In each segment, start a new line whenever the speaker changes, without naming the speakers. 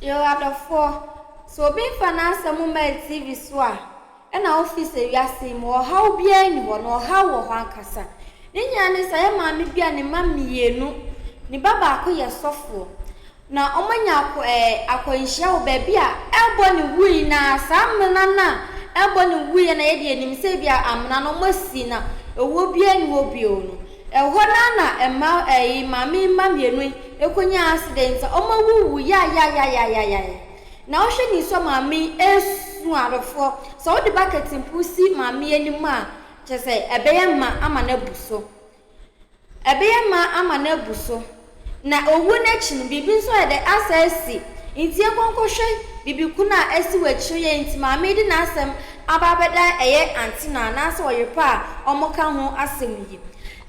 Yoo adɔfoɔ, sɛ obi mfa n'asɛm mmaa TV so a, ɛna wofi sɛ wiase yi mu ɔhaw biara nni hɔ, na ɔhaw wɔ hɔ ankasa. Ne nyinaa ne sɛ, ɛyɛ maame bi a ne mma mmienu, ne ba baako yɛ sɔfoɔ. Na wɔanya akɔ ɛɛ akwanhyia wɔ baabi a ɛrebɔ ne wui, na saa amena no a ɛrebɔ ne wuiɛ na yɛde anim sɛ ebi a amena no wɔasi na owuo biara nni hɔ bio no, ɛhɔ no ara na mma ɛyi maame yi mma mmienu yi kɔnyaa accident a wɔawuwu yayayayayayaya. Na wohwɛ ne su a maame yi resu adɔfoɔ, sɛ wode bucket mpo si maame yi anim a, kyerɛ sɛ ɛbɛyɛ ma ama no abu so. Ɛbɛyɛ ma ama no abu so. Na owuo no akyi no, biribi nso ayɛ dɛ asan asi. Nti yɛnkɔ nkɔhwɛ biribi ko no a asi wɔ akyire yi a nti maame yi de n'asɛm aba abɛdan ɛyɛ ante no anaasɛ ɔyerepa a wɔka ho asɛm yi.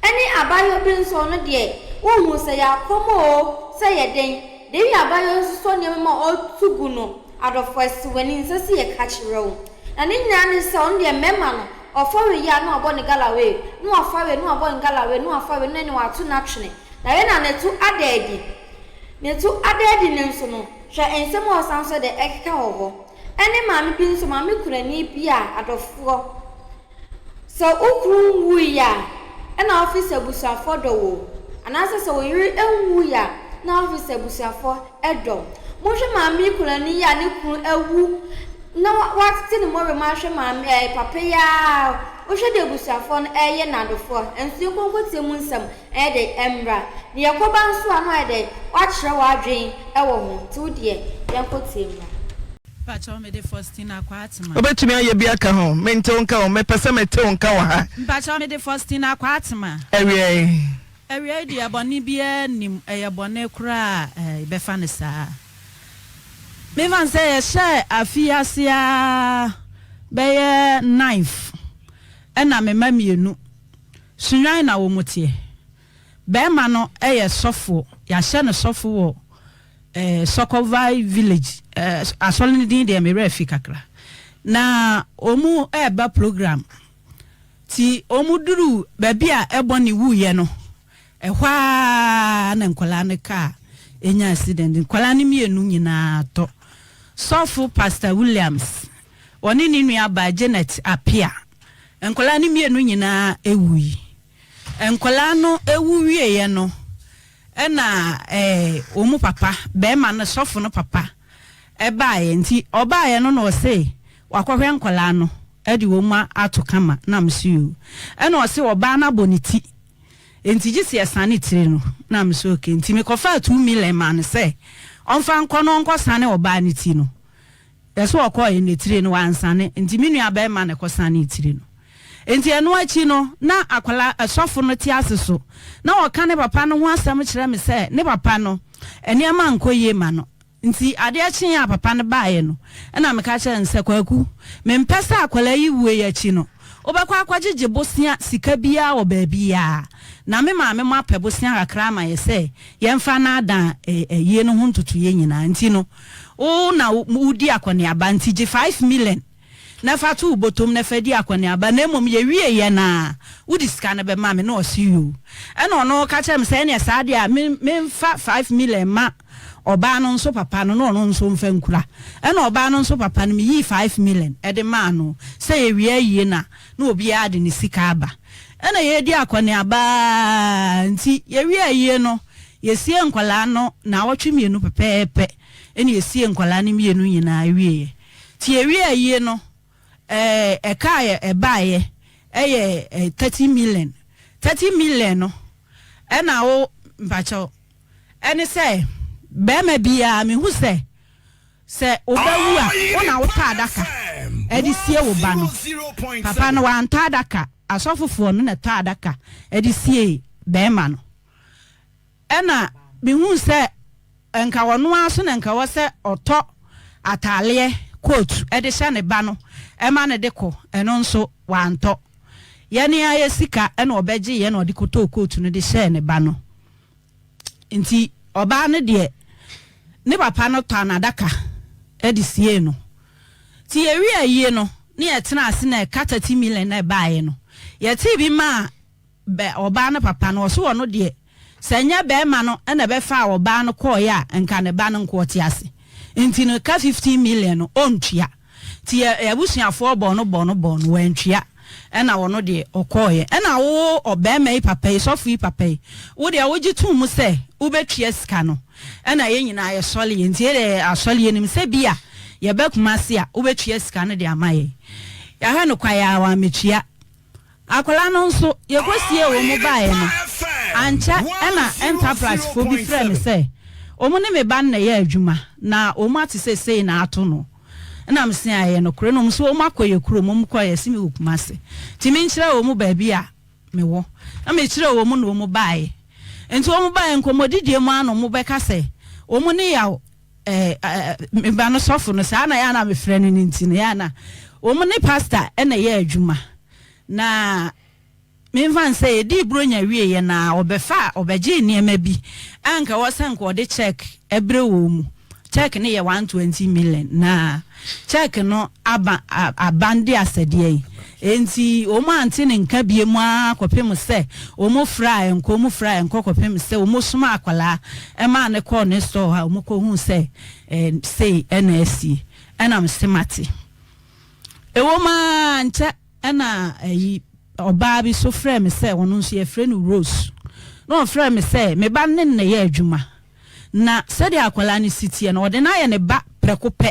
Ɛne abaayewa bi nso ɔno deɛ wonhu sɛ ɛyɛ akɔm oo sɛ ɛyɛ dɛn, Dewi abaayewa yi nso sɔ nneɛma mu a ɔto gu no adɔfo asi w'ani nsɛ sɛ yɛka kyerɛ wo. Na ne nyinaa ne sɛ ɔno deɛ mmarima no Ɔfa wei a na wabɔ ne gala wei, na wafa wei na wabɔ ne gala wei, na wafa wei na ɛne wato no atwene. Na wei na ne to ada adi. Ne to ada adi no nso no, hwɛ nsɛm a ɔsan nso de ɛkeka wɔ hɔ. Ɛne maame bi nso, maame kunani bi a, adɔfoɔ, sɛ wo kunu nwuiɛ a, ɛna wofi sɛ abusuafoɔ dɔ wo o, anaasɛ sɛ wo yere nwuiɛ a, na wofi sɛ abusuafoɔ dɔ wo. Monhwɛ maame kunani yi a ne kunu awu na watete ne mmɔwerɛ mu ahwɛ maame ɛɛ papa yi ara wohwɛ deɛ abusuafoɔ no ɛreyɛ no adofoɔ nso yɛnkɔ nkɔtie mu nsɛm ɛyɛ dɛ ɛmmra na yɛkɔba nso a na wayɛ dɛ wakyerɛ w'adwene ɛwɔ ho nti wo deɛ yɛnkɔ tie mmra.
Mpakyɛw mede Faustina Kwaatemah.
Wobɛtumi ayɛ bi aka ho? Mente wo nka o, mepɛ sɛ mete wo nka wɔ ha.
Mpakyɛw mede Faustina Kwaatemah.
Awiei.
Awiei deɛ bɔne biara nnim, ɛyɛ bɔne koraa a yɛbɛfa no saa. Memfa no sɛ yɛhyɛɛ afe yi ase ara bɛyɛ ninth ɛna me mma mmienu, Sunyani na wɔn teɛ. Barima no yɛ sɔfoɔ, yɛahyɛ no sɔfo wɔ eh, Sɔkɔvae village, eh, asɔre no din deɛ me werɛ afi kakra. Na wɔn reba program. Nti wɔduruu baabi a Ebony wuiɛ no, ɛhɔ ara na nkwadaa no kaa nya accident. Nkwadaa no mmienu nyinaa tɔ. Sɔfo Pastor Williams, ɔne ne nuabaa Janet Appiah, nkwadaa no mmienu nyinaa wui. Nkwadaa no wu wieeɛ no, ɛna eh, wɔn papa, barima no, sɔfo no papa, ɛbaeɛ. Nti ɔbaeɛ no na ɔse wakɔhwɛ nkwadaa no de wɔn ato kama na mese yoo. Ɛna ɔse ɔbaa no abɔ ne ti nti gye sɛ yɛsane tiri no na mese okay. Nti mekɔfaa 2 million maa no sɛ ɔmfa nkɔ na ɔnkɔsane ɔbaa no ti no. Yɛse ɔkɔɔɛ ne tiri no wansane nti me nua bɛɛma na ɛkɔsanee tiri no. Nti ɛno akyi no na akwadaa sɔfo no te ase so na ɔka ne papa no ho asɛm kyerɛ me sɛ ne papa no nneɛma nkɔ yie ma no. Nti adeɛ kyeeɛ a papa no baeɛ no, ɛna meka kyerɛɛ no sɛ, Kwaku, mempɛ sɛ akwadaa yi wuo yi akyi no, wobɛkɔ akɔgyegye bosea sika biara wɔ baabiara. Na me maame mo apɛ bosea kakra ama yɛ sɛ yɛmfa nnaadaa ayie no ho ntotoeɛ nyinaa. Nti no, wo na wodi akɔneaba, nti gye 5 million na fa to wo bɔtɔm na fa di akɔneaba, na mmom yɛwieeɛ no a, wode sika no bɛma me. Na ɔse yoo. Ɛna ɔno ka kyerɛɛ me sɛ, ɛneɛ saa deɛ a, memfa 5 million ma ɔbaa no nso papa no na ɔno nso mfa nkura. Ɛna ɔbaa no nso papa no, meyii 5 million de maa no sɛ yɛwie ayie no a, na obiara de ne sika aba. Ɛna yɛredi akɔneaba ara nti yɛwie ayie no, yɛsie nkwadaa no naawɔtwe 2 pɛpɛɛpɛ ɛna yɛsie nkwadaa no mmienu nyinaa wieeɛ. Nti yɛwie ayie no, ɛɛ ɛka a ɛbaeɛ ɛyɛ 30 million. 30 million no ɛna wo mpakyɛw ɛne sɛ bɛrima biara mehu sɛ sɛ wobɛwu a, wo na wotɔ adaka ɛde sie wo ba no. Papa no wantɔ adaka, asɔfofoɔ no na ɛtɔ adaka ɛde sie bɛrima no. Ɛna mehu sɛ nka ɔno ara so na nka wɔ sɛ ɔtɔ ataaleɛ coat ɛde hyɛ ne ba no ɛma ne de kɔ, ɛno nso wantɔ. Yɛne ayɛ sika ɛna ɔbɛgye yɛ na ɔde kɔtɔɔ coat no de hyɛɛ ne ba no. Nti ɔbaa no deɛ, ne papa no tɔ anadaka ɛde sie no. Nti yɛwie ayie no ne yɛtena ase na ɛka 30 million na ɛbaeɛ no, yɛtee bi maa bɛ ɔbaa no papa no. Ɔso ɔno deɛ, sɛ nyɛ bɛrima no ɛna ɛbɛfa a ɔbaa no kɔɔeɛ a, nka ne ba no nko ɔte ase. Nti no ka 15 million no ɔntua. Nti yɛ yɛabusuafoɔ bɔɔ no bɔɔ no bɔɔ no wantua. Ɛna ɔno deɛ ɔkɔeɛ. Ɛna wo ɔbarima yi papa yi, sɔfo yi papa yi, wo deɛ wogye too mu sɛ wobɛtua sika no. Ɛna yɛn nyinaa yɛsɔreeɛ. Nti yɛn deɛ asɔre yɛnim sɛ bi a yɛba Kumasi a wobɛtua sika no de ama yɛn. Yɛahwɛ no kwaeɛ a wammɛtua. Akwadaa no nso, yɛkɔsiee wɔn baeɛ no, ankyɛ na Enterprise-foɔ bi frɛɛ me sɛ wɔn ne me ba no na ɛyɛ adwuma, na wɔn ate sɛ sei na ato no. Ɛna mese ɛyɛ nokorɛ, na wɔn nso wɔn akɔ yɛn kurom, wɔn kɔeɛ, yɛse mewɔ Kumasi, nti menkyerɛ wɔn baabi a mewɔ. Na mekyerɛɛ wɔn na wɔn baeɛ. Nti wɔn baeɛ, nkɔmmɔdidie mu ara na wɔbɛka sɛ wɔn ne Yaw Eh, me ba no sɔfo no, saa na yɛ a na mefrɛ no no nti no, yɛ a na wɔn ne pasta na ɛyɛ adwuma. Na memfa no sɛ yɛdii Buronya wieeɛ na ɔbɛfa ɔbɛgyee nneɛma bi a nka ɛwɔ sɛ nka ɔde check brɛ wɔn mu. Check no yɛ 120 million na check no aba aban de asɛdeɛ yi. Enti wɔn ante ne nka biom ara kɔpem sɛ wɔn fraa ɛnkɔ, wɔn fraa ɛnkɔ kɔpem sɛ wɔn somaa akwadaa maa no kɔɔ ne store hɔ a wɔn kɔ huu sɛ sei ɛna asie. Ɛna mese mate. Ɛwom ara ankyɛ ɛna ayi ɔbaa bi so frɛɛ me sɛ ɔno nso yɛfrɛ no Rose. Na ɔfrɛɛ me sɛ me ba no ne no na ɛyɛ adwuma. Na sɛdeɛ akwadaa no si teɛ no ɔde no ayɛ ne ba prɛko pɛ.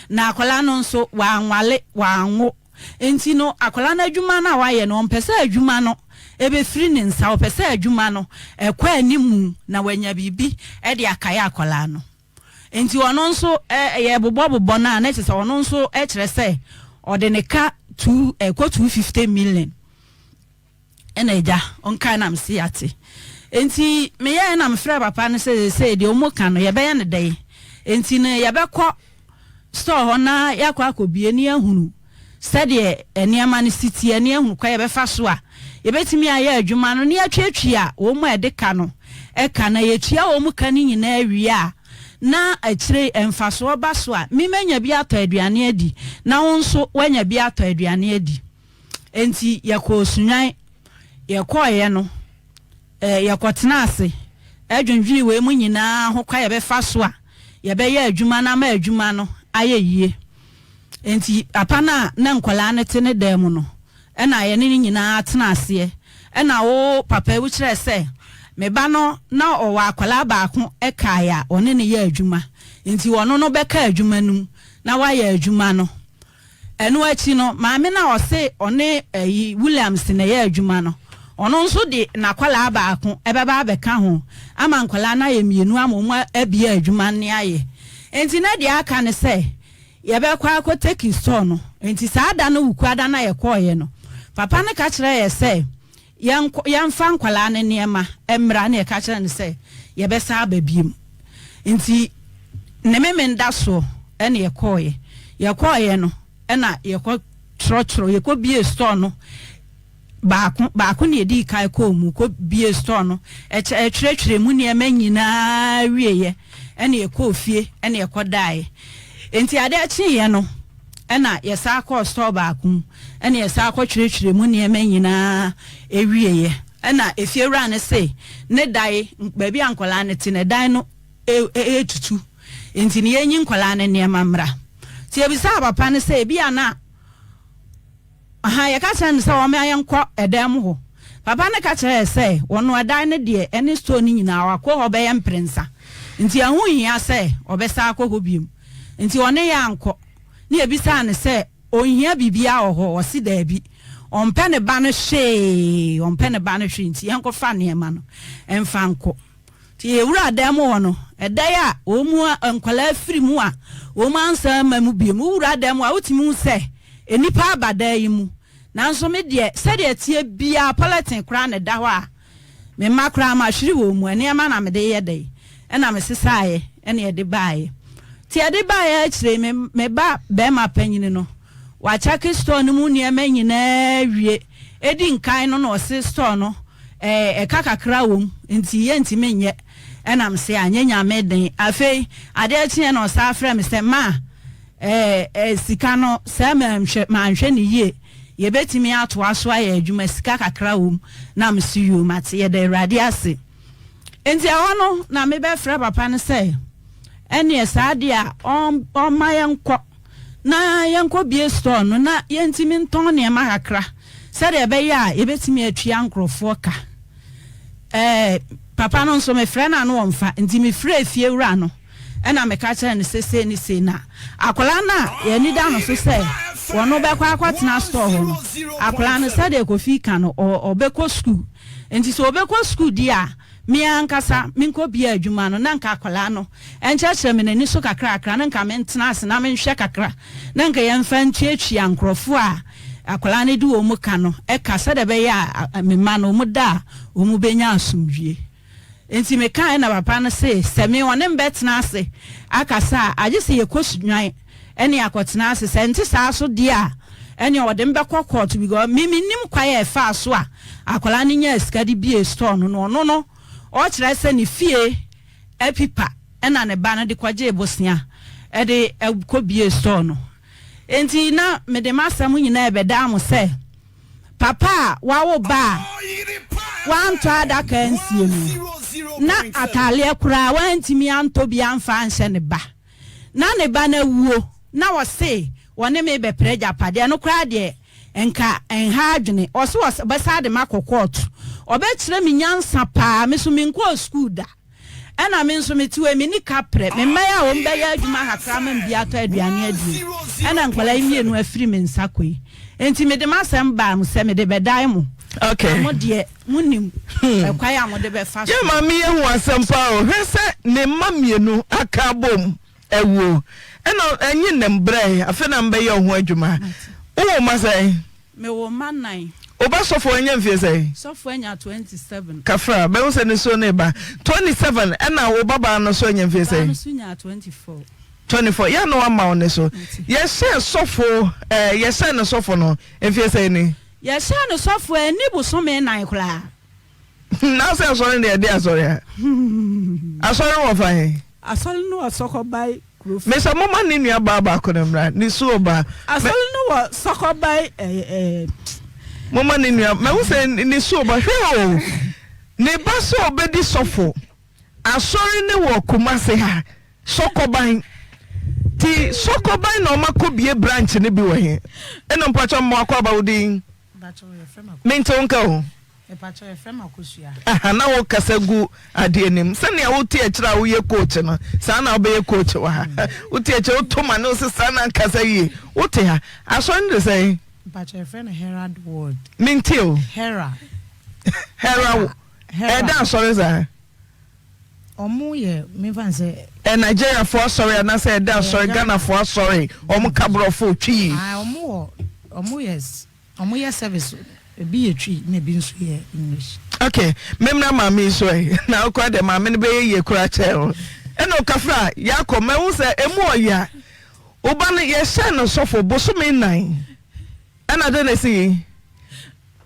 Na akwadaa no nso wanwale, wanwo. Enti no, akwadaa no adwuma no a wayɛ no, ɔmpɛ sɛ adwuma no bɛfiri ne nsa, ɔpɛ sɛ adwuma no kɔ anim na wanya biribi de akae akwadaa no. Enti ɔno nso yɛbobɔbobɔ no a, na kyerɛ sɛ ɔno nso kyerɛ sɛ ɔde ne ka two, ɛkɔ 250 million. Ɛna agya ɔnkae na mese yɛate. Enti meyɛɛ na mefrɛɛ papa no sɛ seesei deɛ wɔn ka no yɛbɛyɛ no dɛn? Enti no yɛbɛkɔ store hɔ na yɛakɔ akɔbie na yɛahunu sɛdeɛ nneɛma no si teɛ na yɛahunu kwan yɛbɛfa so a yɛbɛtumi ayɛ adwuma no na yɛatuatua wɔn a ɛde ka no ka na yɛtua wɔn ka no nyinaa wie a na akyire mfasoɔ ba so a me manya bi atɔ aduane adi na wo nso woanya bi atɔ aduane adi. Enti yɛkɔɔ Sunyani. Yɛkɔeɛ no, yɛkɔtenaa ase dwendwenee wei mu nyinaa ho kwan a yɛbɛfa so a yɛbɛyɛ adwuma no ama adwuma no ayɛ yie. Enti papa no a na nkwadaa no te ne dan mu no, ɛna yɛne no nyinaa tenaa aseɛ. Ɛna wo papa yi wokyerɛɛ sɛ me ba no na ɔwɔ akwadaa baako kaeɛ a ɔne no yɛ adwuma. Enti ɔno no bɛka adwuma no mu na wayɛ adwuma no. Ɛno akyi no, maame no a ɔse ɔne ayi Williams na ɛyɛ adwuma no, ɔno nso de n'akwadaa baako bɛba abɛka ho ama nkwadaa no ayɛ mmienu ama wɔn abue adwuma no ayɛ. Enti na deɛ aka ne sɛ yɛbɛkɔ akɔ take store no. Enti saa da no Wukuada no a yɛkɔeɛ no, papa no ka kyerɛɛ yɛ sɛ yɛnkɔ yɛmfa nkwadaa no nneɛma mmra na yɛka kyerɛɛ no sɛ yɛbɛsan aba biom. Nti ne Memenda soɔ ɛna yɛkɔeɛ. Yɛkɔeɛ no ɛna yɛkɔ twerɛtwerɛ, yɛkɔ bie store no baako baako na yɛdii kan kɔɔ mu kɔ bie store no, ɛkyɛ ɛtwerɛtwerɛ mu nneɛma nyinaa wieɛ ɛna yɛkɔɔ fie ɛna yɛkɔdaeɛ. Nti adeɛ kyeeɛ no ɛna yɛsan kɔɔ store baako mu ɛna yɛsan kɔtwerɛtwerɛ mu nneɛma nyinaa wieɛ. Ɛna efiewura no se ne dan, baabi a nkwadaa no te no, ɛdan no retutu, nti no yɛnyi nkwadaa no nneɛma mmra. Nti yɛbisaa papa no sɛ ebi a na, aha, yɛka kyerɛ no sɛ wɔma yɛnkɔ ɛdan mu hɔ. Papa no ka kyerɛɛ yɛ sɛ wɔno ɛdan no deɛ ɛne store no nyinaa wakɔ hɔ bɛyɛ mprɛnsa, nti ɛho nhia sɛ ɔbɛsan akɔ hɔ biom. Nti ɔne yɛn ankɔ. Ne yɛbisaa no sɛ Ɔnhia biribiara wɔ hɔ? Ɔse daabi, ɔmpɛ ne ba no hwee, ɔmpɛ ne ba no hwee nti yɛnkɔfa nneɛma no mfa nkɔ. Nti yɛwuraa dan mu hɔ no, ɛdan a wɔn mu nkwadaa firi mu a wɔn ansan amma mu bio. Wowura dan mu a wotumi hu sɛ nnipa aba dan yi mu. Nanso me deɛ sɛdeɛ ɛteɛ biara polythene koraa na ɛda hɔ a Me mma koraa mahwere wɔn mu, nneɛma na mede yɛ dɛn? Ɛna mesesaeɛ ɛna yɛde baeɛ. Nti yɛde baeɛ akyire yi, me, me ba barima panyini no, wakyɛke store no mu nneɛma nyinaa awie. Ɛdi nkan no na ɔse store no, ɛɛ, ɛka kakra wɔ mu, nti yɛntumi nyɛ. Ɛna mese anyɛ Nyame den. Afei, adeɛ kyeeɛ na ɔsan frɛ me sɛ, Ma, ɛɛ, ɛɛ, sika no, sɛ manhwɛ, manhwɛ no yie. Yɛbɛtumi atoa so ayɛ adwuma, sika kakra wɔ mu. Na mese, Yoo, mate, yɛda Awurade ase. Enti ɛhɔ no na mebɛfrɛ papa no sɛ, Ɛneɛ saa deɛ a ɔmma yɛnkɔ na yɛnkɔbue store no na yɛntumi ntɔn nneɛma kakra sɛdeɛ ɛbɛyɛ a yɛbɛtumi atua nkurɔfoɔ ka. Ɛɛ papa no nso mefrɛ no a na ɔmfa nti mefrɛɛ fiewura no ɛna meka kyerɛɛ no sɛ sei ne sei na akwadaa no a yɛn ani da no so sɛ wɔno bɛkɔ akɔtena store hɔ no akwadaa no sɛdeɛ Kofi ka no ɔbɛkɔ sukuu nti sɛ ɔbɛkɔ sukuu deɛ a Me ankasa menkɔbia adwuma no na nka akwadaa no nkyerɛkyerɛ me n'ani so kakrakra na nka mentena ase na menhwɛ kakra na nka yɛmfa ntuatua nkurɔfoɔ a akwadaa no de wɔn ka no ka sɛdeɛ ɛbɛyɛ a me mma no wɔn da a wɔn bɛnya asomdwie. Nti mekaeɛ na papa no se sɛ me ɔne me bɛtena ase akasa a agye sɛ yɛkɔ Sunyani ɛne akɔtena ase sɛ ɛnte saa so deɛ a ɛne ɔde me bɛkɔ court because me mennim kwan a ɛfaa so a akwadaa no nyaa sika de bie store no na ɔno no ɔkyerɛ sɛ ne fie apipa ɛna ne ba no de kɔgyee bosea ɛde kɔ bie store no enti na mede m'asɛm nyinaa ɛbɛdaa mo sɛ papa a wawo ba a wantɔ adaka ansie no na ataaleɛ koraa wantumi antɔ bi amfa anhyɛ ne ba na ne ba no awuo na ɔse ɔne me bɛpere agyapadeɛ, ɛno koraa deɛ nka ɛnha adwene, ɔse ɔbɛsan de makɔ kɔɔto, ɔbɛkyerɛ me nyansa paa, me nso menkɔɔ sukuu da, ɛna me nso mete hɔ yi menni kaprɛ, me mma yi a wɔn bɛyɛ adwuma kakra ama me bi atɔ aduane adie, ɛna nkwadaa yi mmienu afiri me nsa kɔ yi, enti mede m'asɛm baa mo sɛ mede bɛdan mo,
Okay.
na mo deɛ monim ɛkwan a mode bɛfa so.
Yɛ maame yi ahu asɛm paa o, hwɛ sɛ ne mma mmienu aka abom awuo ɛna ɛnye nnɛ mbrɛ afei na mbɛyɛ wo ho adwuma. Wowɔ mma sɛn?
Mewɔ mma nnan.
Wo ba sɔfo anya mfie sɛn?
Sɔfo anya 27.
Kafra, bɛhu sɛ nisuo no reba. 27 ɛna wo babaa no nso anya mfie sɛn?
Ɔbaa no nso nyaa 24.
24, yɛ a na wama wo ne so. Yɛhyɛɛ sɔfo ɛɛ yɛhyɛɛ no sɔfo no mfie sɛn ni?
Yɛhyɛɛ no sɔfo a ɛnni bosome nnan koraa.
Na sɛ asɔre no deɛ ɛde asɔre a. Asɔre no wɔ fa he?
Asɔre no wɔ Sɔkɔbae kuro fa.
Mesɛ momma ne nua baa baako no mmra, ne suo ba.
Asɔre no wɔ Sɔkɔbae ɛɛ.
Momma ne nua, mahu sɛ ne suo ba, hwɛ o, ne ba sɛ ɔbɛdi sɔfo. Asɔre no wɔ Kumasi ha, Sɔkɔban. Ti Sɔkɔban na ɔma kɔ bie branch no bi wɔ he? Ɛna mpakyɛ mmoa kɔ aba wo din. Mente wo nka o. Aha na wo kasa gu adeɛ nim. Sɛnea wo te akyire a woyɛ coach no, saa na wobɛyɛ coach wɔ ha. Wo te akyire woto ma ne wo se saa na nkasa yie. Wo te ha. Asɔre no de sɛn?
Mpakyɛ yɛfrɛ no Herald Ward.
Mente o.
Hera.
Hera. Ɛda asɔre saa?
Ɔmo yɛ menfa no sɛ.
Ɛ Nigeriafoɔ asɔre anaasɛ ɛda asɔre Ghanafoɔ asɔre ɔmo ka borɔfo twi.
Ae ɔmo wɔ ɔmo yɛ ɔmo yɛ service ebi yɛ twi na ebi nso yɛ English.
Ok me mmra maame yi so ɛ na wokora deɛ maame no bɛyɛ yie koraa kyɛn wo ɛna ɔkafra yakɔ mahu sɛ emu ɔya wo ba no yɛhyɛɛ no sɔfo bosome nnan Ɛna dɛn na esii?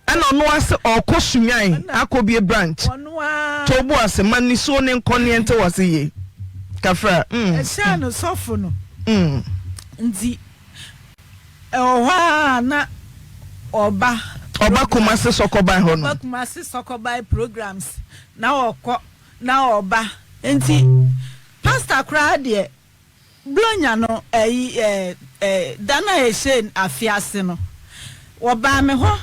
Ɛna ɔno ara se ɔɔkɔ Sunyani akɔbie branch. To bo ase ma nisuo ne nkɔneɛ nte w'ase yie. Kafra, mm.
Ɛhyɛɛ no sɔfo no
Mm.
nti ɛwɔ hɔ ara na ɔba.
Ɔba Kumasi Sɔkɔban hɔ no.
Ɔba Kumasi Sɔkɔban programs na ɔkɔ na ɔba nti pastor koraa deɛ. Buronya no ɛyi ɛ ɛ da no a yɛhyɛɛ afe ase no, wɔbaa me hɔ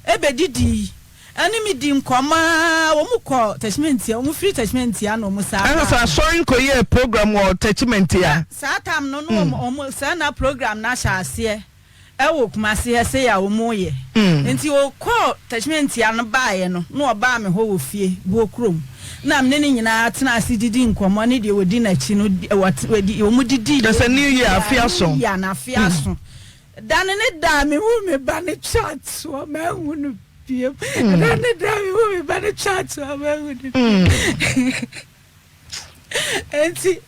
bɛdidii ɛne me dii nkɔmmɔ ara. Wɔn kɔɔ Tachmantia, wɔn firi Tachmantia na wɔn san
Ɛna
baa
sɛ
me hɔ.
asɔre nkɔyɛɛ program wɔ Tachmantia.
Saa tam no na wɔn wɔn saa na program no ahyɛ aseɛ. Ɛwɔ Kumasi ha sei a wɔn yɛ. Nti ɔkɔɔ Tachmantia no baeɛ no na ɔbaa me hɔ wɔ fie, Buo kurom. Na me ne no nyinaa tenaa ase didii nkɔmmɔ ne deɛ ɔdi n'akyi no wɔdi wɔn didii.
Kyerɛ sɛ New Year afe aso.
New Year no afe aso. Da no ne da a mehuu me ba no twa toɔ manhu no bio. Da no ne da a mehuu me ba no twa toɔ manhu no bio. Enti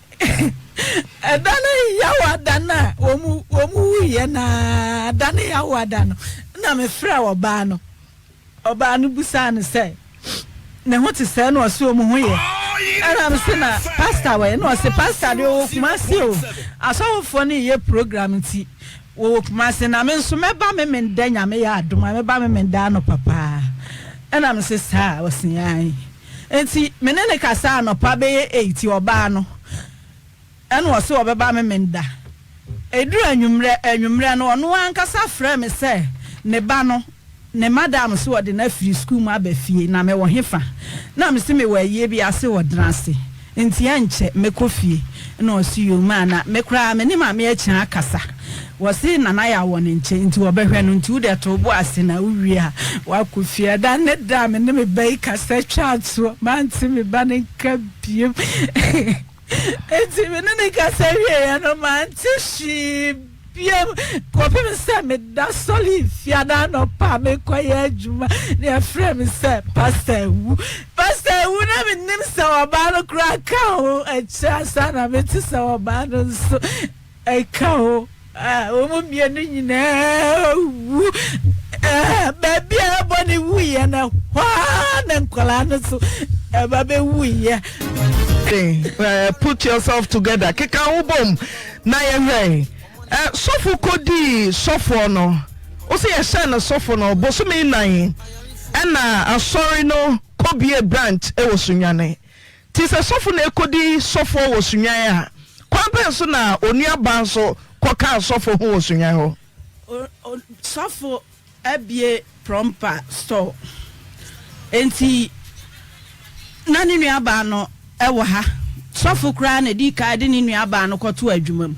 ɛda no yaw ada no a wɔn wɔn wuiɛ no ara da no yaw ada no na mefrɛɛ ɔbaa no. Ɔbaa no bisaa no sɛ ne ho te sɛn na ɔse wɔn ho yɛ. Ɛna mese na pastor wɔ he? Na ɔse pastor deɛ ɔwɔ Kumasi o. Asɔfofoɔ no reyɛ program nti wɔwɔ Kumasi na me nso mɛba Memenda Nyame yɛ adom a mɛba Memenda anɔpa paa. Ɛna mese saa? Ɔse aane. Enti me ne no kasaa anɔpa bɛyɛ eight, ɔbaa no. Ɛna ɔse ɔbɛba Memenda. Ɛduru anwummerɛ, anwummerɛ no, ɔno ankasa frɛɛ me sɛ ne ba no, ne madam se ɔde no afiri sukuu mu aba fie, na mewɔ hefa? Na mese mewɔ ayie bi ase wɔ Drase, nti ɛnkyɛ mɛkɔ fie. Ɛna ɔse yoo maa na me koraa me ne Maame Akyan akasa, wɔse Nana Yaw wɔ ne nkyɛn nti wɔbɛhwɛ no, nti wode to wo bo ase na wowie a woakɔ fie. Ɛda ne da a me ne me ba yi kasa twaa toɔ, mante me ba no nka biom. Enti me ne no kasa wieeɛ no, mante hwee bio kɔpem sɛ meda sɔre Fiada anɔpa a mekɔyɛ adwuma na yɛfrɛ me sɛ Pastor awu. Pastor awu na mennim sɛ ɔbaa no koraa ka ho. Akyire ansa na mete sɛ ɔbaa no nso Ɛka ho a, wɔn mmienu nyinaa wu. Baabi a ɛbɔ ne wuiɛ no, ɛhɔ ara na nkwadaa no nso ɛba bɛwuiɛ.
Put yourself together, keka wo bom na yɛhwɛ. Sɔfo kɔdii sɔfoɔ no, wo sɛ yɛhyɛɛ no sɔfo no bosome nnan ɛna asɔre no kɔbie branch wɔ Sunyani. Nti sɛ sɔfo na ɛkɔdi sɔfoɔ wɔ Sunyani a, kwan bɛn so na onua baa nso kɔkaa sɔfo ho wɔ Sunyani hɔ?
Sɔfo abue prɔmpa store nti na ne nua baa no wɔ ha. Sɔfo koraa na ɛdii kan de ne nua baa no kɔtoo adwuma mu.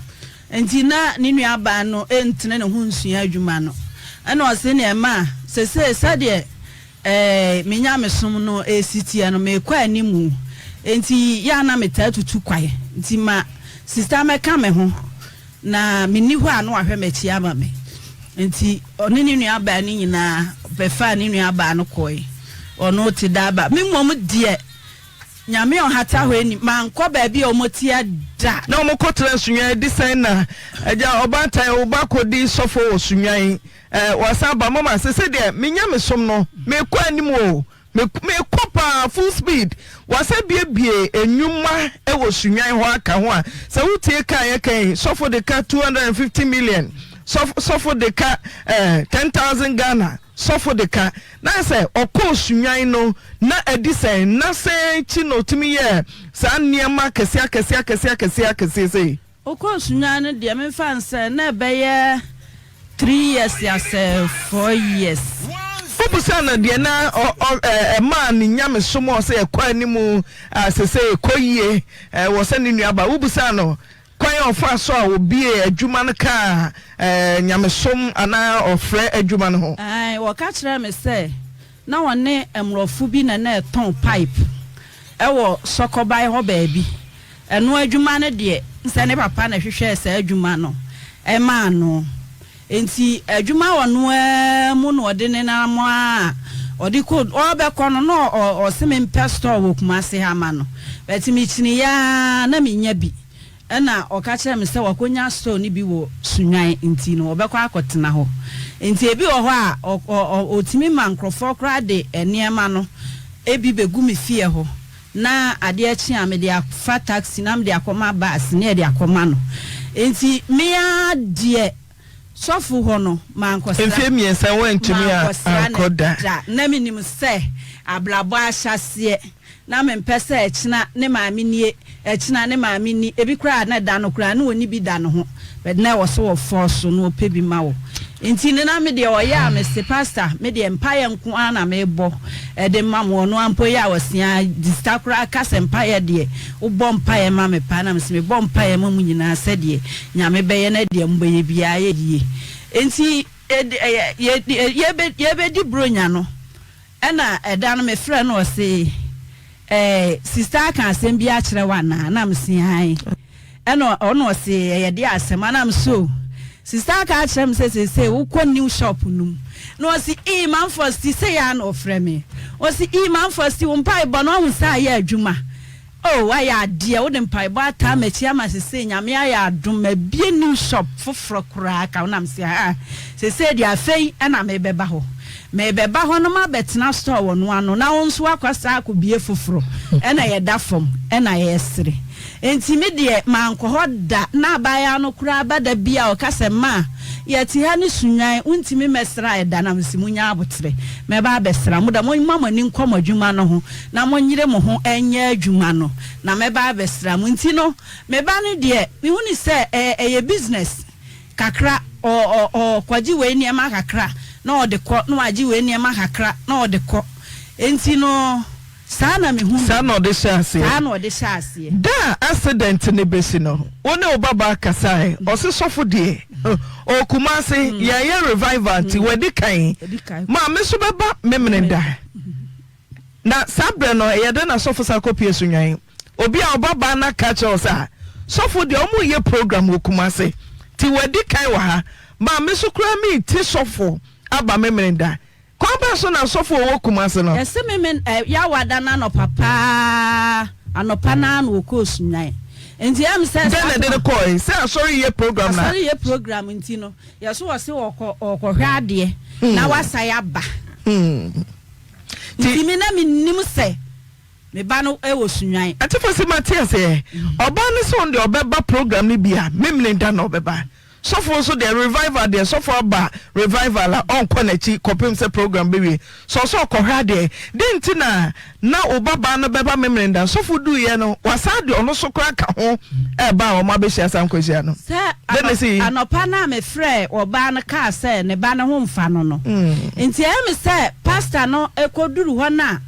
Nti na ne nua baa no ntene ne ho nsua adwuma no. Ɛna ɔse neɛ ma sesei sɛdeɛ Ɛɛ, me nyamesom no resi teɛ no, merekɔ anim. Enti yɛ a na metaa tutu kwan. Nti ma sista mmɛka me ho, na menni hɔ a na wahwɛ m'akyi ama me. Enti ɔne ne nuabaa no nyinaa bɛfaa ne nuabaa no kɔe. Ɔno te Durban. Me mmom deɛ, Nyame a ɔhata hɔ ani, mankɔ baabi a wɔteɛ da.
Na wɔkɔtena Sunyani de sɛn na agya ɔbaatan wo ba kɔdi sɔfo wɔ Sunyani eh, wasan aba mama sese deɛ me nyamesom no mekɔ anim o me mekɔ paa full speed wasa biebie enwuma wɔ Sunyani hɔ aka ho a sɛ wotie ka yɛ kan sɔfo de ka 250 million sɔfo sɔfo de ka eh, 10,000 Ghana Sɔfo de ka, na ayɛ sɛ ɔkɔɔ Sunyani no na adi sɛn na sɛn akyi na ɔtumi yɛɛ saa nneɛma akɛseɛ akɛseɛ akɛseɛ akɛseɛ akɛseɛ sei?
Ɔkɔɔ Sunyani no deɛ memfa no sɛ na ɛbɛyɛ three years asɛ four years.
Wobisaa no deɛ na ɛmaa ne nyamesom a ɔsɛ ɛkɔ anim a sesei ɛkɔ yie wɔ sɛ ne nuabaa. Wobisaa no Kwan a ɔfaa so a obiee adwuma no kaa nyamesom anaa ɔfrɛ adwuma no ho.
Aane, wɔka kyerɛɛ me sɛ na wɔne mmorɔfo bi na na ɛtɔn pipe wɔ Sɔkɔbae hɔ baabi. Ɛno adwuma no deɛ, sɛ ne papa na ɛhwehwɛɛ saa adwuma no maa no. Enti adwuma a ɔno ara mu na ɔde nenam ara a ɔde kɔ, ɔrebɛkɔ no na ɔse mempɛ store wɔ Kumasi ha ma no. But mekyiniiɛ ara na mennya bi. Ɛna ɔka kyerɛɛ me sɛ wakɔnya store no bi wɔ Sunyani nti no ɔbɛkɔ akɔtena hɔ. Nti ebi wɔ hɔ a ɔtumi ma nkorɔfoɔ koraa de nneɛma no bi bɛgu me fie hɔ na adeɛ kye a mede afa taxi na mede akɔma bus na yɛde akɔma no. Nti me ara deɛ sɔfo hɔ no mankɔsra
Mfeɛ mmiɛnsa woantumi
mankɔsra no
ankɔ da.
da. Na menim sɛ abrabɔ ahyɛaseɛ na mempɛ sɛ ɛkyena ne maame nie, ɛkyena ne maame ni, ebi koraa na da no koraa na ɔnni bi da ne ho but na ɛwɔ sɛ ɔfɔɔso na ɔpɛ bi ma wo. Nti no na me deɛ ɔyɛ a mese pastor me deɛ mpaeɛ nko ara na mebɔ de ma mo, ɔno ara mpo yɛ a ɔsea sista koraa ka sɛ mpaeɛ deɛ wobɔ mpaeɛ ma me paa na mese mebɔ mpaeɛ ma mo nyinaa sɛdeɛ Nyame bɛyɛ na deɛ mobɛyɛ biara ayɛ yie. Nti yɛbɛdi Buronya no Ɛna ɛda no mefrɛɛ no ɔse eh sista aka asɛm bi akyerɛ wo anaa? Na mese ae. Ɛna ɔno ɔse ɛyɛ deɛ asɛm a? Na mese o sista aka akyerɛ me sɛ seesei wokɔ new shop no mu. Na ɔse ii Manfosti sei ara na ɔfrɛ me. Ɔse ii Manfosti wo mpaebɔ no wahu sɛ ayɛ adwuma. Oh wayɛ adeɛ, wode mpaebɔ ataa makyi ama sesei Nyame ayɛ adom mabie new shop foforɔ koraa ka ho na mese haa sesei deɛ afei na mebɛba hɔ mebɛba hɔ no mabɛtena store wɔ no ano na wo nso wakɔ saa akɔbie foforɔ ɛna yɛda fam ɛna yɛsere nti me deɛ mankɔ hɔ da na abaayaa no koraa ba da bi a ɔka sɛ ma.
Yɛte ha ne Sunnwan, wontumi mmɛsra yɛ da. Na mese, Monnya aboterɛ, mɛba abɛsra mo da. Momma mo ani nkɔ mo adwuma no ho, na monyere mo ho nyɛ adwuma no, na mɛba abɛsra mo. Nti no, me ba no deɛ, mehu no sɛ ɛyɛ business kakra, ɔ, ɔ, ɔkɔgye wei nneɛma kakra na ɔde kɔ, na wagye wei nneɛma kakra na ɔde kɔ. Nti no. Saa na mehu no.
Saa na ɔde hyɛɛ aseɛ.
Saa na ɔde hyɛɛ aseɛ.
Da a accident no bɛsi no, wo ne wo babaa kasae, ɔse sɔfo deɛ ɔwɔ Kumasi, yɛreyɛ revival nti wadi kan, maame nso bɛba Memeneda. Na saa berɛ no, ɛyɛ dɛn na sɔfo san kɔpue Sunnwan? Obi a wo babaa no aka akyerɛ wo sɛ ah, sɔfo deɛ wɔreyɛ program wɔ Kumasi, nti wadi kan wɔ ha, maame nso koraa mereti sɔfo aba Memeneda. Kwan bɛn so na asɔfo a wɔwɔ Kumasi no.
Yɛse me me eh, Yawa da no anɔpa paa, anɔpa no ara na wɔkɔɔ Sunyani. Nti ɛm sɛ
Dɛn na
saa
ɛde no kɔɔe? Sɛ asɔre yɛ program na.
Asɔre yɛ program nti no, yɛso wɔse wɔkɔ ɔɔkɔhwɛ adeɛ na wasan aba. Nti me na mennim sɛ me ba no wɔ Sunyani.
Atifi se mate aseɛ. Ɔbaa no se ɔno deɛ ɔbɛba program no bi a, Memene da na ɔbɛba. Sɔfo nso deɛ revival deɛ sɔfo aba revival a ɔnkɔ n'akyi kɔpem sɛ program bɛwie. Sɛ ɔsɛ ɔkɔhwɛ adeɛ, dɛn nti na na wo babaa no bɛba Memeneda? Sɔfo duiɛ no wasan de ɔno nso koraa ka ho ɛreba a wɔn abɛhyia saa nkwahyia no.
Sɛ
Dɛn na ɛsii?
anɔpa no a mefrɛɛ ɔbaa no kaa sɛ ne ba no ho mfa no no, nti ɛyɛ me sɛ pastor no kɔduru hɔ no a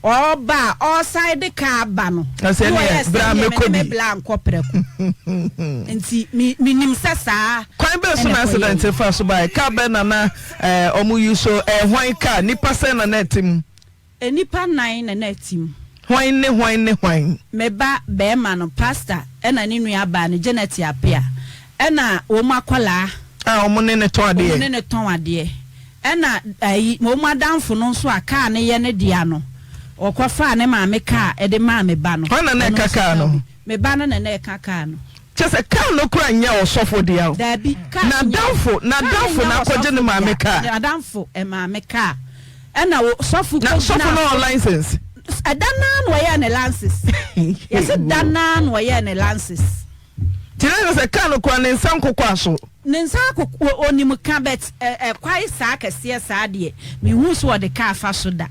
Ɔɔba a ɔɔsan de kaa aba no,
Na sɛ
na
ɛneɛ,
ɔyɛɛ sɛ
bra
neɛ me
mɛkɔ
ne me
bi.
bla nkɔ prɛko. Nti me menim sɛ saa
Kwan bɛn so
na
na accident
ɛkɔyɛeɛ.
faa so baeɛ? Car bɛn na na eh, wɔn use so? Ɛyɛ hwan car? Nnipa sɛn na na ɛte mu?
Nnipa nnan na na ɛte mu.
Hwan ne hwan ne hwan?
Me ba barima no, Pastor, ɛna ne nua baa no, Janet Appiah, ɛna wɔn akwadaa.
A wɔn ne no tɔn adeɛ?
Wɔn ne no tɔn adeɛ. Ɛna ayi, wɔn adamfo no nso a kaa no yɛ ne dea no, ɔkɔfaa ne maame kaa de maa me ba no.
Hwan na na
Ɔno
ɛka
nso
kaa
ka
no?
bi. Me ba no na na ɛka kaa no.
Kyerɛ sɛ kaa no koraa nyɛ ɔsɔfo dea o.
Daabi, kaa no nyɛ,
N'adamfo,
kaa no
n'adamfo
nyɛ
na akɔgye ne
ɔsɔfo
maame
dea.
kaa.
N'adamfo maame kaa. Ɛna o, sɔfo
Na sɔfo
kɔgyinaa
no wɔ
so.
license?
Ɛda no ara na ɔyɛɛ ne lances. Yɛse da no ara na ɔyɛɛ ne lances.
Nti na kyerɛ sɛ kaa no koraa ne nsa nkokɔ aso.
Ne nsa akok onim ka but ɛkwae saa kɛseɛ saa deɛ menhuu sɛ ɔde kaa fa so da.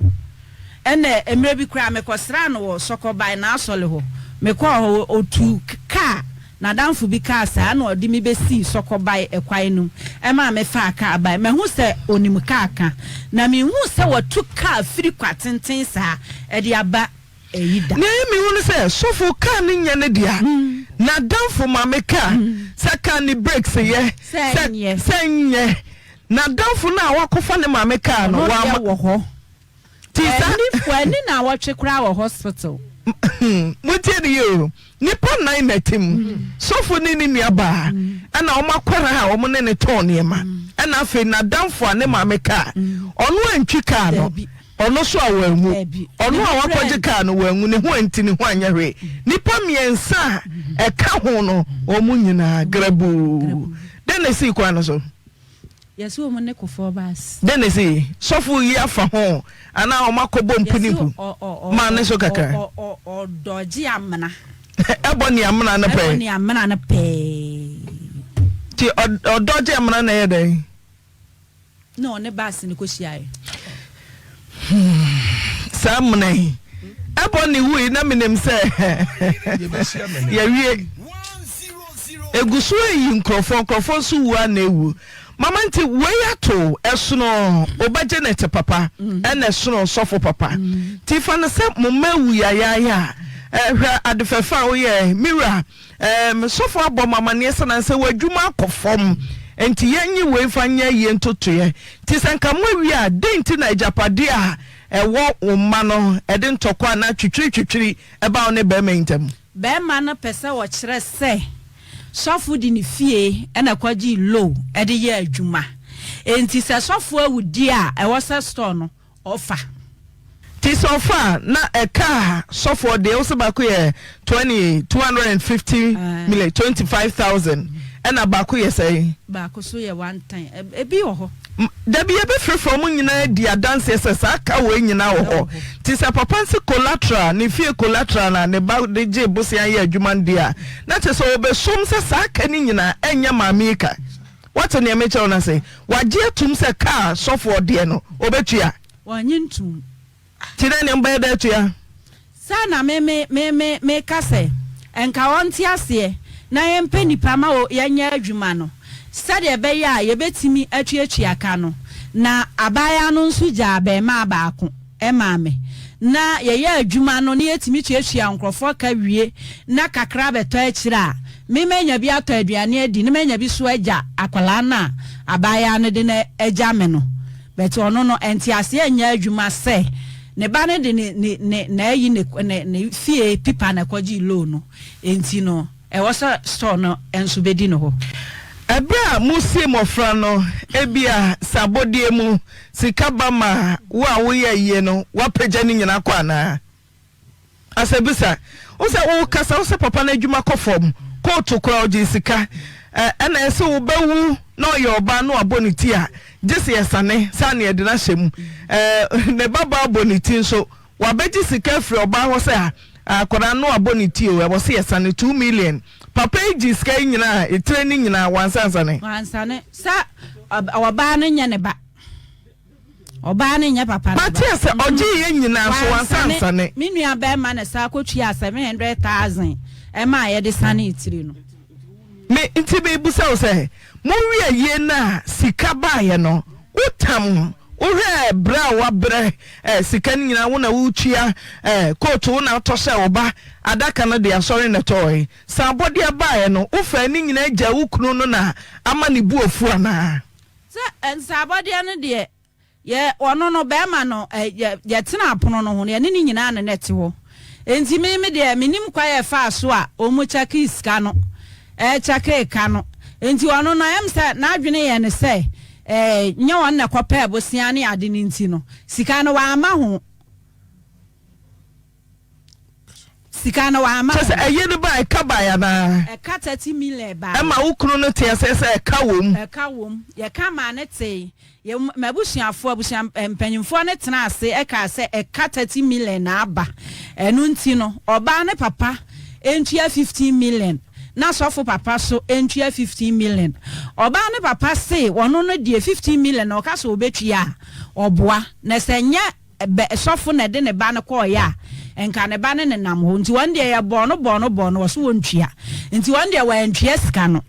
Ɛna mmerɛ bi koraa mekɔsraa no wɔ Sɔkɔban n'asɔre hɔ. Mekɔɔ hɔ ɔtuu kaa, n'adamfo bi kaa saa ɛna ɔde me bɛsii Sɔkɔban ɛkwan no mu ɛmaa me faa kaa bae. Mahu sɛ ɔnim kaa ka na menhuu sɛ watu kaa firi kwa tenten saa ɛde aba eyi da.
Nea ɛyɛ me hu ne sɛ sɔfo car no nyɛ ne dea, n'adamfo maame car, sɛ car no brakes yɛ, sɛ sɛ nyɛ, n'adamfo no a wakɔfa ne maame car no
Ɔno deɛ
wama.
wɔ hɔ.
Ti sa.
W'ani w'ani naawɔtwe koraa wɔ hospital.
Montie no yie o, nnipa nnan na ɛte mu, sɔfo ne ne nua baa, ɛna wɔn akwadaa a wɔn ne no tɔn nneɛma, ɛna afei n'adamfo a ne maame car, ɔno antwi car no.
Dabi.
Ɔno nso a wanwu.
Dabi.
Ɔno a
Ne ho
wakɔgye
brɛ.
kaa no wanwu, ne ho anti, ne ho anyɛ hwee. Nnipa mmiɛnsa a ɛka ho no, wɔn nyinaa grabuu. Dɛn na esii kwan no so?
Yɛse wɔn ne Kufuor bus.
Dɛn na esii? Sɔfo yi afa ho anaa wɔn akɔbɔ
Yɛse
mpunimpu?
ɔ ɔ ɔ
Maa ne so
ɔ
kakra.
ɔ ɔ ɔdɔgye amena.
Ɛbɔ ne amena no
Ɛbɔ
pɛɛ.
ne amena no pɛɛ.
Nti ɔ ɔdɔgye amena na ɛyɛ dɛn?
Na ɔne bus no kɔhyiaeɛ.
Hmm, saa mena yi ɛbɔ ne wui na menim sɛ yɛwie egu so eyi nkurɔfoɔ nkurɔfoɔ nso wu a na ewu mama nti wei ato ɛsono ɔba Janet papa mm. ɛna ɛsono sɔfo papa mm. ti fa no sɛ mo mma ewu yayaaya a ɛhwɛ ade fɛfɛ a woyɛ mira Erm sɔfo abɔ mo amaneɛ sɛ nansɛ w'adwuma akɔ fam nti yɛnye wei mfa nyɛ ayie ntotoeɛ nti sɛ nka moawie a dɛn nti na agyapadeɛ a ɛwɔ wo mma no ɛde ntɔkwa anaa twitwiri twitwiri ɛba wo ne barima yi ntam?
Barima no pɛ sɛ ɔkyerɛ sɛ sɔfo de ne fie na ɛkɔgyee loan de yɛɛ adwuma enti sɛ sɔfo awu deɛ a ɛwɔ sɛ store no Ɔfa.
Nti sɛ ɔfa a na ɛka a sɔfoɔ deɛ wose baako yɛ 20 250 million 25,000 ɛna baako yɛ sɛn?
Baako so yɛ one time ebi wɔ hɔ.
Dabi yɛbɛfrɛfrɛ wɔn nyinaa adi adanseɛ sɛ saa ka wei nyinaa wɔ hɔ. Nti sɛ papa no se collateral ne fie collateral na ne ba de gyee bosea yɛɛ adwuma no deɛ a na kyerɛ sɛ ɔbɛsom sɛ saa ka no nyinaa ɛnyɛ maame yi ka. Woate nea mekyerɛ wo no ase? Wagye atum sɛ kaa sɔfoɔ deɛ no, ɔbɛtua.
Wannye ntom.
Nti dɛn deɛ mobɛyɛ dɛ atua?
Saa na me me me me meka sɛ, nka ɔnte aseɛ na yɛmpɛ nnipa ma wɔ yɛnyɛ adwuma no sɛdeɛ ɛbɛyɛ a yɛbɛtumi atuatua ka no. Na abaayaa no nso gyaa abarimaa baako maa me. Na yɛyɛ adwuma no na yɛtumi tuatua nkurɔfoɔ ka wie na kakra bɛtɔ akyire a, me manya bi atɔ aduane adi na manya bi nso agya akwadaa no a abaayaa no de no agya me no. But ɔno no nteaseɛ nyɛ adwuma sɛ ne ba no de ne ne ne n'ayi ne ne ne fie pipa na ɛkɔgyee loan no nti no ɛwɔ sɛ store no nso bɛdi ne hɔ.
Ɛberɛ a mosie mmɔfra no, ebia sɛ abɔdeɛ mu sika ba ma wo a woyɛ ayie no, woapagya ne nyinaa kɔ anaa? Asɛbisa, Wo sɛ wo kasa wo sɛ papa no adwuma kɔ fam, kootu koraa ɔgyee sika, ɛna ɛse wo ba wu na ɔyɛ ɔbaa na wabɔ ne ti a, gye se yɛsane saa na yɛde no ahyɛ mu. Ne ba baa bɔ ne ti nso, wabɛgye sika afiri ɔbaa hɔ sɛ akwadaa no wabɔ ne ti o, ɛwɔ se yɛsane 2 million. Papa yi gyee sika yi nyinaa, etire no nyinaa, wansansane.
Wansane. Sɛ ɔbaa no nyɛ ne ba. Ɔbaa no nyɛ papa no ba.
Mate sɛ ɔgyee yɛn nyinaa nso wansa ansane.
Me nua bɛrima na saa kɔtuaa 700,000 ɛmaa yɛde sanee tiri no.
Me nti mebusa wo sɛ, mowie ayie no a sika baeɛ no, wo tam, wohwɛɛ brɛ a woabrɛ eh, sika no nyinaa wo na wotua eh, kootu wo na wotɔ hyɛɛ wo ba, adaka no deɛ asɔre na ɛtɔɔe, sɛ abɔdeɛ baeɛ no wofaa ne nyinaa gyaa wo kunu no na ama ne bo afu anaa?
Sɛ nsaabɔdeɛ no deɛ, yɛ ɔno no, barima no, ɛ, yɛ, yɛtenaa pono no ho no, yɛne no nyinaa na na ɛte hɔ. Enti me, me deɛ, mennim kwan a ɛfaa so a wɔkyɛkee sika no, ɛkyɛkee ka no. Enti ɔno no, ɛyɛ me sɛ n'adwene yɛ no sɛ, ɛ, nyɛ ɔno na ɛkɔpɛɛ bosea ne ade no nti no, sika no, wamma ho. Sika no wamma
Kyerɛ sɛ
ho.
ɛyɛ no bae, ɛka bae anaa?
Ɛka 30 million bae.
Ɛma wo kunu no tee aseɛ sɛ ɛka wom?
Ɛka wom. Yɛka maa no tee. Yɛ, m'abusuafoɔ, abusua mpanimfoɔ no tenaa ase kaa sɛ ɛka 30 million na aba. Ɛno nti no, ɔbaa no papa ntua 15 million, na sɔfo papa so ntua 15 million. Ɔbaa no papa se ɔno no deɛ 15 million na ɔka sɛ ɔbɛtua a, ɔboa. Na sɛ nyɛ bɛ sɔfo na ɛde ne ba no kɔɔeɛ a, nka ne ba no nenam hɔ. Nti wɔn deɛ yɛbɔɔ no bɔɔ no bɔɔ no, wɔse wɔntua. Nti wɔn deɛ wɔantua sika no.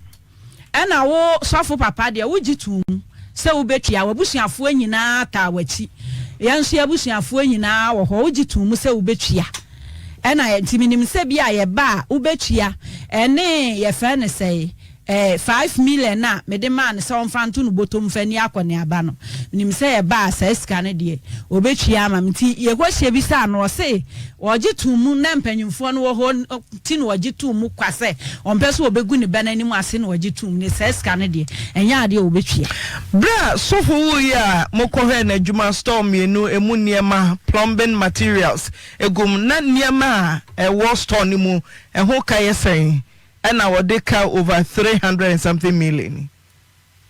Ɛna wo sɔfo papa deɛ wogye too mu sɛ wobɛtua, w'abusuafoɔ nyinaa taa w'akyi. Yɛn nso yɛabusuafoɔ nyinaa wɔ hɔ, wogye too mu sɛ wobɛtua. Ɛna nti menim sɛ bi a yɛba a wobɛtua. Ɛne yɛfrɛ no sɛe? Eh, 5 million a mede maa no sɛ ɔmfa nto no bɔtɔ mu mfa nni akɔneaba no, menim sɛ ɛba a saa sika no deɛ, ɔbɛtua ama me. Nti yɛkɔhyia bisaa no, ɔse ɔgye too mu, na mpanyimfoɔ no wɔ hɔ nti na ɔgye too mu kwa sɛ ɔmpɛ sɛ ɔbɛgu ne ba no anim ase na ɔgye too mu, ne saa sika no deɛ, ɛnyɛ adeɛ a ɔbɛtua.
Berɛ a Sofo wuiɛ a mokɔhwɛɛ n'adwuma store mmienu ɛmu nneɛma, plumbing materials, gu mu, na nneɛma a ɛwɔ store no mu ɛho ka yɛ sɛn? Ɛna wɔde ka over 300 and something million yi.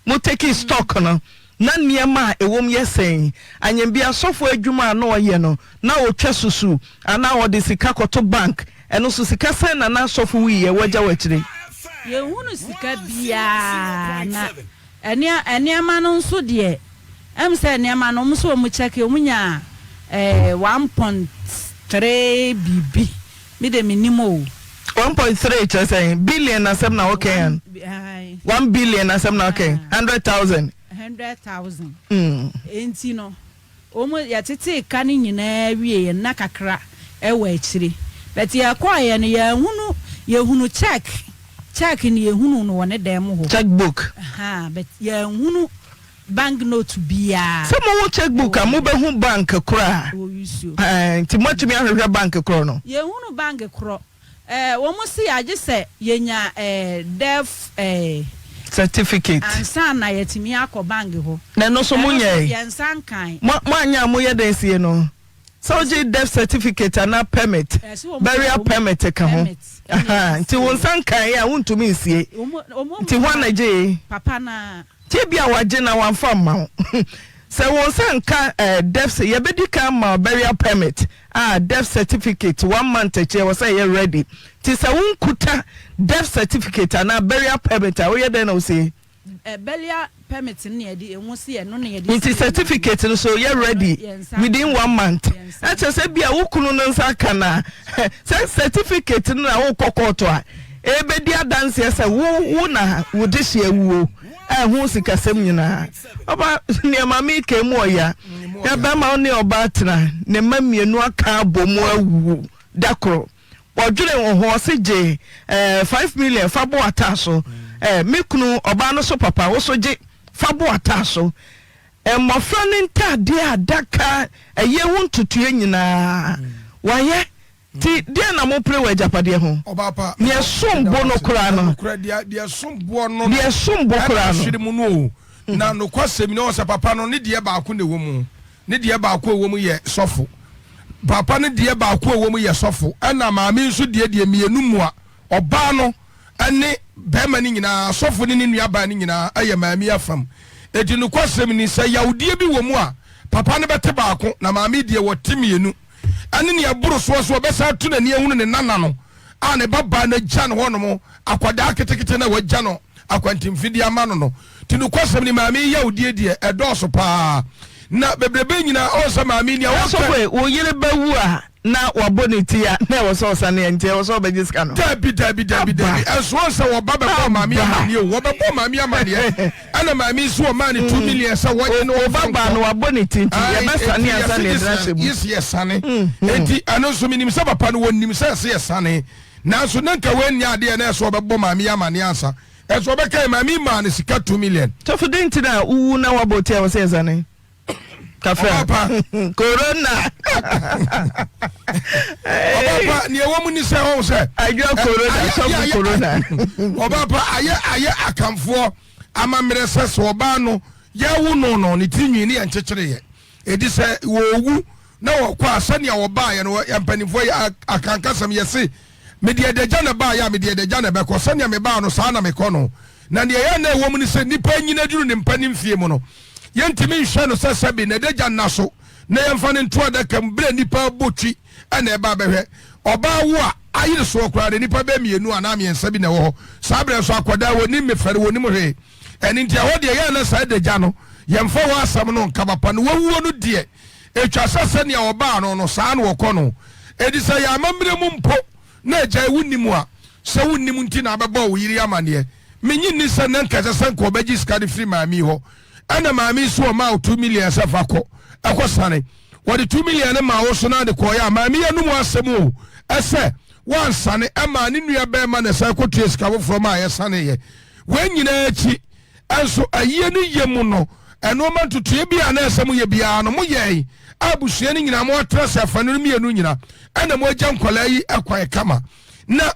Mo take stock no, na nneɛma a ɛwɔ mu yɛ sɛn? Anyambia sɔfo adwuma a na ɔyɛ no, na ɔtwa susu anaa ɔde sika kɔto bank? Ɛno nso sika sɛn na na sɔfo wuiɛ wagya wɔ akyire?
Yɛnhunu sika biara na nneɛma no nso deɛ, ɛm sɛ nneɛma no wɔn nso wɔn check wɔn nyaa ɛɛ 1.3 biribi. Me de mennim o.
1.3 kyerɛ sɛn? Billion asɛm na wokɛn an? 1 billion asɛm na wokɛn? 100,000?
100,000. Enti no, wɔn yɛtetee ka no nyinaa wieeɛ no, na kakra wɔ akyire. But yɛkɔeɛ no, yɛanhunu, yɛhunu cheque, cheque no yɛhunuu no wɔ ne dan mu hɔ.
Cheque book.
Ahaa, but yɛanhunu bank note biara.
Sɛ mowo cheque book a, mobɛhu bank korɔ a.
Wɔ
Ɛɛ, nti moatumi ahwehwɛ bank korɔ no?
Yɛnhunu bank korɔ. Ɛɛ, wɔn se agye sɛ yɛnya ɛɛ death ɛɛ.
Certificate.
Ansa na yɛatumi akɔ bank hɔ.
Na ɛno nso monyɛe?
Ɛno nso yɛn nsa nkae.
Mo, moanyɛ a moyɛ dɛn sie no? Sɛ wogye death certificate anaa permit, burial permit ka ho. Ahaa, nti wo nsa nkae a wontumi nsie. Nti hwan na gyee?
Papa no ara.
Nti ebia wagye na wamfa amma wo. Sɛ wo nsa nka eh, death cer, yɛbɛdi kan ama wo burial permit a death certificate one month akyi ɛwɔ sɛ ɛyɛ ready. Nti sɛ wonkuta death certificate anaa burial permit a woyɛ dɛn na wosie?
Burial permit no na yɛde ɛho si ɛno na yɛde
Nti
sie
certificate no so yɛ
Ɛno
ready
yɛn nsa
within
aka.
one month
Yɛn nsa
na kyerɛ
aka.
sɛ bia wo kunu no nsa aka no a sɛ certificate no na wokɔ kɔɔto a ɛbɛdi adanseɛ sɛ wo wo na wo dehye awuo a ɛho sikasɛm nyinaa ɔba nneɛma meka mu ɔya na bɛma wo ne ɔbaa tena ne mma mmienu aka abɔ mu awuo da koro Ɔdwene wo ho ɔse gye eh, 5 million fa bo ataa so eh, me kunu ɔbaa no so papa wo so gye fa bo ataa so mmɔfra no ntaadeɛ adaka ɛyɛ ho ntotoeɛ nyinaa wayɛ nti deɛn na mopere wɔ agyapadeɛ ho
Ɔbaa pa,
deɛ ɛsom
meda
bo
wo
no
ase.
koraa no
Nokorɛ, deɛ deɛ ɛsom boɔ no no
deɛ ɛsom bo
ɛna
koraa no.
ahwere mu no o. Na nokwasɛm ni, ɔwɔ sɛ papa no ne deɛ baako na ɛwɔ mu. Ne deɛ baako a ɛwɔ mu yɛ sɔfo. Papa no deɛ baako a ɛwɔ mu yɛ sɔfo, ɛna maame nso deɛ deɛ mmienu mua. Ɔbaa no ne barima no nyinaa, sɔfo ne ne nuabaa no nyinaa yɛ maame yi afam. Enti nokwasɛm ni, sɛ yawdeɛ bi wɔ mu a, papa no bɛte baako, na maame yi deɛ wɔte mmienu. Ɛne nea ɛboro soɔ nso, ɔbɛsan ato n'ani ahunu ne nana no a ne babaa no agya no hɔnom, akwadaa ketekete no a wagya no akwantemfidie ama no no. Nti nokwasɛm ni, maame yi yawdie deɛ, ɛdɔɔso paa. Na bebrebe nyinaa, ɔhu sɛ maame yi nea
Na
ɔka.
sɔfo yi, wo yere bɛwu a na wabɔ ne ti a, na ɛwɔ sɛ ɔsane ɛ, nti ɛwɔ sɛ ɔbɛgye sika no?
Dabi, dabi, dabi, dabi.
Aba.
Ɛnso ɔhu sɛ wɔba bɛbɔɔ maame yi
Aba.
amaneɛ o, wɔbɛbɔɔ maame yi amaneɛ, ɛna maame yi nso ɔmaa no 2 million sɛ wɔnye no
Wo
ɔmfa
ba baa
nkɔ.
no wabɔ ne ti nti,
Ae,
yɛbɛsane
enti
ansa
yɛse
na
gye
yɛde no
sɛ
ahyɛ mu.
yese yɛsane. Enti ɛno nso menim sɛ papa no wɔnim sɛ ɛse yɛsane. Nanso na nka wei nyɛ adeɛ a na ɛsɛ ɔbɛbɔ maame yi amaneɛ ansa. Ɛnso ɔbɛkae maame yi maa no sika 2 million.
Sɔfo dɛn nti na wowu na woabɔ ti a ɛwɔ sɛ yɛsane? Kafra.
Ɔbaa pa.
Corona.
Ɔbaa pa nea ɛwɔ mu ni sɛ ɔhu sɛ.
Adwa corona sɔfo corona.
Ɔbaa pa ayɛ ayɛ akanfoɔ amammerɛ sɛ sɛ ɔbaa no yɛwo no no ne tiri nwi ne yɛn kyekyere yɛ. Edi sɛ wɔwu na wɔkɔ a sɛnea wɔbaeɛ no mpanimfoɔ yi akankasɛm yɛse Mede adagya na ɛbaeɛ a, mede adagya na ɛbɛkɔ. Sɛdeɛ mebaa no, saa na mekɔ no. Na deɛ ɛyɛ a na ɛwɔ mu ne sɛ, nnipa anyini aduru ne mpanin mfeɛ mu no, yɛntumi nhwɛ no sɛ sɛbe n'adagya nna so na yɛmfa no nto adaka mu berɛ a nnipa rebɔ twi na ɛba abɛhwɛ. Ɔbaa wo a, ayere soɔ koraa no, nnipa bɛyɛ mmienu anaa mmiɛnsa bi na ɛwɔ hɔ. Saa berɛ nso, akwadaa, wɔnnim mefɛre, wɔnnim hwee. Ɛno nti, ɛhɔ deɛ, ɛyɛ a na saa adagya no, yɛmfa hɔ asɛm no nka papa no. Wawuo no deɛ, Etwa sɛ sɛnea wɔbaa no no, saa na wɔkɔ no. Enti sɛ ɛyɛ amammerɛ mu mpo na agyae wo nni mu a, sɛ wonnim nti na abɛbɔ wo yere amanneɛ. Minnye nni sɛ na anka ɛsɛ sɛ anka ɔbɛgye sika no firi maame yi hɔ. Ɛnna maame yi nso ɔmaa wo 2 million sɛ fa kɔ, kɔsane. Wɔde 2 million no maa wo nso na ade kɔeɛ a, maame yi anom asɛm o, ɛsɛ wansane. Ɛmaa ne nua barima na ɛsan kɔtuaa sika foforɔ maa yɛsaneeɛ. Wei nyinaa akyi, Nso ayie no yɛ mu no, nnoɔma ntotoeɛ bi a na ɛsɛ moyɛ biara no, moyɛe, a abusua no nyinaa moatena ase afanu no mmienu nyina, ɛna moagya nkwadaa yi kwan kama. Na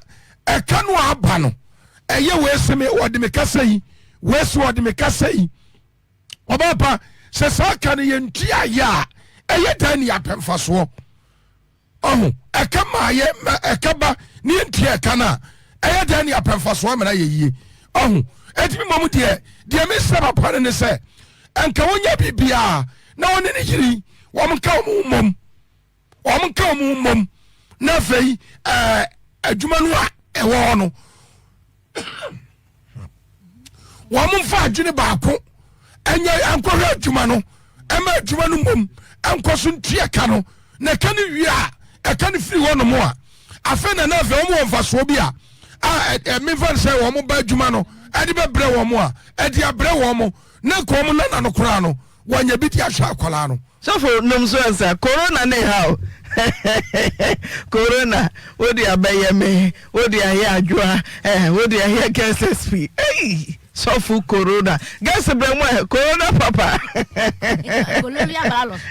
ɛka no a aba no, ɛyɛ wei se me wɔde me kasa yi, wei se wɔde me kasa yi. Ɔbaa pa, sɛ saa ka no yɛntua yɛ a, ɛyɛ dan ne yɛapɛ mfasoɔ. Ɔho, ɛka maa yɛ, ma ɛka ba ne yɛntua ɛka no a, ɛyɛ dɛn ne apɛ mfasoɔ amena yɛ yie? Ɔho, enti me mmom deɛ, deɛ mesrɛ papa no ne sɛ, nka wɔnyɛ biribiara na wɔne ne yere yi, wɔn nka wɔn ho mmom, wɔn nka wɔn ho mmom, na afei ɛɛ adwuma no a ɛwɔ hɔ no, wɔn mfa adwene baako ɛnyɛ nkɔhwɛ adwuma no ɛma adwuma no mmom nkɔ so ntua ka no na ɛka no wie a ɛka no firi hɔ nom a afei na na afei wɔn wɔ mfasoɔ bi a a ɛmefa sɛ wɔn ba adwuma no ɛde bɛbrɛ wɔn a ɛde abrɛ wɔn na nka wɔn nana no koraa no wɔanya bi de ahwɛ akwadaa no.
Sɔfo nom so ansa. Corona ne ha o Corona wode abɛyɛ me wode ayɛ adwoa eh wode ayɛ gssp ei sɔfo corona gas brɛ mu ɛ corona papa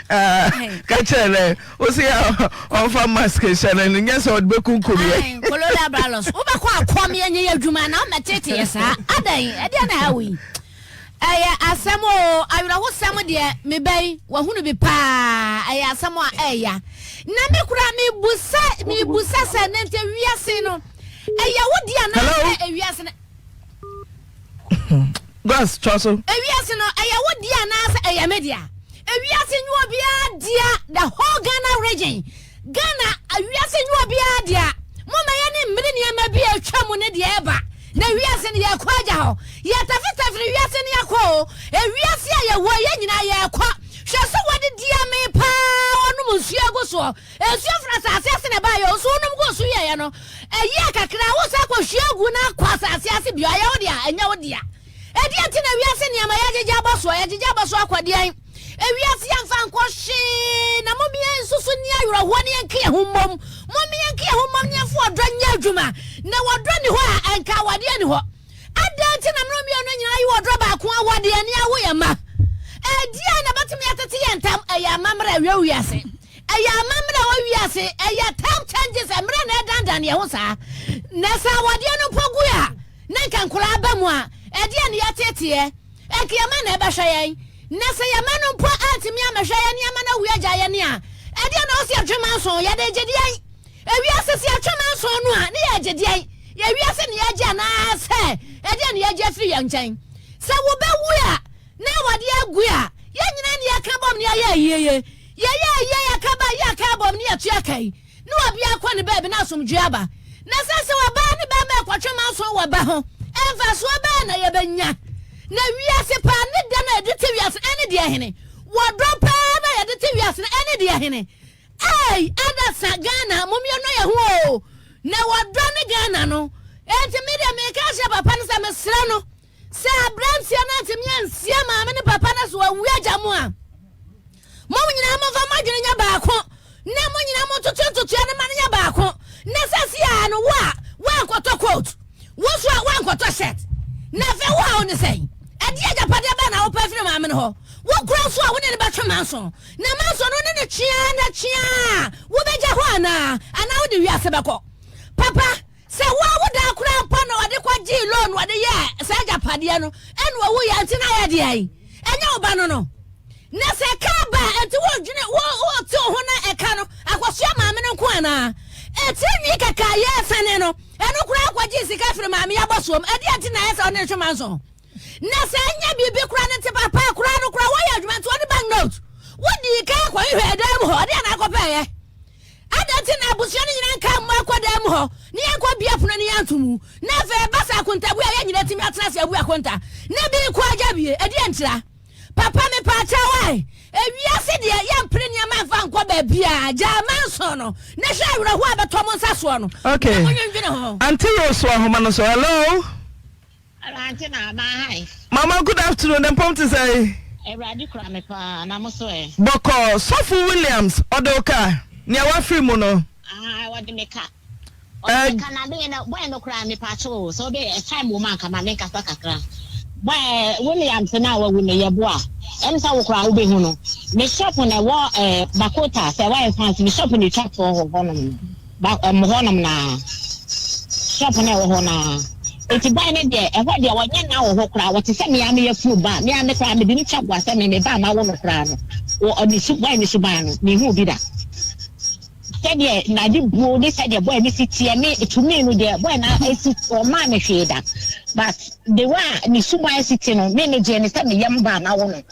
ah, ka kyerɛ nɛ wo se a ɔmfa mask hyɛ no no nyɛ sɛ ɔde bɛkunkum yɛ
Corona virus wobɛkɔ akɔm yɛnyɛ yɛ adwuma na womɛtete yɛ saa adɛn ɛdeɛ na ha wo yi Ɛyɛ asɛm oo, awerɛhosɛm deɛ me ba yi, wahunu bi paa, ɛyɛ asɛm a ɛya. Na me koraa mebusa, mebusa sɛ ne nti wiase no, ɛyɛ wo deɛ anaasɛ ewiase no.
Gas, toa so.
Ewiase no, ɛyɛ wo deɛ anaasɛ ɛyɛ me dea? Ewiase nyɛ obiara dea, the whole Ghana region. Ghana, wiase nyɛ obiara dea. Momma yɛne mmiri nneɛma bi a atwa mu ne deɛ ɛba. Na wiase no yɛkɔ agya hɔ. Yɛtafetafere wiase no yɛkɔ o. Ewiase a yɛwɔ yɛn nyinaa yɛkɔ. Hwɛ sɛ wɔde di amee paa ɔnom nsuo agu soɔ. Nsuo firi asase ase na ɛbaeɛ o, nso wonom guu so wieeɛ no, ɛyɛɛ kakra a wosan kɔhwie agu na akɔ asase ase bio. Ɛyɛ wo dea? Ɛnyɛ wo dea. Ɛdeɛn nti na wiase nneɛma yɛagyegye abɔ soɔ? Yɛagyegye abɔ so akɔ deɛn? Ewiase yɛmfa nkɔ hwee, na mom yɛnsusu nni awerɛhoɔ na yɛnka yɛn ho mmom. Mom yɛnka yɛn ho mmom na yɛmfa ɔdɔ nyɛ adwuma. Na ɔdɔ nni hɔ a, ɛnka awadeɛ nni hɔ. Adɛn nti na mene mmienu nyinaa yɛ ɔdɔ baako awadeɛ ne awo yɛn mma? Ɛdeɛn na ɛbɛtumi atete yɛn ntam? Ɛyɛ amammerɛ a ɛwɔ wiase. Ɛyɛ amammerɛ a ɛwɔ wiase. Ɛyɛ time changes, mmerɛ na ɛdandan yɛn ho saa. Na sɛ awadeɛ no mpo gu a, na nka nkwadaa aba mu a, ɛdeɛn na yɛteteɛ? Anka yɛn mma na ɛbɛhwɛ yɛn. Na sɛ yɛn mma no mpo antumi ammɛhwɛ yɛn ne yɛn mma no awu agya yɛn a, ɛdeɛn na ɛwɔ sɛ yɛtwe manso? Yɛde regye deɛn? Ewiase sɛ yɛtwe manso no a, ne yɛregye deɛn? Ewiase na yɛregye anaasɛ ɛdeɛn na yɛregye afiri yɛn nkyɛn? Sɛ wobɛwu a, na awadeɛ agu a, yɛn nyinaa na yɛka bom na yɛyɛ ayie. Yɛyɛ ayie, yɛka ba, yɛka bom na yɛtua ka yi. Ne obiara kɔ ne baabi na asomdwoe aba. Na sɛ sɛ ɔbaa ne barima rekɔtwe manso wɔ ba ho, mfasoɔ bɛn na yɛbɛnya? Na wiase paa ne dɛ no a yɛde te wiase no ɛne deɛ hene? Wɔdɔ paa no a yɛde te wiase no ɛne deɛ hene? Ei adasa Ghana mom yɛnnɔ yɛn ho oo, na wɔdɔ ne Ghana no. Enti me deɛ meka akyerɛ papa no sɛ mesrɛ no sɛ aberanteɛ no antumi ansie maame ne papa no so wawu agya mo a, Mo nyinaa momfa mo adwene nyɛ baako, na mo nyinaa montoto ntotoeɛ no ma no nyɛ baako. Na sɛsi ara no, wo a woankɔtɔ coat, wo nso a woankɔtɔ shirt, na afei wo haw ne sɛn? Ɛdeɛ agyapadeɛ bɛn na wopɛ firi maame no hɔ? Wo kura nso a wo ne no bɛtwe manso, na manso no wo ne no twea na twea a, wobɛgya hɔ anaa? Anaa wode wiase bɛkɔ? Papa, sɛ wo a wo daa koraa mpo na wɔde kɔgyee loan wɔde yɛɛ saa agyapadeɛ no, ɛna ɔwuiɛ nti na ayɛ deɛn? Ɛnyɛ wo ba no no. Na sɛ ɛka aba a, ɛnti wodwene wo wote wo ho na ɛka no akɔsoa maame no nko anaa? Etiri nwi kɛkɛ a yɛresane no, ɛno koraa kɔgyee sika firi maame yi abɔsoɔ mu. Ɛdeɛn nti na ayɛ sɛ ɔne no twe manso? Na sɛ ɛnyɛ biribi koraa no nti papa koraa no koraa wɔyɛ adwuma nti ɔde bank note. Wodii kan kɔhwehwɛɛ dan mu hɔ, ɛdeɛn na akɔpɛeɛ? Adɛn nti na abusua no nyinaa nka mmɔ nkɔ dan mu hɔ na yɛnkɔbue pono no yɛnto mu? Na afei ɛba sɛ akontabu a yɛn nyinaa tumi atena ase abu akonta na bi nko agya bie. Ɛdeɛn ntira? Papa mepaakyɛw ae, ewiase deɛ yɛmpere nneɛma mfa nkɔ baabiara, gyaa manson no na hwɛ awerɛhoɔ a ɛbɛtɔ mo nsa soɔ no na
Okay.
monwendwene ho.
Auntie Rose wɔ ahoma no so. Hello.
Hello auntie na ma hi.
Mama good afternoon ne mpɔm te sɛn?
Awurade kura me paa na mo so ɛ?
Bɔkɔɔ, Sɔfo Williams ɔde wo ka nea wafiri mu no.
Aah ɔde me ka ɔde me ka na me no boy no koraa me pakyɛw o sɛ wobɛ time wɔ mu anka ma me nkasa kakra boy Williams no a wawu no yɛ boa ɛm sɛ wo koraa wobɛhu no me shop na ɛwɔ eh, Bakota sɛ wayɛ fans me shop na etwa toɔ hɔ hɔnom no. Ba ɛmo hɔ nom naa. Shop no a ɛwɔ hɔ naa. Eti boy no deɛ ɛhɔ deɛ ɔnyɛ na wɔ hɔ koraa ɔte sɛ me ara me yafunu ba me ara me koraa mede no twa boa sɛ me me ba a mawo no koraa no wɔ ɔne su boy no suban no menhuu bi da sɛdeɛ nade buo ne sɛdeɛ boy no si teɛ me to me no deɛ boy no esi ɔmaa me hwee da but the way a ne suban si te no me me gyee ne sɛ me yam ba a mawo no.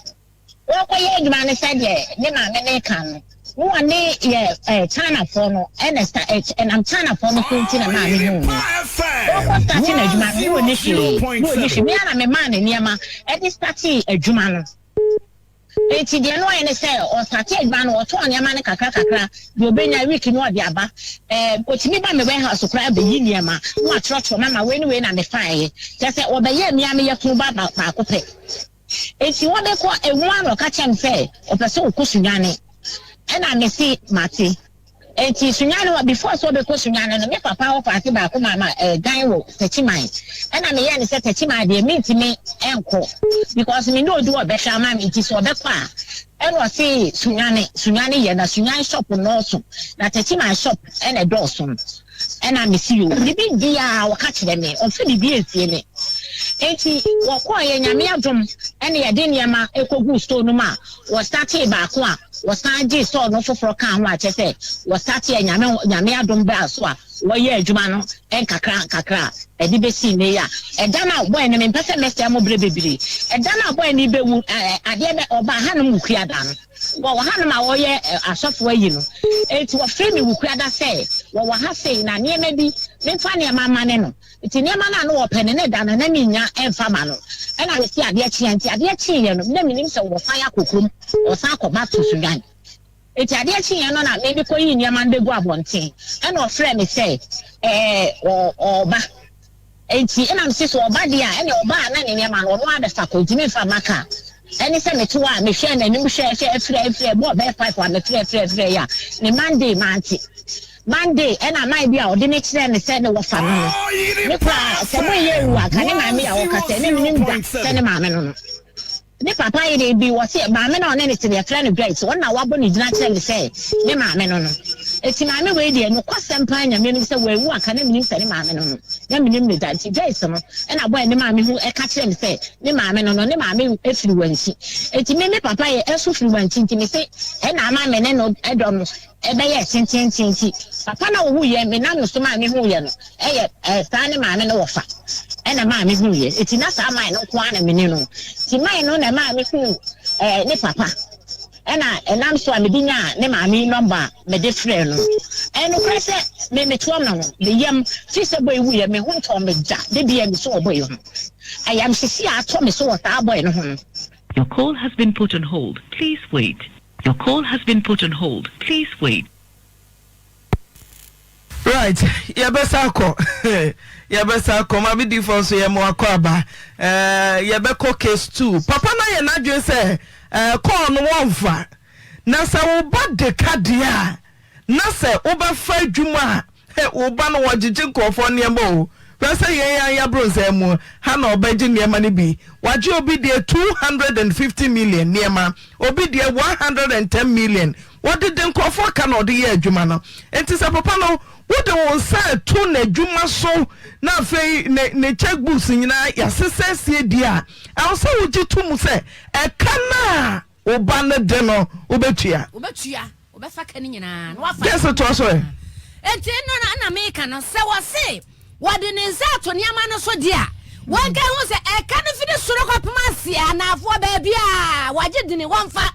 Wɔrekɔyɛ adwuma no sɛdeɛ ne maame no reka no, na wɔne yɛ eh, Chinafoɔ no ɛna sta eh, ɛnam Chinafoɔ no so nti na maame huu no. Wɔrekɔ starte n'adwuma no, na ɔnni hwee, na ɔnni hwee. Me ara na memaa no nneɛma ɛde startee adwuma no. Enti deɛ na ɔyɛ ne sɛ ɔstate adwuma no, ɔtɔn nneɛma no kakra kakra, deɛ ɔbɛnya week no ɔde aba. Eh, ɔtumi ba me warehouse koraa bɛyi nneɛma, na watwerɛtwerɛ mama wei ne wei na mefaeɛ. Kyerɛ sɛ ɔbɛyɛɛ me ara me yafunu ba baako pɛ. Enti wɔbɛkɔ ehu a na ɔka kyerɛ me sɛ ɔpɛ sɛ ɔkɔ Sunyani ɛna me se mate. Enti Sunyani hɔ before sɛ ɔbɛkɔ Sunyani no me papa hɔ paase baako maa ma eh, dan wɔ Techiman ɛna me yɛɛ no sɛ Techiman deɛ mentumi nkɔ because me ne odi ɔbɛhwɛ ama me nti sɛ ɔbɛkɔ a ɛna ɔse Sunyani Sunyani yɛ na Sunyani shop nnɔɔso na Techiman shop ɛna ɛdɔɔso no. Ɛna mese yoo, ne biribiaa ɔka kyerɛ me, ɔmfa biribiaa nsie me. Enti wɔkɔɔeɛ, Nyame adom ɛna yɛde nneɛma kɔguu store no mu a wɔstartee baako a wɔsan gyee store no foforɔ kaa ho a kyerɛ sɛ wɔstarteɛ Nyame Nyame adom baa so a wɔyɛɛ adwuma no nkakra nkakra a ɛde bɛsii nnɛ yi a ɛda no a boy no mempɛ sɛ mɛsɛe mo berɛ bebree ɛda no a boy no rebɛwu adeɛ bɛ ɔbaa hanom Wukuada no. Wɔwɔ hanom a wɔyɛ asɔfo ayi no. Enti wɔfrɛ me Wukuada sɛ wɔwɔ ha sei na nneɛma bi, memfa nneɛma mmane no. Nti nneɛma no a na wɔpɛ no ne da no na mennya mfa ma no. Ɛna mese adeɛ kyeɛ nti adeɛ kyeeɛ no na menim sɛ wɔsan akɔ kurom, wɔsan akɔ back to Sudan. Nti adeɛ kyeeɛ no na me mekɔyii nneɛma no bɛgu abɔnten. Ɛna ɔfrɛɛ me sɛ ɛɛ ɔɔba. Enti ɛna mese sɛ ɔba deɛ a, ɛneɛ ɔba a na ne nneɛma no ɔno ara bɛfa kɔ, ntumi mfa mma kaa. Ɛne sɛ mete hɔ a mehwɛɛ n'anim hwɛɛ hwɛɛ frɛɛ frɛɛ bɔɔ bɛyɛ 5 a mefrɛɛ frɛɛ frɛɛ a ne Monday mante. Monday ɛna man bi a ɔde me kyerɛɛ me sɛ ne wɔfa no no. Me koraa sɛ moyɛ awu a nka ne maame a ɔka sɛ ne menim da sɛ ne maame no no. Ne papa yere bi, wɔse maame no a ɔne no te no yɛfrɛ no Joyce, ɔno na wabɔ ne din akyerɛ me sɛ ne maame no no. Enti maame wei deɛ nokwasɛm paa Nyame anim sɛ wanwu anka na menim sɛ ne maame no no, na menim no da. Nti Joyce no na bɔɔ ne maame hu ka kyerɛɛ me sɛ ne maame no no, ne maame firi Wankyi. Enti me me papa yɛ nso firi Wankyi nti mese ɛna ama me ne no dɔ no bɛyɛɛ tenteenten nti papa no a ɔwuiɛ menam no so maa mehuiɛ no yɛ saa ne maame no wɔfa ɛna maa mehuiɛ nti na saa man no nko ara na mene no nti man no na ɛmaa mehuu ne papa ɛna ɛnam so a mede nyaa ne maame yi nɔmba a mede frɛɛ no. Ɛnokorɛ sɛ me metoa ma no me yam firi sɛ bɔyi wuiɛ me ho ntɔɔ me da da biara mesu wɔ bɔyi ho ayamhyehye a atɔ me so wɔ saa bɔyi no ho no.
Your call has been put on hold, please wait. Your call has been put on hold, please wait.
Right, yɛbɛsa akɔ yɛbɛsa akɔ maame difoɔ nso yɛ mo akɔ aba ɛɛ yɛbɛkɔ case two papa no ayɛ n'adwene sɛ ɛɛ kɔɔ no wɔnfa na sɛ wo ba de ka deɛ a na sɛ wobɛfa adwuma a He, wo ba no wɔgyegye nkurɔfoɔ nneɛma o. Hwɛ sɛ yɛn ara y'abronsɛn mu ha na ɔbɛgye nneɛma no bi. Wagye obi deɛ 250 million nneɛma, obi deɛ 110 million. Wɔde de nkurɔfoɔ ka na ɔde yɛ adwuma no. Nti sɛ papa no wode wo nsa reto n'adwuma so na afei ne ne check books nyinaa yɛasesa asie deɛ a, ɛwɔ sɛ wogye to mu sɛ ɛka no a Wo ba no de no, wobɛtua.
Wobɛtua, wobɛfa ka no nyinaa na wafa.
Jesse toa so ɛ.
Enti no na na meka no sɛ wɔse wɔde ne nsa ato nneɛma no so deɛ a, wɔnka hu sɛ ɛka no firi soro kɔpem aseɛ anaafoɔ baabi a wɔagye dini wɔmfa.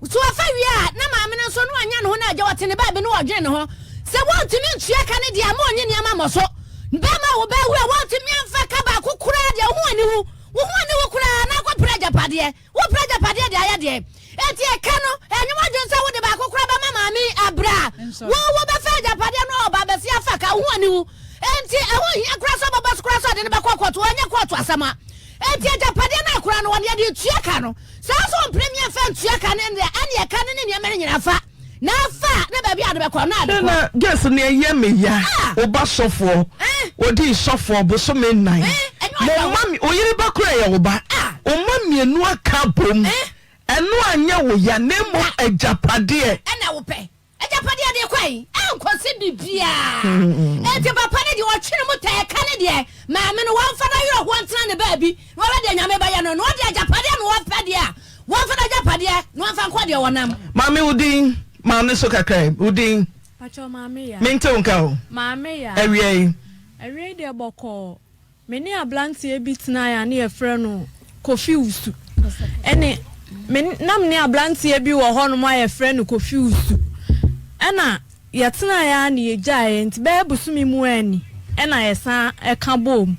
So wɔfa wie a na maame no nso na wanya ne ho na agya wɔte ne baabi na wɔdwene ne ho sɛ wɔntumi ntua ka no deɛ a ma ɔnye nneɛma mmɔ so. Bɛma wo ba awu a wɔntumi amfa ka baako koraa deɛ wo ho aniwu wo ho aniwu koraa na akɔpere agyapadeɛ. Wopɛ agyapadeɛ de ayɛ deɛn? Enti ɛka no, ɛnyɛ w'adwene sɛ wode baako koraa bɛma maame yi berɛ a wo wobɛfa agyapadeɛ no ɔba abɛsi afa ka, wo ho aniwu. Enti ɛho nhia koraa sɛ ɔbɛbɔ so koraa sɛ ɔde no bɛkɔ kɔɔto, ɛnyɛ kɔɔto asɛm a. Enti agyapadeɛ no akora no, wɔde yɛde retua ka no. Saa nso ɔmpene mmea mfa ntua ka no deɛ, ɛne ɛka no ne nneɛma no nyinaa fa. Na fa na baabi a ade bɛkɔ no, na ade kɔ.
Na Grace nea ɛyɛ me ya, wo ba sɔfoɔ, ɔdii sɔfoɔ bosome nnan, mo mma, wo yere ba koraa yɛ wo ba, wo mma mmienu aka abom, ɛno anyɛ wo ya na mmom agyapadeɛ.
Ɛna wopɛ agyapadeɛ de kɔ yi, ɛnkɔsi biribiara. Enti papa no deɛ ɔtwe ne mu tɛɛ ka ne deɛ, maame no wɔmfa no awerɛhoɔ ntena ne baabi na ɔhwɛ deɛ Nyame bɛyɛ no, na ɔde agyapadeɛ na ɔpɛ deɛ a, Wɔmfa n'agyapadeɛ na wɔmfa nkɔ deɛ wɔnam.
Maame wo din? Ma wo ne so kakra yi. Wo din?
Pakyɛw Maame Yaa.
Mente wo nka o.
Maame Yaa.
Awia yi.
Awia yi deɛ bɔkɔɔ. Me ne abranteɛ bi tenaeɛ a ne yɛfrɛ no Kofi Wusu. Ɛne me na me ne abranteɛ bi wɔ hɔnom a yɛfrɛ no Kofi Wusu. Ɛna yɛtenaeɛ ara na yɛgyaeɛ nti bɛyɛ bosome mu ara ni ɛna yɛsan ka bɔɔ mu.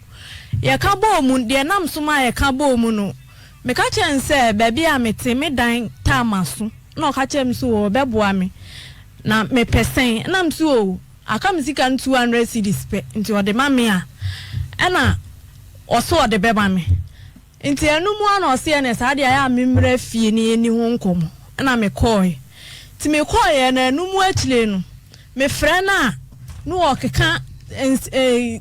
Yɛka bɔɔ mu, deɛ ɛnam so maa yɛka bɔɔ mu no, Meka kyerɛɛ no sɛ baabi a mete, me dan taa m'aso. Ɛnna ɔka kyerɛɛ me sɛ oo, ɔbɛboa me. Na mepɛ sɛn? Ɛnna mese oo, aka me sika no 200 cedis pɛ, nti ɔde ma me a, ɛnna ɔse ɔde bɛma me. Nti ɛno mu ara na ɔse ɛnneɛ saa deɛ ayɛ a memmra fie na yɛnni ho nkɔmmɔ. Ɛnna mekɔeɛ. Nti mekɔeɛ no, ɛno mu akyire no, mefrɛ no a, na ɔkeka ns eh,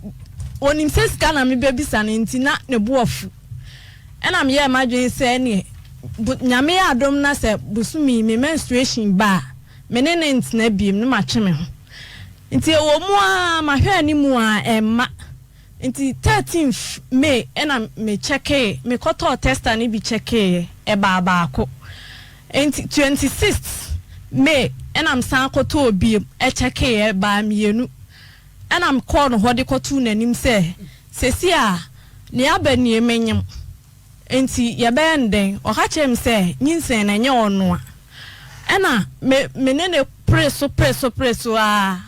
ɔnim sɛ sika na mebɛbisa no nti na ne bo afu. Ɛna meyɛɛ m'adwene sɛ ɛneɛ bo Nyame yɛ adom na sɛ bosome yi me menstruation ba a, me ne no ntena biom na matwe me ho. Nti ɛwɔ mu ara mahwɛ anim a ɛmma. Nti 13th May ɛna me checkee, me kɔtɔɔ tester no bi checkeeɛ, ɛbaa baako. Nti 26th May ɛna mesan kɔtɔɔ biom ɛcheckeeɛ, ɛbaa mmienu. Ɛna mekɔɔ no hɔ de kɔtoo n'anim sɛ, Seesei a nea aba nie, menyem, enti yɛbɛyɛ no dɛn? Ɔka kyerɛɛ me sɛ, Nyinsɛn no, ɛnyɛ ɔno a. Ɛna me me ne no peree so peree so peree so ara,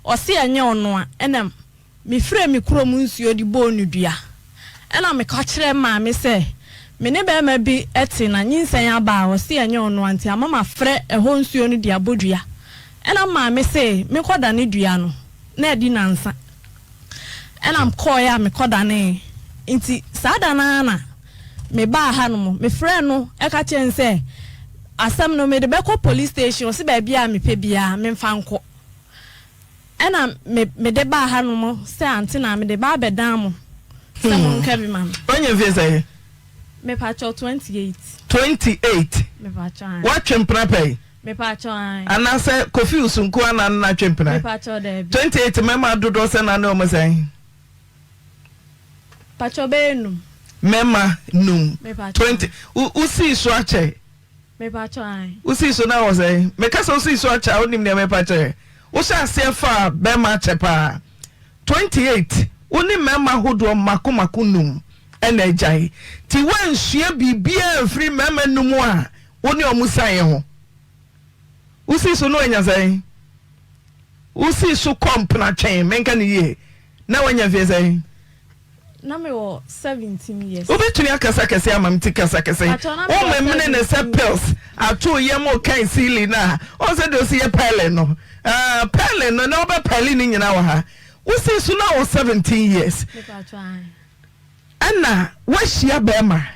ɔse ɛnyɛ ɔno a, ɛna. Mefrɛɛ me kurom nsuo de bɔɔ no dua. Ɛna meka kyerɛɛ maame sɛ me ne barima bi te na nyinsɛn aba a ɔse ɛnyɛ ɔno a nti ama mafrɛ ɛhɔ nsuo no de abɔ dua. Ɛna maame se menkɔdane dua no na adi nansa. Ɛna mekɔeɛ a mekɔdanee. Nti saa da no ara na mebaa hanom. Mefrɛɛ no ka kyerɛɛ no sɛ asɛm no mede bɛkɔ police station, ɔse baabi a mepɛ biara memfa nkɔ. Ɛna me mede baa ha nom sɛ ante na mede ba abɛdan mo sɛ mo nka bi ma me.
Wanya mfie sɛn?
Mepakyɛw 28.
28?
Mepakyɛw ae.
Woatwe mpena pɛn?
Mepakyɛw ae.
Anaasɛ Kofi Usu nko ara na ne no atwe mpena?
Mepakyɛw daabi.
28 mmarima dodoɔ sɛn na ne wɔn sɛn?
Pakyɛw bɛyɛ num.
Mmarima num.
Mepakyɛw.
20 wosii so akyɛ?
Mepakyɛw ae.
Wosii so na wɔ sɛn? Meka sɛ wosii so akyɛ a wonim nea mepa kyerɛ. Wohyɛ aseɛ faa bɛrima akyɛ paa. 28 wo ne mmarima ahodoɔ mako mako num ɛna agyae. Nti woansua biribiara amfiri mmarima num a wo ne wɔn sianeɛ ho. Wosii so na wanya sɛn? Wosii so kɔ mpenatwe, menka no yie, na wanya mfeɛ sɛn?
Na me wɔ 17 years.
Wobɛtumi akasa kɛse ama me ti kasa kɛse.
Pakyɛw, na me wɔ
Wo memene ne sɛ
17
pills ato yam kan siili no a ɔn sɛ deɛ ɔsi yɛ pɛɛle no. Ah, pɛɛle no na wobɛ pɛɛle ne nyinaa wɔ ha. Wosii so na wɔ 17 years.
Me pakyɛw ae.
Ɛna woahyia bɛɛma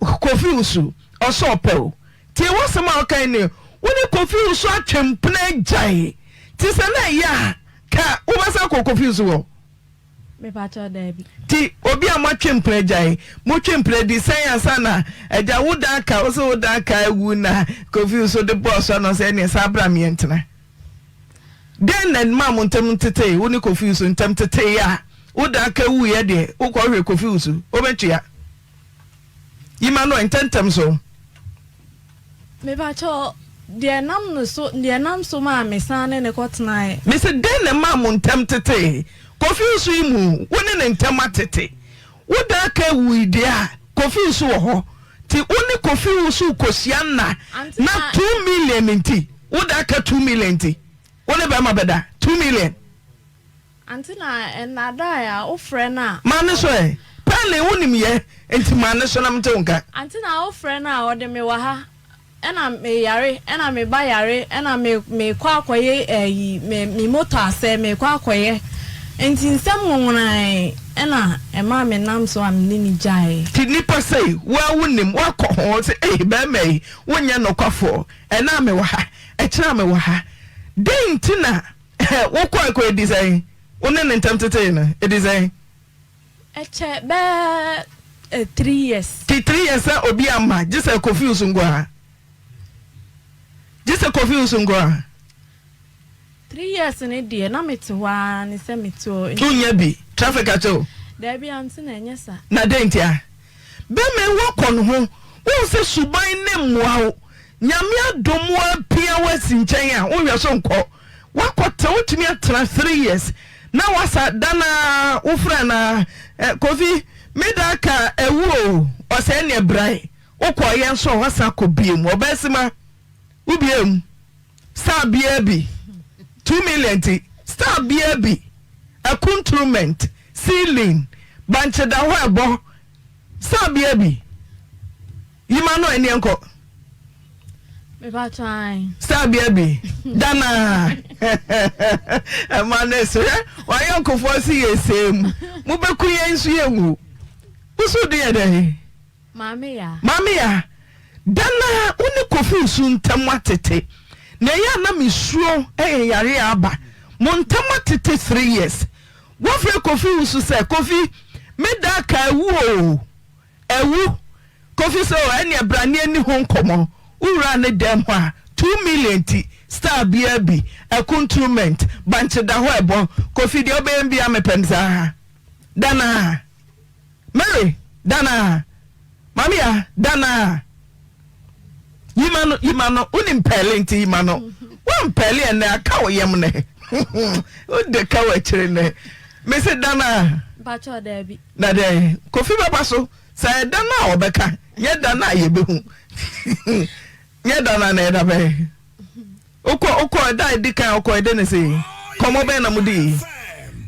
Kofi Wusu ɔsɛ ɔpɛ wo. Tie w'asɛm a woka yi ne wo ne Kofi Wusu atwe mpena agyae. Nti sɛ na ɛyɛ a ka wobɛsan akɔ Kofi Wusu hɔ?
Mepakyɛw daabi.
Nti obi a moatwe mpena agyae, motwe mpena di sɛn ansa na agya wo dan ka, wo se wo dan ka awu na Kofi Wusu de bɔɔ so ano sɛ ɛneɛ saa bra meɛntena. Dɛn na ɛmaa mo ntam tetee, wo ne Kofi Wusu ntam tetee a wo dan ka wuiɛ deɛ wokɔ hwɛ Kofi Wusu, wobɛtua? Yima no ntɛntɛm so.
Mepakyɛw, deɛ ɛnam no so, deɛ ɛnam so maa me san ne no kɔtenaeɛ.
Mese dɛn na ɛmaa mo ntam tetee? Kofi Wusu yi mu, wo ne ne ntam atete. Wo dan ka wui deɛ a, Kofi Wusu wɔ hɔ. Nti wo ne Kofi Wusu rekɔhyia nna na 2 million nti, wo dan ka 2 million nti, wo ne bɛrima bɛda 2 million.
Ante na ɛnnadae a wo frɛ no a.
Ma ne so ɛ. Pɛɛle wo nim yɛ nti ma ne so na mente wo nka.
Ante na wo frɛ no a ɔde me wɔ ha ɛna me yare ɛna me ba yare ɛna me me kɔ akɔyɛ ɛyi me me motor asɛe me kɔ akɔyɛ nti nsɛm nwonwonae ɛna ɛmaa me nam so a me ne no gyaee.
Nti nipa sei wo ara wo nim woakɔ ho sɛ ei bɛɛma yi wo nyɛ nokwafoɔ ɛnɛ a me wɔ ha ɛkyena a me wɔ ha dɛn nti na Wokɔe kɔ edi sɛn? Wo ne no ntam tetee no, edi sɛn?
Ɛkyɛ bɛyɛ three years.
Ti three years sɛ obi amma gye sɛ Kofi Usu nko ara. Gye sɛ Kofi Usu nko ara.
Three years no deɛ na mete hɔ ara ne sɛ mete hɔ.
Wonnya bi? Traffic akye wo?
Daabi ante na ɛnyɛ saa.
Na dɛn ntia? Bɛma yi woakɔ ne ho, wohu sɛ suban no mmoa wo, Nyame adom wo apia wo asi nkyɛn a wonhwɛ so nkɔ, woakɔ tena, wotumi atena three years na wasa da no ara wofrɛ no ara, eh, Kofi me da ka awu o, ɔsɛ ɛneɛ brae, wokɔɔyɛ nso a woasan akɔ biom, ɔbaa sima, wobie mu, star biaa bi, 2 million nti, star biaa bi, akunturument, ceiling, bankye da hɔ ɛbɔ, star biaa bi. Yima no ɛneɛ nkɔ. Star bia bi dana ɛma ne so hwɛ wayɔnkofoɔ se yɛ sɛ mu mobɛku yɛn nso yɛnwu woso de yɛ dɛn
Maame ya.
Maame ya dana wo ne Kofi nso ntam atete na ɛyɛ a na mesuro ɛyɛ yare a aba mo ntam atete 3 years wofrɛ Kofi wo so sɛ Kofi me da ka awu o. Awu. Kofi sɛ oh ɛneɛ bra ne yɛnni ho nkɔmmɔ. Wo wuraa ne dɛm hɔ a, 2 million nti, star biara bi, akunturument, bankye da hɔ ɛbɔ. Kofi deɛ wobɛyɛ me biara mepɛ no saa. Danaa. Mary, danaa. Maame ya, danaa. Yima no, yima no, wonim pɛɛle nti yima no. Woampɛɛle ɛnnɛ, aka wo yam nɛ. Wode ka w'akyiri nɛ. Mese danaa.
Mpakyɛw daabi.
Na dɛn? Kofi bɛba so. Sɛ ɛyɛ da no a ɔbɛka, nyɛ da no a yɛbɛhu. Nyɛ da no a na ɛyɛ da bɛn? Wokɔ wokɔ ɛda a ɛdi kan wokɔ ɛde ne se kɔmmɔ bɛn na mo dii?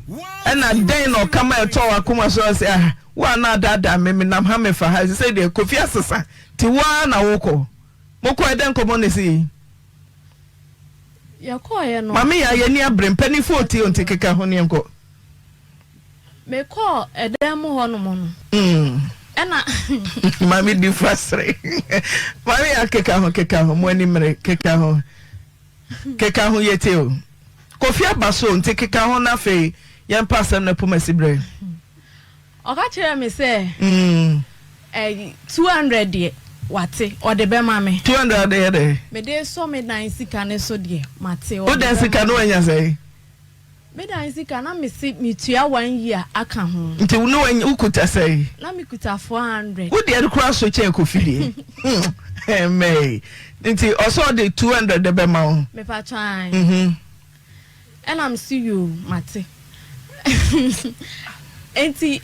Ɛna dɛn na ɔka ma ɛtɔɔ w'akoma so ɔse ah wo a na adaadaa me menam ha mefa ha sesei deɛ Kofi asesa nti wo ara na wokɔ. Mokɔɛ dɛn nkɔmmɔ na ɛsii?
Yɛkɔeɛ no.
Maame Yaa yɛn ani abere mpaninfoɔ retie o nti keka ho ne yɛnkɔ.
Mekɔɔ ɛdan mu hɔ nom no. Ɛna.
Maame di fa sere. Maame Yaa keka ho keka ho mo ani mmere keka ho keka ho yɛtie o. Kofi aba so o nti keka ho na afei yɛmpa asɛm no poma si berɛ.
Ɔka kyerɛɛ me sɛ, Ɛy, 200 deɛ, wate, ɔde bɛma me.
200 ade yɛ dɛn?
Mede resɔ me dan sika no so deɛ, mate,
Wo
ɔde
dan sika
bɛma
no
me.
woanya sɛn?
Me dan sika, na mese metua one year aka ho.
Nti wo ne wanya, wokuta sɛn?
Na mekuta 400.
Wo deɛ no koraa so kyɛn Kofi deɛ. Hmm, Mɛy. Nti ɔsɛ ɔde 200 de bɛma wo?
Mepatwɔ ae.
Mhm.
Ɛna me se yoo mate. Enti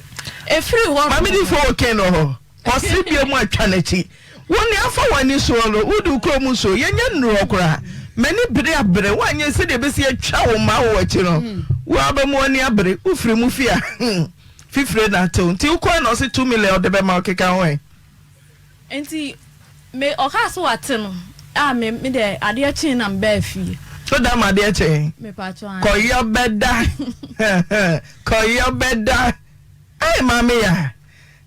ɛfiri hɔ
Maame
nom.
difoɔ wɔ Ken wɔ hɔ. Ɔsere bia mu atwa n'akyi. Wo nea afa w'ani soɔ no, wode wo kurom nsuo. Yɛnyɛ nnuru hɔ koraa. M'ani bere abere. Woanyɛ sɛdeɛ ɛbɛsi atwa wo mma wɔ w'akyi no, wo ara bɛma w'ani abere. Wofiri mu fie a, fifire na atew. Nti wokɔɛ na ɔse 2 million ɔde bɛma wo, keka ho ɛ.
Nti me ɔkaa sɛ wate no a me me deɛ adeɛ kyee na me baa fie.
So da ma adeɛ kyee?
Mepakyɛw ae.
Kɔyɔ bɛda kɔyɔ bɛda ɛɛ maame ya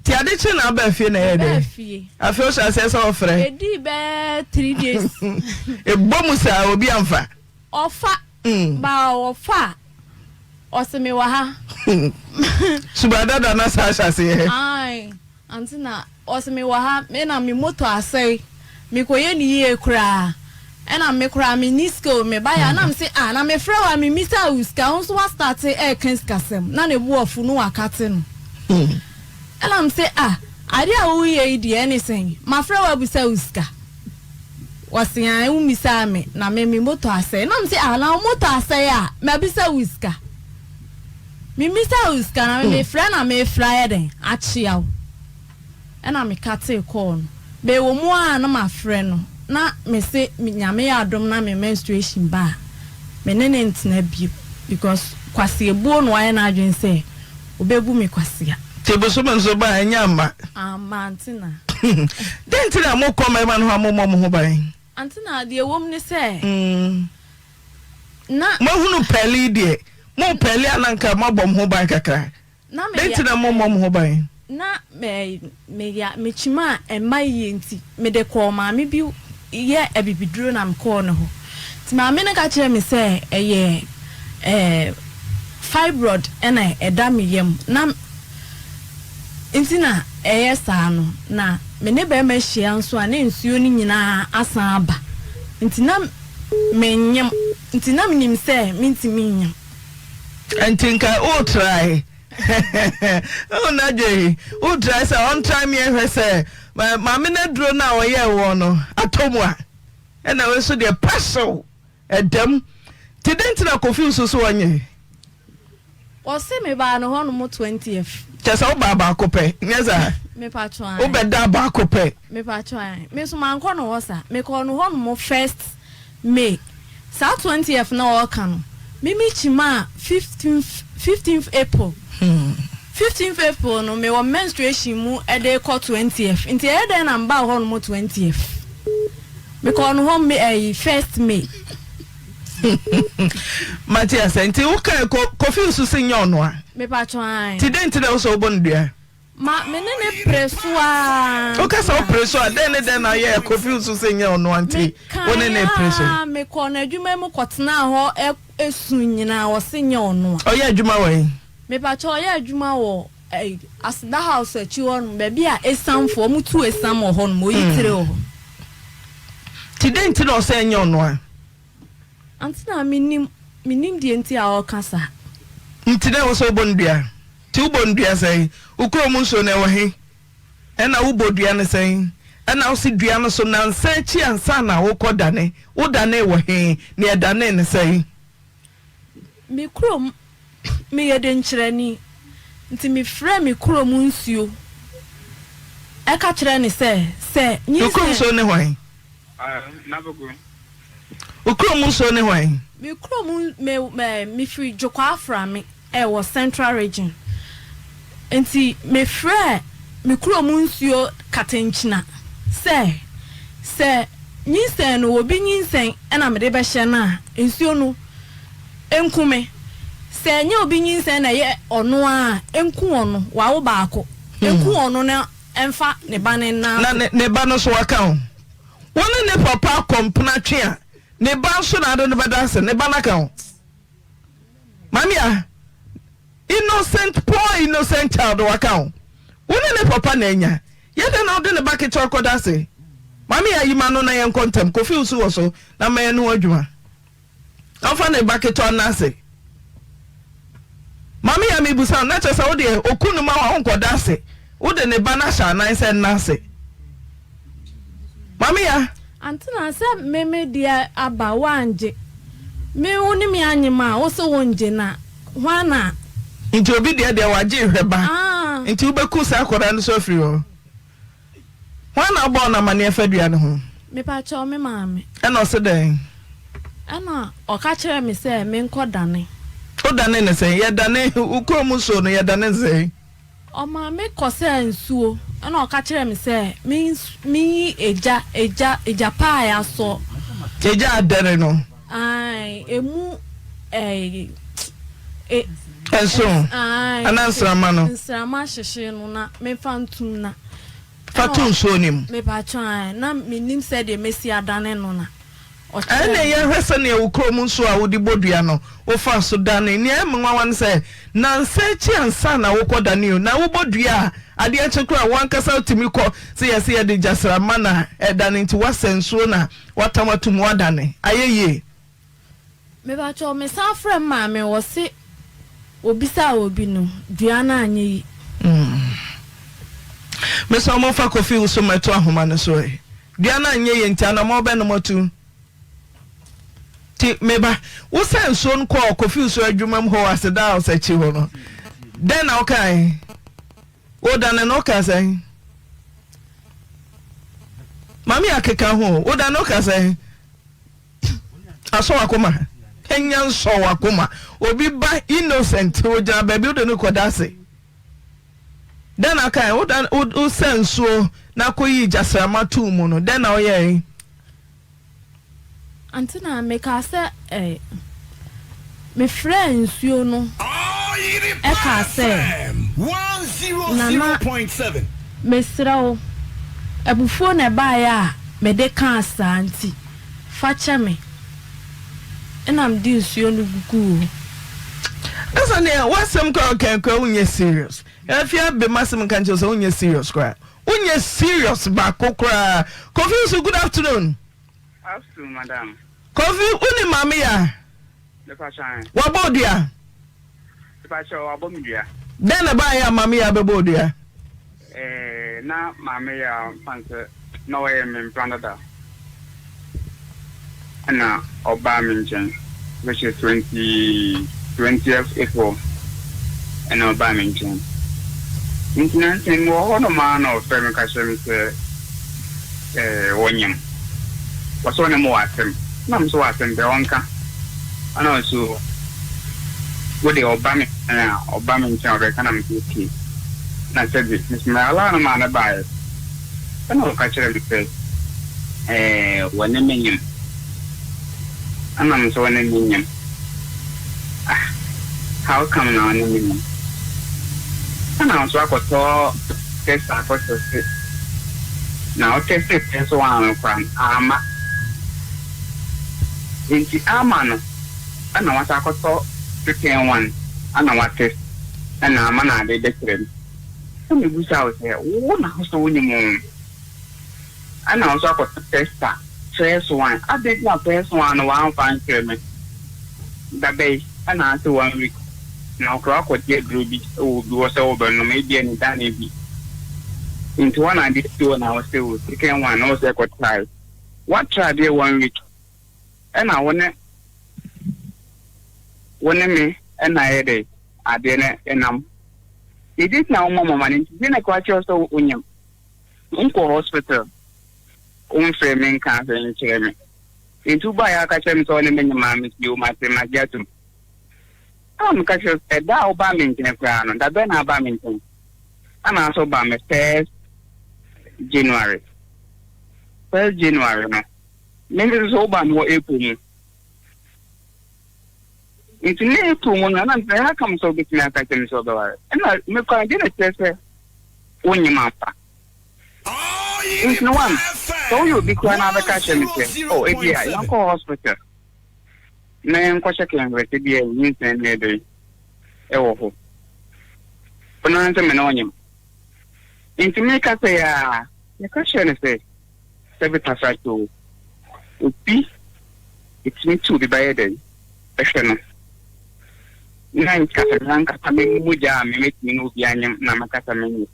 ti ade kye na abaa fie na ɛyɛ dɛ.
Mebaa fie.
Afei ɔhyɛ aseɛ sɛ ɔfrɛ.
Edii bɛɛ three days.
Ebɔ mu saa obi anfa.
Ɔfa ba ɔfa a ɔse me wɔ ha.
Suba dada na saa hyɛ aseɛ.
Ae. Ante na ɔse me wɔ ha me na me motor asɛe me kɔ yɛ no yie koraa ɛna me koraa me nni sika o me ba yɛ a na me se ah na me frɛ wo a me mmisaa wo sika wo nso wa starte ɛɛka sikasɛm na ne bo afu no wa kate no ɛna me se ah adeɛ a wo yɛ yi deɛ ɛne sɛn ma frɛ wo abusa wo sika ɔse ae wo mmisaa me na me me motor asɛe na me se ah na wo motor asɛe a ma bisa wo sika. Mimmisaa wo sika na me mefrɛ na mefrɛ ayɛ dɛn akyea wo ɛna me katee call no bɛ wɔ mu aa na mafrɛ no na mese Nyame yɛ adom na me menstruation ba a me ne no ntena bio because kwaseabuo na wayɛ n'adwene sɛ ɔbɛbu me kwasea.
Nti bosome nso ba a ɛnyɛ amma?
Amma Antenaa.
Dɛn nti na mokɔ mmarima no hɔ a mommɔ mo ho ban?
Antenaa, deɛ ɛwɔ mu ne sɛ na.
Moahunu pɛɛle yi deɛ, mo pɛɛle a na anka moabɔ mo ho ban kakra. Dɛn nti na mommɔ mo ho ban?
Na me meya mekyim a ɛmma yie nti mede kɔɔ maame bi yɛ abibiduro na mekɔɔ ne hɔ. Nti maame no ka kyerɛɛ me sɛ ɛyɛ ɛɛ fibroid na ɛda me yam na nti na ɛyɛ saa no. Na me ne barima hyia nso a na nsuo no nyinaa asan aba nti na Mennyem, nti na menim sɛ mentumi nnyem.
Nti nka wo try oh Nagye wo try sɛ ɔntry me ɛhwɛ sɛ maame no aduro no a ɔyɛɛ woɔ no atɔ mu a ɛna wei nso deɛ pahyew ɛdam nti dɛn nti na Kofi nso so ɔnyɛ.
Ɔse me baa ne hɔ nom 20th.
Kyɛ sɛ wo baa baako pɛ nyɛ saa?
Me patro ae.
Wo bɛ da baako pɛ.
Me patro ae. Me nso mankɔ ne hɔ saa. Me kɔɔ ne hɔ nom first May. Saa 20th na ɔɔka no, me me kyimaa 15th 15th April. 15th April no me wɔ menstruation mu ɛde rekɔ 20th. Nti ɛyɛ dɛn na me baa hɔ nom 20th? Me kɔɔ ne hɔ May ɛyi first May.
Mate asɛ nti wo kae ko kofi nso se nyɛ ɔno a.
Mepatwɔ ae.
Nti dɛn nti na wosɛ wobɔ no dua.
Ma me ne ne pere so aa.
Woka sɛ wo pere so a dɛn ne dɛn na ayɛ kofi nso se nyɛ ɔno a nti wo ne ne pere so.
Mekae aa mekɔɔ n'adwuma mu kɔtenaa hɔ su nyinaa ɔse nyɛ ɔno
a. Ɔyɛ adwuma wɔ he?
Mepatwɔ ɔyɛ adwuma wɔ Aseda house akyi hɔ nom baabi a esamfoɔ ɔmo tu esam wɔ hɔ nom oyi tire wɔ hɔ.
Nti dɛn nti na ɔsɛ ɛnyɛ ɔno a?
Ante na mennim, mennim deɛ nti a ɔreka saa.
Nti na ɛwɔ sɛ wobɔ no dua? Nti wobɔ no dua sɛn? Wo kurom nsuo no ɛwɔ he? Ɛna wobɔ dua no sɛn? Ɛna wose dua no so nansa akyi ansa na wokɔ dane? Wodanee wɔ he? Na yɛdanee no sɛn?
Me kurom, meyɛ denkyerɛni, nti mefrɛɛ me kurom nsuo ka kyerɛɛ no sɛ, sɛ
Wo kurom
nyinsɛn.
nsuo ne hwan? Wo kurom nsuo ne hwan?
Me kurom, me, me, mefiri Dwokwaa Frame. Ɛwɔ Central Region. Nti mefrɛɛ me kurom nsuo Katenkyena sɛ, sɛ nyinsɛn no obi nyinsɛn na mede bɛhyɛ no a, nsuo no nku me. Sɛ ɛnyɛ obi nyinsɛn na ɛyɛ ɔno ara a, ɛnku ɔno, wawo baako, ɛnku ɔno na ɛmfa ne ba no nna
Na
so.
ne ba no nso waka ho. Wo ne ne papa akɔ mpena twe a, ne ba nso na ade no bɛda ase, ne ba no aka ho. Maame a innocent poor innocent child waka ho. Wo ne ne papa na anya. Yɛ dɛn na wode ne ba ketewa kɔda ase? Maame a yi ma no na yɛnkɔ ntɛm. Kofi wo so wɔ so na mɛyɛ ne ho adwuma. Ɔmfa ne ba ketewa nna ase. Maame a mebusa no na kyerɛ sɛ wo deɛ oku no ma wa wonkɔda ase. Wode ne ba no ahyɛ anan sɛ nna ase. Maame ya.
Antena sɛ me me deɛ aba woangye me wo ne me anye ma wo se wongye na hwan na.
Nti obi deɛ deɛ wagye hwɛ ba
Ah.
nti wobɛku saa akwadaa no so afiri hɔ. Hwan na wobɔɔ no amaneɛ fa dua no ho?
Mepakyɛw me maame.
Ɛna ɔse dɛn?
Ɛna ɔka kyerɛɛ me sɛ menkɔ dane.
Wodane no sɛn? Yɛdane wo kurom nsuo no yɛdane no sɛn?
Ɔmaa me kɔsɛɛ nsuo, ɛna ɔka kyerɛɛ me sɛ menyi egya, egya, egya pa a yɛasɔ.
Egya adɛre no.
Ae, emu ɛɛ, e.
Nso,
Ae,
anaa nsramma no.
Nsramma hyehye no na memfa ntum na.
Fa to nsuo no mu.
Mepakyɛw, ae, na mennim sɛdeɛ mɛsi adane no na.
Ɛnneɛ yɛnhwɛ sɛdeɛ wo kurom nsuo a wode bɔ dua no, wofaa so danee. Nea ɛyɛ me nwanwa ne sɛ, nnansa akyi ansa na wokɔdane o. Na wobɔ dua a, adeɛ kye koraa a, wo ankasa wotumi kɔ. Sɛ yɛse yɛde gyasramma na ɛdane nti, woasɛ nsuo na woatam atom, woadane. Ayɛ yie.
Mepakyɛw mesan frɛ me maame ɔse obisaa obi no dua no anyɛ yi.
Mesrɛ mo mfa Kofi Wusu mmɛto ahoma no so ɛ. Dua no anyɛ yie nti anamɔn bɛn na moatu? Nti me ba, wosan nsuo no kɔɔ Kofi Wusu adwuma mu hɔ wɔ Aseda House akyi hɔ no, dɛn na wokae? Wodane no wokaa sɛn? Maame akeka ho, wodane no wokaa sɛn? Asɔ w'akoma, nya nsɔ w'akoma. Obi ba innocent, ogyina baabi wode no kɔda ase. Dɛn na ɔkae? Woda wosɛ nsuo na kɔyii gyasramma too mu no, dɛn na woyɛe?
Ante na mekaa sɛ eh, mefrɛɛ nsuo no kaa sɛ, Nana, mesrɛ wo, abufuo na ɛbaeɛ a mede kaa saa nti, fa kyɛ me. Ɛna mede nsuo no guguu hɔ.
Ɛsɛ neɛ w'asɛm koraa ɔkan koraa wonyɛ serious. Afia abe m'asɛm nka nkyerɛ sɛ wonyɛ serious koraa. Wonyɛ serious baako koraa. Kofi nso good afternoon.
Afternoon madam.
Kofi wonim maame ya?
Mepa kyɛw.
Wabɔ odua?
Mepa kyɛw wabɔ me dua.
Dɛn na ɛbaeɛ a maame ya bɛbɔ odua?
Eh, na maame ya mfa nsɛ na ɔyɛ me mpena dada. Ɛna ɔbaa me nkyɛn which is 20th April ɛna ɔbaa me nkyɛn. Nti nansa yi mewɔ hɔ nom ara na ɔfrɛ me ka kyerɛ me sɛ eh, wɔnyem. Ɔsɛ ɔne me wɔ asɛm. Na me nso wɔ asɛm pɛ ɔnka. Ɛna ɔse o, wo deɛ ɔba me nkyɛn a, ɔba me nkyɛn a ɔbɛka na me sɛ okay. Na sɛbe me nso me allow no maa no baeɛ. Ɛna ɔka kyerɛɛ me sɛ, Ɛɛ, wɔne me nyem. Ɛna me nso wɔne me nyem. Ah, how come na wɔne me nyem? Ɛna nso akɔtɔ test akɔtɛste. Na ɔtɛste test one no koraa no, amma. Nti amma no, ɛna wasan akɔtɔ second one, ɛna watɛst, ɛna ama na ade bɛkyerɛ me. Na mebisa wo sɛ, wo na wo sɛ wonim o? Ɛna wo nso akɔto tester first one. Adɛn nti na first one no woamfa ankyerɛ me? Da bɛn? Ɛna ase one week. Na koraa woakɔgye aduro bi wɔ obi hɔ sɛ wobɛnom, ebia nidane bi. Nti hɔ na ade si hɔ na wo sɛ o, second one na wo sɛ kɔ try. Woatra adeɛ one week, ɛna wo ne wo ne me ɛna ayɛ dɛ adeɛ no ɛnam. Dede nti na wo mmɔ mama no nti deɛ na ɛkɔ akyerɛ sɛ wo nyam. Wo nkɔ hospital wo nfrɛ me nka hwee nkyerɛ me. Nti wo baeɛ aka kyerɛ me sɛ wo ne me nyam a me si o mate magye atom. Ɛna meka kyerɛ sɛ da a wobaa me nkyɛn koraa no, da bɛn na abaa me nkyɛn? Ɛna nso wobaa me first January. First January no, me nso wobaa me wɔ April mu. Nti ne April mu no, ɛna mesɛ how come sɛ wobɛtumi aka kyerɛ me sɛ wobɛware? Ɛna mekɔ a, deɛ na ɛkyerɛ sɛ wonyem ampa. Nti no one, sɛ woyɛ obi koraa na abɛka kyerɛ me sɛ, oh, ebi a yɛnkɔ hospital na yɛnkɔhyɛ kɛnhwɛ sɛ bi a nyinsɛn no yɛ dɛn ɛwɔ hɔ. Ɔno ara sɛ me ne ɔnyem. Nti meka sɛ yɛ a, yɛka kyerɛ no sɛ, sɛ betafra o, obi ɛtumi tu obi ba yɛ dɛn ɛhwɛ no. Na nka sɛ me ankasa me mogya a me mɛtumi ne obi anyem na makasa menyɛ.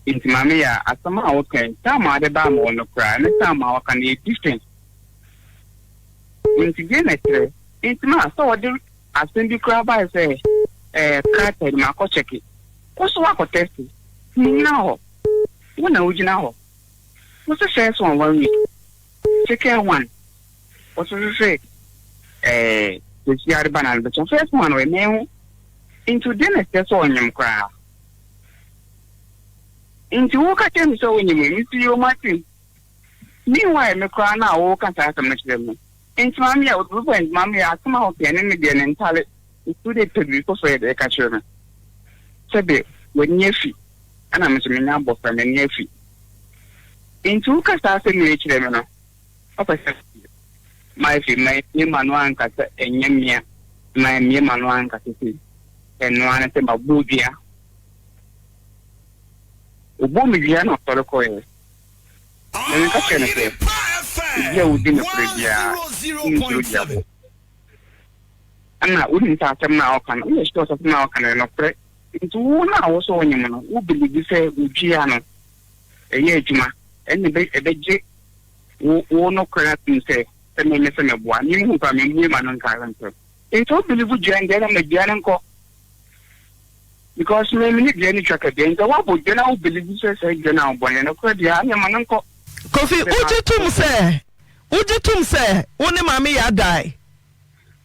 Nti maame yɛ a asɛm a woka yi, time a wode baa me hɔ no koraa ne time a wɔka no yɛ different. Nti deɛ na ɛkyerɛ? Nti ma sɛ wɔde asɛm bi koraa bae sɛ ɛɛ carted makɔ kyɛke. Wo so woakɔ test? Mennyina hɔ. Wo na wogyina hɔ. Wo se first one one week, second one wo so sɛ ɛɛ sɛsi ade ba na ade bɛkyɛ. First one wɔ ɛmɛn ho. Nti deɛ na ɛkyerɛ sɛ ɔnyem koraa? Nti woka kyerɛ me sɛ wonyem yi, mese yoo mate. Meanwhile me koraa no a woka saa asɛm no kyerɛ me no, nti maame yɛ, wopɛ nti maame yɛ asɛm a woka ɛne me deɛ ne ntale. Nti wode pɛ biribi foforɔ yɛ dɛ ka kyerɛ me. Sɛbe w'ani afi ɛna me nso menya abɔfra m'ani afi. Nti woka saa asɛm wei kyerɛ me no, wopɛ sɛ ma afei mammue m'ano anka sɛ ɛnyɛ me a, mammue m'ano anka sɛ sei. Ɛno ara ne sɛ mabɔ dua. Ɔbɔɔ me dua na ɔsɔre kɔeɛ. Na meka kyerɛɛ no sɛ, Obi a ɔdi nokorɛ biara nsuro duabɔ. Ɛna wonim sɛ asɛm no a ɔka no, woyɛ sure sɛ asɛm no a ɔka no yɛ nokorɛ. Nti wo no a wo sɛ wonyem no, wo believe sɛ wo dua no ɛyɛ adwuma, ɛna ɛbɛgye wo wo nokorɛ atom sɛ sɛ me me sɛ meboa. Me hu koraa memmue m'ano nka asɛm sɛ. Nti wo believe dua no deɛ ɛna ma dua no nkɔ. Because me me ne dua no twa ka dua nti woabɔ dua na wo believe sɛ saa dua no a wobɔ no yɛ nokorɛ deɛ a ɛna ma no nkɔ.
Kofi, wogye tom sɛ wogye tom sɛ wo ne Maame Yaa dae?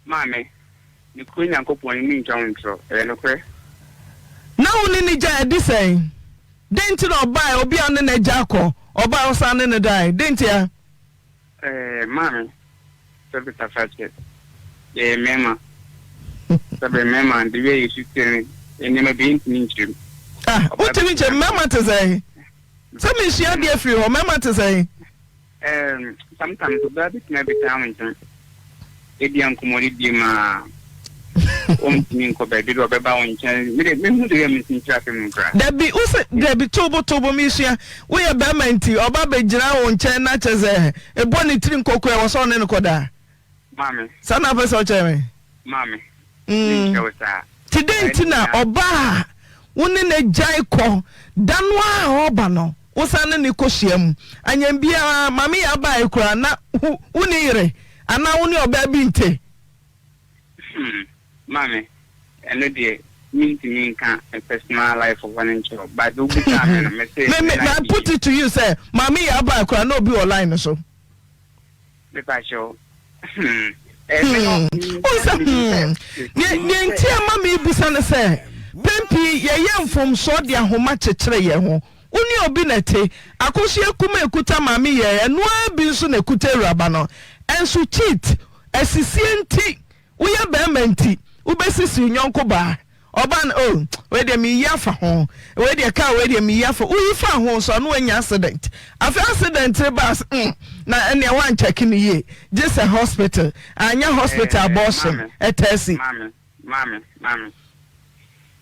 Maame, nokorɛ Nyankopɔn ni mentwa wo ntorɔ, ɛyɛ nokorɛ.
Na wo ne no gyae adi sɛn? Dɛn nti na ɔbae, obi a wo ne no agya akɔ, ɔbae wosan ne no dae, dɛn ntia?
Ɛɛ maame, sɛbe tafakyɛ, yɛyɛ mmarima, sɛbe mmarima de wia yɛ su tire ne nneɛma bi yɛntumi nkyerɛ mu.
Ah, wontumi nkyerɛ mu, mmarima te sɛn? Sɛ mesua adeɛ firi hɔ, mmarima te sɛn?
Ɛɛm, sometimes ɔbaa bi tumi abɛtena wo nkyɛn, ebia nkɔmmɔdidie mu a, ɔntumi nkɔ baabi bi a ɔbɛba wo nkyɛn. Me de, mehu deɛ mesi nkyerɛ asɛm no koraa.
Dabi, wo se, dabi, tobo, tobo, mesua. Woyɛ bɛrima nti, ɔba bɛgyina wo nkyɛn na kyerɛ sɛ, ɛbɔ ne tiri nkɔkɔ ɛwɔ sɛ ɔne no kɔda.
Maame.
Saa na apɛ sɛ ɔkyerɛ me?
Maame, menkyerɛ wo saa.
Nti dɛn nti na ɔbaa a wo ne no agyae kɔ da no ara a ɔreba no, wosan ne no kɔhyia mu? Anyɛ biara, Maame Yaa baeɛ koraa na wonni yere anaa wo ne ɔbaa bi nte?
Hmm, Maame, ɛno deɛ mentumi nka me personal life hɔ no nkyerɛ wo, but wobisaa me no, mese
Me, me, I put it to you sɛ Maame Yaa baeɛ koraa na obi wɔ line no so.
Mepakyɛw, hmm.
Hmm. Wohu sɛ, hmm. Deɛ nti a ma mebusa ne sɛ, pɛn pii yɛyɛ mfomsoɔ de ahoma kyekyere yɛn ho. Wo ne obi na ɛte. Akosua kum a ɛkuta maame yɛ, ɛno ara bi nso na ɛkuta awuraba no. Ɛnso cheat, asisie nti, woyɛ barima nti, wobɛsisi wo yɔnko baa. Ɔbaa no oh wei deɛ meyi afa ho wei deɛ car wei deɛ meyi afa woyi fa ho nso ano anya accident afei accident no baa mm na ɛnea wankyɛke no yie gye sɛ hospital anyɛ hospital eh, abortion ɛtaa si.
Maame maame maame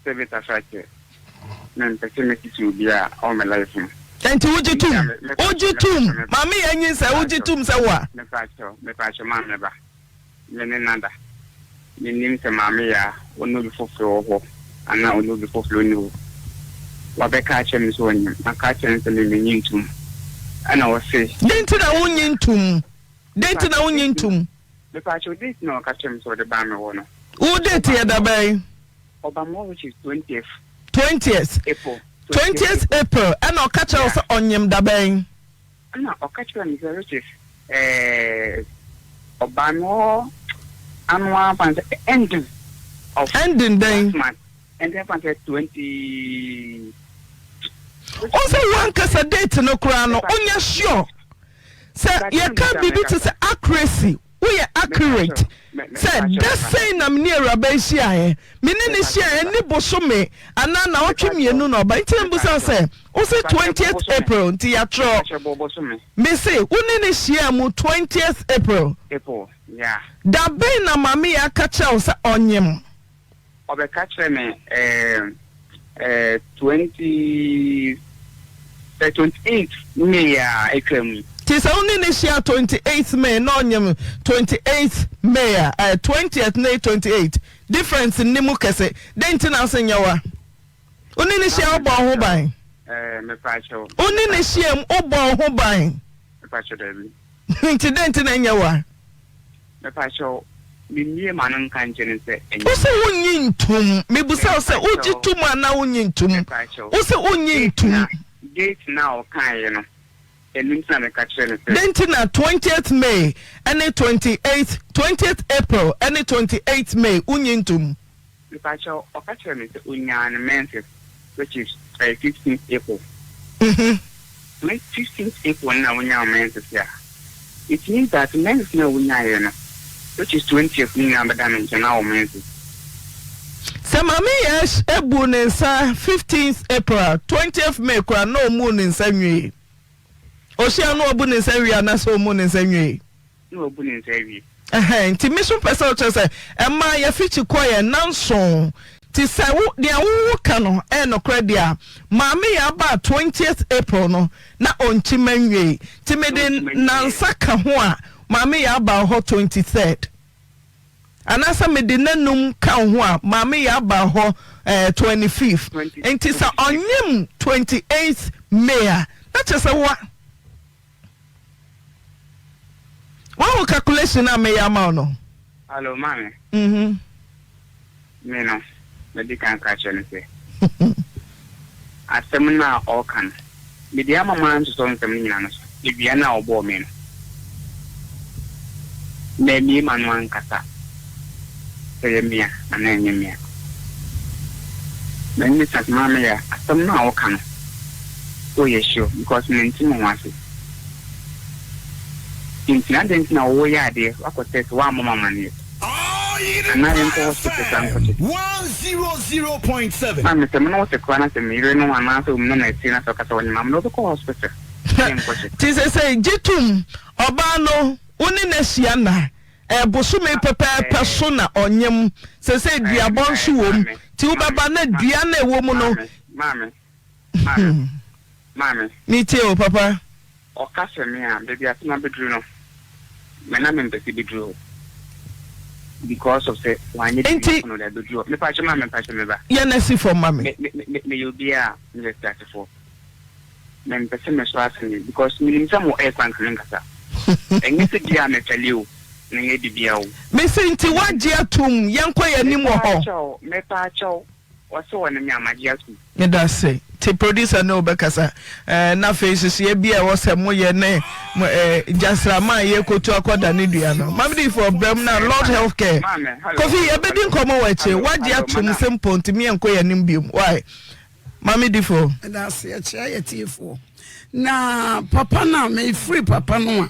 sɛ bi tafra kyɛ mempɛ sɛ mɛsisi obi a ɔwɔ me life mu.
Nti wogye tom wogye tom maame yɛ nyinsɛn wogye tom sɛ wo a.
Mepa kyɛw mepa kyɛw maame ba. Me ne no ada. Mennim sɛ Maame Yaa ɔne obi foforɔ wɔ hɔ anaa ɔne obi foforɔ nni hɔ. Wabɛka akyerɛ me sɛ ɔnyem. Maka akyerɛ no sɛ me mennye ntom. Ɛna ɔse.
Dɛn nti na wonnye ntom? Dɛn nti na wonnye ntom?
Mepaakyɛw, date na ɔka kyerɛ me sɛ ɔde baa me hɔ no.
Wo date yɛ da bɛn?
Ɔba me hɔ which is twentieth.
Twentieth.
April.
Twentieth April. Ɛna ɔka kyerɛ wo sɛ ɔnyem da bɛn?
Ɛna ɔka kyerɛɛ me sɛ, Richard, ɛɛ, ɔbaa me hɔ. Ano ara fa no sɛ ending of
Ending dɛn?
last month. Ending fa no sɛ 20.
Wo sɛ woankasa date no koraa no wonyɛ sure sɛ yɛka biribi te sɛ accuracy woyɛ accurate sɛ da sɛn na mene awuraba yi hyiaeɛ me ne ne hyiaeɛ ne bosome anaa naawɔtwe mmienu na ɔba nti na mbusa sɛ wo se 20th April nti yɛatwerɛ me se wo ne ne hyiaa mu 20th April da bɛn na maame yɛ aka kyerɛ wo sɛ ɔnyem
Ɔbɛka kyerɛ me ɛɛ ɛɛ 20 sɛ 28 May a atwa mu yi.
Nti sɛ wo ne no hyia 28 May na ɔnyem 28 May a, ɛɛ 20th ne 28 difference nni mu kɛse, dɛn nti na wose nyɛ wo a? Wo ne no hyia wobɔ wo ho ban?
Ɛɛ mepaakyɛw.
Wo ne no hyiam wobɔ wo ho ban?
Mepaakyɛw daabi.
Nti dɛn nti na ɛnyɛ wo a?
Mepakyɛw, mimmue m'ano nka nkyerɛ no sɛ ɛnyɛ
Wo se wonnye ntom. Mebisa wo sɛ wogye tom anaa wonnye ntom? Wo se wonnye ntom.
Date no a ɔkaeɛ no, ɛno nti na meka kyerɛɛ no sɛ.
Dɛn nti na twentieth May ne 28th, twentieth April ne 28th May wonnye ntom?
Mepakyɛw, ɔka kyerɛɛ me sɛ onyaa ne menses which is ɛyɛ fifteenth April. Me fifteenth April no na wonyaa wo menses a, it means that menses no a wonyaeɛ no which is twentieth no nyinaa bɛda me nkyɛn na wo menses.
Sɛ Maame Yash buu ne nsa fifteenth April a, twentieth May koraa na ɔmmuu ne nsa nwiei. Ɔhyia no wabu ne nsa nwie anaasɛ ɔmmuu ne nsa nwiei?
Na wabu ne nsa awie.
Ɛhɛn, nti me so mpɛ sɛ wokyerɛ sɛ ɛmaa yɛfikyi kɔɔ yɛn nnanson. Nti sɛ wo, nea wo wo ka no ɛyɛ nokorɛ deɛ a, Maame Yaa baa twentieth April no na ɔnkyi mma nwiei. Nti mede nnansa ka ho a, Maame Yaa baa hɔ 23rd. Anaasɛ mede nnanum ka wo ho a, Maame Yaa baa hɔ eh, 25th. Nti sɛ ɔnyem 28th May a, na kyerɛ sɛ wa. Wahu calculation a meyɛ ama wo no?
Hello, maame.
Mhm.
Me no, madi kan ka kyerɛ no sɛ, asɛm no a ɔreka no, mede ama mansosɔ nsɛm no nyinaa no so, dua no a ɔbɔɔ me no, mammue m'ano ankasa sɛ ɛyɛ me a anaa ɛnyɛ me a. M'ani sa maame yɛ asɛm no a woka no woyɛ sure because mente me ho ase nti adɛn nti na woyɛ adeɛ woakɔ test woammɔ me amaneɛ anaa yɛnkɔ hospital koraa nkɔ check. Maame sɛ me ne wo te koraa na sɛ me yere no anaasɛ omi no na ɛte na sɛ ɔka sɛ ɔnyem a me ne wo bɛkɔ hospital na yɛnkɔ check.
Nti sesei gye tom ɔbaa no wo ne no ahyia nna Ɛyɛ bosome pɛpɛɛpɛ so na ɔnyem. Seesei duabɔ nso wɔ mu. Nti wobɛba na dua no a ɛwɔ mu no.
Maame, maame, maame.
Metie o, papa.
Ɔka sɛ me a, baabi a asɛm abɛduru no, me na mempɛ sɛ ɛbɛduru hɔ. Because of sɛ wanyɛ biribi akɔ no de abɛduru hɔ. Mepa kyɛ maame, mepa kyɛ me ba.
Yɛ no asi fam ma me.
Me, me, me, meyɛ obi a meyɛ teasefoɔ. Mempɛ sɛ mɛsɔ asene because menim sɛ mo air kora nka menkasa. Ɛnyɛ sɛ bia mefɛle o, menyɛ bibia o.
Mese nti woagye atom, yɛnkɔ yɛn anim wɔ hɔ.
Mepaakyɛw, mepaakyɛw, ɔse ɔne me a magye atom.
Medase. Nti producer ne wo bɛkasa eh, na afei nhyehyɛeɛ bi a ɛwɔ sɛ moyɛ ne mo eh, gyasrama a yɛrekɔtu akɔda ne dua no. Maame Difoɔ brɛ mu na Lord Healthcare. Kofi yɛbɛdi nkɔmmɔ wɔ akyire. Woagye atom simple nti meɛnkɔ yɛn anim biom. Why? Maame Difo.
Meda ase ɛkyerɛ yɛ tiefoɔ. Na papa no a mefiri papa no a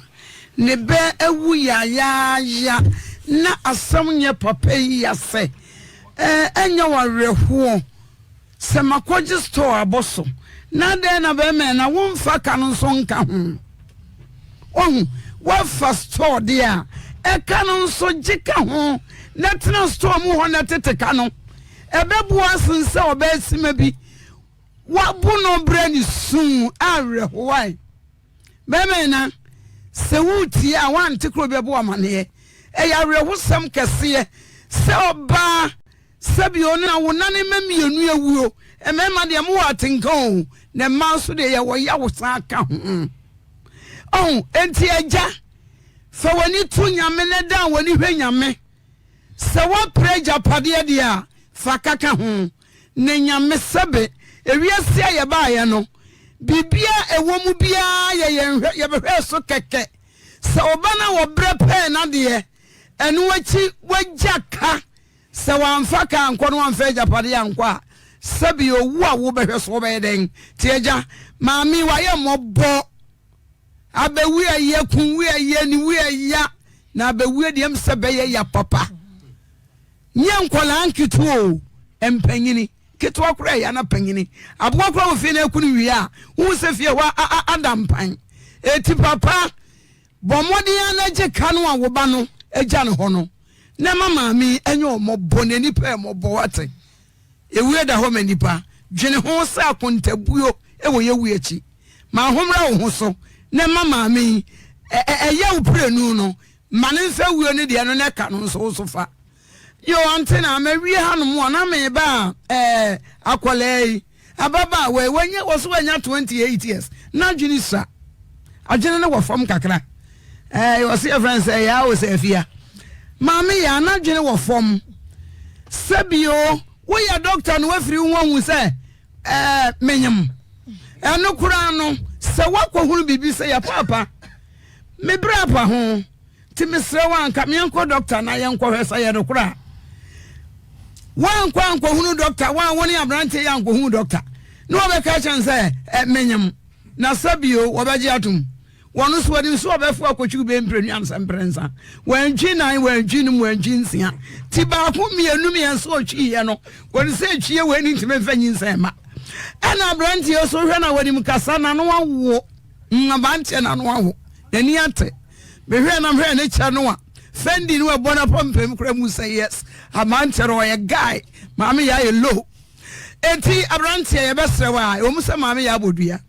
ne bɛ awu yayaaya na asɛm nyɛ papa yi ya sɛ ɛnyɛ wɔ awerɛhoɔ sɛ makɔgye store abɔ so na dɛn na bɛrima na womfa ka no nso nka ho wahu wafa store deɛ a ɛka no nso gye ka ho na tena store mu hɔ na tete ka no Ɛbɛboa sen sɛ ɔbaa bi wɔabo no brɛ ne su a awerɛhowae. Bɛrima na sɛ woretie a woante koro bɛbɔ amaneɛ. Ɛyɛ awerɛhosɛm kɛseɛ sɛ ɔbaa sɛbi ɔno na wo nane mma mmienu awuo. Mmarima deɛ mowɔ atenka o, na mmaa nso deɛ yɛwɔ yawo san ka ho. Ɔho, enti agya, fa w'ani to Nyame na dan w'ani hwɛ Nyame. Sɛ woapere agyapadeɛ deɛ a, fa ka ka ho. Na Nyame sɛbe, ewiase a yɛbaeɛ no, biribiara a ɛwɔ mu biara yɛ yɛn hwɛ, yɛbɛhwɛɛ so kɛkɛ. Sɛ ɔba no a ɔbrɛ pɛɛ n'adeɛ, Ɛno akyi wagya ka. Sɛ wamfa ka ankɔ na wamfa agyapadeɛ ankɔ a, sɛbi owu a wobɛhwɛ so wobɛyɛ dɛn? Nti agya, maame yi wayɛ mmɔbɔ. Abɛwu ɛyɛ, kunwu ɛyɛ, niwu ɛya, na abɛwue deɛ m sɛ bɛyɛ ya papa. Nyɛ nkwadaa nketewa o, mpanyini. Ketewa koraa ɛya na panyini. Aboa koraa wɔ fie na aku no wie a, wohu sɛ fie hɔ ada mpan. Eti papa, Bɔ mmɔden ara na gye ka no a wo ba no agya no hɔ no, na ma maame yi nyɛ wo mmɔbɔ, na nnipa yɛ mmɔbɔ, woate? Ewuo da hɔ ma nnipa. Dwene ho sɛ akontabuo wɔ yɛn wuo akyi. Ma ho mmra wo ho so, na ma maame yi, ɛ, ɛ, ɛyɛ wo prenu no, ma no mfa wuo no deɛ no na ɛka no nso wo so fa. Yoo, ante na mawie hanom a, na meba a, ɛɛ, akwadaa yi. Ababaawa yi, wanya, wɔso wanya 28 years. N'adwene sua. Adwene no wɔ fam kakra. Ɛɛ, wɔse yɛfrɛ no sɛ yaa o sɛ afia. Maame yaa, n'adwene wɔ fam. Sɛbio, woyɛ dɔkta na wafiri wo ho ahu sɛ, ɛɛ, menyem. Ɛno koraa no, sɛ woakɔhunu biribi sɛ yɛ paapa, me berɛ apa ho. Nti mesrɛ wo anka meɛnkɔ dɔkta na yɛnkɔhwɛ sɛ yɛ nokorɛ a. Woankɔ ankɔhunu dɔkta, wo a wo ne aberanteɛ yi ankɔhunu dɔkta na wɔbɛka kyerɛ no sɛ eh, menyem na sɛ bio wɔbɛgye atom. Wɔn nso wɔde nsuo ɔbɛfo akɔtwiw bɛyɛ mprenu ansa mprɛnsa. Wantwi nan, wantwi num, wantwi nsia. Ti baako, mmienu, mmiɛnsa ɔtwiiɛ no, wɔde sɛ twie wei ne ntumi mfa nyinsɛn ma. Ɛna aberanteɛ so hwɛ na wɔnim kasa n'ano awo. Aberanteɛ n'ano awo, n'ani ate. Mehwɛɛ na mehwɛɛ ne kyɛ no a Fendi no ɛbɔ no apampam kora mu sɛ yes aberanteɛ no ɔyɛ guy maame yɛ ayɛ low eti aberanteɛ yɛbɛsrɛ wo a ɛwɔ mu sɛ maame yɛ abɔ dua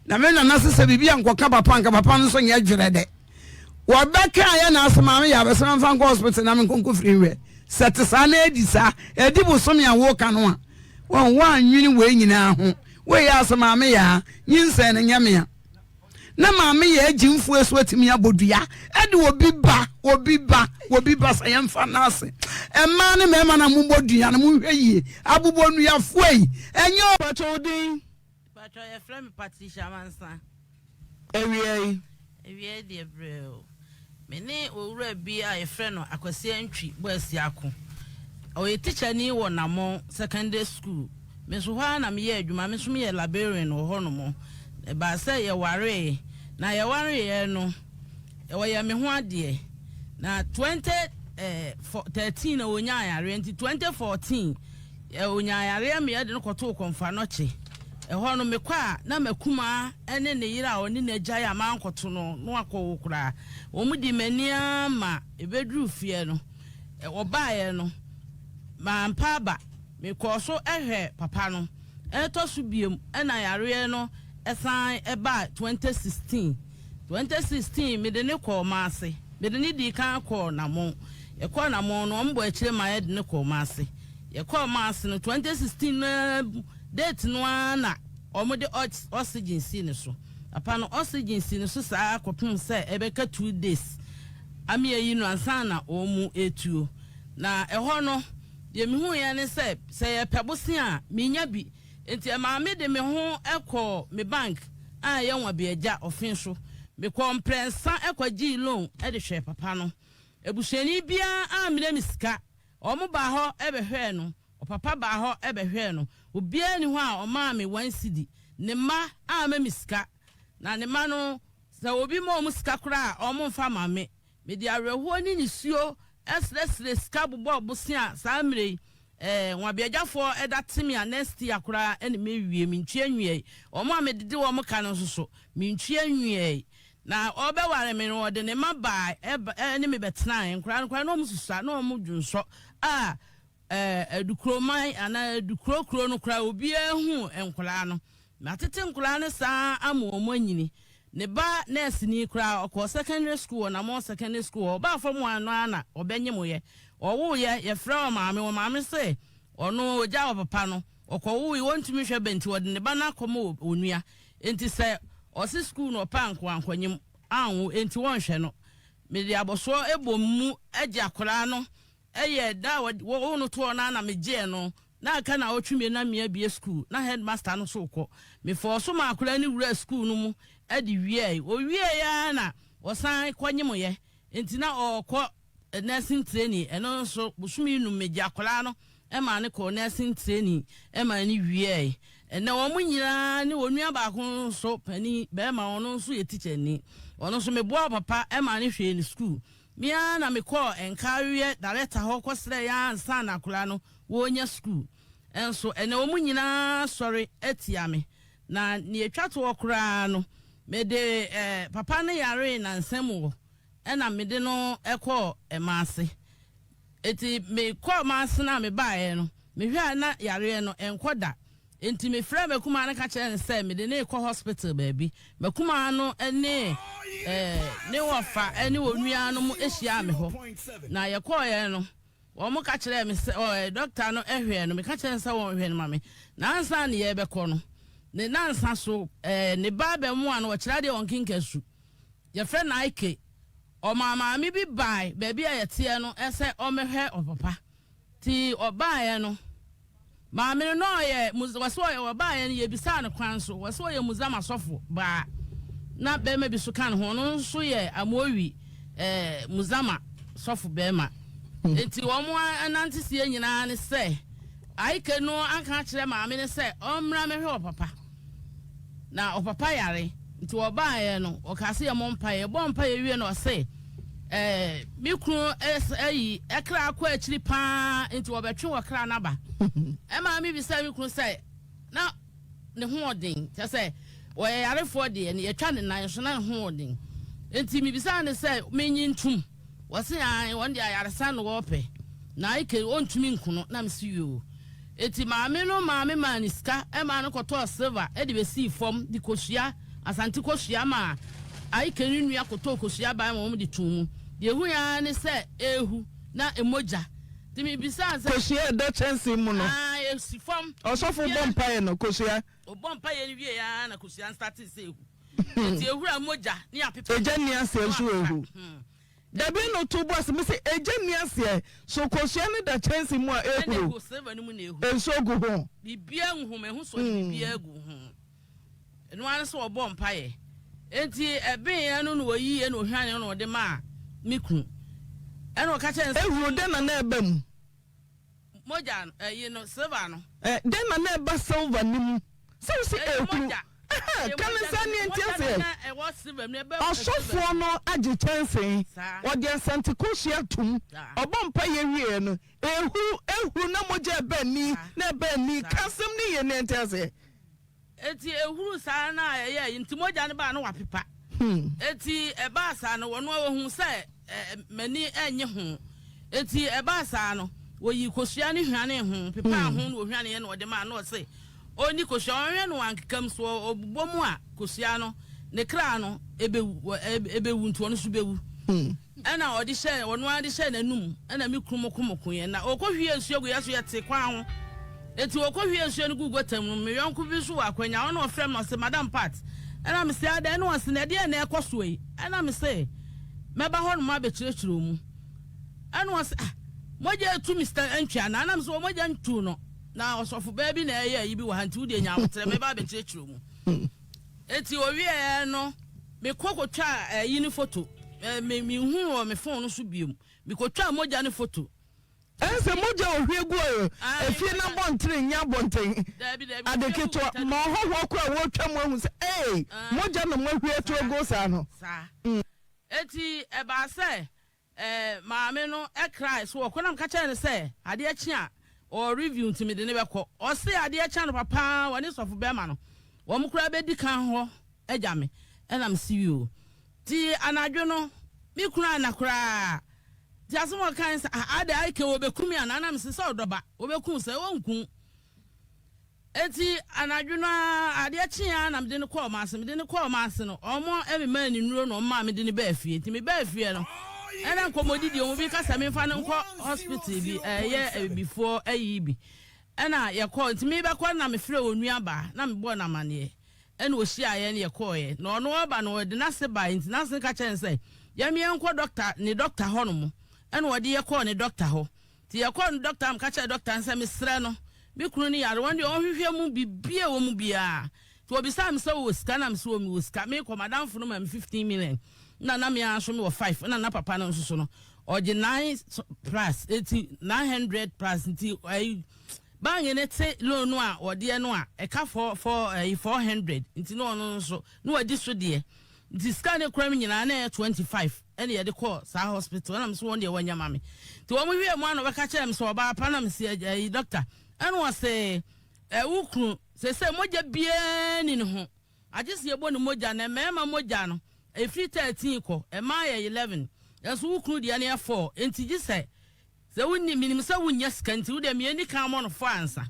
na me nana sɛ sɛ biribi ankɔka papa nka papa no nso nyɛ dwerɛ dɛ wɔbɛka yɛ na asɛ maame yɛ abɛsɛ mfa nkɔ hospital na menkɔnkɔ firi nwɛ sɛ te saa na ɛdi saa ɛdi bosome a woka no a wɔn wɔanwene wei nyinaa ho woyɛ asɛ maame yɛ a nyinsɛn no nyɛ mea Na maame yɛ agyimfoɔ so atumi abɔ dua de obi ba obi ba obi ba sɛ yɛmfa no ase mmaa ne mmarima na mobɔ dua no monhwɛ yie abobɔ nnuafoɔ yi ɛnyɛ o.
Pakyɛ wo din?
Pakyɛ yɛfrɛ me Patricia Amansa.
Awia yi?
Awia yi deɛ brɛɛ o. Me ne owura bi a yɛfrɛ no Akwasi Antwi Boasiako. Ɔyɛ tikyani wɔ Namong Secondary School. Me nso hɔ ara na meyɛ adwuma. Me nso meyɛ librarian wɔ hɔnom. Ɛbaa sɛ yɛwaree, na yɛwareeɛ no, ɔyɛ me ho adeɛ. Na 2013 na ɔnyaa yareɛ, nti 2014 Ɔnyaa yareɛ ma yɛde no kɔtoo Kɔmfoanɔkye. Ɛhɔ no, mekɔ a, na m'akumaa ne ne yere a ɔne no agyae a mankɔto no no akɔwo koraa. Wɔdii m'ani ara ma ɛbɛduruu fie no, wɔbaeɛ no, mampa aba. Mekɔɔ so hwɛɛ papa no. Ɛtɔ so bio na yareɛ no san baa 2016. 2016, mede no kɔɔ Maase. Mede no dii kan kɔɔ Namong. Yɛkɔɔ Namong no, wɔbɔɔ akyire maa yɛde no kɔɔ Maase. Yɛkɔɔ Mars no, 2016 no ara mu, date no ara na wɔde oxygen sii ne so. Papa no, oxygen sii ne so saa ara kɔpem sɛ ɛbɛka two days ama yɛayi no ansa na wɔretuo. Na ɛhɔ no, deɛ mehuiɛ ne sɛ, sɛ yɛpɛ bosea a, mennya bi. Enti ɛmaa mede me ho kɔɔ me bank a ɛyɛ Nwabiagya, Ɔfen so. Mekɔɔ mprɛnsa kɔgyee loan de hwɛɛ papa no. Abusuani biara ammrɛ me sika. Wɔbaa hɔ bɛhwɛɛ no, ɔpapa baa hɔ bɛhwɛɛ no. Obiara nni hɔ a ɔmaa me one cedi. Ne mma amma me sika. Na ne mma no, sɛ obi ma wɔn sika koraa a, wɔmfa mma me. Mede awerɛhoɔ ne nisuo srɛsrɛɛ sika bobɔɔ bosea saa mmerɛ yi. Eh, Nwabeagyafoɔ da te me a, next year koraa na mɛwie, mentua nwiae. Wɔn a medede wɔn ka no nso so, mentua nwiae. Na ɔrebɛware me no, ɔde ne mma bae ne me bɛtenae. Nkwadaa no koraa, na wɔsusua, na wɔdwonsɔ a Adukuroman anaa Adukuro kuro no koraa, obiara hu nkwadaa no. Matete nkwadaa no saa ara ama wɔanyini. Ne ba nɛɛseni koraa, ɔkɔɔ secondary school wɔ Namong Secondary School hɔ. Ɔbaa fam hɔ no ara na ɔbɛnyemoeɛ. Ɔwoeɛ, yɛfrɛɛ ɔmaame, ɔmaame se ɔno ɔgyaa ɔpapa no, ɔkɔwoeɛ, ɔntumi nhwɛ ba nti ɔde ne ba no akɔma onua. Enti sɛ ɔse sukuu no ɔpɛ anko ankɔnyem anwo enti wɔnhwɛ no. Mede abɔsoɔ bɔ mu gye akwadaa no yɛ da a wɔwoo no toɔ no ara na megyeɛ no na aka naawɔtwe mmienu na meabue sukuu na headmaster no nso rekɔ. Mefɔɔ so maa akwadaa no wuraa sukuu no mu de wieɛe. Ɔwieɛe ara na ɔsan kɔnyemoeɛ enti na ɔrekɔ. nursing training, ɛno nso bosome num megye akwadaa no maa no kɔɔ nursing training maa no wieɛe. Ɛnɛ wɔn nyinaa ne wɔn nua baako nso panin bɛrima ɔno nso yɛ tikyani. Ɔno nso meboa papa maa no hwɛɛ ne sukuu. Me ara na mekɔɔ Nkareɛ director hɔ kɔsrɛeɛ ansa na akwadaa no wɔrenya sukuu. Nso ɛnɛ wɔn nyinaa sɔre atia me. Na nea ɛtwa toɔ koraa no, mede eh, papa no yaree nansa mu hɔ ɛna mede no kɔɔ Ɛmaase. Enti mekɔɔ Maase no a mebaeɛ no, mehwɛ a na yareɛ no ɛnkɔ da. Enti mefrɛɛ m'akumaa no ka kyerɛɛ no sɛ mede no rekɔ hospital baabi. M'akumaa no ne eh, ne wɔfa ne wɔn nuanom hyiaa me hɔ. Na yɛkɔeɛ no, Wɔka kyerɛɛ me sɛ, ɔ, dɔkta no hwɛɛ no. Meka kyerɛɛ no sɛ wɔnhwɛ no ma me. Na ansa na yɛrebɛkɔ no, ne nnansa so, ɛɛ, ne ba abɛmoa no, ɔkyerɛ adeɛ wɔ Nkenkasu. Yɛfrɛ no Ike. Ɔmaa maame bi bae baabi a yɛteɛ no sɛ ɔmmɛhwɛ ɔpapa. Nti ɔbaeɛ no, Maame no na ɔyɛ Muz wɔse ɔyɛ wɔbaeɛ no yɛbisaa no kwan so wɔse ɔyɛ Muzama sɔfo baa na bɛrima bi so ka ne ho ɔno nso yɛ Amowi eh, Muzama sɔfo bɛrima enti wɔn ananteseɛ nyinaa ne sɛ Aike no anka akyerɛ maame no sɛ ɔmmra mɛhwɛ ɔpapa Na ɔpapa yare nti wɔbaeɛ no ɔkaa sɛ yɛmmɔ mpaeɛ. Yɛbɔɔ mpaeɛ wie no ɔse eh, me kunu ayi ɛkra akɔ akyiri paa nti wɔbɛtwe wɔ kra no aba. Ɛmaa me bisaa me kunu sɛ na ne ho ɔden kyɛ sɛ wɔyɛ yarefoɔ deɛ no yɛtwa ne nan so na ne ho ɔden nti mebisaa ne sɛ menye ntom. Wɔse aane wɔn deɛ ayaresa na wɔpɛ na Ike ɔntumi nku no na mese yoo. Enti maame no maame maa no sika maa no kɔtɔɔ silver de bɛsii fam de kosua, Asante kosua maa Ike ne nua kɔtɔɔ kosua bae ma wɔn de too mu. Deɛ ɛhuiɛ ara ne sɛ ɛrehu na mogya. Nti mebisaa sɛ.
Kosua a ɛda kyɛnsee mu no.
Aane ɛsi fam.
Ɔsɔfo bɔ mpaeɛ no kosua.
Ɔbɔ mpaeɛ no wieɛ ara na kosua no startee sɛ ɛhu. Enti ehura mogya ne apepa.
Egya nni aseɛ nso ehu. Dabi na ɔto bo ase mese egya nni aseɛ so kosua no da kyɛnse mu a ehuru.
Ɛna egu silver no mu na ehu.
Nsuo gu ho.
Biribiara ngu ho mehu so ɔde biribiara gu ho. Ɛno ara ne sɛ ɔbɔ mpaeɛ. Enti ɛbeeɛ no na ɔyiiɛ na ɔhwaneeɛ na ɔde maa me kunu. Ɛna ɔka kyerɛɛ no sɛ.
Ehuru dɛn na na ɛba mu?
Mogya no, ɛyi no, silver no.
Ɛ, dɛn na na ɛba silver no mu? Sɛ wo se ehuru. Ɛhɛn, ka no saa nea nti aseɛ. Ɔsɔfoɔ no agye kyɛnsee, ɔde asante kosua atom, ɔbɔ mpaeɛ wieɛ no, ehuru, ehuru na mogya ɛba ani, na ɛba ani. Ka asɛm no yie nea nti aseɛ.
Enti ehuruu saa na ɛyɛɛ yi, nti mogya no baa na wapepa. Enti ɛbaa saa no, wɔn a wɔhuu sɛ m'ani nnye ho. Enti ɛbaa saa no, wɔyii kosua no hwanee ho, pepaa ho na wɔhwaneeɛ na wɔde maa no na ɔse ɔnni kosua. Ɔnhwɛ no wankeka mu, so ɔbobɔ mu a kosua no, ne kra no ɛbɛwu, ɛbɛwu nti ɔno nso bɛwu. Ɛna ɔde hyɛɛ, ɔno ara de hyɛɛ n'anum, ɛna me kunu mokomokoeɛ, na ɔkɔhwiee nsuo guiɛ so, yɛte kwan ho. Enti ɔkɔhwiee nsuo no guu gɔta mu no, me yɔnko bi nso wɔ akwanya hɔ, ɛna ɔfrɛɛ me, ɔse, Madam Pat, ɛna mese, adɛn? Ɛna ɔse, na ɛdeɛn na ɛrekɔ soɔ yi? Ɛna mese, mɛba hɔnom abɛkyerɛkyerɛ wo mu. Ɛna ɔse, ah, mogya retu Mister Antwi anaa? Ɛna mese, mogya ntuu no, na ɔsɔfobaa bi na ɛreyɛ ayi bi wɔ ha, nti wo deɛ nya aboterɛ, mɛba abɛkyerɛkyerɛ wo mu. Enti ɔwieɛ no, mekɔ kɔtwaa ayi no foto. Me, menhuu wɔ me fon no so biom. Mekɔtwaa mogya no foto.
Ɛne sɛ mogya a ɔhwie gu efie no abɔntene nyɛ abɔnten ade ketewa ma ɔhɔhoɔ koraa a wɔretwa mu ahu sɛ, Ei, mogya na moahwie ato agu saa no.
Saa. Enti ɛbaa sɛ Eh, maame no cry so ɔkɔ na meka kyerɛɛ no sɛ adeɛ kye a ɔwɔ review nti mede no bɛkɔ. Ɔse adeɛ kye anɔpa paa ɔne sɔfo bɛrima no wɔn koraa bɛdi kan hɔ agya me ɛna mese yoo. Nti anadwo no me kunu anna koraa nti asɛm a ɔkae ne sɛ ah adɛn Ike wɔbɛku me anaa na mese sɛ ɔdɔ ba wɔbɛku wo sɛ wɔnku wo. Enti anadwo no ara, adeɛ kyeeɛ ara na mede no kɔɔ wɔn ase. Mede no kɔɔ wɔn ase no, wɔmemaa no nnuro na wɔmaa mede no baa fie. Enti mebaa fie no, ɛna nkɔmmɔdidie mu bi ka sɛ memfa no nkɔ hospital bi, ɛyɛ abibifoɔ ayi bi. Ɛna yɛkɔɔ, nti mebɛkɔ no na mefrɛɛ onua baa na mebɔɔ no amaneɛ. Ɛna ɔhyiaa yɛn na yɛkɔeɛ. Na ɔno ɔreba no, ɔde n'ase baeɛ. Nti n'ase no ka kyerɛɛ no sɛ yɛmmea nkɔ dɔkta, ne dɔkta hɔnom. Ɛna ɔde yɛn kɔɔ ne dɔkta hɔ. Nti yɛkɔɔ no dɔkta meka kyerɛɛ dɔkta no sɛ mesrɛ no me kunu no yare wɔn deɛ ɔnhwehwɛ mu biribi a ɛwɔ mu biara. Nti ɔbisaa me sɛ wowɔ sika na mese wɔ mewɔ sika mekɔ madamfo no ma me 15 million na na me ara nso mewɔ 5 na na papa no nso so no Ɔgye nine plus eti 900 plus nti ɛyi bank ne te loan no a wɔdeɛ no a ɛka four four ɛyi 400 nti na ɔno nso na wadi so deɛ nti sika ne kura mu nyinaa na ɛyɛ 25 ɛna yɛde kɔɔ saa hospital ɛna mo so wɔn deɛ wɔnyɛ ma me nti wɔn wie mu ana ɔbɛka kyerɛ me sɛ ɔbaa pa na me si ɛyi doctor ɛna ɔsɛ ɛwo kunu sese mogya biara ni ne ho. Agye sɛ yɛbɔ ne mogya na mmarima mogya no ɛfiri 13 kɔ, mmaa yɛ 11, nanso wo kunu deɛ no yɛ 4, enti gye sɛ, sɛ wonni, menim sɛ wonnya sika nti wo deɛ me ani kan mmɔ no 4 ansa.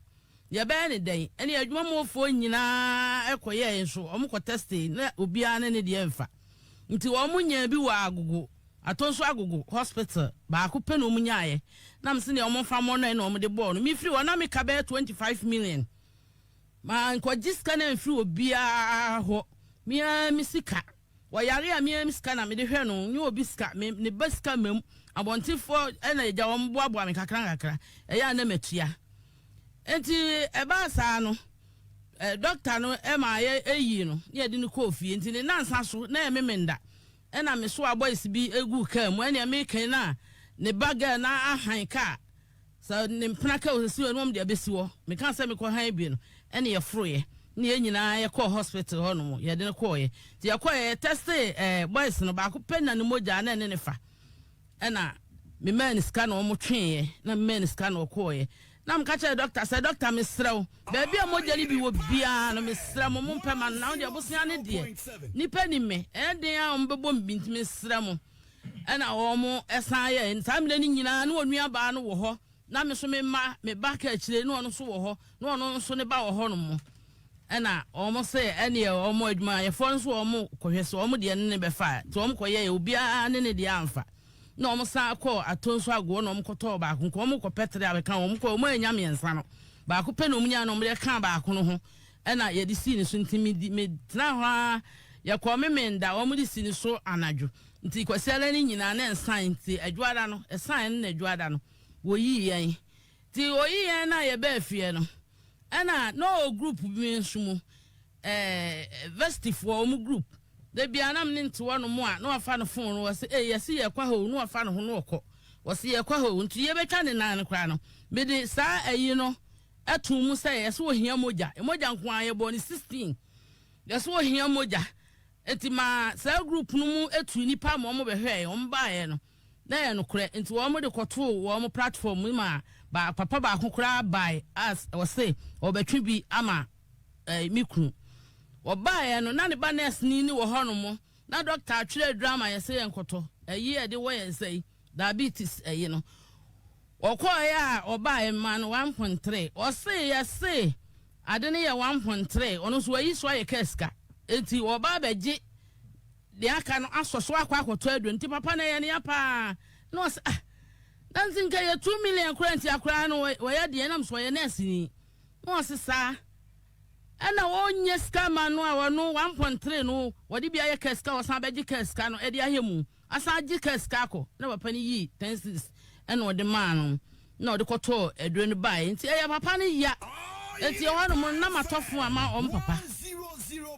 Yɛbɛyɛ no dɛn? Ɛnneɛ adwuma mufoɔ nyinaa kɔyɛɛe nso, wɔkɔ tɛstee na obiara ne ne deɛ mfa. Nti wɔn nyaa bi wɔ Agogo, Atonso Agogo hospital, baako pɛ na wɔn nyaaeɛ. Na mese deɛ wɔmfa mmɔ no ɛna wɔde bɔɔ no. Mefiri hɔ na meka bɛyɛ 25 million. Mankɔgye sika no amfiri obiara hɔ. Me ara me sika. Ɔyare a, me ara me sika na mede hwɛ no, nyɛ obi sika. Me, ne ba sika mma mu. Abɔntenfoɔ na agya wɔn boaboa me kakra nkakra. Ɛyɛ a na matua. Enti ɛbaa saa no, dɔkta no maa yɛyii no na yɛde no kɔɔ fie. Enti ne nnansa so, na ɛyɛ Memenda, ɛna mesoaa boys bi guu kaa mu. Ɛnneɛ meka yi na ne ba girl no ahan kaa. Sɛ ne mpena ka osisi hɔ na wɔn de abesi hɔ. Meka sɛ mekɔ han bi no, ɛna yɛforoeɛ. Ne yɛn nyinaa yɛkɔɔ hospital hɔ nom, yɛde no kɔɔeɛ. Nti yɛkɔeɛ, yɛ testee ɛɛ boys no, baako pɛ na ne mogya na ɛne ne fa. Ɛna memaa no sika na wɔn tweeɛ, na memaa no sika na ɔkɔɔeɛ. Na meka kyerɛɛ doctor sɛ, doctor mesrɛ wo, baabi a mogya no bi wɔ biara no, mesrɛ mo, mompɛ ma no, na wo deɛ bosea no deɛ, nnipa nim me, ɛyɛ den a wɔbɛbɔ me bi, nti mesrɛ mo. Ɛna wɔn san yɛɛ saa mmerɛ no nyinaa na wɔn nuabaa no wɔ hɔ na me nso me mma me ba ka akyire na ɔno nso wɔ hɔ na ɔno nso ne ba wɔ hɔ nom ɛna wɔn se ɛneɛ wɔn adwumayɛfoɔ no nso wɔn kɔhwɛ sɛ wɔn deɛ ne ne bɛfa nti wɔn kɔyɛɛ obiara ne ne deɛ amfa na wɔn san kɔɔ ato nso agoɔ na wɔn kɔtɔɔ baako nka wɔn kɔpɛ tere abɛka wɔn kɔ wɔn anya mmiɛnsa no baako pɛ na wɔn nyaa na wɔn de ka baako no ho Ɛna yɛde sii ne so nti me di me tenaa hɔ ara yɛkɔɔ Memenda wɔn de sii ne so anadwo nti Kwasiada no nyinaa na ɛnsan nti Adwoada no ɛsan no na Adwoada no wɔyii yɛn nti wɔyii yɛn na yɛbaa fie no ɛna na ɔwɔ group bi nso mu ɛɛ vestifoɔ wɔn group da biara na me ne nte hɔ nom a na wafa no phone no wɔse ee yɛse yɛkɔ ha o na wafa ne ho na ɔkɔ wɔse yɛkɔ ha o nti yɛbɛtwa ne nan no koraa no mede saa ayi no too mu sɛ yɛse ohia mogya, mogya nko ara, yɛbɔɔ no 16, yɛse ohia mogya, nti maa saa group no mu tuu nnipa ma wɔn bɛhwɛɛ, wɔn baeɛ no na ɛyɛ nokorɛ, nti wɔn de kɔtoo wɔn platform mu maa ba, papa baako koraa bae a ɔse ɔbɛtwe bi ama eh, me kunu. Wɔbaeɛ no na ne ba nurse ni ne wɔ hɔ nom, na doctor atwerɛ aduru ama yɛsɛ yɛnkɔtɔ, ɛyi a yɛde wɔ yɛn nsa yi, diabetes ɛyi no. Ɔkɔeɛ a ɔbaeɛ memaa no 1.3 ɔse yɛse ade no yɛ 1.3 ɔno nso wayi so ayɛ kaa sika enti ɔba abɛgye deɛ aka no asɔ so akɔ akɔtɔ aduro nti papa no ɛyɛ ne ya paa na ɔse ah na nti nka yɛ 2 million koraa nti akoraa no wɔyɛ deɛ nam so ɔyɛ nurse ni na ɔse saa ɛna ɔnyɛ sika ma no a ɔno 1.3 no wɔde bi ayɛ kaa sika ɔsan bɛgye kaa sika no ɛde ayɛ mu Asan agye kaa sika akɔ na papa no yii ten cedis ɛna ɔde maa no na ɔde kɔtɔɔ aduro no baeɛ nti ɛyɛ papa no ya nti ɛhɔ nom no na matɔ fon ama wɔn papa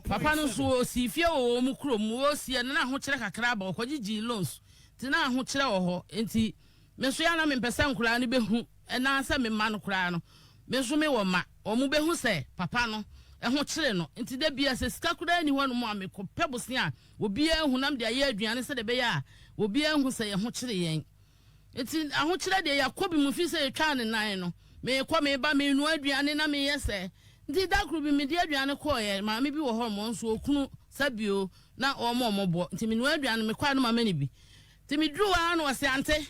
papa no nso ɔsii fie wɔ wɔn kurom ɔsiiɛ no na ahokyerɛ kakra aba ɔkɔgye gyee loans nti na ahokyerɛ wɔ hɔ nti me nso yɛ na mempɛ sɛ nkoraa no bɛhu ɛnaa sɛ me mma no koraa no me nso mewɔ mma wɔn bɛhu sɛ papa no ɛho kyere no nti da bia sɛ sika koraa ni hɔ nom a mekɔpɛ bosea a Obiara nhu na mede ayɛ aduane sɛdeɛ ɛbɛyɛ a obiara nhu sɛ yɛn ho kyere yɛn. Enti ahokyerɛ deɛ yɛakɔ bi mu firi sɛ yɛtwaa ne nan no. Merekɔ mereba merenoa aduane na meyɛ sɛ. Nti da koro bi mede aduane kɔeɛ, maame bi wɔ hɔ nom ɔno nso ɔkunu sɛbio na wɔn a wɔbɔ. Nti menoa aduane no mekɔ a na mama no bi. Nti meduru hɔ ara na ɔse ante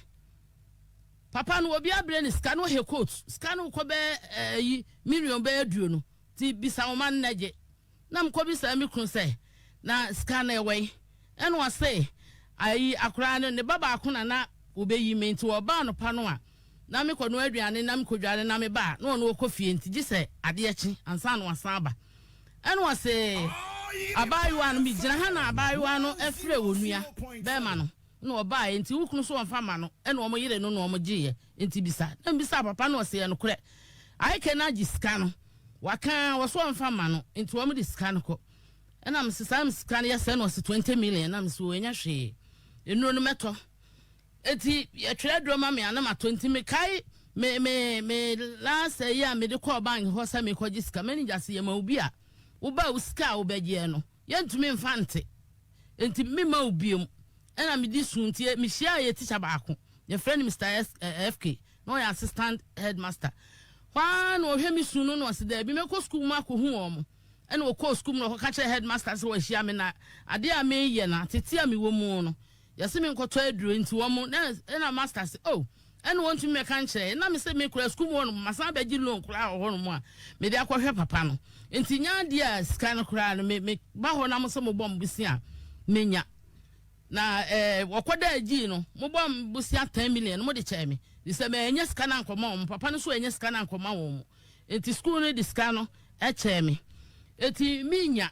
papa no obi abrɛ no sika na ɔhɛ coat sika no kɔ bɛyɛ ɛyi million bɛyɛ aduonu nti bisa wo ma no na gye. Na mekɔbisaa me kunu sɛ, Na sika no ɛwɔ he? Ɛna ɔse, Ayi, akoraa no, ne ba baako na na ɔbɛyi me, nti ɔba anɔpa no a, na mekɔnoa aduane na mekɔdware na meba a, na ɔno ɔkɔ fie, nti gye sɛ adeɛ kye ansa na wasan aba. Ɛna ɔse, Abaayewa no, megyina ha na abaayewa no frɛɛ onua bɛɛma no, na ɔbaeɛ, nti wo kunu so ɔmfa mma no, ɛna wɔn yere no na wɔn gyeeɛ, nti bisa. Na mebisaa papa no, ɔse, Ɛyɛ nokorɛ, Ayike no agye sika no. Waka ara wɔse ɔmfa mma no nti wɔn de sika no kɔ ɛna mese saa sika no yɛ sɛn na ɔse 20 million na mese o ɛnyɛ hwee nnuro no mɛtɔ. Enti yɛtwerɛ aduro ma me a na matɔ. Nti mekae me me me last ayi a mede kɔɔ bank hɔ sɛ merekɔgye sika. Manager se yɛma wo bi a, woba a wo sika a wobɛgyeɛ no, yɛntumi mfa nte. Enti memma wo biom. Ɛna mede suu nti mehyiaa yɛ tikya baako, yɛfrɛ no Mister S eh, FK, na ɔyɛ assistant headmaster. Hɔ ara na ɔhwɛ me su no na ɔse daabi mɛkɔ sukuu mu akɔhu wɔn. Ɛna ɔkɔɔ sukuu mu na ɔkɔka kyerɛɛ headmaster sɛ wahyia me na adeɛ a meyɛ no atete a mewɔ mu no Yɛse me nkɔtɔ aduro nti wɔn na ɛna master se oh ɛna wɔntumi mɛka nkyerɛ yɛ na me se me kura sukuu mu hɔ nom masan abɛgye loan koraa wɔ hɔ nom a mede akɔhwɛ papa no nti nya adeɛ a sika no koraa no me me ba hɔ na mo se mo bɔ mo bosia menya na ɛɛ wɔkɔ da agyii no mo bɔ mo bosia 10 million mo de kyɛɛ me de sɛ mɛnya sika no ankɔma wɔn papa no so ɛnya sika no ankɔma wɔn nti sukuu no de sika no ɛkyɛɛ me nti menya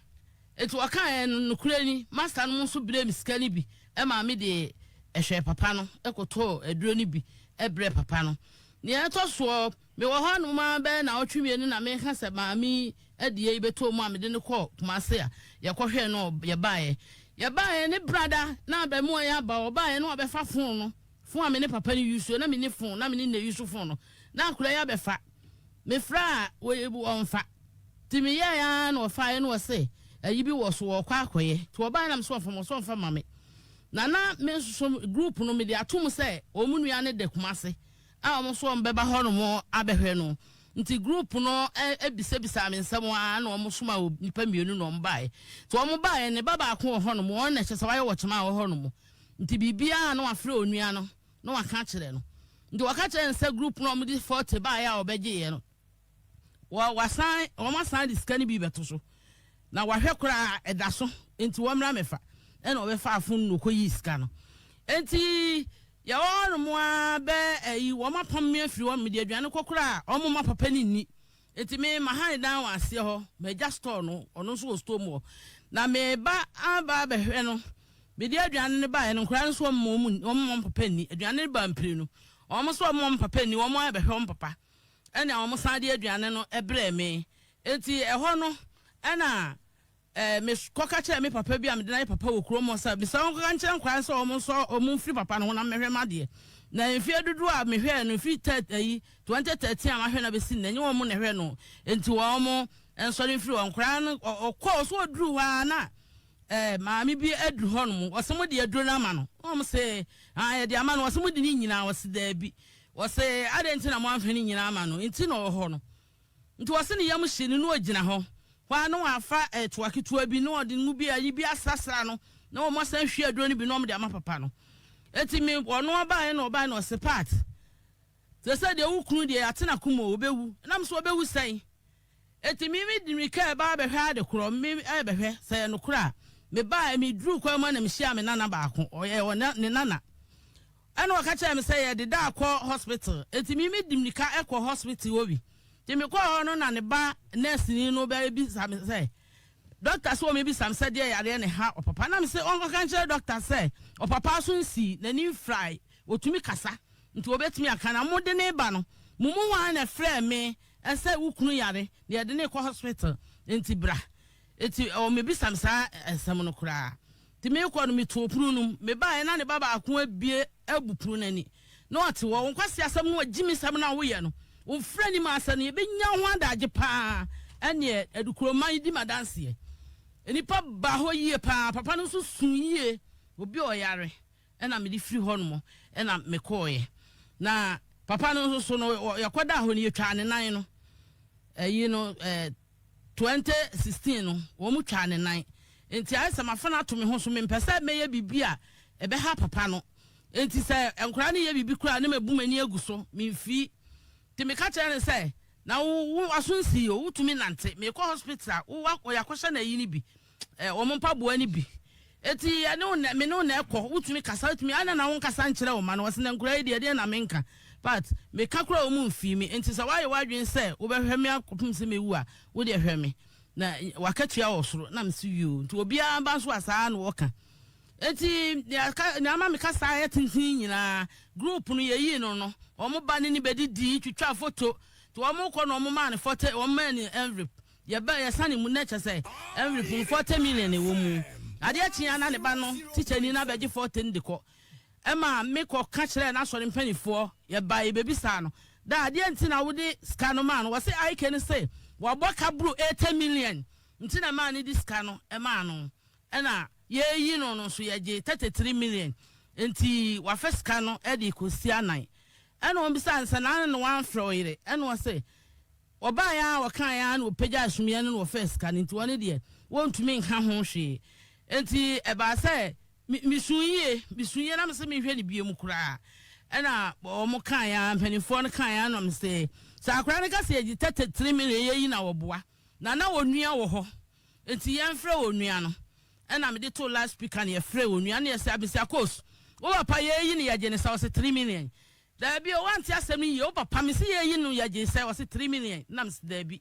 Enti wɔkaeɛ no, nokorɛ ni, masta nom nso brɛɛ me sika no bi maa me de hwɛɛ papa no, kɔtɔɔ aduro no bi brɛɛ papa no. Deɛ ɛtɔ soɔ, mewɔ hɔ nom ara bɛyɛ nnawɔtwe mmienu na mereka sɛ maame yi adeɛ yi bɛtɔɔ mu a mede no kɔɔ Kumase a yɛkɔhwɛɛ no yɛbaeɛ. Yɛbaeɛ ne brada na abarimaa yi aba, ɔbaeɛ na wabɛfa fon no, fon a me ne papa no yusuo, na menni fon, na me ne no na ɛyusu fon no, na akwadaa yi abɛfa. Mefrɛ a, ɔmfa. Nti meyɛɛ ara na ɔfaeɛ na ɔse ayi bi wɔ so wɔɔkɔ akɔyɛ. Nti ɔbaeɛ na mese ɔmfa ma ɔse ɔmfa ma me. Na na me nso so group no mede ato mu sɛ wɔn nua no da Kumase a wɔn nso wɔn bɛba hɔ nom abɛhwɛ no. Nti group no bisabisaa me nsɛm ara na wɔn somaa nnipa mmienu na wɔn baeɛ. Nti wɔn baeɛ ne ba baako wɔ hɔ nom wɔn na kyerɛ sɛ wayɛ wɔkyema wɔ hɔ nom. Nti biribiara na wafrɛ onua no na waka akyerɛ no. Nti wɔka kyerɛɛ no sɛ group no a wɔde 40 baeɛ a wɔbɛgyeeɛ no Wɔ wasan wɔn asan de sika no bi bɛto so na wahwɛ koraa ɛda so nti wɔmmra mɛfa ɛna ɔbɛfa afon no ɔkɔyii sika no nti yɛwɔ hɔnom a bɛ ɛyi wɔn apam me afiri hɔ mede aduane kɔ koraa wɔn ma papa no nni nti me ma han dan wɔ aseɛ hɔ magya store no ɔno nso wɔ store mu hɔ na meba aba abɛhwɛ no mede aduane no baeɛ no nkoraa no nso wɔn wɔn wɔn papa nni aduane no ba mpire no wɔn nso wɔn wɔn papa nni wɔn abɛhwɛ wɔn papa Ɛnna wɔsan de aduane no brɛɛ me. Enti ɛhɔ no na mekɔka kyerɛɛ me papa bi a mede no ayɛ papa wɔ kurom hɔ sɛ, mesrɛ wo nkɔka nkyerɛ nkwadaa no sɛ wɔn nso wɔmfiri papa no ho na mmɛhwɛ m'adeɛ. Na mfeɛ dodoɔ a mehwɛɛ no, mfiri tɛ ayi, 2013 a mahwɛ no abɛsi nnɛ, ɛnyɛ wɔn na ɛhwɛ no. Enti wɔn nsɔre mfiri hɔ. Nkwadaa no, ɔkɔɔ so ɔduruu hɔ ara na Eh, maame bi aduru hɔ nom, wɔse mo de aduro no ama no? Wɔn se, ah, yɛde ama no. Wɔse mo de ne nyinaa? Wɔse daabi. Wɔse adɛn nti na mo amfa ne nyinaa ama no? Nti na ɔwɔ hɔ no. Nti wɔse ne yam hye no na ɔgyina hɔ. Hɔ a na wafa eh, toa ketewa bi na ɔde ngo bi ayi bi asrasra no na wɔn asan hwie aduro no bi na wɔn de ama papa no. Eti me ɔno ɔbaeɛ na ɔbaeɛ na ɔse part. Sɛ sɛ deɛ wo kunu deɛ yɛate n'akoma o, ɔbɛwu. Nam so ɔbɛwu sɛn? Enti me mede mmirika reba abɛhwɛ ade korɔ, me rebɛhwɛ sɛ ɛyɛ nokorɛ a. Mebaeɛ, meduruu kwan mu a na mehyiaa me nana baako, ɔyɛ ɔna, ne nana. Ɛna ɔka kyerɛɛ me sɛ yɛde da akɔ hospital. Enti me mede mmirika kɔɔ hospital hɔ bi. Nti mekɔɔ hɔ no na ne ba nɛɛseni no bɛbisa me sɛ, dɔkta sɛ ɔmmɛbisa me sɛ deɛ yareɛ na ɛha ɔpapa. Na mese ɔnkɔka nkyerɛ dɔkta sɛ ɔpapa aso nsii, n'ani mfirae, ɔtumi kasa, nti ɔbɛtumi aka. Na mode no reba no, mo mu hwan na ɛfrɛɛ me Ɛsɛ wo kunu yare na yɛde no rekɔ hospital nti bra. Nti ɔmmebisa me saa nsɛm no koraa. Nti merekɔ no metoo pono no mu. Mebaeɛ na ne ba baako abue abu pono no ani na ɔte hɔ. Wo nkwaseasɛm no w'agyimisɛm no a woyɛ no, wo mfrɛ anim asɛ no yɛbɛnya wo ho adagye paa. Ɛnneɛ Adukuroman yi di m'adanseɛ. Nnipa baa hɔ yie paa. Papa no nso suu yie. Obi a ɔyare. Ɛna mede firi hɔ nom na mekɔeɛ. Na papa no nso so no, yɛkɔdaa hɔ no, yɛtwaa ne nan no. Ɛyi no, eh, 2016 no, wɔn twaa ne nan. Nti ayɛ sɛ mafa no ato me ho so, mempɛ sɛ mɛyɛ biribi a ɛbɛha papa no. Nti sɛ nkwadaa no yɛ biribi koraa na mabu m'ani agu so, memfii. Nti meka kyerɛ no sɛ, na wo, wo aso nsii o, wotumi nante. Mekɔ hospital a, wo, yɛakɔhyɛ no ayi no bi. Eh, wɔn mpaboa no bi. Eti yɛne wo na, me ne wo na ɛkɔ. Wotumi kasa, wotumi, adɛn na wonkasa nkyerɛ wo mma no? Wɔse na nkoraa yi deɛ, ɛdeɛn na menka? But, meka koraa a wɔn mfii me. Enti sɛ woayɛ w'adwene sɛ wobɛhwɛ me akɔpem sɛ mɛwu a, wo deɛ hwɛ me. Na w'akatua wɔ soro. Na mese yoo. Nti obiara ba nso a, saa ara na wɔka. Enti nea ka, nea ama me kasa ayɛ tenten nyinaa, group no yɛyii no no, wɔn ba ne no bɛdidii, twitwaa foto. Nti wɔn rekɔ no wɔn maa no fɔte, wɔn maa no envelope. Yɛba yɛsane mu na kyɛ sɛ envelope no 40 million na ɛwɔ mu. Adeɛ kye a na ne ba no tikyani no abɛgye 40 no de kɔ. Ɛma me kɔ ka kyerɛɛ n'asɔre mpaninfoɔ, yɛbae yɛbɛbisaa no, Daa, deɛn nti na wode sika no maa no? Wɔse IK no se wabɔ ka boro 80 million nti na ɛmaa no de sika no maa no, ɛna yɛreyi no no nso yɛgyee 33 million nti wafa sika no de rekɔsi anan. Ɛna wɔbisaa no sɛ na na wamfrɛ wo yere? Ɛna ɔse wɔbaeɛ ara wɔkaeɛ ara na wɔpagyaa sumiiɛ no na wɔfaa sika no nti wɔn deɛ wɔntumi nka ho hwee. Nti ɛbaa sɛ Me mesuu yie, mesuu yie na mese menhwɛ no biom koraa. Ɛna wɔn kaeɛ ara, mpanimfoɔ no kaeɛ ara na mese sɛ akwadaa no ka sɛ yɛgye 33 million yɛyi na wɔboa. Na na onua wɔ hɔ, nti yɛmfrɛ onua no. Ɛna mede too loud speaker na yɛfrɛɛ onua no yɛse Abisia Kos, wo papa yɛyi no yɛgye no sɛ ɔse 3 million. Daabi o, woante asɛm no yie, wo papa mese yɛyi no yɛgye sɛ ɔse 3 million. Na mese daabi,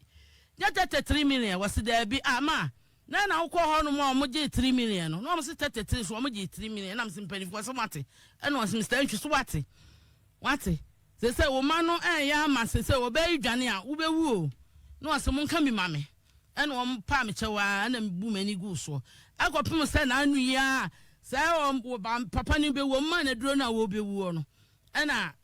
nyɛ 33 million, wɔse daabi, ah ma Na na wokɔɔ hɔ nom a wɔn gyee three million no na wɔn se 33 so wɔn gyee three million ɛna mese mpanimfoɔ sɛ moate ɛna wɔse Mister Antwi so wate wate sese wo ma no ɛnyɛ ama sese wɔbɛyi dwane a wobɛwu o na wɔse monka bi ma me ɛna wɔn paa me kyɛw a ɛna mebu m'ani guu soɔ ɛkɔpem sɛ na ano yi a sɛ wɔn papa no bɛwu wɔn maa no aduro no a wɔbɛwuo no ɛna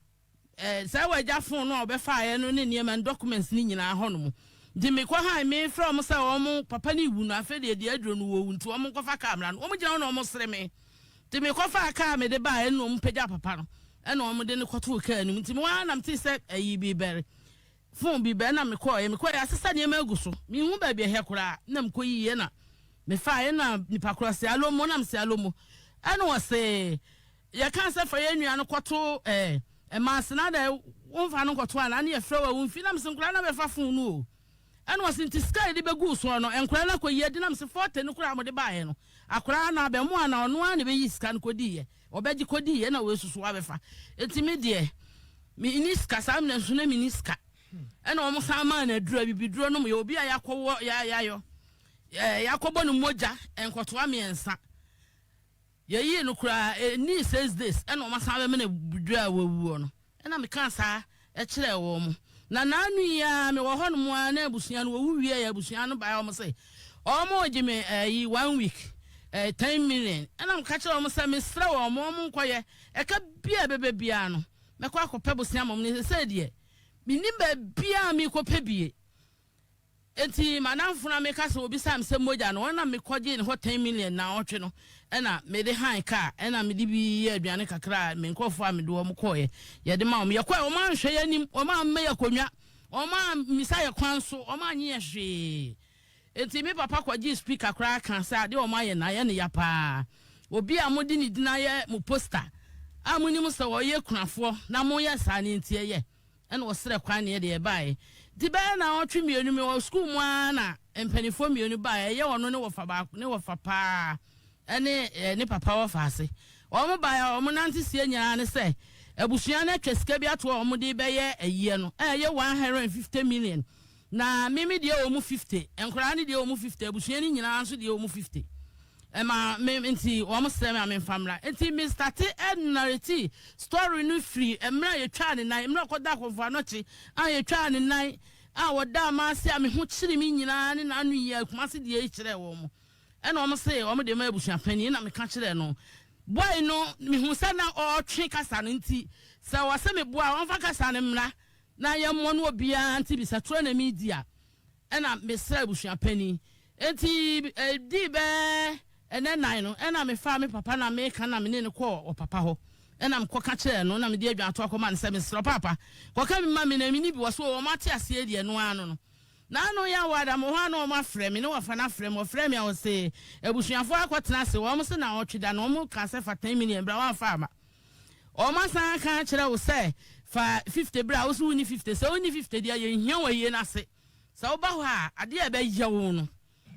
Eh, saa w'agya phone no a ɔbɛfaeɛ no ne nneɛma no documents no nyinaa hɔ nom. Nti mekɔ han mefrɛ wɔn sɛ wɔn papa no rewu no afei deɛ deɛ aduro no wɔwu nti wɔn nkɔfa kaa mmra no. Wɔn gyina hɔ na wɔn sere me. Nti mekɔfaa kaa mede baeɛ ɛna wɔn pagya papa no ɛna wɔn de no kɔtoo kaa no mu. Nti mewɔ ara na metee sɛ ayi bi bɛre phone bi bɛre na mekɔeɛ mekɔeɛ asesa nneɛma agu so. Menhu baabi ɛhɛ koraa na mekɔyiiɛ na mefaeɛ na nipa korɔ se alomo na mese alomo ɛna ɔse Yɛkaa sɛ fa yɛn nua no kɔto eh, Maase na adɛn womfa no nkɔto anaa ne yɛfrɛ wo a womfi na mese nkwadaa no abɛfa fon no o ɛna ɔse nti sika a yɛde bɛguu soɔ no nkwadaa no akɔyi adi na mese forte no koraa a mode baeɛ no akwadaa no abɛmoa na ɔno ara na ɛbɛyi sika no kɔdiiɛ ɔbɛgye kɔdiiɛ na wɔasusu abɛfa nti me deɛ menni sika saa mmerɛ nso na menni sika ɛna wɔn san maa no aduro abibiduro nom yɛ obi a yɛakɔwɔ yɛayɔ yɛakɔbɔ no mogya nkɔtoa mmiɛnsa Yɛyii no koraa ɛnnii six days ɛna wɔn asan abɛmene dua a wawuo no. Ɛna mekaa saa kyerɛɛ wɔn. Na naanu yi ara mewɔ hɔ nom ara na abusua no wɔwu wieɛ abusua no baeɛ wɔn se wɔn regye me ɛyi one week ɛɛ 10 million. Ɛna meka kyerɛɛ wɔn sɛ mesrɛ wɔn wɔn nkɔyɛ ɛka biara ɛbɛba biara no mɛkɔ akɔpɛ bosea ama wɔn na sesei deɛ mennim baabiara a merekɔpɛ bie. Enti m'adamfo no a meka sɛ obisaa me sɛ mogya no, ɔno na mekɔgyee ne hɔ 10 million nnawɔtwe no na mede han kaa ɛna mede bi yɛɛ aduane kakra a me nkurɔfoɔ a mede wɔn kɔeɛ yɛde ma wɔn. Yɛkɔeɛ wɔn anhwɛ yɛn anim, wɔn amma yɛn akonnwa, wɔn ammisa yɛn kwan so, wɔn annye yɛn hwee. Enti me papa kɔgyee speaker koraa kaa sɛ adeɛ a wɔn ayɛ no ayɛ no ya paa. Obi a mode ne din ayɛ mo poster a monim sɛ ɔyɛ kunafoɔ na moyɛ saa no nti ɛyɛ. Ɛna ɔsrɛ kwan na yɛde ɛbaeɛ. Nti bɛyɛ naawɔtwe mmienu mewɔ sukuu mu ara na mpaninfoɔ mmienu baeɛ, ɛyɛ ɔno ne wɔfa baako, ne wɔfa paa ɛne ne papa wɔfa ase. Wɔn baeɛ a wɔn nante sie nyinaa ne sɛ abusua no atwa sika bi ato hɔ a wɔn de rebɛyɛ ayie no, ɛyɛ 150 million. Na me me deɛ wɔ mu 50, nkwadaa no deɛ wɔ mu 50, abusua no nyinaa nso deɛ wɔ mu 50. Ɛma me nti wɔn srɛ me a memfa mmra. Nti me starte narrate story no firi mmerɛ a yɛtwaa ne nan, mmerɛ a ɔkɔdaa Kɔmfo Anɔkye a yɛtwaa ne nan a ɔdaa m'ase a me ho kyere me nyinaa ne n'ano yi a Kumasi deɛ yi kyerɛɛ wɔn. Ɛna wɔn se wɔn de ma abusua panin na meka kyerɛɛ no. Boy no mehu sɛ na ɔretwe kasa no nti sɛ ɔse meboa a ɔmfa kasa no mmra na yɛmmɔ no obiara nte bi sɛ torɔ na meredi a. Ɛna mesrɛɛ abusua panin. Enti ɛdii bɛyɛ ɛnɛ nnan no, ɛna mefaa me papa na meka na me ne no kɔɔ ɔpapa hɔ. Ɛna mekɔka kyerɛɛ no, na mede adwatoa kɔmaa no sɛ, Mesrɛ wo paapa, kɔka bi ma me na menni bi. Ɔse oo, wɔate aseɛ deɛ, ɛno ara no no. Na ano yɛ awɔ ada, mewɔ hɔ a na wɔafrɛ me, ne wɔfa no afrɛ me. Wɔfrɛɛ me a ɔse abusuafoɔ akɔtena ase, wɔn se naawɔtwe da no, wɔkaa sɛ fa 10 million bra, woamfa amma. Wɔasan aka akyerɛ wo sɛ fa 50 bra, wo se wonni 50. Sɛ wonni 50 deɛ a, yɛnhia wo ayie no ase. Sɛ woba hɔ a, adeɛ a ɛbɛyɛ wo no,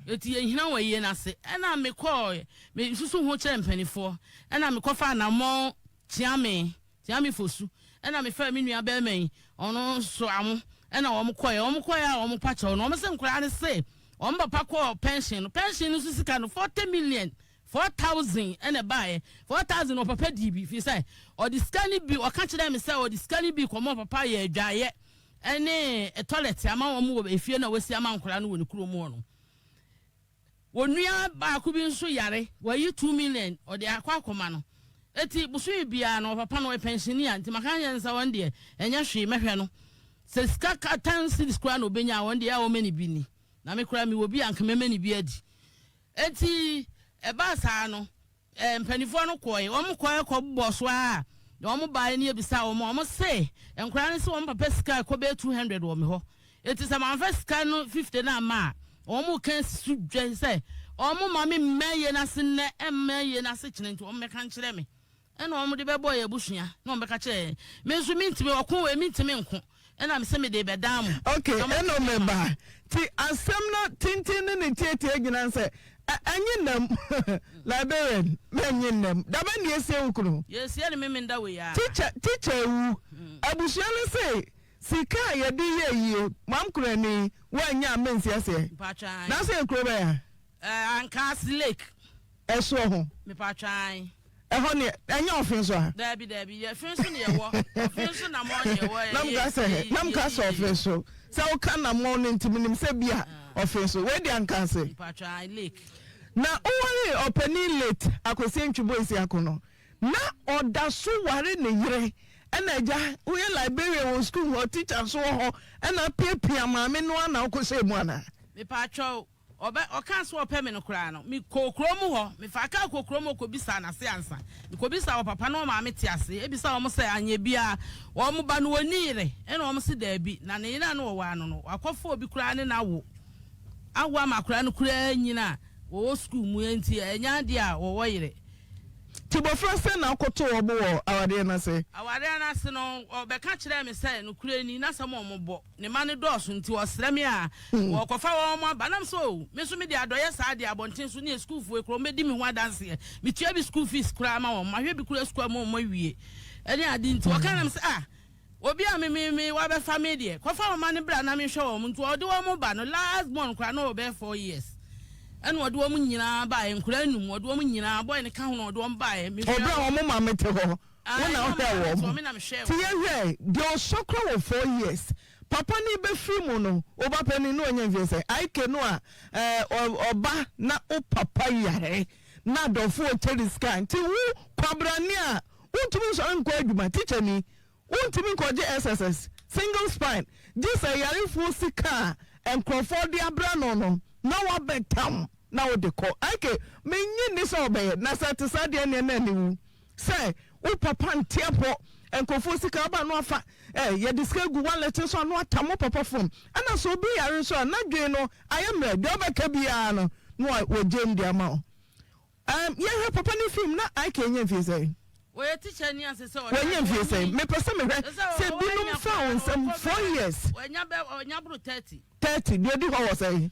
enti yɛnhia wo ayie no ase. Ɛna mekɔɔ, mesusu ho kyerɛɛ mpanimfoɔ, ɛna mekɔfaa anammɔn Kyeame, Kyeame Fosu, ɛna mefaa me nua barima yi, ɔno nso Amo, ɛna wɔn kɔeɛ. Wɔn kɔeɛ a wɔn pa kyɛw no, wɔn se nkwadaa no se wɔn papa kɔɔ pension no, pension no nso sika no, 40 million 4,000 na ɛbaeɛ. 4,000 no ɔpapa dii bi, firi sɛ ɔde sika no bi, ɔka kyerɛɛ me sɛ ɔde sika no bi kɔma ɔpapa yɛ adwaeɛ ne toilet ama wɔn wɔ efie no a wasi ama nkwadaa no wɔ ne kurom hɔ no. Wɔn nua baako bi nso yare, wayi 2 million ɔde akɔ akɔma no. Enti bosome biara no ɔpapa no ɔyɛ pɛnhyeni a, nti maka akyerɛ no sɛ ɔno deɛ ɛnyɛ hwee mɛhwɛ no. Sɛ sika ka ten cedis koraa na ɔbɛnya a, ɔno deɛ ɛyɛ a ɔmmɛ ne bi nni. Na me koraa mewɔ bi a anka mɛmɛ ne bi adi. Enti ɛbaa saa no, eh, mpanimfoɔ no kɔe. Wɔn kɔe kɔbobɔɔ so ara na wɔn baeɛ ne yɛbisaa wɔn a, wɔn se nkwadaa no se wɔn papa sika ɛkɔ bɛyɛ 200 wɔ me hɔ. Enti sɛ mamfa sika no 50 no amma a, wɔn reka asi so dwa sɛ wɔn ma me mma yei no ase nnɛ, mma yei no ase kyena, nti wɔn mmɛka nkyerɛ me. Ɛna wɔn de bɛbɔɔ yɛn abusua na wɔn bɛka kyerɛɛ yɛn. Me nso mentumi, ɔko wei mentumi nko. Ɛna mese mede rebɛdan mo.
Ok, ɛna ɔmɛ ba. Ti asɛm no tenten ne ne tietie nyinaa sɛ, ɛnye nnam. Liberian, mɛnye nnam. Dabɛn na yɛsie wo kunu?
Yɛsie no Memenda wei ara.
Teacher, teacher awu. Abusua no se, sika a yɛde yɛ ayie, Mamkorani, woannya a mensi aseɛ.
Mpakyɛ ae.
Nanso yɛ kuro bɛn a?
Eh, Ankaase Lake.
Ɛsoɔ ho.
Mepakyɛ ae.
Ɛhɔ ne, ɛnyɛ ɔfe so a?
Daabi, daabi, yɛ fe so ne yɛwɔ. Ɔfe so namɔn ne yɛwɔ.
Na mka sɛ, na mka sɛ ɔfe so. Sɛ woka namɔn no nti menim sɛ bi a ɔfe so. Wei deɛ Ankaase.
Mepakyɛ ae, Lake.
Na wowaree ɔpanin late Akwasi Antwi Boasiako no, na ɔda so ware ne yere. Ɛna agya, woyɛ Liberia wɔ sukuu hɔ, teacher nso wɔ hɔ, ɛna apiapia maame no ara na wokɔhyɛɛ mu anaa?
Mepakyɛw, Ɔbɛ, ɔkaa sɛ ɔpɛ me no koraa no, mekɔɔ kurom hɔ. Mefaa kaa kɔɔ kurom hɔ kɔbisaa n'ase ansa. Mekɔbisaa wɔ papa ne wɔ maame te ase. Ebisaa wɔn sɛ, anyɛ biara, wɔn ba no ɔnni yere? Ɛna wɔn se daabi. Na ne yere a na wɔwaa no no, wakɔfa obi koraa ne no awo. Awo ama akwadaa no koraa anyini a wɔwɔ sukuu mu, enti ɛnyɛ adeɛ a wɔwɔ yere.
Nti bɔfra sɛn na wokɔtoo wɔn wɔ awadeɛ no ase?
Awadeɛ no ase no, ɔbɛka kyerɛɛ me sɛ, nokorɛ ni, n'asɛm a wɔbɔ. Ne mma no dɔɔso nti ɔsrɛ me a wɔkɔfa wɔn aba. Na mesɛ oh, me nso mede adɔeɛ saa deɛ abɔnten so ne asukuufoɔ yi koraa wɔbɛdi me ho adanseɛ. Metua bi school fees koraa ma wɔn, mahwɛ bi koraa sukuu ama wɔn awie ne ade nti wɔka na mesɛ ah, obi a me me me wabɛfa me deɛ kɔfa wɔn mma no bra na menhwɛ wɔn nti ɔde wɔn ba no last born koraa na ɔwɔ bɛyɛ 4 years ɛna ɔde wɔn nyinaa baeɛ, nkwadaa num ɔde wɔn nyinaa boy no ka ho na ɔde wɔn baeɛ.
Ɔbrɛ a wɔn maame te hɔ. Wo na wohwɛɛ wɔn. Nti yɛhwɛɛ deɛ ɔsɔ kora wɔ 4 years. Papa no bɛfiri mu no, wo ba panin no ɔnya mfie sɛn? IK no a ɔba na wo papa yare na adɔfoɔ kyɛ ne sika nti wo kwabrane a wontumi nsɔre nkɔ adwuma, teacher ni, wontumi nkɔgye SSS, single spine, gye sɛ yarefoɔ sika a nkurɔfoɔ de abra no no na wabɛtam na wode kɔ. IK, mennye nni sɛ ɔbɛyɛ na sɛ ɛte saa deɛ ɛneɛ na aniwu. Sɛ wo papa nte apɔ nkurɔfoɔ sika aba no afa eh, yɛde sika gu wallet nso ano atam wo papa fam ɛna sɛ obi yare nso a n'adwene no ayɛ mmerɛ deɛ ɔbɛka biara no na wɔgyam de ama wo. Um, yɛhwɛ papa ne film na IK nya mfie sɛn?
Wɔyɛ teacher ni ase sɛ ɔyɛ
Wanya mfie sɛn? Mepɛ sɛ mehwɛ sɛ binom fa wo nsɛm 4 years.
Wanya bɛ wanya boro 30.
30 deɛ odi hɔ wɔ sɛn?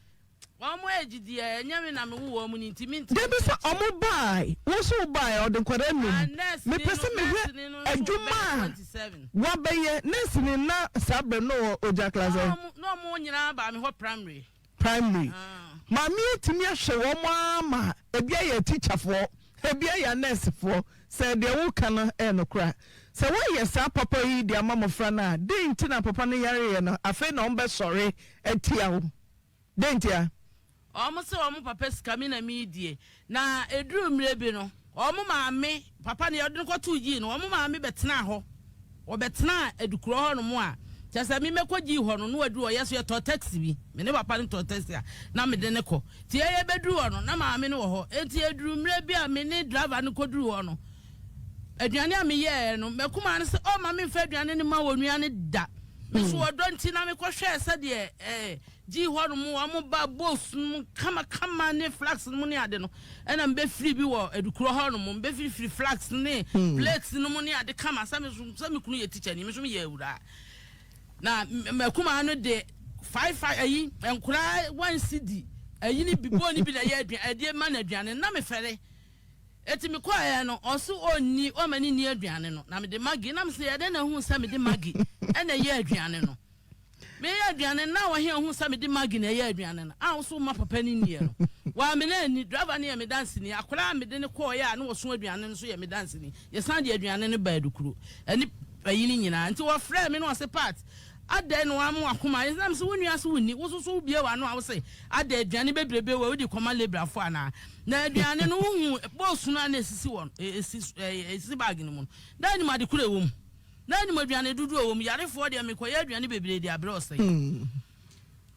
Wɔn mo age deɛ ɛnyɛ me na me wo wɔn mo ni nti me ntumi.
Dabi sɛ ɔmo baae wo nso wo baae ɔde nkwadaa num mepɛ sɛ mehwɛ adwuma a wabɛyɛ nurse ni na saa berɛ no wɔ ogya class ɛ.
Na ɔmo nyinaa baa me hɔ primary.
Primary maame atumi ahwɛ wɔn ara ma ebi ayɛ atikyafoɔ ebi ayɛ anɛɛsefoɔ sɛ deɛ woka no ɛyɛ nokorɛ a sɛ woayɛ saa papa yi de ama mmɔfra no a dɛn nti na papa no yareɛ no afei na wɔbɛsɔre atia wo. Dɛn ntia?
Wɔn se wɔn papa sika me na meredie. Na ɛduruu mmerɛ bi no, wɔn maame, papa no yɛde no kɔtoo gyii no, wɔn maame bɛtenaa hɔ. Wɔbɛtenaa Adukuro hɔ nom a, kyerɛ sɛ me mɛkɔ gyii hɔ no, na waduru hɔ. Yɛ nso yɛtɔɔ taxi bi. Me ne papa no tɔɔ taxi a, na mede no kɔ. Nti yɛn yɛbɛduru hɔ no, na maame no wɔ hɔ. Enti ɛduruu mmerɛ bi a me ne driver no kɔduruu hɔ no, aduane a meyɛeɛ no, m'akumaa no se ɔmma memfa aduane no mma onua no da. Me nso ɔdɔ nti na mekɔhwɛɛ sɛdeɛ ɛɛ gyii hɔ nom wɔn ba bowls nom kamakama ne flags nom ne ade no ɛna mebɛfiri bi wɔ adukuro hɔ nom mebɛfirifiri flags ne plates nom ne ade kama sɛ me nso sɛ me kunu yɛ teacher ni me nso meyɛ awuraa na m'akumaa no de five five ayi nkoraa 1 cedi ayi ne bi bowl ne bi na ɛyɛ aduane ɛde ma no aduane na mefɛre. Enti mekɔeɛ no, ɔse ɔnni, ɔmma no nni aduane no. Na mede Maggi, na mese ɛdɛn na ahuu sɛ mede Maggi na ɛyɛ aduane no? Meyɛ aduane no, na ɔhe ahuu sɛ mede Maggi na ɛyɛ aduane no? A wo so woma papa no nniɛ no. Wammena anni, driver no yɛ me danseni, akwadaa a mede no kɔeɛ a na ɔso aduane no nso yɛ me danseni. Yɛsan de aduane no baa Adukuro, ɛne ayi no nyinaa. Nti wɔfrɛɛ me na ɔse Pat, Adɛn na woama w'akoma ayɛ? Na mese, Wo nua se wonni, wo nso so wobue w'ano a wose, Adɛn, aduane bebrebe wei wode kɔma Lebrafoɔ anaa? Na aduane no, wohu bɔɔsu no a na ɛsisi hɔ no, ɛsi, ɛsisi baage no mu no, na anim ade korɔ ɛwɔ mu. Na anim aduane dodoɔ ɛwɔ mu. Yarefoɔ deɛ, mekɔyɛ aduane bebree de abrɛ ɔsɛe.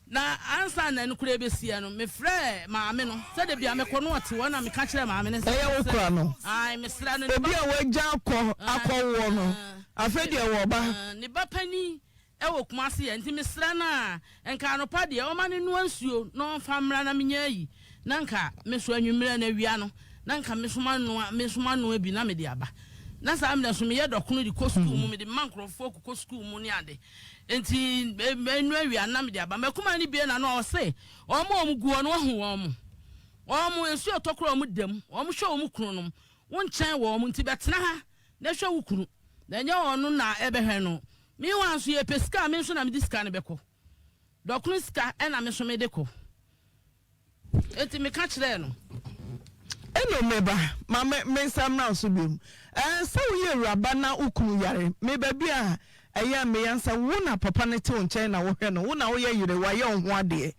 Na ansa na ɛno koraa ɛbɛsiɛ no, mefrɛɛ maame no, sɛ da bi a mekɔ no ɔte hɔ, na meka kyerɛɛ maame no sɛ,
Ɛyɛ wo kora no?
Ae, mesrɛ no, ne
Obi
ba.
a wagya akɔ akɔwoɔ no, afei deɛ wɔ ba.
Ne ba panin wɔ Kumasi ɛ, nti mesrɛ no a, nka anɔpa deɛ ɔma no nnoa nsuo na ɔmfa mmra na menyɛ ayi, na nka me nso anwummerɛ no awia no, na nka me nso manoa, me nso manoa bi na mede aba. Na saa mmerɛ nso meyɛ dɔkono de kɔ sukuu mu, mede ma nkurɔfoɔ kokɔ sukuu mu ne ade. Enti menu awia no na mede aba. M'akumaa no bue n'ano a, ɔse, Wɔn a wɔgu hɔ no, woahu wɔn? Wɔn, nsuo retɔ koraa a wɔda mu, wɔhwɛ wɔn kununom, wonkyɛn wɔn, nti bɛtena ha na hwɛ wo kunu, na ɛnyɛ ɔno na ɛbɛhwɛ no. Meanwhile nso yɛpɛ sika a, me nso na mede sika no bɛkɔ. Dɔkono sika na me nso mede kɔ. Enti meka kyerɛɛ no.
Eno me ba, ma me me nsa mmra wo so biom. Ɛɛ, sɛ woyɛ awuraba na wo kunu yare, me ba bi a ɛyɛ a meya nsa, wo na papa no te wo nkyɛn na wohwɛ no, wo na woyɛ yere, wayɛ wo ho adeɛ.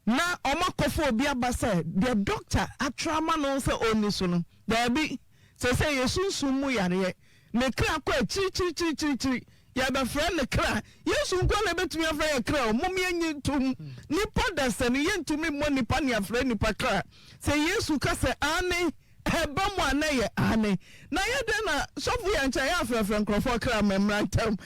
Na wɔakɔfa obi aba sɛ deɛ dɔkta atwerɛ ama no sɛ ɔnni so no, daabi. Seesei yɛ sunsum mu yareɛ. Ne kra kɔ akyirikyirikyirikyiri. Yɛbɛfrɛ no kra. Yesu nko ara na ɛbɛtumi afrɛ yɛ kra o. Mom yɛnyi ntom. Nipa dasani, yɛntumi mmɔ nipa ne afrɛ nipa kra. Sɛ Yesu ka sɛ aane, ɛba mu a na ɛyɛ aane. Na yɛ dɛn na sɔfo yɛ nkyɛn yɛ afrɛfrɛ nkurɔfoɔ kra ma mmra ntɛm.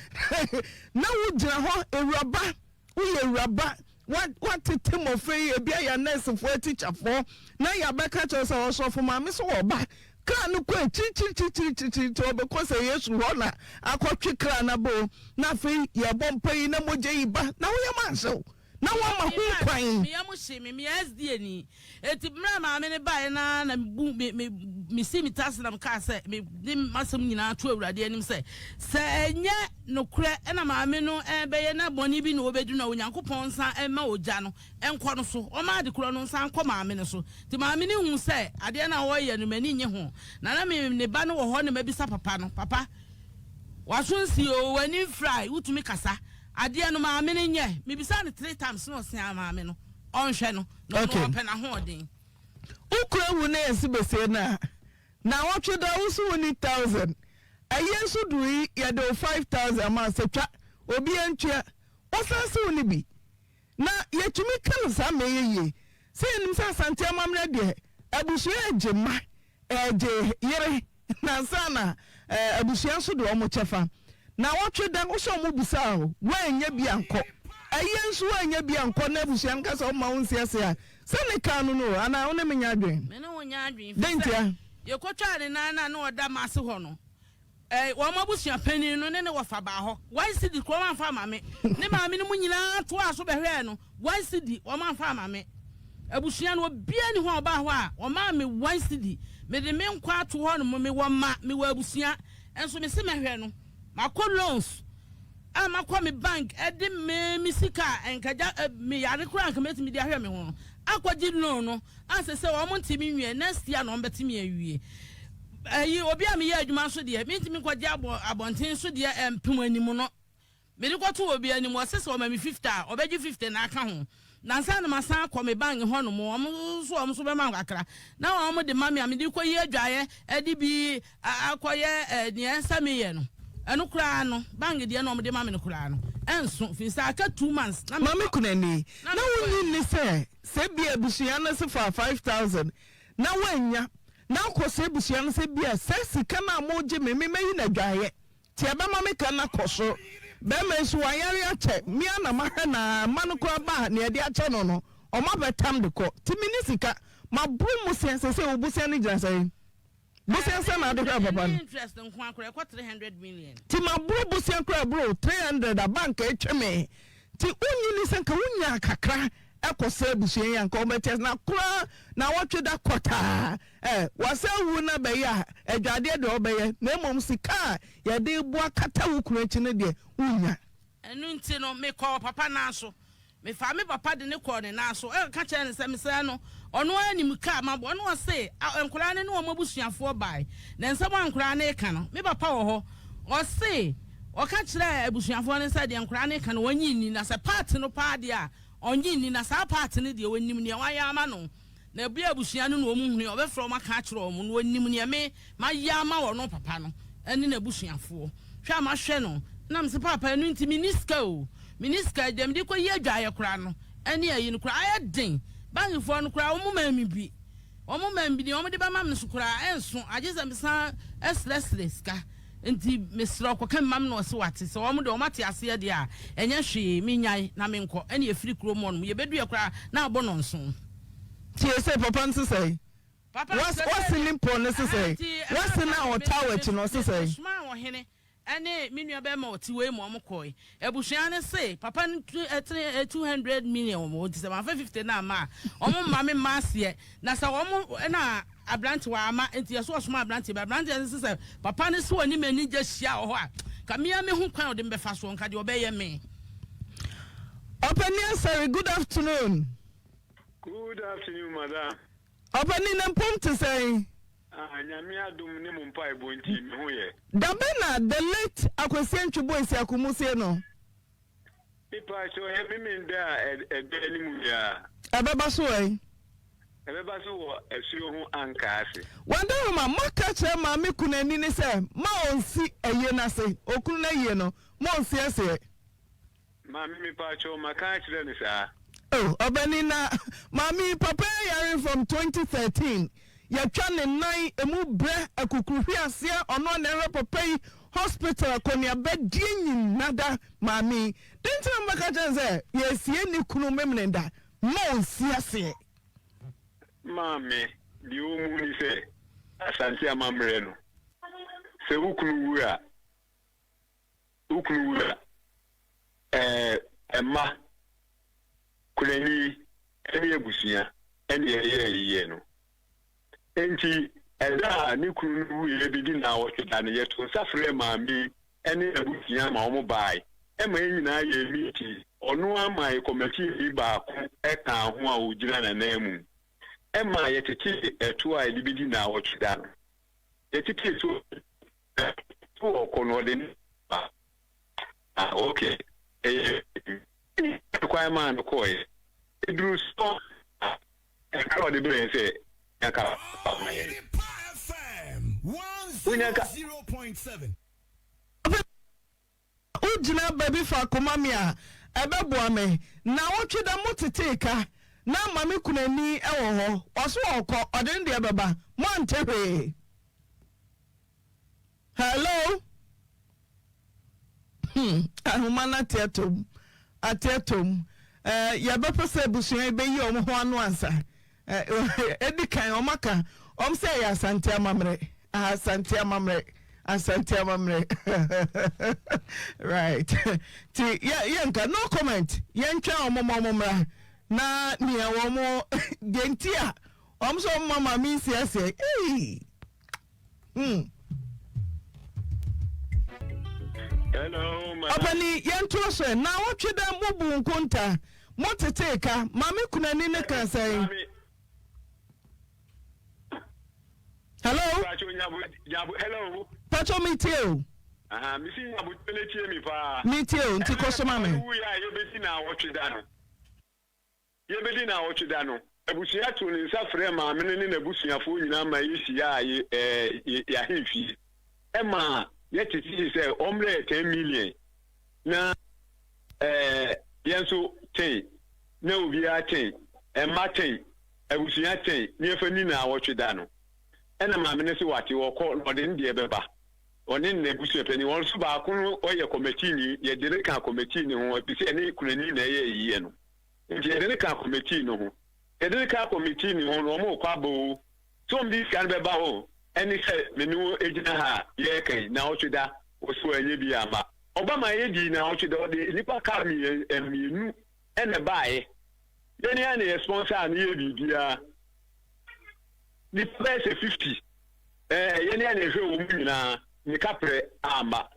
Na wogyina hɔ, awuraba. Woyɛ awuraba, woatete mmɔfra yi, ebi ayɛ anɛɛsefoɔ, atikyafoɔ, na yɛabɛka kyerɛ sɛ ɔsɔfo maame sɛ wɔba. Kra no kɔ akyirikyirikyirikyiri nti ɔbɛkɔ sɛ Yesu hɔ na akɔtwe kra no aba o. Na afei yɛbɔ mpa yi na mogya yi ba na wo yam anhyew na woama ho kwan.
Me yam hye me, meyɛ SDA ni. Enti mmerɛ a maame no baeɛ no ara na mebu me me mesii me ti ase na mekaa sɛ me de m'asɛm nyinaa to Awurade anim sɛ, sɛ ɛnyɛ nokorɛ na maame no rebɛyɛ na bɔne bi na ɔbɛdi no a, Onyankopɔn nsa mma ogya no nkɔ no so, ɔmma ade korɔ no nsa nkɔ maame no so. Nti maame no huu sɛ adeɛ no a ɔreyɛ no m'ani nnye ho, na na me ne ba no wɔ hɔ na mabisa papa no, Papa, w'aso nsi oo, w'ani mfirae, wotumi kasa, adeɛ no maame no nyɛ? Mebisaa no three times na ɔse aa maame no. Ɔnhwɛ no, na ɔno ɔpɛ n'ahoɔden.
Wo kura wu na yɛse besie no a, naawɔtwe da wo so wonni thousand, ɛyɛ nso duru yi yɛde wo 5000 ama wo sɛ twa, obiara ntua, wosan se wonni bi. Na yɛtumi ka no saa ma ɛyɛ yie. Sɛ yɛnim sɛ Asante amammerɛ deɛ, abusua regye mma, ɛregye yere na ansa na abusua nso de wɔn kyɛfa. Naawɔtwe da wo sɛ wɔn bisa o, woannya bi ankɔ. Ɛyɛ nso woannya bi ankɔ na abusua no ka sɛ wɔmma wo nsi ase a, sɛ ne kan no no o, anaa wo ne me nyɛ adwene?
Me ne wo nyɛ adwene,
Dɛn
efisɛ
ntia?
yɛkɔtwaa ne nan no a na ɔda m'ase hɔ no, Ɛɛ, wɔn abusua panin no ne ne wɔfa baa hɔ. One cedi koraa wɔamfa amma me. Ne maame no mu nyinaa toaa so bɛhwɛɛ no. One cedi wɔamfa amma me. Abusua no, obiara nni hɔ a ɔbaa hɔ a ɔmaa me one cedi. Mede me nkwa ato hɔ nom, mewɔ mma, mewɔ abusua, nso mese mɛhwɛ no. Makɔ loans a makɔ me bank de me me sika a nka gya meyare koraa nka mɛtumi de ahwɛ me ho no akɔgye loan no. A sese wɔn nte me nwie, next year na wɔn bɛte me awie. Ɛyi, obi a meyɛ adwuma nso deɛ, mentumi nkɔgye abɔ abɔnten so deɛ ɛmpem anim no. Mede kɔto obi anim, ɔse sɛ ɔma me 50 a, ɔbɛgye 50 na aka ho. Na ansa na masan akɔ me bank hɔ nom, wɔn nso wɔn nso bɛma me kakra. Na wɔn de ma me a, mede kɔyi adwaeɛ, ɛde bi akɔyɛ nea ɛsɛ meyɛ no. Ɛno koraa no, bank deɛ na wɔn de ma me no koraa no, ɛnso, firi sɛ aka 2 months na
Maame
mekɔ.
Kunani,
Na
na
mekɔ
wonnye nni sɛ Sɛ ebia abusua no se fa 5000 na woannya, na wokɔsrɛ abusua no sɛ ebia saa sika no a mogye me, me mɛyi no adwaeɛ, nti ɛbɛma me ka no akɔ soro. Barima yi nso wayare akyɛ, me ara na mahwɛ no ara, mma no koraa ba a, nea yɛde akyɛ no no, wɔabɛtam de kɔ, nti menni sika. Maboro mmosea, seesei wo bosea no gyina sɛn? Bosea sɛn na wode hwɛɛ papa no?
Ɛne interest nko ara koraa, ɛkɔ 300 million.
Nti maboro bosea koraa ɛboro 300 a bank atwa me. Nti wonnye nni sɛ nka wonyaa kakra kɔ srɛ abusua yi a nka wɔbɛte ase. Na koraa naawɔtwe da kɔtaa ɛ, wasa awu na bɛyɛ a, adwadeɛ deɛ wɔbɛyɛ na mmom sika a yɛde boa kata wo kunu akyi no deɛ wonnya.
Ɛno nti no, mekɔɔ papa nan so. Mefaa me papa de no kɔɔ ne nan so ka kyerɛɛ no sɛ mesrɛ no, ɔno ara nim ka a mabɔ. Ɛnna ɔse, Nkwadaa no ne wɔn abusuafoɔ bae, na nsɛm a nkwadaa no reka no, me papa wɔ hɔ. Ɔse, Ɔka kyerɛɛ abusuafoɔ no sɛ deɛ nkwadaa no reka no ɔnnye nni, na sɛ part no paa deɛ a, ɔnnye nni, na saa part no deɛ ɔnim deɛ wayɛ ama no, na ebia abusua no na wɔn hunu, ɔbɛfrɛ wɔn aka akyerɛ wɔn, na ɔnim deɛ me mayɛ ama ɔno papa no ne n'abusuafoɔ. Hwɛ a mahwɛ no, na mese paapa ɛno nti menni sika o, menni sika, deɛ mede kɔyi adwaeɛ koraa no ne ayi no koraa ayɛ den, bankfoɔ no koraa wɔn maa me bi, wɔn maa me bi, deɛ wɔde bɛma me nso koraa ɛnso, agye sɛ mesan srɛsrɛ sika. Nti mesrɛ wo kɔka mma me na ɔse wate, sɛ wɔn deɛ wɔn ate aseɛ deɛ a ɛnyɛ hwee, menyae na menkɔ, ɛne yɛfiri kurom hɔ nom, yɛbɛduiɛ koraa na abɔ nnɔnson.
Tie sɛ papa no se sɛn?
Papa
Was
sɛ
wase
sɛ
ne mpɔ no se
ɛɛ
sɛn?
nti ɛberɛ
Wase no a
a
ɔtaa
me
w'akyi no ɔse
me
sɛn?
mesomaa ɔhene ɛne me nua bɛrima ɔte wei ma wɔn kɔe, abusua no se papa no tu ɛtene 200 million wɔ hɔ nti sɛ mamfa 50 no amma a wɔn mma me mma aseɛ, na sɛ wɔn ɛna Aberantewa ama nti yɛso ɔsoma aberanteɛ bi aberanteɛ no se sɛ papa no se ɔne m'ani gya hyia wɔ hɔ a nka me ara mehu kwan a ɔde me bɛfa soɔ nka deɛ ɔbɛyɛ me.
Ɔpanin Asare good afternoon.
Good afternoon madam.
Ɔpanin ne mpom te sɛn?
Ah Nyame adom ne mo mpaebɔ nti me ho yɛ.
Da bɛn na the late Akwasi Antwi Boys Akumusie no?
Me pakyɛw ɛyɛ Memenda a ɛda anim yi ara.
Ɛbɛba so wɛn?
Ɛbɛba so wɔ asuo ho anka ase.
Wadaroma, Moaka kyerɛ maame kunani no sɛ ma ɔnsi ayie no ase, okunu no ayie no, ma ɔnsi aseɛ.
Maame me pakyɛw maka akyerɛ no saa.
Oh ɔbani na maame yi papa yi ayare from 2013 yɛtwa ne nan emu brɛ akukuru hwe aseɛ ɔno a na ɛhwɛ papa yi hospital akɔneaba die nyina da maame yi den nti na mobɛka kyerɛ no sɛ yɛsie ne kunu Memeneda ma ɔnsi aseɛ.
Maame, deɛ ɔwɔ mu ne sɛ, Asante amammerɛ no, sɛ wo kunu wu a, Wo kunu wu a, ɛɛ, mma, kunani ne abusua na ɛyɛ ayiyɛ no. Enti ɛda a ne kunu no wuiɛ bɛdi nnawɔtwe da no, yɛtoo nsa frɛɛ maame yi ne n'abusua ma wɔbaeɛ ma yɛn nyinaa yɛɛ meeting. Ɔno ara maa yɛn kɔmɛtiini baako kaa ho a ɔgyina n'ananmu ma yɛtetee ɛtoɔ a yɛde bɛdi nnawɔtwe da no. Yɛtetee toɔ Wɔ ɔkɔ no ɔde ne ba. Ah ok ɛyɛ kwan maa no kɔɔɛ. Eduru so a ɛka ɔde brɛ yɛn sɛ nyanka ba ma yɛn. Wonyanka.
Wogyina baabi faako ma me a, ɛbɛboa me. Nnawɔtwe da motetee ka na Maame Kunani wɔ hɔ. Ɔse ɔɔkɔ, ɔde ne deɛ bɛba. Moante hwee. Hello? Hmm, ahoma no ate atom. Ate atom. Eh, yɛbɛpɛ sɛ abusua yi bɛyi wɔn ho ano ansa. Edi kan wɔn aka wɔn sɛ ɛyɛ Asante amammerɛ. Asante amammerɛ. Asante amammerɛ. Right. Ti yɛ yɛnka no comment. Yɛntwɛn wɔn ma wɔn mmra na nea wɔn deɛ nti a wɔn sɛ wɔn ma maame nsi aseɛ. Ee. Hmm.
Hello, madam.
Ɔpani, yɛntoa so ɛ. Naawɔtwe dɛ mo bu nkonta, mo tetee ka, maame kunani ne ka sɛn? Hello?
Pacho, nyabu, nyabu, hello.
Pacho, mi tie o.
Aha, mi si nyabu ne tie mi paa.
Mi tie o, nti kɔ so ma me.
Ɛna wuyi a yɛbɛdi naawɔtwe da no. Yebedi naawɔtwe da no, abusua too ne nsa frɛɛ maame no ne n'abusuafoɔ nyinaa ma yehyiaa yɛn ahemfie. Ɛma yɛtetee sɛ ɔmmrɛ yɛ 10 million na yɛn nso ten, na obiara ten, mma ten, abusua ten, na yɛmfa nni naawɔtwe da no. Ɛna maame no se wate, ɔkɔ na ɔde ne deɛ bɛba. Ɔne n'abusuapanin, wɔn nso baako no ɔyɛ kɔmɛtiini, yɛde no ka kɔmɛtii no ho, efisɛ ɛne kunani na ɛyɛ ayiyɛ no. Nti yɛde no kaa kɔmitii no ho. Yɛde no kaa kɔmitii no ho no, wɔrekɔ aba oo, sɛ wɔde sika no bɛba oo, ɛne sɛ me ne wo gyina ha a yɛreka yi, naawɔtwe da, ɔse wanyɛ bi amma. Ɔba maa yɛdii naawɔtwe da, ɔde nnipa kaa mmienu na ɛbaeɛ. Yɛn ara na yɛ sponsor no yɛɛ biribiara. Nnipa bɛyɛ sɛ 50, ɛɛ, yɛn ara na yɛhwɛɛ wɔn nyinaa, ne kaprɛ amma.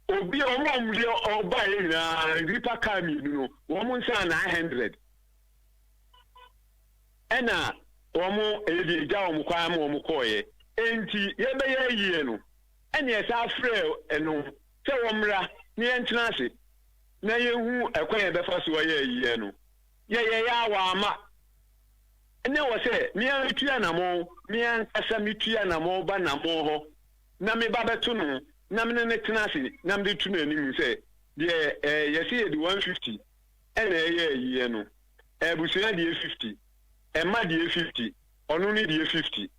Obi a wɔn a wɔde ɔbaeɛ nyinaa nnipa kaa mmienu no wɔn nsa 900 ɛna wɔn yɛde agya wɔn kwan ma wɔn kɔɔeɛ. Enti yɛbɛyɛ ayie no ɛna yɛsan frɛɛ no. sɛ wɔmmra na yɛntena ase na yɛnhu ɛkwan a yɛbɛfa so ayɛ ayiyɛ no. Yɛyɛeɛ ara wamma. Ɛnna ɛwɔ sɛ me ara metu anammɔn, me ankasa metu anammɔn ba nammɔn hɔ na meba bɛto no na me ne no tena ase na mede to n'anim sɛ deɛ ɛɛ yɛse yɛde 150 ɛna ɛyɛ ayiyɛ no, abusua deɛ 50, ɛma deɛ 50, ɔno ne deɛ 50.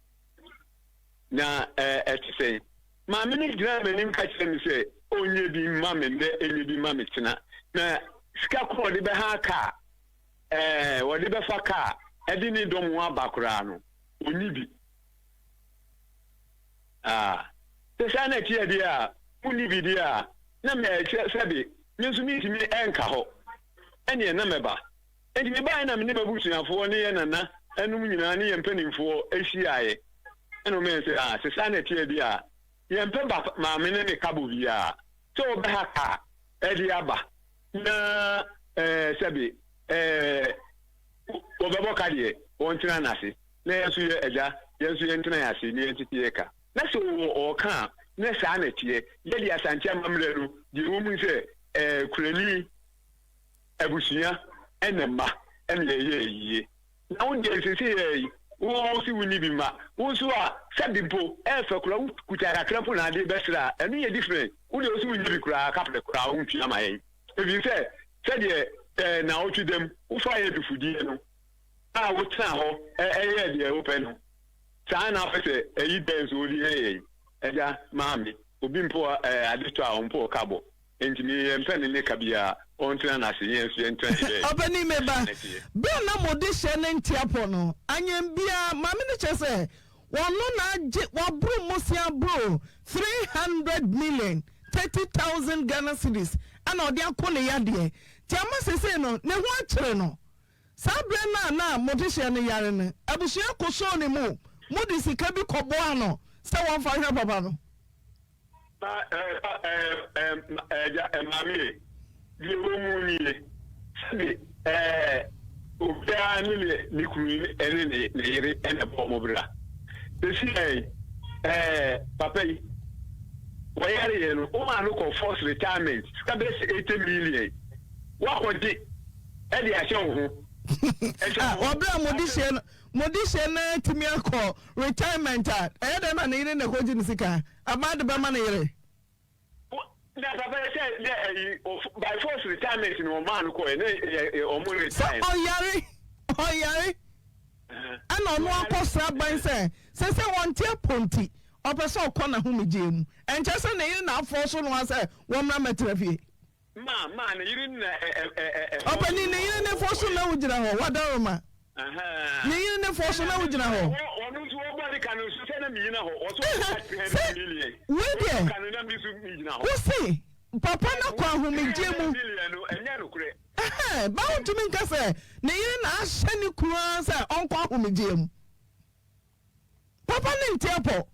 Na ɛte sɛn? Maame no gyinaa m'anim ka kyerɛɛ me sɛ ɔnyɛ bi mma me nnɛ, ɛnyɛ bi mma me kyena. Na sika ko a ɔde bɛha kaa, ɛɛ, ɔde bɛfa kaa ɛde ne dɔm ho aba koraa no, ɔnni bi. Ah, sɛ saa na ɛteɛ deɛ a, monni bi deɛ a, na mɛ, sɛbe, me nso mentumi nka hɔ. Ɛnneɛ na mɛba. Enti mebaeɛ na me ne m'abusuafoɔ ne yɛn nana nom nyinaa ne yɛn mpanimfoɔ hyiaeɛ. Ɛna wɔyɛɛ sɛ, Ah, sɛ saa na ɛteɛ deɛ a, yɛmpɛ ba maame ne ne kabo biara sɛ wɔbɛha kaa de aba na ɛɛ sɛbe ɛɛ wɔbɛbɔ ka deɛ, wɔntena n'ase na yɛn nso yɛ agya, yɛn nso yɛntena yɛn ase na yɛntete yɛ ka. Na sɛ ɔɔka a, na saa na ɛteɛ. Yɛde Asante amammerɛ no, deɛ ɛwɔ mu ne sɛ ɛɛ kurani abusua ne mma na ɛyɛ ayie. Na wo deɛ seesei ara yi, wo se wonni bi mma. Wo nso a, sɛbe mpo, ɛɛfɛ koraa, wokuta kakra mpo na ade bɛsrɛ a, ɛno yɛ different. Wo deɛ wo se wonni bi koraa, kaprɛ koraa wontua ma yɛn. Ɛfiri sɛ, sɛdeɛ ɛɛ naawɔtwe dam wofaeɛ adufudie no a wotenaa hɔ yɛɛ deɛ wopɛ no, saa ara na wopɛ sɛ ayi dɛn nso wode yɛ yɛn. Agya, maame, obi mpo ɛɛ ade tɔ a, ɔmpo ɔka bɔ. Enti me yɛmpɛ ne ne ka biara, ɔntena n'ase, yɛn nso yɛntena yɛn baabi.
Ɔpanin me ba, berɛ a na mo dehyeɛ no nte apɔ no, anyɛn biara, maame no kyerɛ sɛ ɔno na agye, waboro mmosea aboro 300 million, 30,000 Ghana cedis, ɛna ɔde ako ne yadeɛ, nti ama seesei no ne ho akyere no. Saa berɛ no a na mo dehyeɛ no yare no, abusua kosoo ne mu, mode sika bi kɔboaa no sɛ wɔmfa nhwɛ papa no.
Ma eh, pa eh, eh, ma eh, agya eh, maame e, deɛ ɛwɔ mu nie, sɛbe eh, obiara ne ne ne kunu ne ne ne yere na ɛbɔ wɔn bra. Sɛsi eh, papa yi, wɔyareɛ no, womaa no kɔ force retirement, sika bɛyɛ sɛ 80 million, woakɔgye ɛde ahyɛ wo ho.
Ah, wɔbrɛ a mode hyɛ no mode hyɛ no atumi akɔ retirement a, ɛyɛ dɛn na ne yere na ɛkɔgye ne sika? Aban de bɛma ne yere.
Na papa yɛ sɛ dɛ ɛyi by force retirement na ɔmaa no kɔɛ na yɛ ɔmo
Sɛ
retire.
ɔyare ɔyare ɛna ɔno akɔ sra ban sɛ sɛsɛ wɔnte apɔ nti ɔpɛ sɛ ɔkɔ n'ahomegyeɛ mu ɛnkyɛ sɛ ne yere na afɔɔ so no ara sɛ wɔmmra mmɛtena fie.
Ma ma ne yere na ɛ ɛ ɛ ɛ.
Ɔpanin ne yere ne fɔ so na wogyina hɔ wadaroma. Ne yere ne fɔ so na wogyina hɔ.
Ɔno nso ɔbɔ ne ka no nso sɛ na megyina hɔ. Ɔso ɔka 300 million.
Wei deɛ
ka no na me nso megyina hɔ.
Wose papa no kɔ ahomegyeɛ mu.
Million no ɛnyɛ nokorɛ.
Ɛhɛn, ba wontumi nka sɛ ne yere na ahyɛ ne kunu ara sɛ ɔnkɔ ahomegyeɛ mu. Papa no nte apɔ,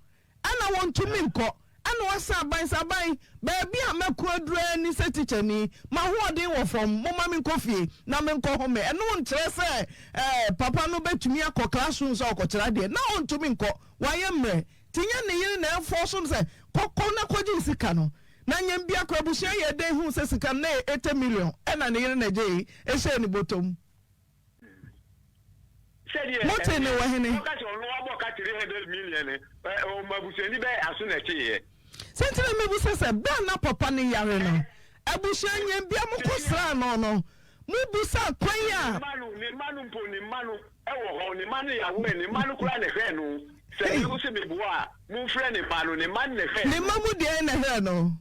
ɛna wɔntumi nkɔ, ɛna wɔasɛ aban sɛ aban, baabi a mɛko aduru ara ni sɛ tikyani, m'ahoɔden wɔ fam, momma menkɔ fie na menkɔhome. Ɛno nkyerɛ sɛ eh, papa no bɛtumi akɔ classroom sɛ ɔkɔkyerɛ adeɛ, na ɔntumi nkɔ, wayɛ mmerɛ. Nti nyɛ ne yere na ɛfɔɔso no sɛ kɔkɔ na kɔgye wo sika no. Na nyɛ biako abusua yɛɛ dɛn huu sɛ sika no na ɛyɛ 80 million ɛna ne yere na ɛgyee ɛhyɛɛ ne bɔtɔ mu.
Sɛdeɛ
Mote ne wɔ hene?
Ɔka sɛ ɔno wabɔ ka 300 million no, ɔmo abusuani bɛyɛ aso na ɛteeɛ.
Sɛ nti na mebisa sɛ, berɛ a na papa no yare no, abusua nyɛnbea mokɔ sraa no no, mobisaa kwan a.
Ne mma no, ne mma no mpo, ne mma no wɔ hɔ, ne mma no yɛ aware, ne mma no koraa na ɛhwɛɛ no. Sɛ me wo se meboa a, momfrɛ ne mma no, ne mma no na ɛhwɛɛ no.
Ne mma mu deɛn na ɛhwɛɛ no?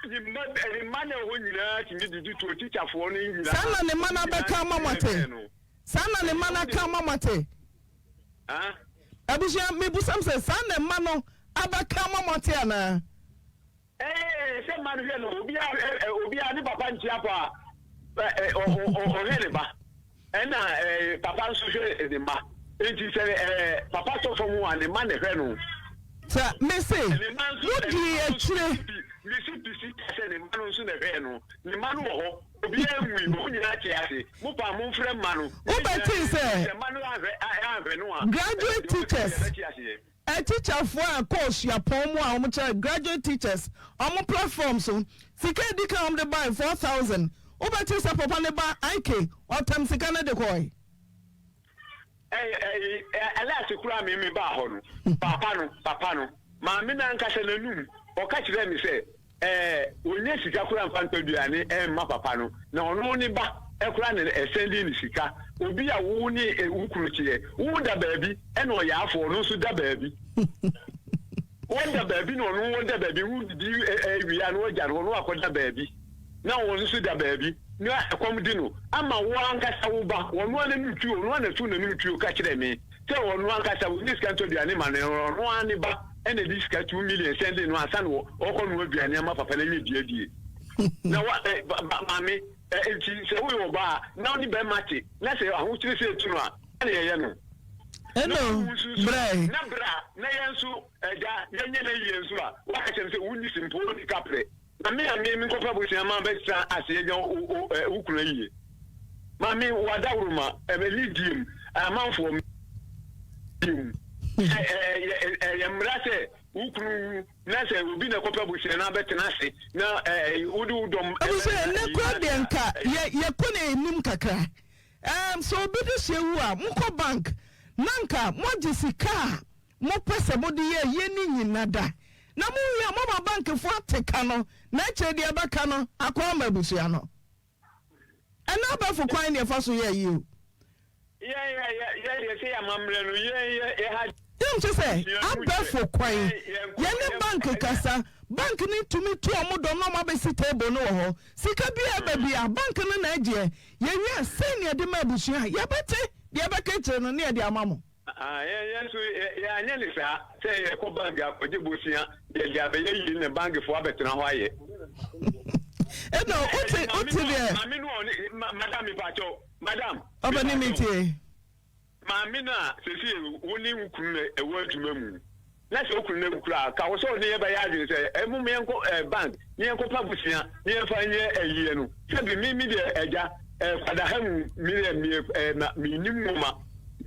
Ne mma, ne mma na ɛwɔ hɔ nyinaa tumi didi tuo, tikyafoɔ no nyinaa.
Saa na ne mma no abɛka ama moate. Saa na ne mma no aka ama moate. Abusua, mebusam sɛ, saa na mma no abɛka ama moate anaa?
Ɛɛ, sɛ mma no hwɛ no, obiara, obiara ne papa nkyia pɔ a, ɔhwɛ ne ba. Ɛna papa nso hwɛ ne mma. Enti sɛ papa tɔ fam a, ne mma na ɛhwɛ no.
Sɛ mese, modii akyire.
Mese pisi sɛ ne mma no nso na ɛhwɛɛ no. Ne mma no wɔ hɔ. Obiara nwui. Wɔn nyinaa te ase. Mo paa momfrɛ mma no.
Wobɛtee sɛ
Sɛ mma no anhwɛ no a,
graduate teachers.
Yɛbɛte aseɛ.
Atikyafoɔ a kɔɔ suapɔn mu a wɔkyerɛ graduate teachers wɔn platform so sika a edi kan a wɔde bae 4000 wobɛte sɛ papa ne ba IK ɔtam sika no de kɔe.
Ɛyi ɛlɛs koraa me me baa hɔ no papa no papa no maame no ankasa n'anum ɔka kyerɛɛ me sɛ Ɛɛ, ɔnnya sika koraa mfa ntɔ aduane mma papa no, na ɔno ne ba koraa na ɛsɛnde no sika. Obi a wo ne wo kunu teɛ, wo da baabi ɛna ɔyaafoɔ ɔno nso da baabi. Wɔda baabi na ɔno wɔda baabi, wo didi wie a na wagya no hɔ na wakɔda baabi, na ɔno nso da baabi na ɛkɔm de no ama wo ankasa wo ba, ɔno ara n'anim tuo, ɔno ara na ɛto n'anim tuo ka kyerɛ me. Sɛ ɔno ankasa ɔnni sika ntɔ aduane ma no, ɔno ara ne ba na ɛde sika 2 million sɛnde no ansa na ɔkɔ noa aduane ama papa no anya bi adie. Na wa ɛ ba ba maame ɛ nti sɛ woyɛ ɔbaa na wo ne bɛrima te na sɛ ahokyere sɛ etu no a ɛna yɛyɛ no.
Ɛna
Na wo nso nso
brɛ.
na bra na yɛn nso agya yɛnyɛ no yie nso a waka kyerɛ no sɛ wonni simpo wonni kaprɛ. Na me a me menkɔfa abusua ma bɛtra ase anya wo kunu ayie. Maame w'adaworoma ɛne diem amanfoɔ diem. Ɛyɛ mmara sɛ wo kunu wu na sɛ obi na ɛkɔpɛ abusua na abɛtena ase na wode wo dɔm.
Abusua ɛnɛ kura deɛ nka yɛ yɛkɔ na anim kakra. Ɛɛm sɛ obi de hyɛ wu a mokɔ bank na nka moagye sika a mopɛ sɛ mode yɛ ayie no nyina da, na mowie a moama bankfoɔ ate ka no, na akyire deɛ ɛbɛka no akɔ ama abusua no. Ɛnɛ abɛɛfo kwan na yɛfa so yɛ ayie o. Yɛm kyɛ sɛ abɛɛfo kwan, yɛne bank kasa, bank no tumi tu wɔn dɔm na wɔn abɛsi table no wɔ hɔ, sika biara ɛba biara bank no na ɛgyeɛ, yɛwie a sɛn na yɛde ma abusua a, yɛbɛte deɛ ɛbɛka akyire no na yɛde ama mo.
Ah, yɛn yɛn nso yɛanyɛ ne saa sɛ yɛkɔ bank akɔgye bosea yɛde abɛyɛ yie na bankfoɔ abɛtena hɔ ayɛ.
Ɛna wote wote deɛ.
Maame no a ɔne madam mipakyɛw madam.
Ɔbɛ ne mi tie.
Maame no a sese wo ne wo kunu na ɛwɔ adwuma mu na sɛ wo kunu no awu koraa ka wo sɛ ɔne yɛ bɛyɛ adwene sɛ ɛmom yɛnkɔ ɛɛ bank ne yɛnkɔpa bosea ne yɛmfa nyɛ ayie no sɛbi me me deɛ agya ɛɛ kwadaha mu me deɛ me ɛɛ ma mennim nwoma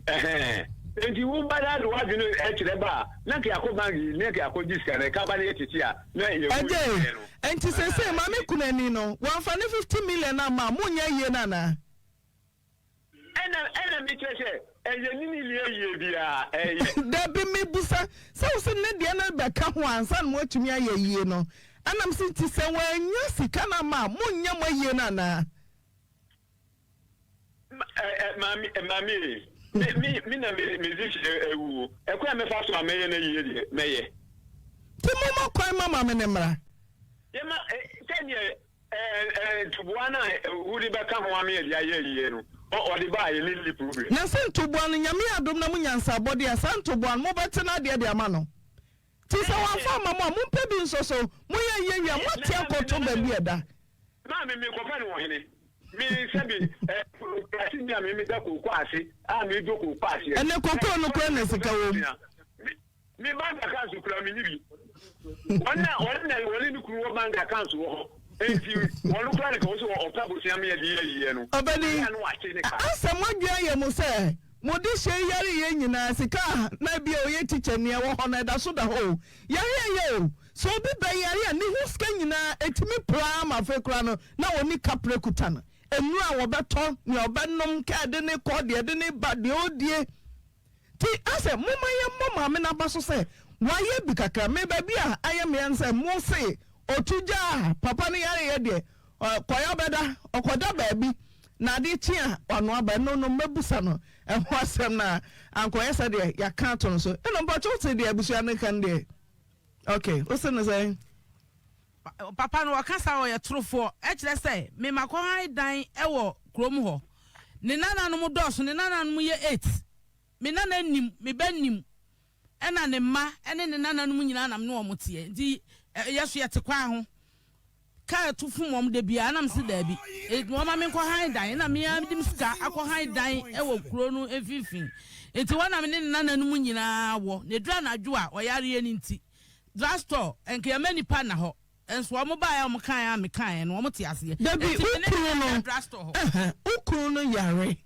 ɛhɛn nti wo ba na de w'adwene ɛkyerɛ ba a na nka yɛakɔ bank yi na nka yɛakɔ gye sika no ɛka ba no yɛ tete a na yɛhu
Ɛgye
yɛ no.
nti seesei maame kunani no wamfa ne 50 million amma a monyɛ ayie no anaa?
Ɛna ɛna me kyerɛ sɛ ɛyɛ ne ne nni ayie biara ɛyɛ.
Dabi me busa sɛ wo se ne deɛ no bɛka ho ansa na mo atumi ayɛ ayie no ɛna me se nti sɛ wannya sika no amma a monnyɛ mo ayie no anaa?
Maame maame ee me me me na me me dze hyɛ awuo ɛkwan a mɛfa so a mɛyɛ no ayie deɛ mɛyɛ.
Nti momma kwan ma maame no mmra.
Yɛma sɛdeɛ Ntoboa no a wode bɛka ho ama yɛde ayɛ ayie no, ɔde ba a, yɛne nni problem.
Na sɛ ntoboa no, Nyame yɛ adom na monya nsaabɔdeɛ a, saa ntoboa no, mobɛte no adeɛ de ama no. Nti sɛ wamfa amma mo a, mompɛ bi nso so, moyɛ ayie wie a, moate akɔto baabi a ɛda.
Maame, mekɔpɛ no wɔ hene? Me, sɛbi, eh, kurase ni a me meda kooko ase, a medɔ kooko aseɛ.
Ɛnɛ kokoo no koraa na sika wɔ mu.
Me bank account kura me ni bi. Wɔn na wɔn na wɔne ne kunu wɔ bank account wɔ hɔ. Enti wɔn kura ne ka wɔn sɛ ɔpɛ abosea me yɛ de yɛ yie no.
Ɔbɛni,
Ɛyɛ no wate ne ka.
asɛ mo adwene ayɛ mo sɛ mo de hyɛ yi yare yɛ nyinaa sika a na ebia ɔyɛ teacher ni ɛwɔ hɔ no ɛda so da hɔ o. Yare ɛyɛ o. Sɛ obi bɛ yare a ne ho sika nyinaa ɛtumi praa ma afei koraa no na ɔni kaprɛ kuta no. Nnuro a wɔbɛtɔ, nea ɔbɛnom, kɛ ɛde ne kɔ, deɛ ɛde ne ba, deɛ ɔdie. Nti asɛ momma yɛmmɔ maame no aba so sɛ wayɛ bi kakra. Me baabi a ayɛ me ya ne sɛ mo se ɔtu gyaa papa no yareɛ deɛ kɔeɛ ɔbɛda ɔkɔda baabi na adeɛ kye a wano aba ɛno no mɛbusa no ɛho asɛm na ankɔyɛ sɛ deɛ yɛaka ato no so. Ɛna mpakyɛ wote deɛ abusua no ka no deɛ ok wose no sɛn?
Papa no ɔka saa ɔyɛ torofoɔ ɛkyerɛ sɛ me makɔ han dan wɔ kurom hɔ ne nananom dɔɔso ne nananom yɛ eight me nana nim me ba nim ɛna ne mma ɛne ne nananom nyinaa na me ne wɔn teɛ nti yɛ so yɛte kwan ho kaa ɛto fom wɔn da biara na me se daabi wɔn ma me nkɔ han dan ɛna me ara de me sika akɔ han dan wɔ kuro no mfimfini nti wɔn na me ne ne nananom nyinaa wɔ na eduru anadwo a ɔyareɛ no nti Drug store nka yɛma nipa nna hɔ nso wɔn baeɛ a wɔn kaeɛ a me kaeɛ no wɔn te aseɛ.
Dabi
Nti
wo
me ne
kunu
no
no
da drug store hɔ.
ɛhɛn wo kunu no yare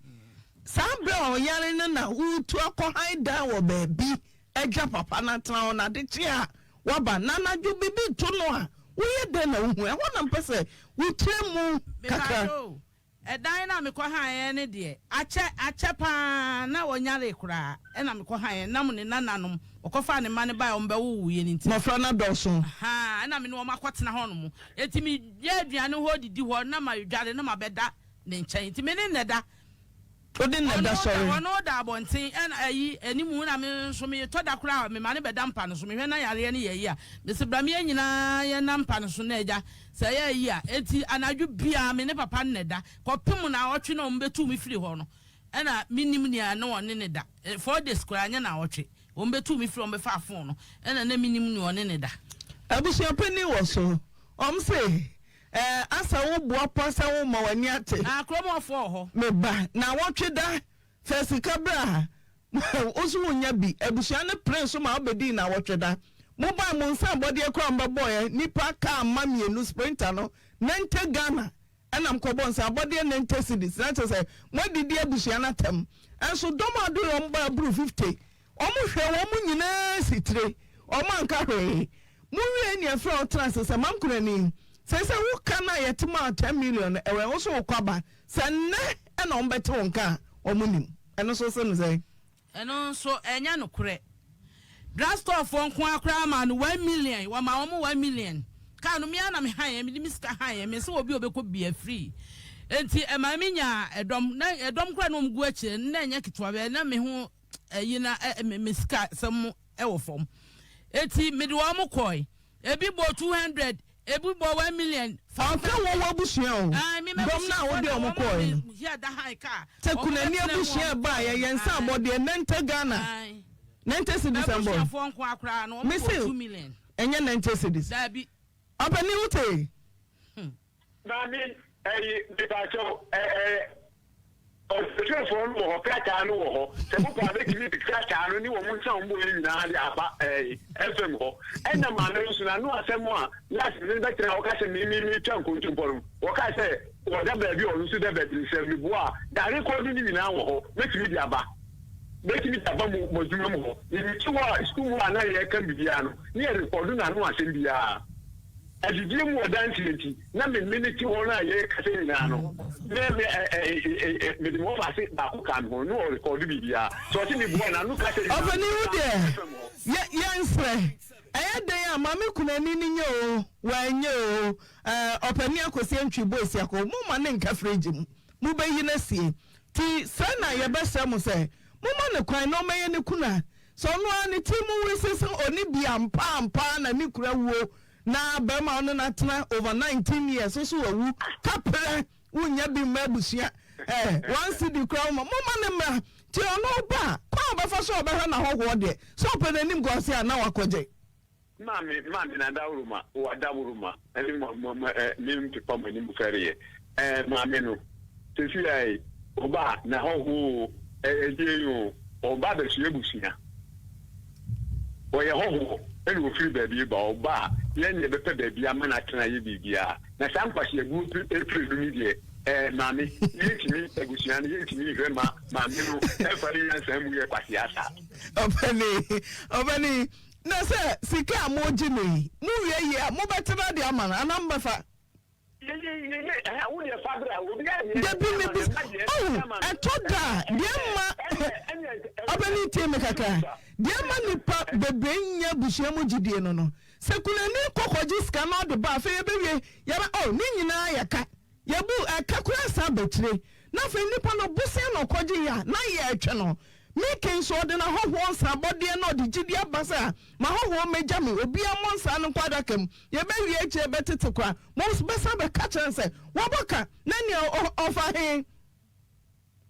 saa berɛ a ɔyare no na woretu akɔ han dan wɔ baabi. agya papa no atena hɔ na ade kye a waba na anadwo biribi to no a woyɛ dɛn na wohu? Ɛhɔ na mpɛ sɛ wokyerɛ mu kakra.
Mepakyɛ o, ɛdan no a mekɔhaeɛ no deɛ, akyɛ, akyɛ pa ara, na ɔnyaree koraa, ɛna mekɔhaeɛ, nam ne nananom, ɔkɔfaa ne mma no baeɛ a wɔbɛwowoeɛ no nti.
Mmɔfra no adɔɔso.
Ahaa, ɛna me ne wɔn akɔtena hɔnom. Enti meyɛ aduane hɔ, didi hɔ, na madware na mabɛda ne nkyɛn. Enti me ne no na ɛda.
Wode nna da sɔre.
Ɔno da abɔnten ɛna ayi animu na me nso me tɔ da koraa me ma no bɛda mpa no so mehwɛ na yareɛ no yɛ ayi a mese bra me yɛn nyinaa yɛn na mpa no so na agya sɛ ɛyɛ ayi a enti anadwo biara me ne papa no na ɛda kɔpem naawɔtwe na wɔn bɛtu me firi hɔ no ɛna menim nea na ɔne ne da 4 days koraa nyɛ naawɔtwe wɔn bɛtu me firi wɔn bɛfa phone no ɛna na menim nea ɔne ne da.
Abusua panin wɔ so wɔn se Ɛɛ asa wo boa pa sɛ wo ma w'ani ate.
Ah kurom hɔ foɔ wɔ hɔ.
Me ba naawɔtwe da fɛ sika bra wo so wo nya bi abusua no pere so ma wo bɛdii naawɔtwe da mo bae mo nsa abɔdeɛ koraa mo bɛbɔeɛ nipa car mma mienu sprinter no nante Ghana ɛna mo kɔbɔ nsa abɔdeɛ nante cedis na kyerɛ sɛ mo adidi abusua no atɛm ɛnso dɔm a adoe wɔn ba aburu 50 Wɔn hwɛ wɔn nyinaa si tire, wɔn anka hwee. Mo wiee nea ɛfrɛ wo tena ase sɛ mankorani. Seesei wo ka no a yɛte maa 10 million no ɛwɛn wo so wokɔ aba. Sɛ nnɛ na wɔn bɛte wo nka a wɔn nim. Ɛno nso wose no sɛn?
Ɛno nso ɛnyɛ nokorɛ. Drug store foɔ nko ara koraa maa no 1 million, wɔmaa wɔn 1 million. Car no me ara na me han yɛ, mede me sika han yɛ, me se obi a ɔbɛkɔ bia free. Enti ɛmaa me nyaa ɛdɔm, na ɛdɔm koraa na wɔn gu akyire no na ɛnyɛ ketewa bɛɛ, na me ho ɛyi na ɛ me sika sɛm wɔ fam eti mede wɔn kɔe ebi bɔ 200, ebi bɔ 1 million.
Ɔnka wɔn wɔ abusua o dɔm no a wode wɔn kɔe no sɛ kunani abusua ɛbaa yɛ yɛn nsa abɔdeɛ 90 Ghana 90 cedis ɛmbɔ me se ɛnyɛ 90 cedis ɔpɛni wote.
Maame, ɛyi, mepakyɛw, ɛ ɛ ɔkyerɛkyerɛfoɔ no wɔ hɔ, krataa no wɔ hɔ. Sɛ mopɛ a, mɛtumi de krataa no ne wɔn nsa a wɔbɔeɛ nyinaa de aba ɛyi, FM hɔ. Ɛna maame no nso, n'ano asɛm a last ne bɛtena a ɔka sɛ me me metwa nkontompɔ no, wɔkaa sɛ ɔda baabi a ɔno nso da baabi. Sɛ meboa a, darekɔdo no nyinaa wɔ hɔ, mɛtumi de aba. Mɛtumi de aba mo mo adwuma mu hɔ. Mete hɔ a, sukuu mu a na yɛreka biribiara no, ne yɛrekɔdo n'ano asɛm biara. Adidie mu adanseɛ nti, na me mene te hɔ no a yɛrekasa nyinaa no, na me ɛ ɛ ɛ ɛ mede me wɔfaase baako kaa me ho, na ɔrekɔdo biribiara. Sɛ ɔse meboa no, ano kasa nyinaa
Ɔpanin wo deɛ yɛ yɛnsrɛ ɛyɛ dɛn a maame kunani no nyɛ oo wanyɛ oo ɛɛ ɔpanin Akwasi Antwi Boasiako mo ma no nka fridge mu mo bɛyi no asie ti sɛ na yɛbɛsrɛ mo sɛ mo ma no kwan na ɔmɛyɛ ne kuna Sɛ ɔno ara ne tiri mu wese sɛ ɔne bi ampa ampa ara na ne kunu awuo na barima a ɔne no atena over 19 years nso wawu kaprɛ wonnya bi mma abusua eh, one cedi koraa woma momma no mmra nti ɔno ba a kwan a ɔbɛfa so a ɔbɛhwɛ n'ahɔhoɔ deɛ sɛ ɔpɛ n'anim guase a na wakɔgye.
Maame, maame na dawuruma, wa dawuruma, ɛne mo, mo, mo, ɛ, me mpepa mo anim fɛreɛ. Ɛ, maame no, sɛsi a yi, ɔba a, na hɔho o, ɛ, ɛdeɛ yi o, ɔba abɛsoɛ abusua. Ɔyɛ hɔhoɔ, ɛna ɔfiri baabi ba, ɔba a, yɛn na yɛbɛpɛ baabi ama no atena ayɛ biribiara. Na saa nkwaseabuo pire no ni deɛ, ɛɛ, maame, yɛntumi, abusua no, yɛntumi nhwɛ ma maame no ɛmfa ne nyansa mu yɛ kwasea saa.
Ɔpani, ɔpani, Na sɛ sika a moregye no yi, mowie yie a, mobɛte no ade ama no anaa mobɛfa? Dabi, mebisa, oh, ɛtɔ da a, deɛ ɛma, ɔbɛni tie me kakra, deɛ ɛma nnipa bebree nnya abusua mu gyidie no no, sɛ kunani kɔ kɔgye sika na ɔde ba, afei yɛbɛwie, yɛbɛ, oh, ne nyinaa yɛ ka. Yɛbu ɛka koraa san ba akyire na afei nipa no bosea na ɔkɔgye yɛ a na yɛretwe no. Mike nso ɔde n'ahɔhoɔ nsa abɔdeɛ na ɔde gyidie aba sɛ a m'ahɔhoɔ mmɛgya me obiara mmɔ nsa no nkɔ adaka mu yɛbɛwie akyire bɛtete koraa mobɛsan bɛka kyerɛ no sɛ wabɔ ka na nea ɔfa he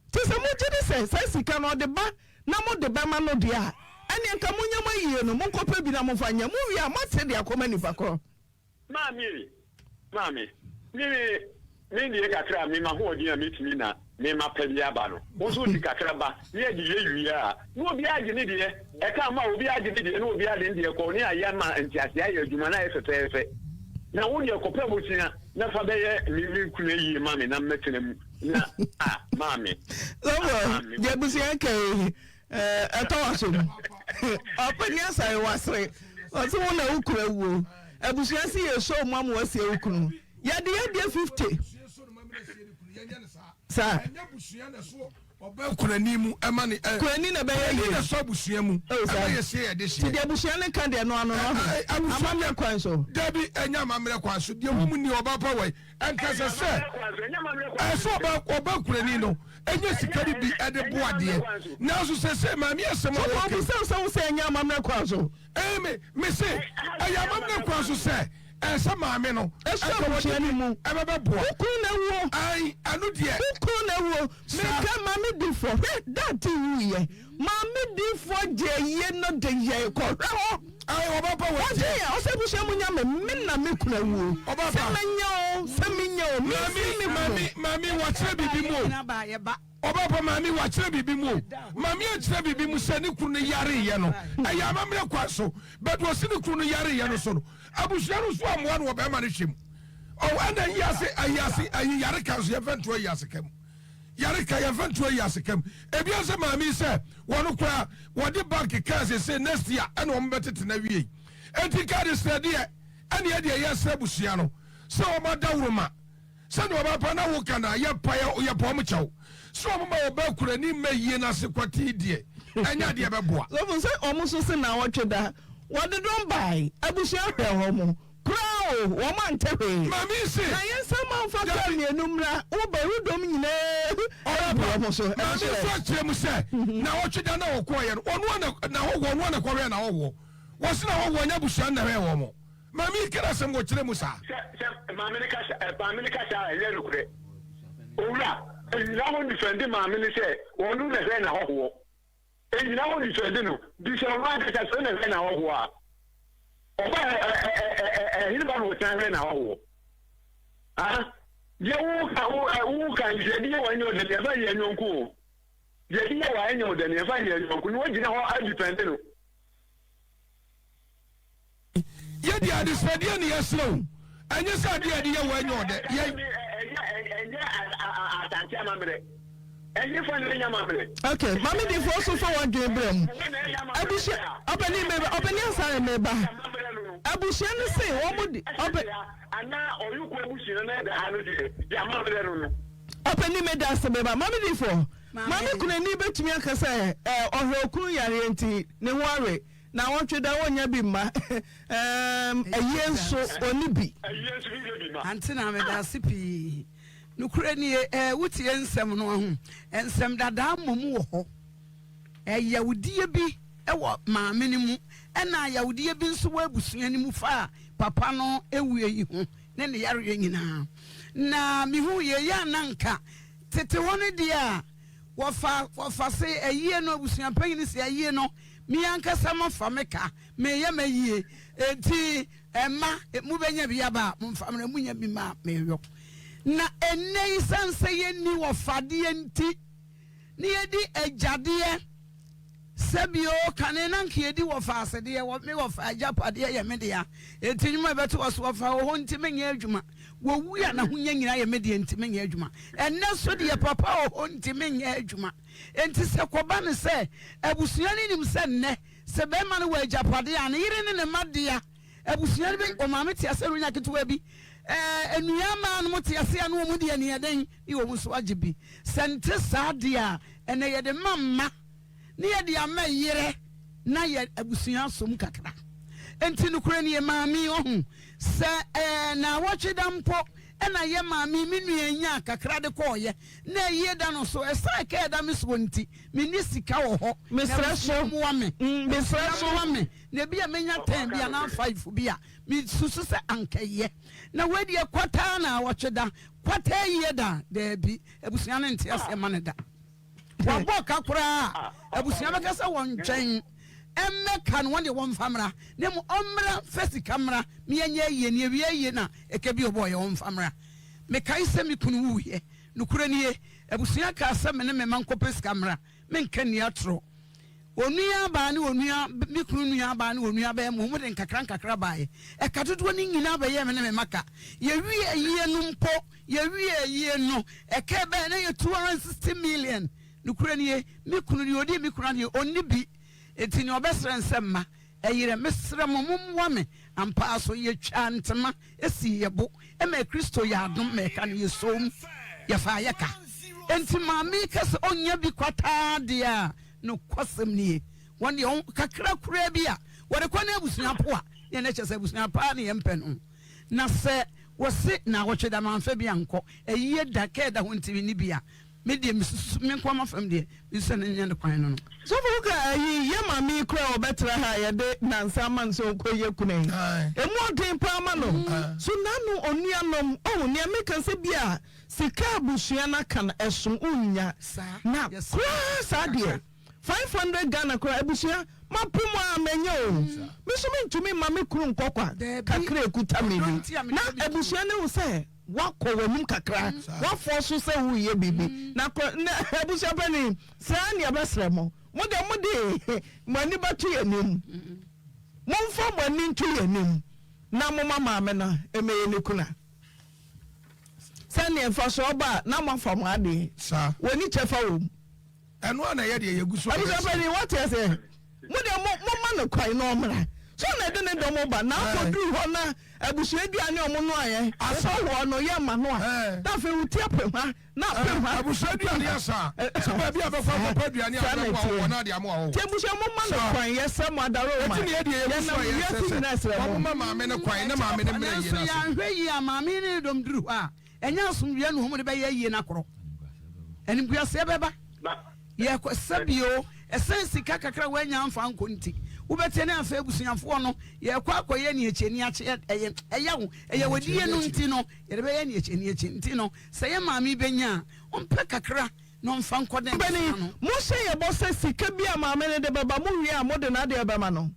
nti sɛ mogye di sɛ saa sika no ɔde ba na mode bɛma no deɛ a ɛneɛ nka monyɛ mo ayie no monkɔpɛ bi na momfa nyɛ mowie a moate de akɔma nipa korɔ.
Maame ei, maame, me me deɛ kakra a me m'ahoɔden a metumi na me mapɛ de aba no, wo nso wode kakra ba ne yɛde yɛ wie a, na obiara gye ne deɛ, ɛka ma obiara gye ne deɛ na obiara de ne deɛ kɔ ne ayɛ ama nteaseɛ ayɛ adwuma na ayɛ fɛfɛɛfɛ. Na wo deɛ kɔpɛ bosea na fa bɛyɛ me me kunu ayie ma me na mɛtena mu na a maame.
Sɔfo, deɛ abusua ka yi, ɛtɔ w'asom. Ɔpani Asare wasere. Ɔse wo na wo kunu awuo. Abusua se yɛ sɔ mu ama wasie wo kunu. Yɛde yɛ deɛ 50. Saa.
Ɔbɛ kunani mu ɛma ne ɛ.
Kunani na ɛbɛyɛ yie.
Kunani na sɔ abusua mu.
Oh,
ɛma yɛ sie yɛ de hyɛ.
Ti deɛ abusua ne ka deɛ no ano no ho. Amammerɛ kwan so.
Dabi ɛnyɛ amammerɛ kwan so. Deɛ wɔn mu ni ɔba pa wɔ yi. Ɛnkasa sɛ ɛsɛ ɔba ɔba kunani no ɛnyɛ sika no bi ɛde bo adeɛ. Nanso sɛ sɛ maame asɛm a wɔka.
Sɔfo ɔbisa sɛ wosɛ ɛnyɛ amammerɛ kwan so.
Ɛɛ me me se ɛyɛ amammerɛ kwan so sɛ ɛsɛ maame no.
Ɛsɔ abusua no mu.
Ɛbɛbɛ boa.
Wo kunu na awuo.
Ayi ɛno deɛ.
Wo kunu na awuo. Meka maame difoɔ hwɛ date wuiɛ maame difoɔ gye ayie no de yɛn kɔhwɛ hɔ.
Ayi ɔba pa wɔ
tie. Ɔgye yɛ ɔsɛ abusua mu nya me me na me kunu awuo.
Ɔba pa.
Sɛ mɛnya o sɛ menya o me nsi me kunu.
Maame maame wakyerɛ biribi mu o. Ɔba pa maame wakyerɛ biribi mu o. Maame akyerɛ biribi mu sɛ ne kunu no yareeɛ no ɛyɛ amammerɛ kwan so but ɔsi ne kunu no yareeɛ no so no abusua no nso ammoa no wɔ bɛrima no hwɛ mu. Ɔwɔ ɛna ayi ase ayi ase ayi yare ka nso yɛmfa nto ayi ase ka mu. Yare ka yɛmfa nto ayi ase ka mu. Ebi sɛ maame yi sɛ wɔn koraa wɔde bank kaa sese next year ɛna wɔn bɛtete na wie. Eti ka de srɛ deɛ ɛne ɛdeɛ yɛsrɛ abusua no sɛ wɔn adaworoma. Sɛnea ɔbaa pa na woka no a, yɛpa yɛ yɛpa wɔn kyɛw. Sɛ wɔn ma ɔbaa kurani mma yie no ase kwatee deɛ, ɛnyɛ adeɛ ɛbɛboa.
Sɔfo sɛ wɔn nso se naawɔtwe da wɔde dɔm bae, abusua hwɛɛ wɔn koraa o, wɔn ante hwee.
Maame yi se,
Na yɛn nsa mma mfa kaa
Dabi.
mmienu mmra, wo ba wudom nyinaa
Ɔbaa
agu
pa,
wɔn so. Ɛno
maame
nso
nso
ɛ?
akyerɛ mu sɛ, naawɔtwe da no a wɔkɔeɛ no, ɔno ara na n'ahɔhoɔ, ɔno ara na ɛkɔhwɛɛ n'ahɔhoɔ. Wɔse n'ahɔhoɔ nyɛ abusua no na ɛhwɛɛ wɔn. Maame yi ka n'asɛm wɔ kyerɛ mu saa.
Sɛ sɛ maame no kasa ɛ maame no kasa a ɛnyɛ nokorɛ. Owura, ɛnyina hɔ ndifɛnde maame no sɛ ɔno na ɛhwɛ n'ahɔhoɔ. Ɛnyina hɔ ndifɛnde no. Bisa ɔno ankasa sɛ ɔno na ɛhwɛ n'ahɔhoɔ a. Ɔba ɛ ɛ ɛ ɛ ɛ ɛhene ba na ɔsan hwɛ n'ahɔhoɔ. Ah, deɛ woka wo ɛ woka nti ɛde yɛ wɔn nyɛ ɔdɛ deɛ ɛfa nyɛ nyɔnko o. Deɛ ɛde yɛ wɔn nyɛ ɔdɛ deɛ ɛfa nyɛ nyɔnko na wɔgyina hɔ adifɛnde no.
Yɛ deɛ adesrɛdeɛ ne yɛsrɛ o, ɛnyɛ sɛ adeɛ a yɛde yɛ wɔ ɛnyɛ ɔdɛ. Yɛ.
Ɛnyɛ Asante amammerɛ. Ɛhefa na ɛnyɛ amammerɛ?
Ok, maame difoɔ so fa w'adwene brɛ mu. Abusua, ɔpɛni meba, ɔpɛni asare meba. Abusua no se wɔn mo di, ɔpɛ.
Anaa ɔyoko abusua na ɛda ha no deɛ, deɛ amammerɛ no no.
Ɔpɛni meda ase meba, maame difoɔ, maame kunani bɛtumi aka sɛ ɛɛ ɔhwɛ okunu yareɛ nti ne ho awe. Naawɔtwe da ɔnnya bi mma ɛɛm ayie nso ɔnni bi.
Ante na medase pii. Nokorɛ nie eh, wotie nsɛm no ahu nsɛm dadaa mmom wɔ hɔ. Ɛyawdie bi wɔ maame no mu ɛna ayawdeɛ bi nso wɔ abusua no mu fa papa no wuo yi ho ne ne yareɛ nyinaa. Na mehu yei a na nka tete hɔ no deɛ a wɔfa wɔfa se ayie no abusua panyin se ayie no Me ankasa mafa me ka, mereyɛ m'ayie, enti mma mobɛnya bi aba a, momfa mmra, monnya bi mma a, mereyɔ. Na ɛnnɛ yi, sane sɛ yɛnni wɔfadeɛ nti, na yɛdi agyadeɛ, sɛbio kane na anka yɛdi wɔfaasedeɛ, wɔ me wɔfa agyapadeɛ yɛ me dea, enti nnwuma a ɛbɛto wɔ so wɔfa wɔ hɔ nti menyɛ adwuma, wɔwu a n'ahonya nyinaa yɛ me deɛ nti menyɛ adwuma, ɛnnɛ nso deɛ papa wɔ hɔ nti menyɛ adwuma. Enti sɛ ɛkɔba no sɛ abusua no nim sɛ nnɛ sɛ barima no wɔ agyapadeɛ a, ne yere ne ne mma dea, abusua no bɛ, ɔmaame te ase renya ketewa bi, ɛɛ, nua mmaa no te ase a na wɔn de aniɛden ne wɔn nso agye bi. Sɛ nte saa deɛ a, ɛnɛ yɛde ma mma ne yɛde ama yerɛ na yɛ abusua asom kakra. Enti nokorɛ nie, maame yi ɔho sɛ ɛɛ naawɔtwe da mpo ɛna yɛ maame me nua nyaa kakra de kɔɔyɛ na ayie da no so, ɛsiane kaa ɛda me soɔ nti, menni sika wɔ hɔ, na
Mesrɛ so,
abusua mmoa me,
mesrɛ
abusua
so.
mmoa me, na ebia mɛnya ten bi anaa five bi a, mesusu sɛ anka ɛyɛ. Na wei deɛ kwataa naawɔtwe da, kwataa ayie da, daabi, abusua no nte aseɛ mma no da. Wɔabɔ ka koraa a, abusua bɛka sɛ wɔntwɛn mmɛka no, wɔn deɛ wɔmfa mmra, na mmom ɔmmra mfa sika mmra ma yɛnyɛ ayie, na yɛwie ayie no a, ɛka bi a ɔbɔeɛ ɔmfa mmra. Mekae sɛ me kunu wuiɛ. Nokorɛ nie, abusua kaa sɛ me ne me mma nkɔpɛ sika mmra, menka nni atorɔ. Onua baa ne onua, me kunu nua baa ne onua barima, wɔn de nkakra nkakra baeɛ. Ɛka dodoɔ no nyinaa bɛyɛɛ me ne me mma ka. Yɛwiee ayie no mpo, yɛwiee ayie no, ɛka ɛbaeɛ na ɛyɛ 260 million. Nokorɛ nie, me kunu, deɛ ɔdii me kunu adeɛ, ɔnni bi. Enti nea ɔbɛsrɛ nsɛ mma ɛyerɛ, mesrɛ mo mommoa me. Ampa ara so, yɛtwaa ntema sii yɛn bo maa Kristo yɛɛ adom ma ɛka no, yɛsoo mu, yɛfaa yɛ ka. Enti maame yi ka sɛ ɔnnya bi kwataa deɛ a, nokwasɛm nie, wɔn deɛ wɔn kakra koraa bi a wɔde kɔ ne abusua po a, ne ɛna kyerɛ sɛ abusua paa ne yɛmpɛ no. Na sɛ wɔse naawɔtwe da mamfa bi ankɔ, ayie da, kɛɛ da hɔ nti menni bi a, Me deɛ me susu me nkoa m'afam deɛ me susu sɛ no nyɛ ne kwan no no.
Sɔfo wo ka ayi yɛ maame yi koraa a ɔbɛtra ha a yɛde nansa ama no sɛ ɔnkɔ yɛ kuna yi ɛmu ɔden paa ma no so nano onuanom oh nea meka sɛ bi a sika abusua no aka no ɛso wonnya na koraa saa deɛ 500 Ghana koraa abusua mapo mu a manya o me so mentumi mma me kunu nkɔ kwa kakra ekuta me ni na abusua no hu sɛ Woakɔ w'anim kakra, woafɔ so sɛ woreyɛ biribi. Na kɔ, na abusua panin, srɛ ara na yɛbɛsrɛ mo. Mo deɛ, mode mo ani bɛto yɛn anim. Momfa mo ani nto yɛn anim na momma maame no mmɛyɛ ne kuna. Sɛdeɛ mfasoɔ ba a, na moafa mo adeɛ. Wɔnni kyɛfa wɔ mu.
Ɛno a na ɛyɛ deɛ yɛgu so a
Abusua
yɛsrɛ.
panin, woate aseɛ? Mo deɛ mo momma no kwan na ɔmmra. So na ɛde ne dɔm ba na akɔduru hɔ na abusua aduane a wɔn noaeɛ wobɔ hoɔ no yɛ ma no a na afei wo ti apem ha na apem ha.
Abusua aduane asa a sɛ baabi a bɛkɔ akɔpɛ aduane a
Saa na
wobɛboa
ɛteɛ.
wɔn na ade ama wɔn.
Nti abusua momma no kwan yɛsrɛ mo adaworoma.
Ɛti ne yɛ deɛ yɛgu so
Yɛnam
a yɛsrɛ
wiase
sɛ
nyinaa srɛ mo.
wɔn mma maame no kwan na maame no mmra yie
Nanso
no ase.
yɛanhwɛ yie a maame ne ne dɔm duru hɔ a, ɛnyɛ asomdwoeɛ na wɔn de bɛyɛ ayie no akorɔ. Animguaseɛ bɛba. Yɛkɔ sɛ bio, ɛsɛn sika kakra a woanya amfa ankɔ nti, wobɛte ne afei abusuafoɔ no, yɛkɔ akɔyɛ ne akyi ani akye, ɛyɛ ɛyɛ wo, ɛyɛ wadie no nti no, yɛde bɛyɛ ne akyi ani akyi nti no, sɛ yɛ maame bɛnya a, ɔmpɛ kakra na ɔmfa nkɔ dɛn
Mpanin,
abusua no.
mohyɛ yɛ bɔ sɛ sika bi a maame no de bɛba, mowie a mode n'adeɛ bɛma no.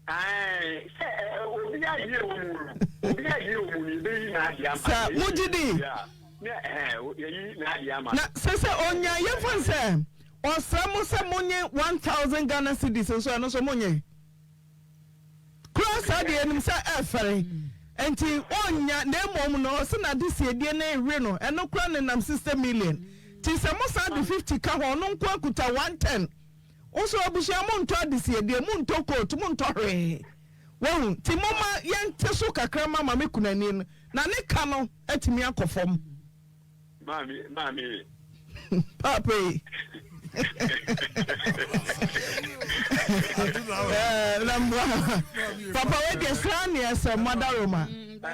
Ae, sɛ ɛ, obi adeɛ wɔ mu no, obi adeɛ wɔ mu no, yɛbɛyi n'adeɛ ama no.
Sɛ mogye di.
Yɛyi n'adeɛ a, na ɛhɛn, yɛyi n'adeɛ ama no.
Na sɛ sɛ ɔnya, yɛmfa no sɛ ɔsrɛ mo sɛ monye 1000 Ghana cedis nso, ɛno nso monye? Koraa saa deɛ yɛnim sɛ ɛfɛre, nti ɔnnya, na mmom no ɔse n'adesiedie no rewe no, ɛno koraa nenam 60 million. Nti sɛ mosan de 50 ka ho, ɔno nko ara kuta 110. Wo nso abusua montɔ adesiedeɛ, montɔ coat, montɔ hwee. Wahu? Nti momma yɛnte so kakra mma Maame Kunani no, na ne ka no atumi akɔ fam.
Maame, maame.
Paapa yi. Na mmoa. Papa wei deɛ saa ne ɛsɛ, Mother Roma.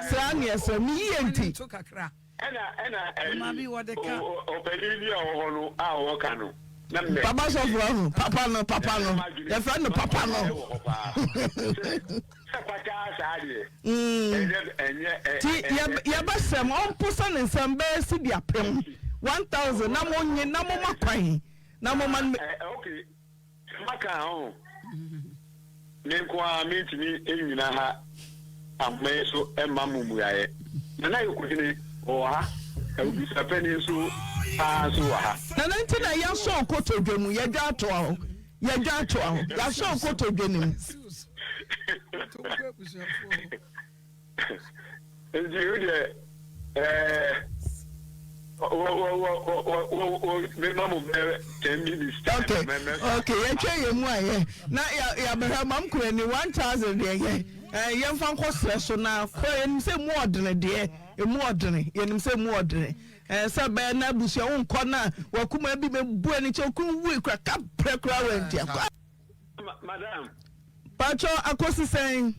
Saa ne ɛsɛ, ne yie nti.
Ɛna ɛna ɛyi ɔpanin bi a ɔwɔ hɔ no a ɔka no na mɛ.
Papa sɔfo ahu papa no papa no yɛfrɛ no papa no.
Ɛwɔ hɔ paa sɛ sɛ kwataa saa deɛ. Ɛnyɛ ɛnyɛ.
Ti yɛbɛsrɛ mo ɔmposa ne nsam bɛyɛ sidi apem 1000 na mo nye na mo ma kwan na mo ma no.
Okay. Sɛ maka a, ɔho, me nko ara mentumi nnyina ha ahoma yi so mma mo mmuaeɛ. Nana Yokohene ɔwɔ ha, Abusuapanin nso paa nso wɔ ha.
Nana nti na yɛasɔ nkotodwe mu, yɛdwa atoa hɔ, yɛdwa atoa hɔ, yɛasɔ nkotodwe no mu.
Nti wo deɛ ɛɛ wɔ wɔ wɔ wɔ wɔ wɔ mema mo bɛ 10 minutes time.
Okay okay yɛtwa yɛn mu ayɛ na yɛabɛhwɛ mam kura ni 1000 deɛ yɛ ɛɛ yɛmfa nkɔ serɛ so na kɔ yɛnim sɛ emu ɔdene deɛ emu ɔdene yɛnim sɛ emu ɔdene ɛɛ sɛ bɛyɛ na abusua wo nkɔ na wakuma bi bɛbu ani kyɛ okunu wui kura kaprɛ kura wɔ ntia kɔ.
Madam.
Patsɔ akosi sɛn.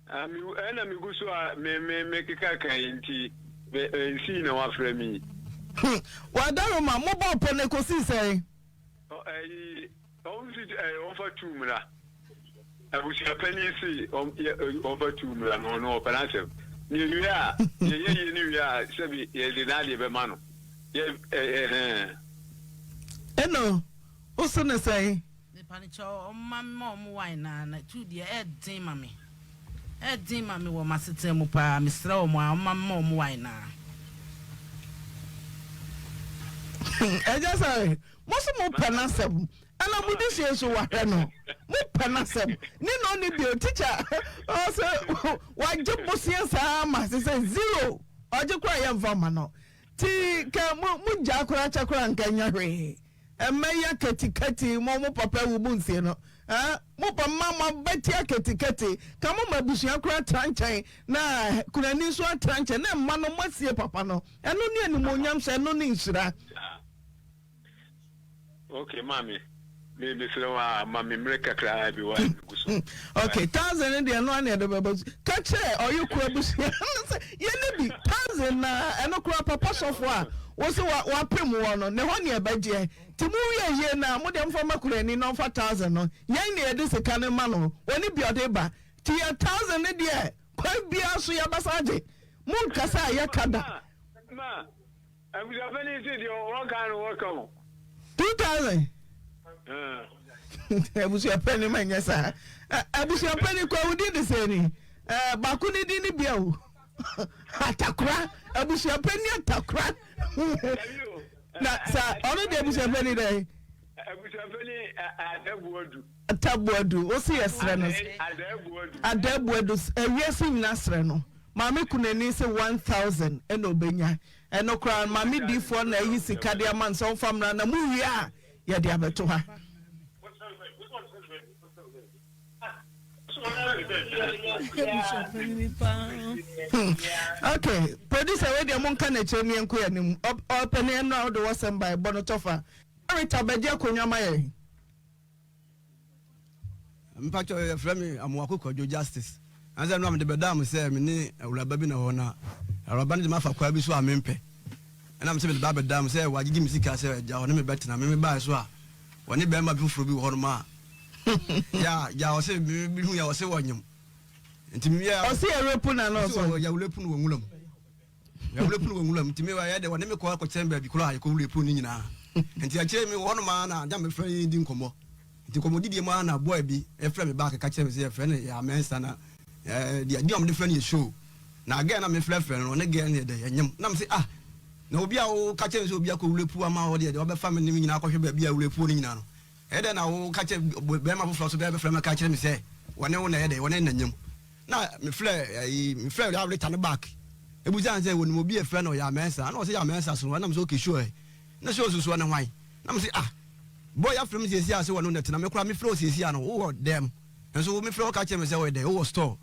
Ah, me, ɛna megu so a me me me keka kan yi nti me nsii na wafrɛ me yi.
Wadaroma, mobɔ pɔ no ekosii sɛn?
Ɛyi, ɔmo si ɛɛ ɔmfa tuu mmra. Abusuapanyin si ɔm yɛ ɔmfa tuu mmra no ɔno ɔpɛ n'asɛm. Na ewie a yɛyɛ yie ne wie a sɛbi yɛde n'adeɛ bɛma no. Yɛ ɛɛ ɛhɛn.
Eno, wo se ne sɛn?
Mepanekyɛw ɔmma me ma ɔmo wine naa na tu deɛ ɛɛden ma me ɛɛden ma me wɔ m'asetena mu paa mesrɛ ɔmo aa ɔmma me ma ɔmo wine naa.
Agya sare mo so mo pɛ n'asɛm ɛna mo de sie so wahwɛ no mo pɛ n'asɛm ne na ɔne bio teacher ɔsɛ wagye boseɛ saa ma sɛ sɛ zero ɔgye koraa yɛ nfa ma no ti ka mo mo gya koraa kyɛ koraa nka nya hwee. Mma yi akatikati mo mo papa awu mo nsie no eh mo pa mma mo abati akatikati ka mo ma abusua koraa tra nkyɛn na kunani nso atra nkyɛn na mma no mo asie papa no ɛno ne animuonyam hyɛ ɛno ne nhyira.
Okay maame me mesrɛ wo a ma me mmerɛ kakraa bi wa gu so.
Okay thousand no deɛ ɛno ara na yɛde bɛbɔ so ka kyerɛ ɔyeko abusua no sɛ yɛne bi thousand na ɛno koraa papa sɔfo a wo se wa wapem wɔ no ne hɔ ne ɛbɛgyeɛ nti mo wie yie na mo deɛ mofa ma kurani na ɔmfa thousand no yɛn ne yɛde sika no ma no wɔne bi ɔde ba nti yɛ thousand no deɛ kwan biara so yɛbɛsa agye mo nkasa a yɛka da.
Ma Abusuapanin se deɛ wɔka no wɔka o.
2000 abusuapanin ma nyɛ saa abusuapanin kɔ awudi de sɛ ni baako ne din ne bia o atakora abusuapanin atakora na sa ɔno deɛ abusuapanin dɛ.
Abusuapanin adabuadu.
Atabuadu o si yɛ srɛ no adabuadu ewiase nyina srɛ no maame kunani sɛ 1000 ɛna obenya. Ɛno koraa no, maame diifoɔ na ayi sika de ama no sɛ ɔmfa mmra na mowie a yɛde abɛto ha. Hmm. Okay, producer wei deɛ monka n'akyire ne yɛnkɔ yɛn anim. Ɔpɛ ne ɛno a wode wɔsɛm ba ɛbɔ no tɔfa. Rita bɛgye akonnwa ma yɛn.
Mpakyɛw yɛfrɛ me Amoako Kwadwo Justice. Ansa no a mede bɛdaa mo sɛ me ne awuraba bi na ɛwɔ hɔ na awuraba no de m'afa kwaa bi so a mempɛ. Ɛna mesɛ mede ba abɛdaa mo sɛ wagyegye me sika sɛ agya ɔne me bɛtena. Me mebaeɛ so a wɔne bɛrima bi foforɔ bi wɔ hɔnom a ya ya ɔse me hu ya ɔse wɔnyem. Nti me yɛ
ɔse yɛrepu na na ɔsɔ.
Yɛwurepu no wɔ nwura mu. Yɛwura pono wɔ nwura mu nti me yɛ dɛ wɔne me kɔ akɔkyɛn baabi korɔ a yɛkɔwura pono no nyinaa nti akyire me wɔ hɔnom ara na agya mefrɛ yɛn di nkɔmmɔ nti nkɔmmɔdidie mu ara na boy bi ɛfrɛ me back ka kyerɛ me sɛ yɛfrɛ no yɛ amɛnsa na ɛɛ deɛ deɛ wɔde frɛ no yɛ show na girl na mefrɛfrɛ no ne girl no yɛ dɛ yɛnyem na me sɛ ah na obi a woka kyerɛ me sɛ obi akɔwura puo ama wɔ deɛ deɛ wɔbɛfa me ne me nyinaa akɔhwɛ baabi a wura puo no nyinaa no ɛyɛ dɛ na woka kyerɛ bɛrima foforɔ so bɛfrɛ me ka kyerɛ me sɛ wɔne wo na ɛyɛ dɛ wɔne na nyem Na mefrɛɛ ayi mefrɛɛ that waiter no back ebusaa no sɛ wɔnim obi a efrɛ no Yaa Mensah ɛna ɔsɛ Yaa Mensah so ɛna mesɛ okay sure ɛ na sure nso soɔ ne hwan na mese ah boy afrɛ me siesie a sɛ wɔne wo na ɛtena me koraa mefrɛ wo siesie a no wowɔ dɛm nso wo mefrɛ wo ka kyerɛ me sɛ wɔyɛ dɛ wowɔ store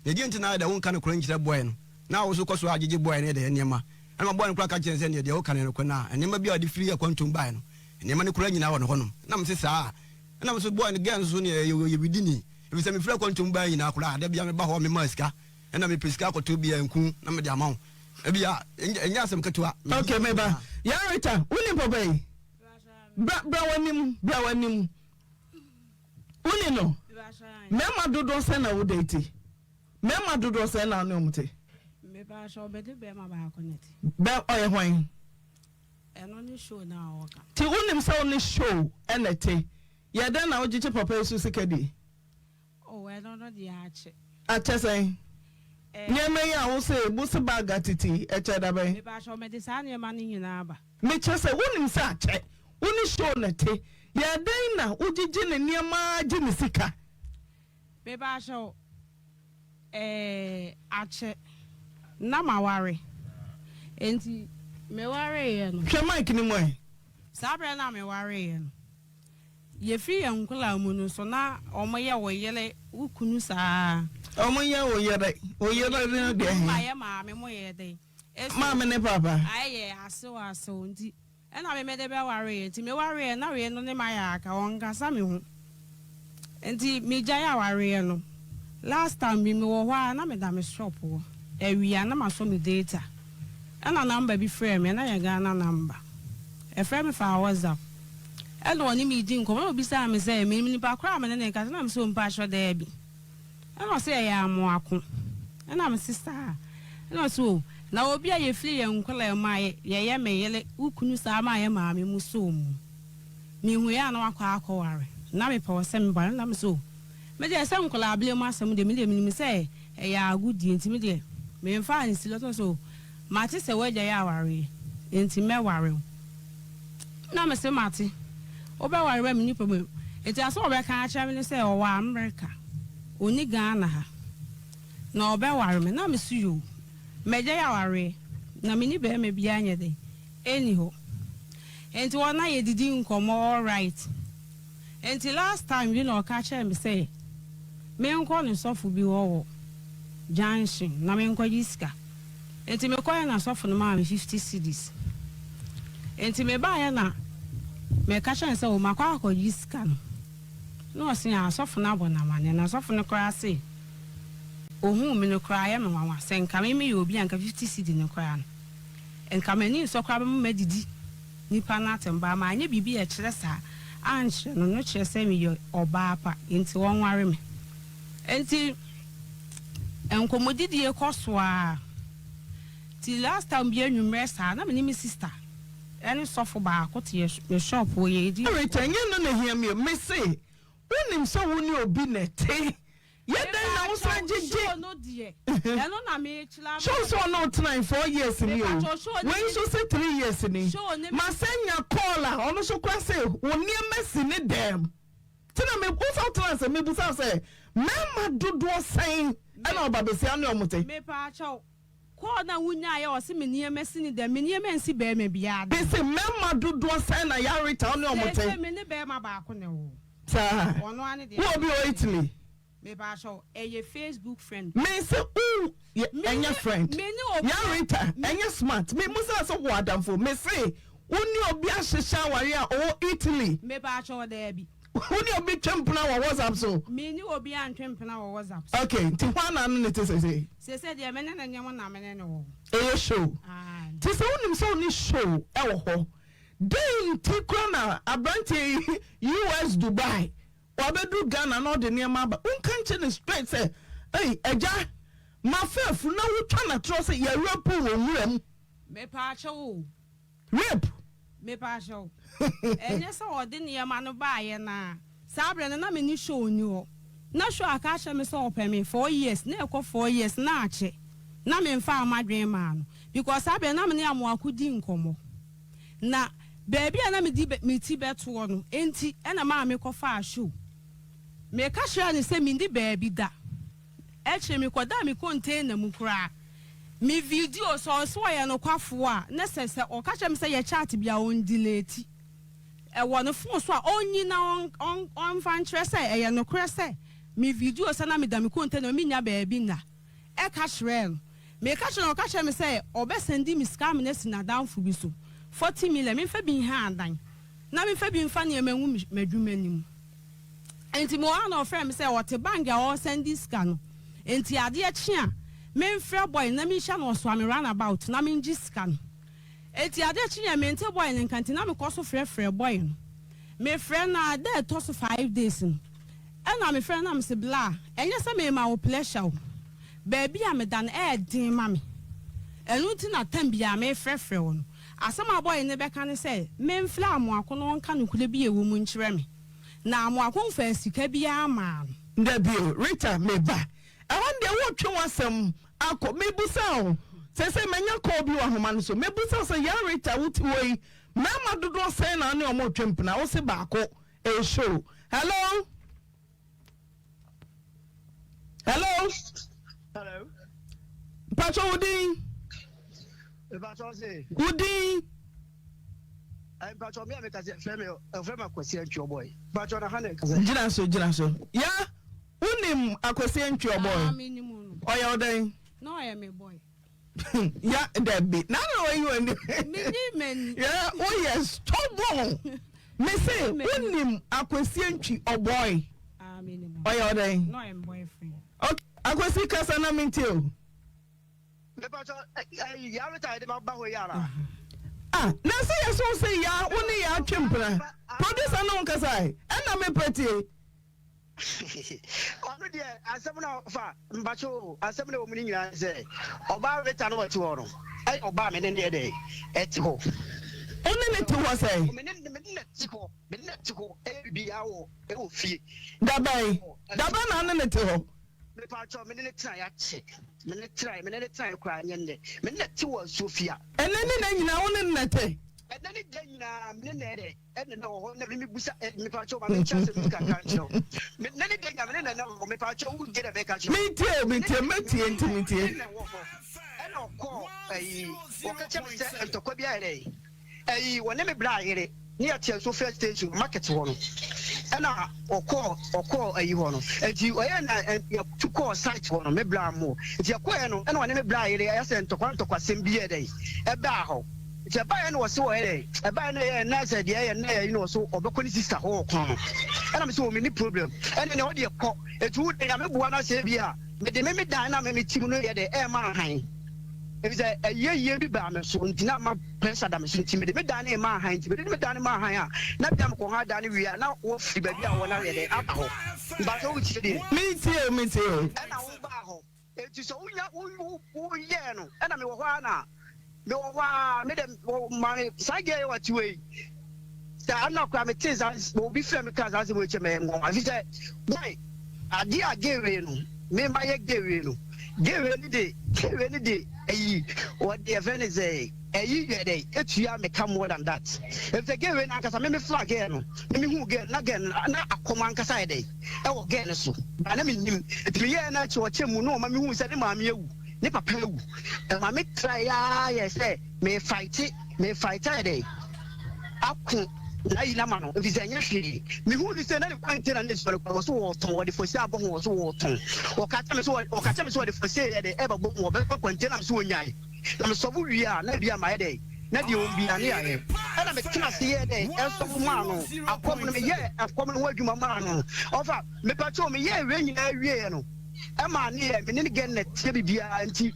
na ɛdeɛ nti na ayɛ dɛ wonka nokorɛ nkyerɛ boy no na wo so kɔ so agyegye boy no yɛ dɛ nneɛma ɛna ma boy no koraa ka kyerɛ sɛ neɛ deɛ woka no yɛ nokorɛ na nneɛma bi a ɔde firi akwantum baeɛ no nneɛma no koraa nyinaa wɔ ne hɔnom na mese saa Ɛna me nso boy no girl nso neɛ ɔyɛ widini efisɛ mefiri akwantuo mu baeɛ nyinaa koraa da biara meba hɔ a mema sika ɛna mepɛ sika akɔtɔ bi a nku na mede ama wo ebia ɛnyɛ asɛm ketewa.
Ok meba Yarita wonim papa yi bra bra w'anim bra w'anim woni no mmarima dodoɔ sɛn na wo date mmarima dodoɔ sɛn na wo ne wɔn te.
Mepa mede bɛrima baako na te.
Bɛ ɔyɛ hwan.
Ɛno ne show no a ɔka.
Nti wonim sɛ wo ne show na ɛte? Yɛ dɛn na wogyegye papa yi so sika di?
Oh ɛno no deɛ akyɛ.
Akyɛ sɛn? Nneɛma yi a wo se wo se bag atete yi ɛkyɛ da bɛn?
Mepakyɛw mede saa nneɛma no nyinaa aba.
Mekyerɛ sɛ wonim sɛ akyɛ, wo ne show na ɛte, yɛ dɛn na wogyegye ne nneɛma gye ne sika?
Mepakyɛw, eh, akyɛ na maware, enti mewareeɛ no.
Hwɛ mic no mu ɛ.
Saa berɛ no a mewareeɛ no, yɛfiri yɛn nkwadaa mu no so na wɔyɛ wo yere, wo kunu saa.
Wɔyɛ wo yere, wo yere no deɛ he?
Mo ma yɛ maame mo yɛ dɛn?
Maame ne papa.
Ayɛ asew asew nti Ɛna me mede bɛwareeɛ nti mewareeɛ na wei no ne mayɛ aka ɔnkasa me ho nti megyae awareɛ no last time bi mewɔ hɔ a na meda me shop hɔ awia na masɔ me data ɛna number bi frɛɛ me na yɛ Ghana number ɛfrɛ me faa WhatsApp ɛna ɔne me di nkɔmmɔ na obisaa me sɛ menim nipa korɔ a me ne ne kasa na me sɛ mpakyɛ daabi. Ɛna ɔse ɛyɛ amoako. Ɛna mese saa? Ɛna ɔse o, na obi a yɛfiri yɛn nkwadaa mu a yɛyɛ me yere, wo kunu saa maa yɛn maame mu soo mu. Mehuiɛ a na wakɔ akɔware. Na mepɛ wo sɛ mebare. Ɛna mese o, me deɛ sɛ nkwadaa berɛ mu asɛm deɛ, me deɛ menim sɛ ɛyɛ agodie nti me deɛ memfaa nsi. Ɛna ɔse o, mate sɛ w'agya yɛ awareɛ nti mɛware wo. Na mese mate, wobɛware ma me nipa mu. Nti asɛm a ɔbɛka akyerɛ me ne sɛ ɔwɔ America, ɔnni Ghana ha, na ɔbɛware me. Na mese yoo, m'agya yɛ awareɛ, na me ne barima biara nyɛ dɛn, ɛnni hɔ. Nti wɔ na yɛdidi nkɔmmɔ alright. Nti last time bi na ɔka kyerɛɛ me sɛ menkɔ ne sɔfo bi hɔ wɔ junction na menkɔgye sika. Nti mekɔeɛ na sɔfo no maa me 50 cedis. Nti mebaeɛ na meka kyerɛɛ no sɛ o makɔ akɔgye sika no. Na ɔse ah sɔfo no abɔ no amaneɛ na sɔfo no koraa se ohuu me no koraa ayɛ me nwanwa sɛ nka me meyɛ obi a nka 50 cedi no koraa no nka m'ani nsɔ koraa bɛma madidi nipa no atɛm but manyɛ biribi a ɛkyerɛ saa ankyerɛ no no kyerɛ sɛ meyɛ ɔbaa pa nti ɔnware me nti nkɔmmɔdidie kɔ so ara nti last time bi anwummerɛ saa na me ne me sister ɛne sɔfo baako te yɛ me shop hɔ yɛredi
Rita, ɛnyɛ ɛno na ɛhia me o. Mese, wonim sɛ wo ne obi na ɛte. Yɛ dɛn na wosan gyegye?
Show no deɛ, ɛno na merekyerɛ ama.
Show sɛ ɔne wo tenae four years ni o. Wei nso se 3 years ni. Masan nya call a ɔno nso koraa se wo nneɛma si ne dɛm. Nti na me, wo sɛ wotena ase, mebusa wo sɛ, mmarima dodoɔ sɛn ɛna ɔbabasia ne wɔn te?
Mepaakyɛw, call no a wonyaeɛ a ɔse me nneɛma si ne dɛm, me nneɛma nsi barima biara dɛm.
Mese mmarima dodoɔ sɛn na Yarita wo ne wɔn te?
Seesei me ne barima baako na ɛwɔ hɔ.
Saa.
Ɔno ara ne deɛ.
Wowɔ bi wɔ Italy?
Mepaakyɛw, ɛyɛ Facebook friend.
Me se wo yɛ ɛnyɛ friend.
Me ne obi.
Yarita ɛnyɛ smart. Me musa sɛ wowɔ adamfo. Me se wo ne obi ahyehyɛ aware a ɔwɔ Italy.
Mepaakyɛw daabi.
Wo ne obi twe mpena wɔ WhatsApp so?
Me ne obi antwe mpena wɔ WhatsApp so.
Okay, nti hwan na ne ne te sesei?
Sesei deɛ me ne no nyɛ mo na me ne no wɔ
hɔ. Ɛyɛ show.
Aye.
Nti sɛ wonim sɛ wo ne show ɛwɔ hɔ, dɛn nti koraa na abranteɛ yi US Dubai wabɛduru Ghana na ɔde nneɛma aba, wonka nkyerɛ no straight sɛ ei agya mafa afuru na wotwa no atorɔ sɛ yɛ rape wo wɔ nwura mu.
Mepaakyɛw o.
Rape!
Mepaakyɛw, ɛnyɛ sɛ ɔde nneɛma no baeɛ no ara. Saa berɛ no na me ne Show nni hɔ. Na Show aka akyerɛ me sɛ ɔpɛ me 4 years, na ɛkɔ 4 years na akyɛ. Na memfaa m'adwene mmaa no because saa berɛ no na me ne Amoako di nkɔmmɔ. Na baabi a na mede me ti bɛtoɔ no nti na ɛmaa mekɔfaa Show. Meka kyerɛɛ no sɛ menni baabi da. Akyire mekɔdaa me container mu koraa. Me video sɛ ɔse ɔyɛ nokwafoɔ a na sɛ sɛ ɔka kyerɛ me sɛ yɛ chat bi a ɔndelete ɛwɔ ne phone so a ɔnyi na ɔnfa nkyerɛ sɛ ɛyɛ nokorɛ sɛ me video sɛ na meda me container mu mennya baabi nna ɛka kyerɛɛ no. Meka kyerɛɛ no ɔka kyerɛɛ me sɛ ɔbɛ sɛndi me sika ama no asi nadamfo bi so 40 million memfa bi nha adan na memfa bi mfa nneɛma ngu m'adwuma no mu. Enti mewɔ hɔ a na ɔfrɛ me sɛ ɔte bank a ɔresɛnde sika no, enti adeɛ kye a memfrɛ boy no na menhyia no ɔsoa me run about na mengye sika no. Enti adeɛ kyeeɛ mente boy no nka nti na mekɔ so frɛfrɛ boy no. Mefrɛ no a da ɛtɔ so 5 days no ɛna mefrɛ no na mese bla ɛnyɛ sɛ mema wo pleasure o, baabi a meda no ɛyɛ den ma me ɛno nti na time biara mefrɛfrɛ wo no. Asɛm a boy no bɛka ne sɛ memfrɛ Amoako na ɔnka nokorɛ bi a ɛwɔ mu nkyerɛ me. Na Amoako mfaa sika biara maa no.
Dabi o, Rita, me ba. Ɛhɔ no deɛ woretwe w'asɛm akɔ. Mebusa wo, seesei manya call bi wɔ ahoma no so. Mebusa wo sɛ, Yaa Rita, wote hɔ yi, mmarima dodoɔ sɛn na wo ne wɔn retwe mpena? Wose baako. Ɛyɛ show. Hello? Hello?
Hello?
Mpakyɛ wo din?
Mpakyɛ se.
Wo din?
Mpakyɛ mi a meka sɛ frɛ me frɛ me Akwasi Antwi ɔbɔe. Mpakyɛ na ha na ɛkasa.
Gyina so gyina so. Ya wonim Akwasi Antwi ɔbɔe?
Ah, menim no.
Ɔyɛ wo dɛn?
Na ɔyɛ me boy.
Ya dabi na na wayi w'ani.
Menyi m'ani.
Ya woyɛ stubborn. Me se wonim Akwasi Antwi ɔbɔe?
Ah, menim.
Ɔyɛ wo dɛn?
Na ɔyɛ me boyfriend.
Okay, Akwasi kasa na mentie o.
Mepakyɛ ɛyi yaa reta yɛde ma ba hɔ yi ana.
Ah na sɛ yɛ so sɛ yaa wo ne yaa twe mpena producer ne wo nkasa ɛ ɛna me pɛ tie.
Ɔno deɛ asɛm na ɔfa mpakyɛ o asɛm na ɛwɔ mu no nyinaa sɛ ɔbaa reta no ɔte hɔ no ɛyɛ ɔbaa me ne ne yɛ dɛ ɛte hɔ.
Wo ne ne te hɔ sɛn?
Me ne me ne te hɔ me ne te hɔ ɛyɛ biribiara wɔ ɛwɔ fie.
Dabɛn dabɛn na wo ne ne te hɔ?
Mepakyɛw, me ne no tenae akyɛ. Me ne no tenae, me ne no tenae koraa nyɛ nnɛ. Me ne no te wɔ asuo fie a.
Ɛnnɛ ne nnɛ nyinaa wo ne no na ɛte?
Ɛnnɛ ne da nyinaa me ne no ɛdɛ, ɛne no wɔ hɔ na me mebusa ɛ, mepakyɛw ma menkyerɛ asɛm bi kakra nkyerɛ wo. Me nnɛ ne da nyinaa me ne no na ɛwɔ hɔ, mepakyɛw wo ntie deɛ meka kyerɛ wo.
Mentie o, mentie, mɛtie nti mentie.
Me ne no wɔ hɔ, ɛna ɔkɔɔ ɛyi, ɔka kyerɛ me sɛ ntɔkwa bi ayɛ dɛn? Ɛyi wɔne me bra yere ne yɛte nso first station market hɔ no ɛna ɔkɔɔ ɔkɔɔ ayi hɔ no nti ɔyɛ na yɛtu kɔɔ site hɔ no me bra mo nti yɛkɔɛ no ɛna ɔne me bra yere ɛyɛ sɛ ntɔkwa ntɔkwasɛm bi yɛ dɛ ɛbaa hɔ nti ɛbaeɛ no wɔse wɔyɛ dɛ ɛbaeɛ no ɛyɛ na sɛ deɛ ɛyɛ na ɛyɛ no wɔso ɔbɛkɔ ne sister hɔ wɔ kɔn no ɛna me sɛ wɔ me ni problem ɛne nea ɔdeɛ kɔ ɛti wo de nyame boa no asɛ bi a mede me me dan na me me ti mu no yɛ dɛ ɛma ahan Efisɛ ayiyeyie bi baa me so nti na ama pressure da me so nti mede me dan no rema ahan nti mede me dan no ma ahan a na bia mekɔ ha dan no wie a na wɔfiri baabi a wɔn ayɛ dɛn aba hɔ mpakyɛ wotie deɛ.
Metie o metie o.
Ɛna wobaa hɔ enti sɛ wonya wo wo woyɛɛ no ɛna mewɔ hɔ a na mewɔ hɔ a me dɛ ma me saa gɛ yɛ wate wei sɛ ana koraa metee saa obi frɛ me kaa saa asɛm wei kyɛ mɛyɛ nwanwa efisɛ boy Adeɛ a gay wei no me ma yɛ gay wei no gay wei no de gay wei no de ayi wɔde yɛfrɛ no sɛ ayi yɛ dɛ etua me ka more than that efisɛ gay wei no ankasa me me fla gay no me me hu gay na gay no na akɔm ankasa yɛ dɛ ɛwɔ gay no so ba na me nim nti me yɛ na akyi ɔkyɛ mu na ɔma me hu sɛ ne maame awu ne papa awu ɛma me try ya yɛ sɛ me fight me fight ayɛ dɛ ako n'ayi no ama no efisɛ ɛnyɛ hwee. Mihuu no sɛ na ne kɔntena no esi hɔ no koraa, wɔso wɔretɔn, wɔde fose abɔ ho, wɔso wɔretɔn. Wɔka kyerɛ me sɛ wɔka kyerɛ me sɛ wɔde fose yɛ dɛ ɛrebɛbɔ mu, wɔbɛfa kɔntena me sɛ wɔnyae. Na mesɔfo wie a, na ebia mayɛ dɛ, na deɛ wɔn biara ne yɛayɛ. Ɛna metena ase yɛɛ dɛ ɛsɔfo maa no akɔm no, meyɛɛ akɔm no ho adwuma maa no. Ɔfa, mepa kyɛw, meyɛɛ wei nyinaa wieɛ no, ɛmaa ne yɛ, me ne ne gɛn na ɛteɛ biribiara nti,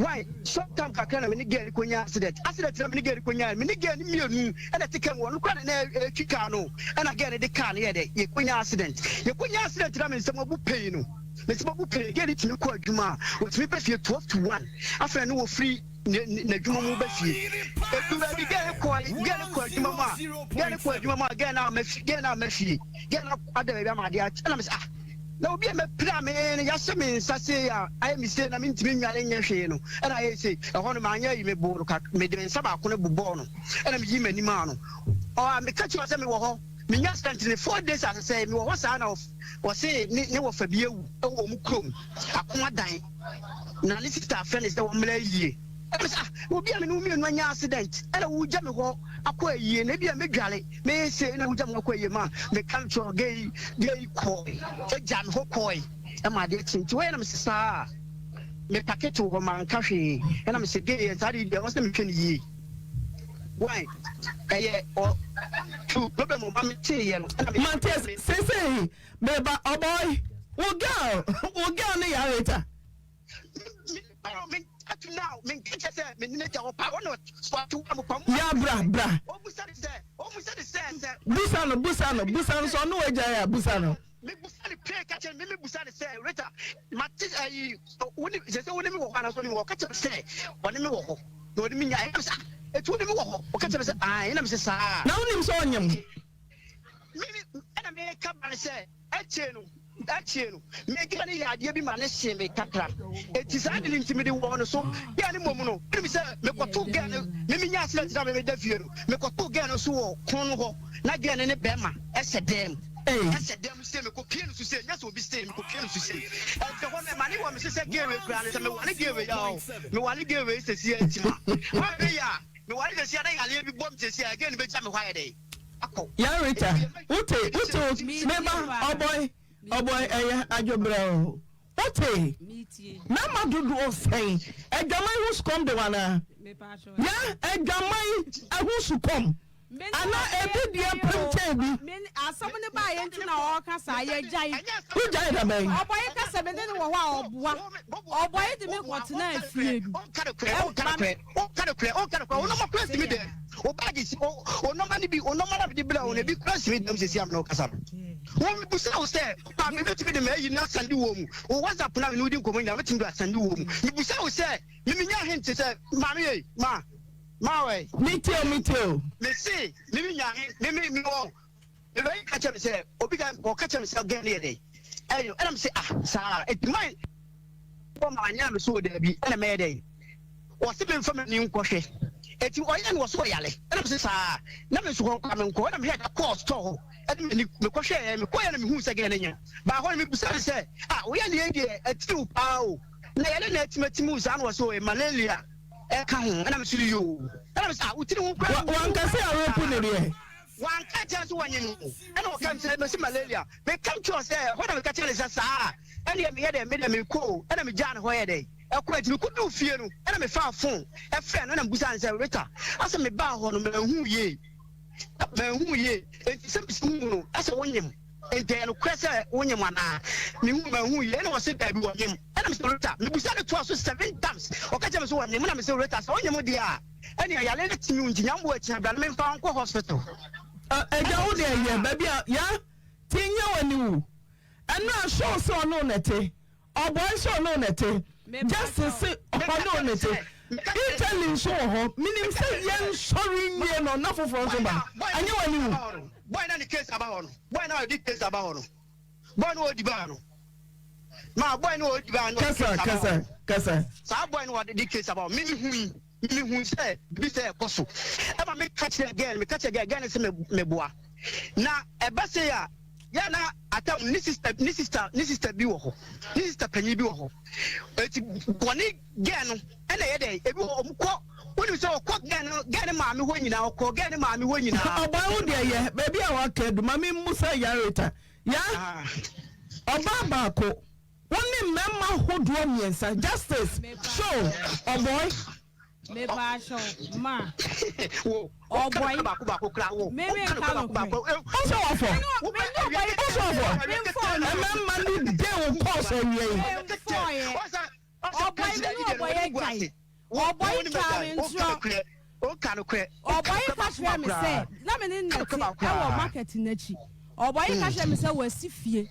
Why? Short time kakra na me ne girl no kɔnyaa accident. Accident na me ne girl no kɔnyaa no, me ne girl no mmienu ɛna ɛte car mu, ɔno koraa na na ɛretwi car no, ɛna girl no de car no yɛɛ dɛ, yɛkɔnyaa accident. Yɛkɔnyaa accident na me nsam abu pɛi no, me nsam abu pɛi, girl no tumi kɔ adwuma a, ɔtumi ba fie 12 to 1, afei na wɔfiri n'adwuma mu ba fie. Ɛdu baabi girl no kɔ, girl no kɔ adwuma mu a, girl no kɔ adwuma mu a, girl no amma fie, girl no amma fie, girl no ada baabi ama adeɛ akye, ɛna me sɛ ah, Na obi a mapira me no, yɛahyɛ me nsa sei a ayɛ me sei na mentumi nnwane nyɛ hwee no, ɛna ayɛ sei. Ɛhɔ no, manyɛ ayi, meboo no kak, mede me nsa baako no bobɔɔ no, ɛna meyii m'ani maa no. Ɔ, meka kyerɛɛ no sɛ mewɔ hɔ, menya accident no four days asesɛe, mewɔ hɔ saa na ɔse ne, ne wɔfa bi awu wɔ wɔn kurom, Akomadan, na ne sister afrɛ no sɛ wɔmmra ayie. Ɛna mese, ah, obi a me ne wo mmienu anya accident, ɛna wogya me hɔ akɔ ayie, na ebia mɛdware. Meyɛ sei na wogya me hɔ kɔ yie ma meka no kyerɛ gay yi, gay yi kɔe, egya me hɔ kɔe ɛma adeɛ kye nti wɔyɛ na mese saa me pake to hɔ manka hwee ɛna mese gay yɛ saa de deɛ wɔsɛ mehwɛ no yie why ɛyɛ ɔ to problem ɔma me tee yɛ no ɛna me
Matias seesei meba ɔbɔe wo girl wo girl ne yare ta. Ya bra bra. Busa no busa no busa no sɛ ɔne wagyae a busa no. Na wonim sɛ ɔnyem.
Akyire no, akyire no, me girl no yɛɛ adeɛ bi ma no hyee me kakra. Enti saa ade no nti mede wɔɔ no so. Girl no mmom no, wonim sɛ mekɔtoo girl no, me menya accident na me meda fie no, mekɔtoo girl no so wɔ kɔn no hɔ, na girl no ne bɛrima hyɛ dan mu. Hyɛ dan mu sei, mekɔpie no so sei, nyɛ sɛ obi sei, mekɔpie no so sei. Ɛnti ɛhɔ no, ɛma ne wɔ me so sɛ girl wei koraa no, sɛ meware girl wei a o, meware girl wei seesei a nti ma, woanhwɛ yie a, meware seesei a na yareɛ bi bɔ me seesei a, girl no bɛgya me hɔ ayɛ dɛn?
Ya Rita, wote wote wo meba ɔbɔe ɔbɔe ɛyɛ adwobrɛ o wote mɛma dodoɔ sɛn adwaman ho sukɔm de wanaa ya adwaman ɛho sukɔm ana ebi deɛ pem kyɛn bi.
Asɛm no baa yɛn ti na ɔreka saa yɛgyae.
Wogyae da bɛn?
Ɔbɔe ka sɛ me ne no wɔ hɔ a ɔboa. Ɔbɔe de me kɔtenaa fie bi.
Ɔnka nokorɛ, ɔnka nokorɛ, ɔnka nokorɛ, ɔnka nokorɛ, wo nɔma kora ntumi dɛm. Wo baage si, wo nɔma no bi, wo nɔma no a mede brɛ wo no, ebi kora ntumi dɛm sɛsi a me ne wo kasa no. Wo mebusa wo sɛ, papa me bɛtumi de m'ayi no asɛnde wɔ mu, wo WhatsApp no a me ne wo di nkɔmmɔ nyinaa mɛtumi de asɛnde wɔ mu. Mebusa wo sɛ, me menya hint sɛ, maame ei, ma, ma wɛ.
Metie o, metie o.
Mese, me menya hint, me me me wɔ, me bɛyi ka kyerɛ me sɛ, obi ka, ɔka kyerɛ me sɛ gɛn no yɛ dɛn, ɛyɛ, ɛna me se ah, saa, eti man, Bɔ ma anyɛ a me so o daabi ɛna mɛyɛ dɛn Wɔse me nfa m'ani nkɔhwɛ Eti ɔyɛ no wɔse ɔyare ɛna me se saa na me nso hɔ koraa me nkɔ ɛna mehwɛ da kɔɔ store hɔ ɛde m'ani mekɔhwɛɛ mekɔɛ na mehuu sɛ gɛɛ no nya baa hɔ no mebusa no sɛ ah woyɛ ne yɛ deɛ atiriw paa o na yɛne na atimatim wo saa na wɔse o malaria. ɛka ho ɛna me so yoo ɛna me sɛ ah wo tiri ho kura.
Wanka sɛ arepu ne deɛ.
Wanka nkyɛn so wɔnye no ɛna ɔka sɛ mesi malaria meka kyerɛ sɛ ɛhɔ na meka kyerɛ ne sɛ saa ɛneɛ meyɛ dɛ me dɛ mekɔ o ɛna megyaa ne hɔ yɛ dɛ ɛkɔ akyi mekɔduu fie no ɛna mefaa phone ɛfrɛ no ɛna mebusaa ne sɛ Rita asɛ mebaa hɔ no manhu yie manhu yie enti sɛ mesi hu no ɛsɛ wonyem enti ɛyɛ nokorɛ sɛ wonyem anaa mehu manhu yie ɛna ɔse daabi wɔnyem ɛna mesɛ Rita mebusaa no toa so seven times ɔka kyerɛ me sɛ wɔnyem ɛna mesɛ Rita sɛ wonyem deɛ a Ɛnea yare no te me nti nyamboa akyi bra na memfa wo nkɔ hospital.
Agya wo deɛ yɛ baabi a ya te nyɛ w'ani wu ɛno a show sɛ ɔne wo na ɛte ɔbɔe sɛ ɔne wo na ɛte justice se ɔne wo na ɛte Italy nso wɔ hɔ menim sɛ yɛn sɔre nwie no na foforɔ nso ba ɛnyɛ w'ani wu.
Boy na ne case aba hɔ no boy na ɔde case aba hɔ no boy na ɔdi baa no ma boy na ɔdi baa no
kasa kasa kasa
saa boy na ɔde case aba hɔ me hu yi. Mehuu sɛ biribi sɛ ɛkɔ so. Ɛma meka kyerɛɛ girl no, meka kyerɛɛ girl, girl no sɛ meboa. Na ɛba sei a, yɛ na atam ne sister, ne sister, ne sister bi wɔ hɔ. Ne sister panyin bi wɔ hɔ. Eti wɔne girl no ɛna ɛyɛ dɛ, ebi wɔ wɔn kɔ, wonim sɛ ɔkɔ girl no, girl no maame hɔ nyinaa, ɔkɔ girl no maame hɔ nyinaa.
Ɔbaa wo deɛ yɛ, baabi a waka adu, ma me mmusa Yarita, ya, ɔbaa baako. Wo ne mmarima hodoɔ mmiɛnsa justice show ɔbɔe.
Mepaakyɛw ma ɔbɔe. Me me nka nokorɛ.
Wo sɛ wafɔ. Wo sɛ wafɔ. Mmarima no de wo kɔɔso awia yi.
Memfɔeɛ. Ɔbɔe me ne ɔbɔe agyae. Ɔbɔe twaa me ntorɔ. Ɔbɔe ka kyerɛɛ me sɛ, na me ne no na ɛte wɔ market no akyi. Ɔbɔe ka kyerɛɛ me sɛ wasi fie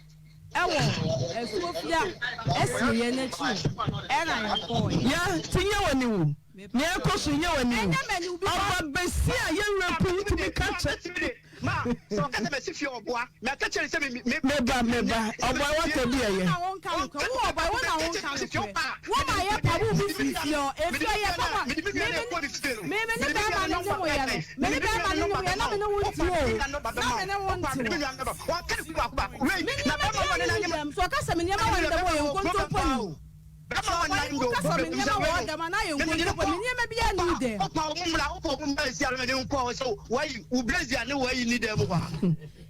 wɔ Asuofia asieeɛ no akyi hɔ, ɛna yɛkɔeɛ.
Ya, nti nyɛ w'ani wu. Nea ɛkɔ so nyɛ w'ani wu. Ɔba basia a yɛn werɛ po wotumi ka kyerɛ.
Ma, sɛ ɔka sɛ masi fie a ɔboa. Maka kyerɛ no sɛ me, me.
Meba, meba, ɔboa waka bi ɛyɛ.
Wo na wonka nokorɛ, wo ɔboa, wo na wonka nokorɛ. Wo ma yɛ pa wo bi firi fie hɔ, efie yɛ pa ma, me me me me ne bɛɛma no nyem yɛ no, me ne bɛɛma no nyem yɛ na me ne wo nte o, na me ne wo nte o. Me nneɛma biara nni wo dɛm, so ɔka sɛ me nneɛma wɔ ne dɛm ɔyɛ nkontompo ni.
Bɛma wɔn nan do.
Woka sɛ me nneɛma wɔ hɔ dɛm a, na ayɛ nkontompo. Me nneɛma biara nni wo dɛm.
Wopa wo mmra, wopa wo mmra nsi ano ne nkɔ hɔ sɛ wɔayi wo blazer ne wɔayi nni dɛm hɔ a.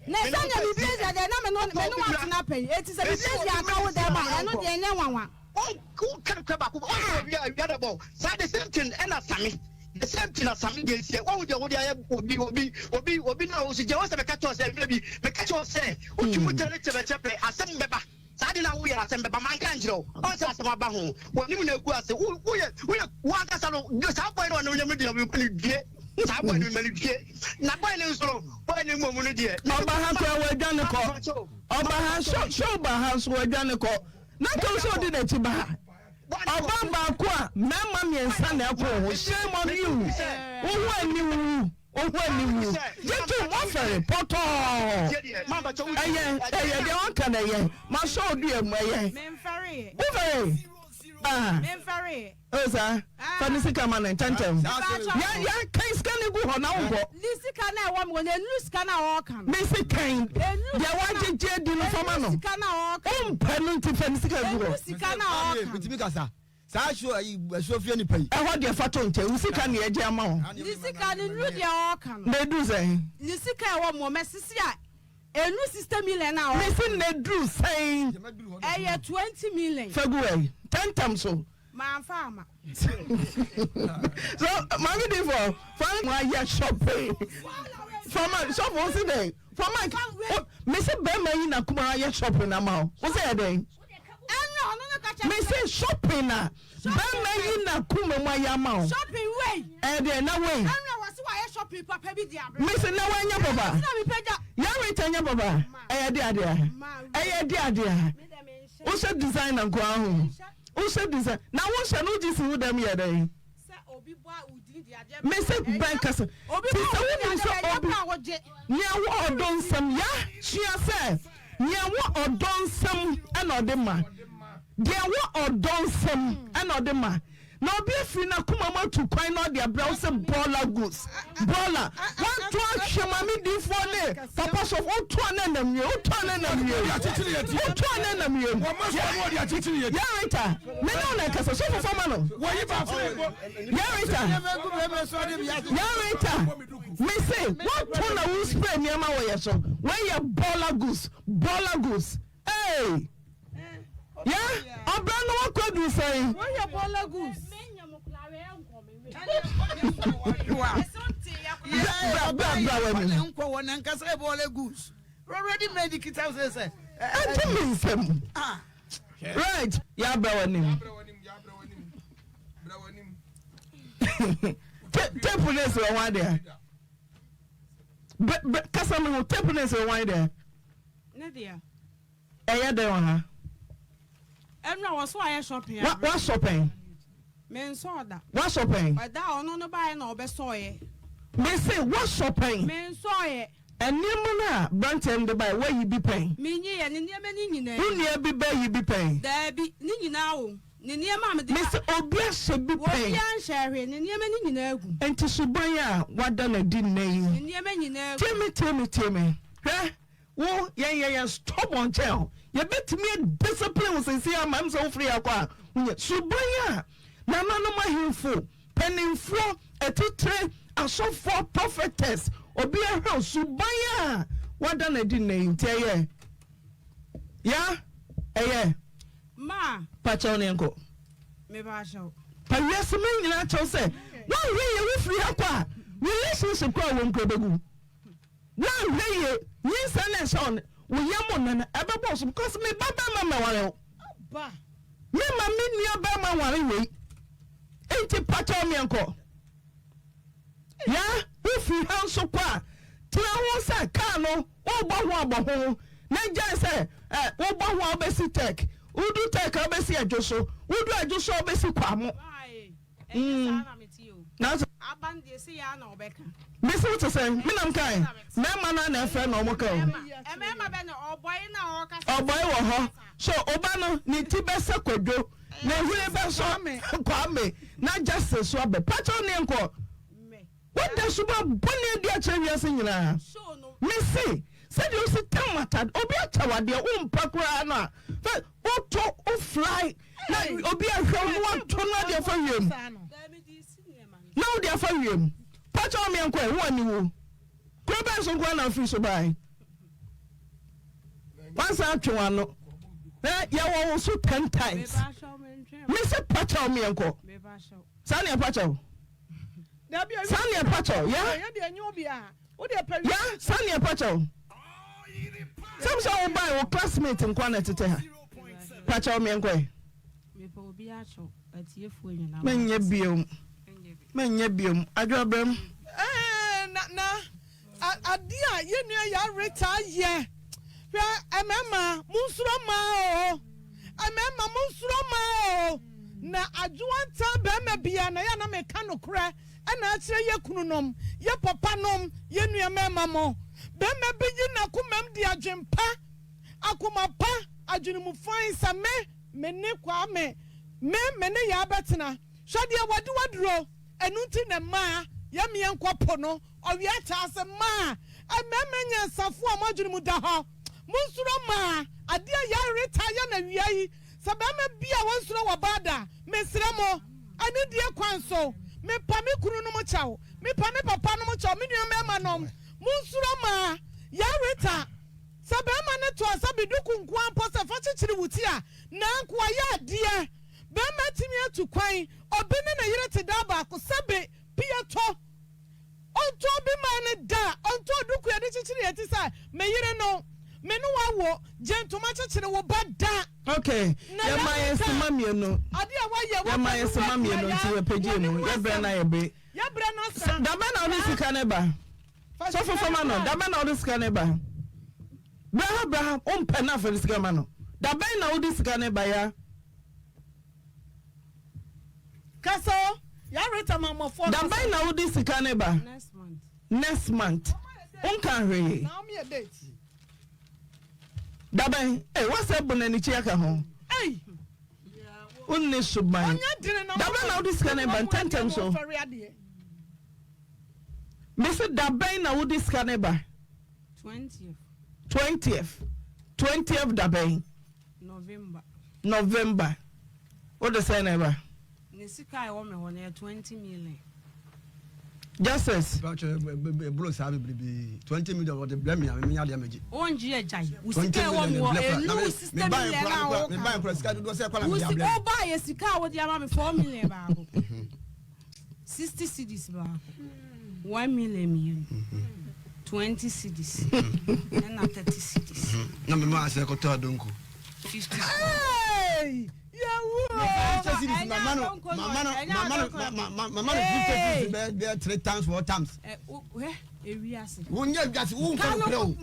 Na sɛnea me blazer deɛ na me ne me ne wo atena pɛn, enti sɛ me blazer anka wo dɛm a, ɛno deɛ ɛnyɛ nwanwa.
Wonka nokorɛ baako pɛ, wohu awia awia na bɔ saa the same thing ɛna same the same thing na same deɛ nsiɛ wohu deɛ wode ayɛ obi obi obi obi na wosi deɛ wosɛ meka kyerɛ wo sɛ mmerɛ bi meka kyerɛ wo sɛ wotwi mu tɛ ne kyɛbɛkyɛ pɛ asɛm bɛba. Saa ade no a woyɛ no, asɛm bɛba. Manka ankyerɛ wo? Ɔn sɛ asɛm aba ho. W'anim na agu ase. Wo, woyɛ, woyɛ, wo ankasa no, saa boy no a ɔne wo nyɛ me deɛ, mema no due. Saa boy no, mema no due. Na boy no nso no, boy no mmom no deɛ.
Ɔba ha koraa wadwane kɔ. Ɔba ha, show, show ba ha nso wadwane kɔ. Na nka wo sɛ odi n'akyi ba ha. Ɔbaa baako a mmarima mmiɛnsa na ɛko ho. Shame on you. Wo ho aniwu. Wo ho aniwu. Gye tom, woafɛre pɔtɔɔ. Ɛyɛ, ɛyɛ deɛ waka no ɛyɛ. Masɔ wo dua mu, ɛyɛ.
Memfɛreeɛ.
Wofɛre? Ah.
Memfɛreeɛ.
O saa, fa ne sika ma no ntɛntɛm. Ya, ya, kan sika no gu hɔ na wonkɔ.
Ne sika no a ɛwɔ me hɔ no, ɛnuru sika no a ɔreka no.
Mese kan deɛ woagyegye adi no fa ma no.
Ɛnuru sika no a ɔreka no.
Wompɛ no nti fa ne sika gu hɔ.
Ɛnuru sika no a ɔreka no.
Metumi kasa. Saa asuo ayi asuo fie nipa yi.
Ɛhɔ deɛ fa to nkyɛn, wo sika na yɛgye ama wo.
Ne sika no nnuru deɛ ɔreka no.
Na ɛduru sɛn?
Ne sika a ɛwɔ mu mɛsese a ɛnuru 60 million a ɔreka no.
Mese na ɛduru sɛn?
Ɛyɛ 20 million.
Fa gu hɔ yi, ntɛntɛm so.
Mamfa amma.
So maame di fɔ fa mo ayɛ shopping fa ma sɔfo wo se dɛn fa ma mese bɛrima yi na kuma ayɛ shopping ama wo wo se yɛ dɛn? Mese shopping na bɛrima yi na kuma mu ayɛ ama wo.
Shopping wei.
Ɛdeɛ na wei.
Ɛnna wɔsi wayɛ shopping papa bi di abere.
Mese na wanya papa. Yɛn reta nya papa. Ɛyɛ de adeɛ. Ɛyɛ de adeɛ. Wohyɛ designer nkoa ho. Wohyɛ design na wohyɛ no wogye si wo dɛm yɛ dɛn? Mese bɛn kasa. Ti sɛ wonim sɛ obi nea wɔ ɔdɔ nsɛm ya sua sɛ nea wɔ ɔdɔ nsɛm ɛna ɔde ma deɛ wɔ ɔdɔ nsɛm ɛna ɔde ma. Na obi afiri n'akoma mu atu kwan na ɔde abrɛ wo sɛ bɔɔla goose bɔɔla wanto ahwɛ maame diifoɔ ne papa sɔfo woto a na ɛnam wiem woto a na ɛnam wiem woto a na ɛnam wiem Yarita me ne wo na ɛkasa sɔfo fa ma no Yarita Yarita me se woto na wo spray nneɛma wɔ yɛ so wei yɛ bɔɔla goose bɔɔla goose Hey! Ya, ɔbra no wakɔ aduru sɛn?
Woyɛ bɔɔla goose.
Bra bra bra w'anim.
Nkɔ wɔ nankasa yɛ bɔɔla goose. Already made kita sɛ sɛ.
Ɛgye me nsam. Right, ya bra w'anim. Tape ne sɛ wɔn adeɛ. Kasa mi ho tape ne sɛ wɔn adeɛ.
Ne dea.
Ɛyɛ dɛn wɔ ha?
Ɛnura wɔ so ayɛ shopping
abrɛ. Wa wasɔ pɛn.
Me nsɔɔ da.
Wasɔ pɛn.
Ɛda a ɔno no baeɛ na ɔbɛsɔɔyɛ.
Me se wasɔ pɛn.
Me nsɔɔyɛ.
Nneɛma no a branteɛ no de baeɛ wayi bi pɛn.
Me nyiiɛ ne nneɛma no nyinaa.
Wo nua bi bɛ yi bi pɛn.
Daabi ne nyinaa o ne nneɛma a mede
Me se obi ahyɛ bi pɛn.
Obiara nhyɛɛ hwee ne nneɛma no nyinaa gu.
Nti suban a wada no adi nnɛ yi.
Ne nneɛma nyinaa gu.
Tie me tie me tie me hwɛ. Wo, yɛn yɛyɛ stubborn kyɛn wo. Yɛbɛtumi a discipline wo seesei ama ɛm sɛ wofiri ha kɔ a, wonyɛ. Suban a nananom ahemfo, mpanimfoɔ, atitire, asɔfoɔ, prophetess, obiara hwɛ wo, suban a woada no adi nnɛ yi nti ɛyɛ? Ya, ɛyɛ?
Ma.
Pa kyɛw ne yɛnkɔ.
Mepa kyɛw.
Pa wiase ma nyinaa kyɛw sɛ woanhwɛ yie wofiri ha kɔ a, relationship koraa a wɔm koraa bɛgu. Woanhwɛ yie, nyinsɛn no a ɛhyɛ wo no, wo yam nnɛ no, ɛbɛbɔ wo so because me ba barima mmɛware wo. Me ma me nua barima nware wei. Nti pakyɛw meɛnkɔ. Ya, wofiri ha nso kɔ a, tena ho sɛ kaa no wobɔ ho abɔ ho na gyae sɛ ɛ wobɔ ho a wobɛsi tech, wodu tech a wobɛsi adwo so, wodu adwo so a wobɛsi kwamo.
Ɛnyɛ saa na mete o.
Nanso.
Aba no deɛ sei ara na ɔbɛka.
Mese wo te sɛn? Me nam kae. Mmarima no ara na ɛfrɛ na wɔka o.
Mmarima bɛ na ɔbɔe na ɔkasa.
Ɔbɔe wɔ hɔ. So oba no ne ti bɛsɛ Kwadwo, ne hwene bɛsɔ Kwame na Justice so abɛ. Pakyɛw ne nkɔ. Woda suba bɔne adi akyerɛ wiase nyinaa. Mese sɛdeɛ wosi tam atade obi akyɛ wo adeɛ wompɛ koraa no a fɛ woto wo fly na obi ahwɛ wo na wato no ade afa wiem na wode afa wiem pakyɛ wo meɛnkɔ ɛ wo aniwu kuro bɛn so nkoa na wofiri so bae wansan atwe w'ano yɛwɔ wo so ten times mese pakyɛ wo meɛnkɔ saa ne ɛpakyɛ wo saa ne ɛpakyɛ wo ya ya saa ne ɛpakyɛ wo sɛm sɛ wo bae wo classmate nkoa na ɛtete ha pakyɛ wo meɛnkɔ ɛ menyɛ biom menyɛ biom adwo abrɛm
na na adeɛ a yɛn nua yare taa yɛ hwɛ mmarima monsuro mmaa o mmarima monsuro mmaa o na adwoa ntaa barima bia na yɛ na meka nokorɛ ɛna akyerɛ yɛ kununom yɛ papa nom yɛ nua mmarima mo barima bi yi n'akomam di adwempa akoma pa adwene mu fann sɛ me me ne Kwame me me ne Yaa bɛtena hwɛ deɛ wadi waduro ɛno nti na mmaa yɛ meɛ nkɔ po no ɔwea taa sɛ mmaa mmarima nyansafoɔ a mo adwene mu da hɔ monsuro mmaa adeɛ a Yaa retaa yɛ no awia yi sɛ barima bi a wɔnsuro wɔ baa da mesrɛ mo anidie kwan so mepa me kunu nom kyɛw mepa me papa nom kyɛw me nua mmarima nom monsuro mmaa Yaa retaa Sɛ barima no to asa bi duku nko ara mpo sɛ fa kyekyere wo ti a, na anka wayɛ adeɛ. Barima atumi atu kwan, obi ne ne yere te dan baako, sɛbe pie tɔ. Ɔntɔɔ bi mmaa no da, ɔntɔɔ duku a yɛde kyekyere yɛn ti sɛ me yere no, me ne wo awo, gye ntoma kyekyere wo ba da.
Ok,
Na
yɛma yɛn
yɛn
sima mmienu.
Adeɛ a wayɛ,
Yɛma
wapɛ
yɛn
no
sima
wadi
mmienu nti
aya,
yɛpɛgye
wɔne
mu,
ho
yɛbrɛ
asɛm.
na yɛbe.
Yɛbrɛ no asa.
Dabɛn na wode sika no ba? Sɔfo fama no, dabɛn na wode sika no ba? Bra ha bra ha, wompɛ na afɛre sika ma no. Dabɛn na wode sika no ba ya?
Kasa o, ya Rita ma mmɔfoɔ kasa.
Dabɛn na wode sika no ba?
Next month.
Next month. Wonka hwee.
Na ɔmo date.
Dabɛn, eh, wasɛ bu n'anikyi aka ho.
Ei.
Wonni suban. Dabɛn na wode sika no ba ntɛntɛm so? Mese dabɛn na wode sika no ba?
Twentieth.
Twentieth. Twentieth dabɛn?
November.
November. Wode sɛn na ɛba?
Ne sika a ɛwɔ me hɔ no yɛ 20 million.
Justice.
Ɛboro saa bebrebe 20 million wɔde brɛ me a menya adeɛ megye.
Wongye agyae. Wo sika ɛwɔ me hɔ ɛnu 60 million a woka.
Mebae kora sika dodoɔ sɛ kora mede abrɛ.
Wo baeɛ sika a wode ama me 4 million baako. 60 cedis baako. 1 million mmienu. 20 cedis. Ɛna 30 cedis.
Na mema asɛ kɔtɔ adonko.
50
Hey! Yɛwu o.
Fifty cedis mama no mama no mama no mama no 50 cedis bɛyɛ bɛyɛ three times four times.
Hwɛ ewiase.
Wo nyɛ ewiase wo nka no korɛ o.
Wo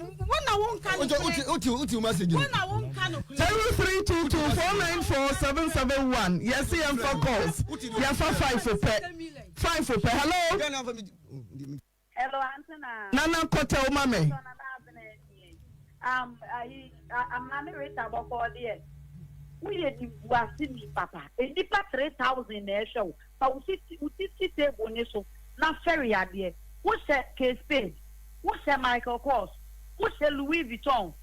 na wo nka no korɛ.
Wote wote wo message no.
Wo na wo nka no korɛ.
0322494771 yɛse yɛmfa calls yɛfa five pɛ five pɛ hello.
Hello aunty na.
Nana kɔtɛw ma me.
Nana abena nie. Um, ayi, maame Rita bɔkɔɔ deɛ. Woyɛ nimguase ni papa. Nnipa 3000 na ɛhwɛ wo. Fa wo sisi wo ti si table ne so na fɛre adeɛ. Wohyɛ Kate Spade, wohyɛ Michael Kors, wohyɛ Louis Vuitton.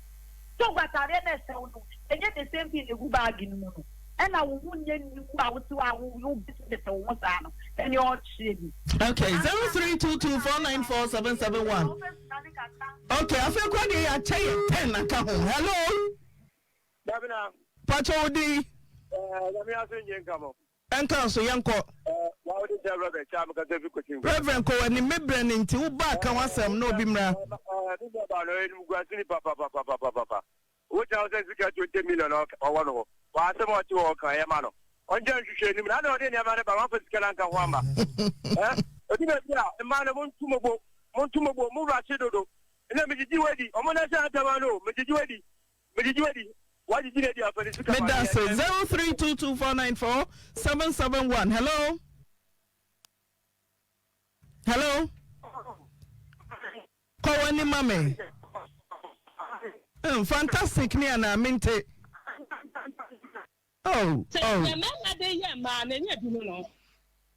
Togo ataadeɛ na ɛhyɛ wo no, ɛnyɛ the same thing na egu bag no mu no. Ɛna wo ho nyɛ niwu a wote hɔ a wo wo besebese wo ho saa no, ɛne ɔkyerɛ bi.
Okay, 0322494771. Okay, afei kora deɛ yɛakyɛ yɛ 10 aka ho. Hello.
Dabina.
Pakyɛ wo din.
Ɛɛ, nyame ase ngye nka mo.
Ɛnka nso, yɛnkɔ. Reverend kɔ w'anim, me brɛ no nti, wo ba ka w'asɛm na obi mmra.
Me nuabaa no ɔyɛ animguaseni papapapapapa. Wogyina hɔ sɛ sika 20 million na ɔwɔ no hɔ. Wɔ asɛm a ɔte hɔ ɔka ɛyɛ ma no. Ɔngya nhwehwɛ anim na adɛn ɔde nneɛma no ba wamfa sika no anka ho amma. Ɛ ɛdu baabi a mmaa no monto mo bo, monto mo bo, mo wura hye dodo. Ɛnna megyegye wo adi, ɔmo na ɛhyɛ atɛm ano o, megyegye wo adi.
Medase 0322494771 hello hello kɔ w'ani ma me mm, fantastic ni anaa mente Oh,
Sɛ
oh.
deɛ mmarima de yɛ mmaa no ɛnyɛ bi no no.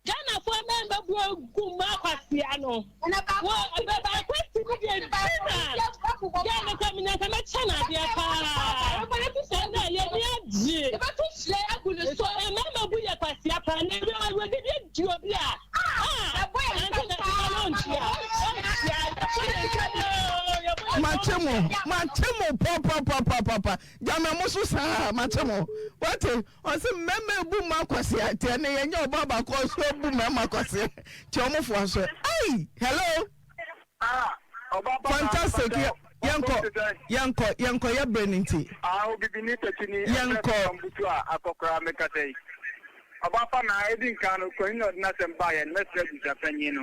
Ghanafoɔ mmarima bu agu mmaa kwasea no. Wɔ ɛbɛ baako asi mu deɛ gyina. Gɛɛ no kora menya nka mɛkyɛ no adeɛ paa. Ɛnna yɛni agye. So mmarima bu yɛ kwasea paa na ebi awurade bi adi obi a. Ah, ɛnti na sika no ntua. Ɔntua. Yɛbɔ yɛn nsa bi o. Yɛbɔ yɛn
Makye mo, makye mo papapapapapa. Gyama mo so saa makye mo wate ɔse mmɛma ebu mma kwasea nti ɛnɛ yɛnyɛ ɔbaa baako ɔso ebu mɛma kwasea nti ɔmo foa so ei hello fantastic yɛnkɔ yɛnkɔ yɛnkɔ yɛ brɛ ne nti yɛnkɔ.
Ɔba pa na edi nkan no, Kwahi na ɔde n'asɛm baeɛ no, mɛsrɛ abusuapanyin no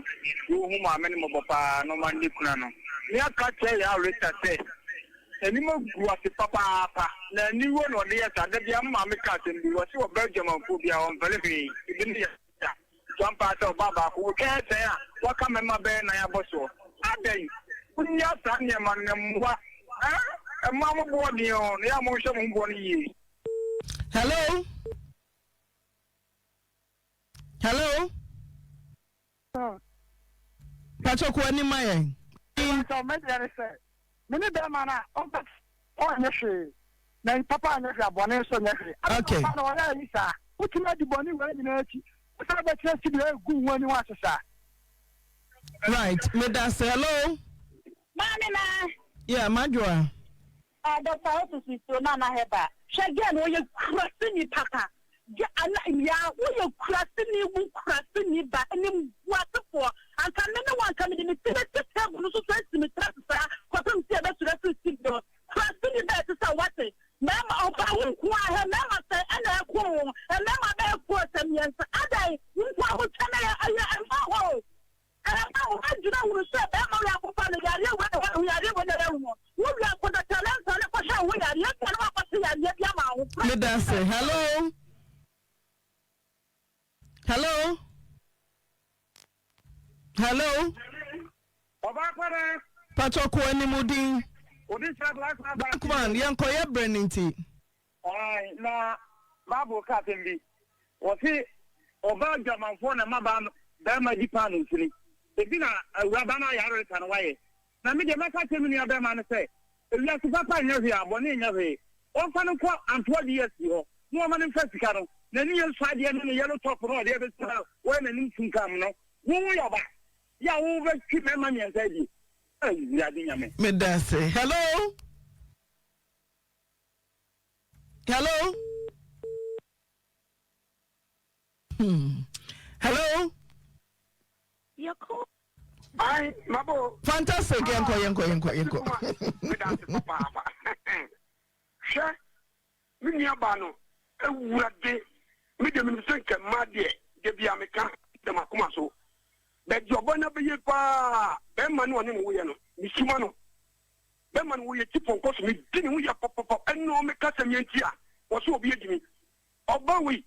na ɔnhu maame no mmɔbɔ paa na ɔma no ne kunu ano. Me aka kyerɛ Yaa Rita sɛ, N'anim agu ase papaapa, na aniwuo na ɔde yɛ saa. Da biara me maame ka asɛm bi, ɔse ɔbaa adwamanfoɔ biara ɔmfɛre hwee, ebi ne yɛ da. So ampa ara sɛ ɔbaa baako, wotwɛn sɛn a waka mmarima bɛyɛ nan abɔ soɔ? Adɛn? Monnya saa nneɛma no na mmoa eh, mmaa mo boɔ den o, na yɛ a monhwɛ mo ho boɔ no yie.
Hello? Hello? Pacho kɔ anim ma yɛn.
Pacho me deɛ ne sɛ me ne bɛrima no a ɔmpɛ ɔnyɛ hwee na papa anyɛ hwee a bɔne nso nyɛ hwee.
Okay.
Ɔba na ɔyɛ ayi saa wotumi adi bɔne wei nyinaa akyi wosan bɛtena studio egu ho anim ase saa.
Right, medase. Hello.
Maame na.
Yeah, madwoa.
Ah Doctor Otus nsuo no ana herbal. Hwɛ girl no ɔyɛ kuraseni papa gɛ ana yaa woyɛ kuraseni wo kuraseni ba animguasefoɔ anka me ne wo anka mede me ti bɛsi table no so so asi me tiri ase saa kɔpem sɛ yɛbɛsɔre afiri studio kuraseni bɛɛ te sɛ wate mɛɛma ɔbaa wo nko ara hɛ mɛɛma sɛn ɛna ɛko wo mɛɛma bɛyɛ four sɛ mmiɛnsa adɛn wo nko ara wotwɛn ɛyɛ ɛyɛ ɛmma hɔ o. Ɛma wo adwene hunu sɛ bɛrima wei akɔfa no yareɛ wei na ɛwɔ ne ho, yareɛ wei na ɛyɛ wo. Wo wie a, kɔ Dɔkta Lansa ne kɔhwɛ wo ho yareɛ, ebia na wakɔte yareɛ bi ama wo.
Medase. Hello. Hello. Hello.
Ɔbaa
Patro ko anim din.
Obi sɛ black man.
Black man, yɛnkɔ yɛ brɛ ne nti.
Na Bible ka asɛm bi.
Wɔse ɔbaa dwamanfoɔ na ɛma baa barima di paanoo sini. Ebi na awuraba no a yareresa no wayɛ. Na me deɛ mɛka akyerɛ me nua barima no sɛ, ewiase papa nyɛ hwee a bɔne nyɛ hwee. Ɔmfa no nkɔ Antoa DSP hɔ na wɔmma no mfa sika no. N'ani nsɔ adeɛ ne ne yellow top no a ɔde abɛsi hɔ a wayɛ n'anim sunkam no. Wo woyɛ ɔbaa yi a wobɛtwe mmarima mmiɛnsa adie? Awurade Nyame.
Medase. Hello. Hello. Hmm. Hello.
Your call.
Ayi, mabo.
Fantastic. Yɛnkɔ, yɛnkɔ, yɛnkɔ, yɛnkɔ.
Medase papaapa. Hwɛ, me nua baa no, awurade, me deɛ menim sɛ nka mmaa deɛ, da bi a meka da m'akoma so. Bɛdeɛ ɔba no abɛyɛ paa, bɛrima no ɔne ne woyɛ no, mesuma no. Bɛrima no wɔyɛ ti pɔnkɔ so, medi ne ho ya papapa, ɛnna ɔmeka sɛ meɛ nti a, wɔ so obi agyi me. Ɔbaa wei,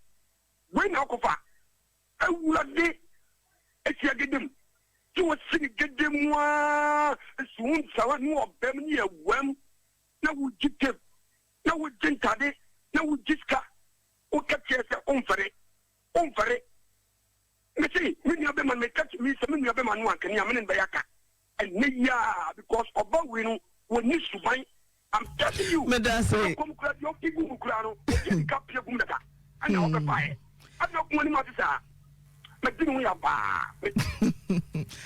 wei na ɔkɔfa. Awurade ahyia gede mu, sɛ wɔsi ne gede mu ara, si wo nsawa ne ɔbɛm ne awam, na wogye tape, na wogye ntade, na wogye sika, woka kyerɛ sɛ womfɛre, womfɛre. Mese, me nua bɛma no, meka kyerɛ, me sɛ me nua bɛma no anka ni a, me ne no bɛyɛ aka. Ɛnɛ yi ara because ɔba wei no wɔnni suban I'm telling you.
Medase.
Akɔm kura deɛ ɔpi gu mu kura no obi sika pie gu mu dada ɛna ɔbɛfa yɛ ɛna ɔkun anim ase saa mɛdi ne ho ya paa.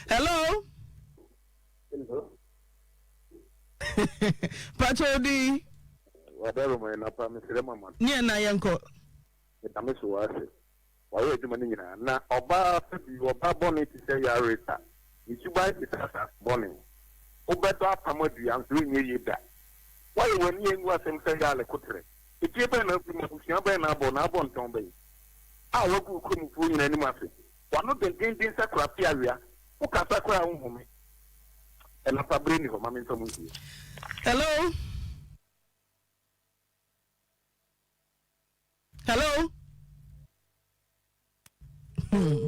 Hello. Pacho odi.
Wadaro mo na pa mesrɛ mama.
Ne ɛna yɛnkɔ.
Meda me so wɔ ase. Wayɛ adwuma no nyinaa. Na ɔbaa pa bi, ɔbaa bɔne te sɛ Yaresa. Ne suban te sɛ asase bɔne. Wobɛdɔ apam adua, nso ɛrenyɛ yie da. Woayɛ w'ani angu asɛm sɛ Yaale koterɛ. Efie bɛn na wofiri mu, abusua bɛn na abɔ, na abɔ ntɔn bɛn a woagu wo kuromfoɔ nyinaa anim ase? W'ano dendeenden sɛ korafe awea, wokasa koraa a wonhome. Ɛnapa berɛ nni hɔ, ma memfa mu nsie.
Hello? Hello? Hmm.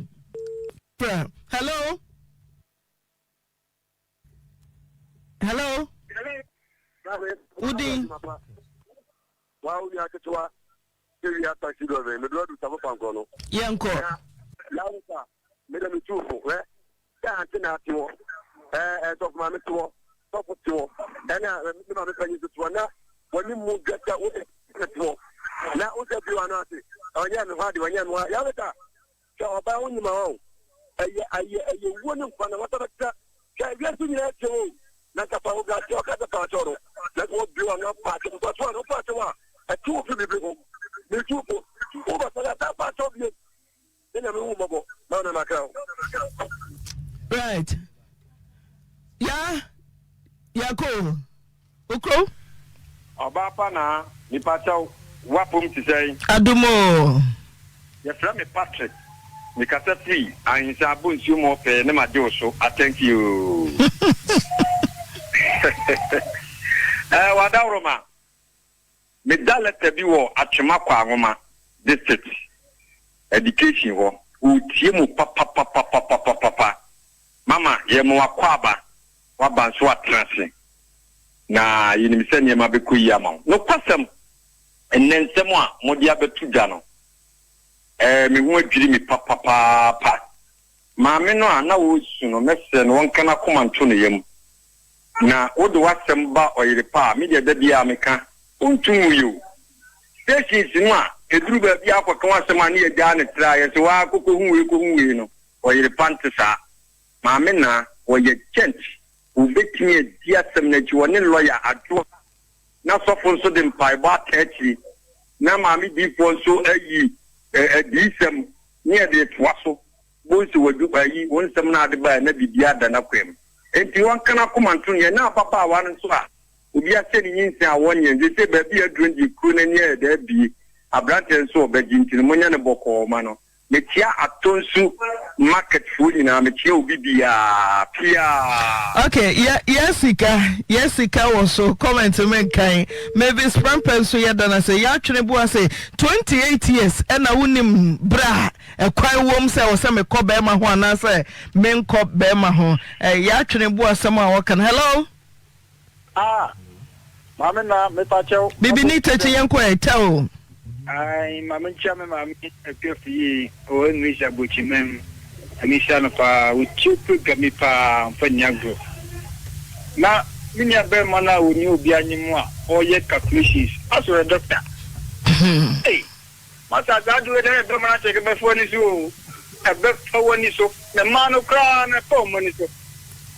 Hello? Hello? Wodin?
Wa wo nua ketewa ewia taxi driver me do adu safo pankɔ no.
Yɛnkɔ.
Yawusa me da me tu fo hwɛ sɛ ante na ate hɔ ɛɛ ɛɛ sɔfo maame te hɔ sɔfo te hɔ ɛna me maame panyin nso te hɔ na wɔne mu gata wo te hɔ na wosɛ bi wɔ ano ase ɔnyɛ me hɔ ade ɔnyɛ me hɔ yawusa Hwɛ ɔbaa wo nyima o ɛyɛ ayɛ ɛyɛ wuo ne nkwa na wasa bɛtra hwɛ wiase nyinaa tie o na nka fa wo bra kyɛ ɔka sɛ fa akyɛw no na nka wɔbue wano apa akyɛw mfa so ano fa akyɛw a ɛte wo fi biribi ho metu fo wo bɛsɔre asa fa akyɛw bie ne nyame hu mmɔbɔ na ɔne makra wo.
Right. Ya yɛkɔ o. Okro.
Ɔbaa pa naa, mepa kyɛw, w'apom te sɛn?
Adom oo.
Yɛfrɛ me Patrick, me kasa firi Ahensa Abonsuo mu ɔpɛɛ ne magye wo so atɛnk yoo. Ɛɛ w'adaworoma. Meda lɛtɛ bi wɔ Atwema Kwaanwoma district education hɔ wotie mu papapapapapapa mama yɛma wakwaaba waba nso atena ase na yɛnim sɛ nneɛma bɛkɔ yie ama wo. Nokwasɛm ɛnnɛ nsɛm a mode abɛto dwa no ɛɛ me ho adwiri me papapaapa. Maame no a na ɔresu no mɛsrɛ no ɔnka n'akoma nto ne yam Na wode w'asɛm ba ɔyere pa a, me deɛ da biara meka, wonto nwui o. Stations no a, ɛduru baabi a wokɔka w'asɛm a ne yɛgyaa no tra, yɛse waa kɔ kɔhu wei kɔhu wei no, ɔyere pa nte saa. Maame Naa, ɔyɛ gent, ɔbɛtumi adi asɛm no akyi, ɔne lɔya Adwoa na sɔfo nso de mpaebɔ aka akyire, na maame diifoɔ nso ayi adiyisɛm ne yɛde retoa so. Bonsi w'adu ayi wo nsɛm no a ade baeɛ na biribiara da n'akwan mu. Enti wɔnka n'akoma nto no yɛ. Na ababaawa no nso a obi ahyɛ no nyinsɛn a wɔnyɛ no, seesei baabi a aduro no deɛ kuro no ani ayɛ dɛ abue. Aberanteɛ nso ɔbɛgye nti no monyɛ no bɔkɔɔ ma no. Mekyea Atonsu market foɔ nyinaa, mekyea obi biara. Piaa!
Ok yɛ yɛ sika yɛ sika wɔ so comment me nkan Mavis Prempeh nso yɛ da no ase yɛ atwene bo ase 28 years ɛna wonim berɛ a Ɛkwan wom sɛ ɛwɔ sɛ mekɔ bɛrima ho anaasɛ menkɔ bɛrima ho. Ɛyɛ atwene bo asɛm a wɔka no. Hello?
Ah, maame na mepa kyɛw.
Bibini takyi yɛnkɔ ɛ, tɛ o.
Ae, ma menkyia me maame Akuafo yie, ɔwɔ English Aboakyiman mu. Nyame nhyira no paa, ɔtie program yi paa, ɔmfa nni agorɔ. Na me nua barima no a ɔnni obiara nye mu a ɔreyɛ calculations, asɛ ɔyɛ doctor. Ei, masa saa ade wei deɛ ɛbɛma no akyɛke bɛfa w'ani so o, ɛbɛfa w'ani so, na mmaa no koraa no ɛfa wɔn ani so.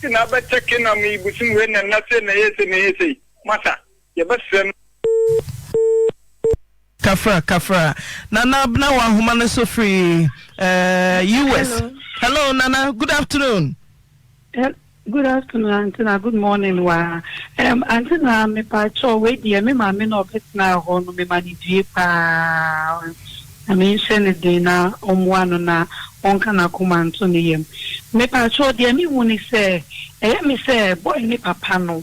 Nti na abɛkyɛke na me bosom wei na ɛna sei na ɛyɛ sei na ɛyɛ sei, masa yɛbɛsrɛ no.
Kafra kafra Nana Abena wɔ ahoma no so firi eh, US.
Hello.
Hello Nana, good afternoon.
Good afternoon Aunty na good morning waa. Um, Aunty na mepakyɛw wei deɛ me maame na ɔbɛtenaa hɔ no mema no due paa. Na menhyɛ no den na ɔmmoa no na ɔnka n'akoma nto ne yam. Mepakyɛw deɛ mehu ne sɛ ɛyɛ me sɛ boy ne papa no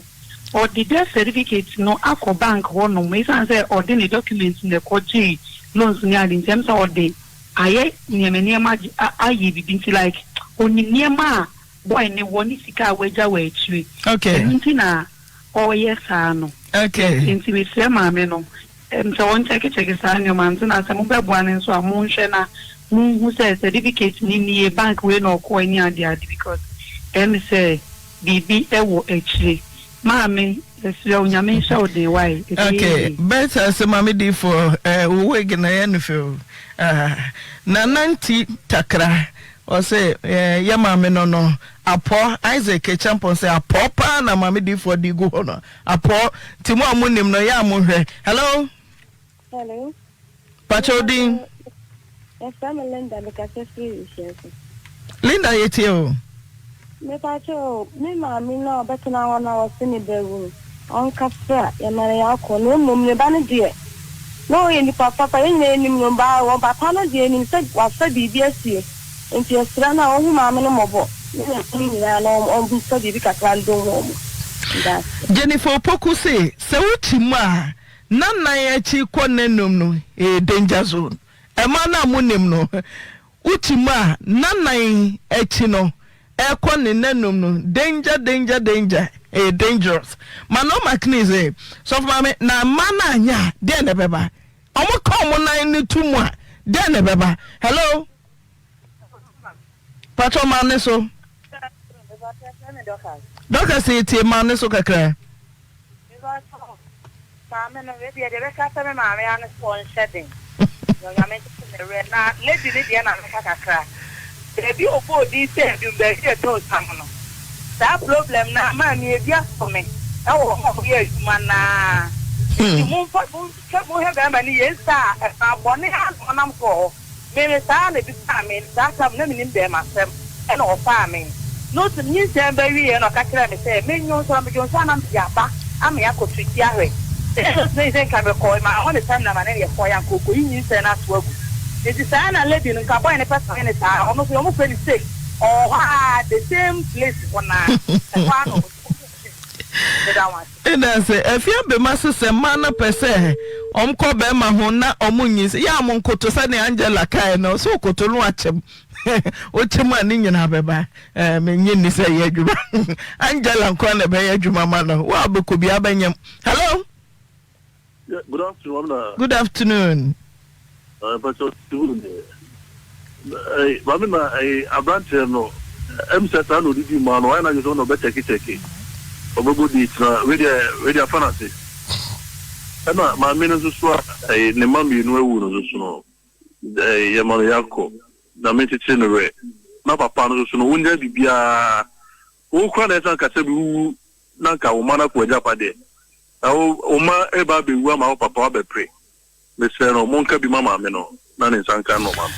Ɔde death certificate no akɔ bank hɔ nom esiane sɛ ɔde ne document na ɛkɔ gyee loans ne ade nti ɛm sɛ ɔde ayɛ nneɛma nneɛma ayɛ biribi nti like onim nneɛma a boy no wɔ ne sika a wagya wɔ akyire
Okay.
ɛno nti na ɔyɛ saa no.
Okay.
Nti mesrɛ maame no ɛm sɛ ɔnkyɛkekyɛke saa nneɛma nti na sɛ mobɛboa no nso a monhwɛ na monhu sɛ certificate no nie bank wei na ɔkɔɛ ne ade ade because ɛm sɛ Biribi wɔ akyire. Maame yɛsrɛ wo Nyame nhyɛ wo den wae ɛbɛyɛ
Okay,
yie.
Bertha se maame diifoɔ eh, wo wig no ɛyɛ no fɛ o. Ah, Nana Nti Takra ɔse eh, yɛ maame no no apɔ Isaac Acheampong se apɔ paa na maame diifoɔ de gu hɔ no apɔ nti mo a mo nim no yɛ a mo hwɛ. Hello.
Hello.
Pakyɛ wo din?
Yɛfrɛ me Linda, mekasa firi Nhyiaso.
Linda yɛtie o.
Mepakyɛ o, me maame no a ɔbɛtena hɔ no a ɔse ne ba awu no, ɔnkasa, yɛma no yɛakɔ. Na mmom ne ba no deɛ, na ɔyɛ nipa papa, yɛn nyinaa yɛnim no, but wɔ ba pa no deɛ yɛnim sɛ wafa biribi asie. Nti yɛsrɛ no a ɔnhu maame no mmɔbɔ ne ne mma no nyinaa na ɔmfa biribi kakra ndom wɔn. Medase.
Jennifer Opoku se, sɛ wokyi mu a, Na nan akyi kɔ nanum no ɛyɛ danger zone ɛmaa no a mo nim no wo te mu a na nan akyi no ɛkɔ ne nanum no danger danger danger ɛyɛ dangerous ma no makini se sɔfo maame na mmaa no anyɛ a deɛ na ɛbɛba ɔmo ka ɔmo nan no to mu a deɛ na ɛbɛba hello patro maa ne so dɔkas tie maa ne so kakra.
Mepakyɛw, maame no, wei deɛ, deɛ ɛbɛka sɛ me maame ara ne sɛ ɔnhyɛ den, na Onyame nkyekye ne werɛ. Na lady no deɛ na mɛka kakra. Baabi a ɔbɔɔ din sɛ adum, baabi a ɛtɔ nsam no, saa problem no ara, maame ebi ato me wɔ hɔ a wɔyɛ adwuma no ara. Nti momfa, monhwɛ, monhwɛ bɛrima no yie, nsa a ɛfa bɔne ara na ɔnam so wɔ hɔ. Me me saa na ebisaa me, saa tam na menim bɛɛma asɛm ɛna ɔfaa me no se nyinsɛn ba wieɛ na ɔka kyerɛɛ me sɛ me nwonsɔ na me dwonsɔ a na mede aba ama yɛakɔ treati ahwɛ sɛ ɛno nti na sɛ nka mekɔe ma hɔ ne tam na ma ne yɛ kɔe anka ɔkɔyi nyinsɛn no ato agu nti saa na lady no nka boy no pɛ sɛ ɔyɛ ne saa ɔno nso ɔmo frɛ no sake ɔwɔ hɔ a the same place hɔ naa ɛhɔ a na ɔwɔ.
Medase. Afia bema se sɛ mmaa no pɛ sɛ wɔn kɔ bɛɛma ho na wɔn nyi sɛ yɛ a mo nkoto sɛnea Angela kae no sɛ okoto no akyɛm okyɛm a ne nyinaa bɛba ɛɛ menye nni sɛ ɛyɛ adwuma Angela nkoa na ɛbɛyɛ adwuma ma no wo a bɛkɔ bi abɛnyam hello.
Yeah, good afternoon, Amina.
Good afternoon.
Uh, Pastor Steven, eh, maame na eh, aberanteɛ no, ɛm sɛ saa na odidi mu ano, wayɛ n'adwene sɛ ɔna ɔbɛkyɛkekyɛke, ɔbɛbɔ date na wei deɛ wei deɛ afa n'ase. Ɛna maame no nso so a eh, ne mma mmienu awu no nso so no, eh, yɛma no yɛakɔ na menkyekyere no werɛ. Na papa no nso so no, wongyae biribiara. Wo koraa na ɛsɛ anka sɛ bi wuwu na anka wo mma no akɔ w'agyapadeɛ. Na wo wo mma reba abɛwu ama wo papa wabɛpere. Mesrɛ no, monka bi ma maame no na ne nsa nka nnoɔma no.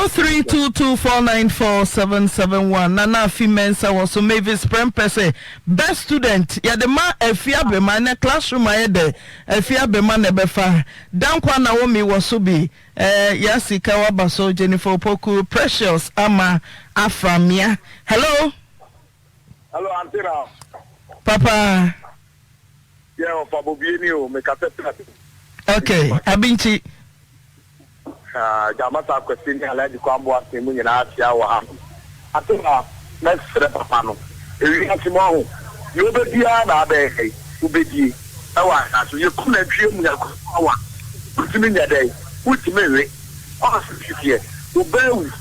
0322494771 Nana Afi Mensah wɔ so Mavis Prempeh se best student yɛde ma Afi Abema ɛnɛ classroom ayɛ dɛ Afi Abema na ɛbɛfa Dankwa Naomi wɔ so bi eh Yasi ka waba so Jennifer Opoku Precious Ama Aframia Hello.
Hello Aunty Ralph.
Papa.
Yeah, ɔfa bobie ni o, mekasa firi ase.
Okay, Abinkyi.
Ah, Gyamasa Akwasi ne Alhaji Kwambo Asen mu nyinaa ahyia wɔ ha. Aunty Ralph, mɛsrɛ papa no, ewiase mu aho, deɛ wobɛdi ara na abɛyɛ dɛn, wobɛdie ɛwɔ asase so. Yɛkum nantwie mu yɛakɔ awa, wotumi nyɛ dɛn?
Wontumi nwe. Ɔse teɛ, wo ba awu.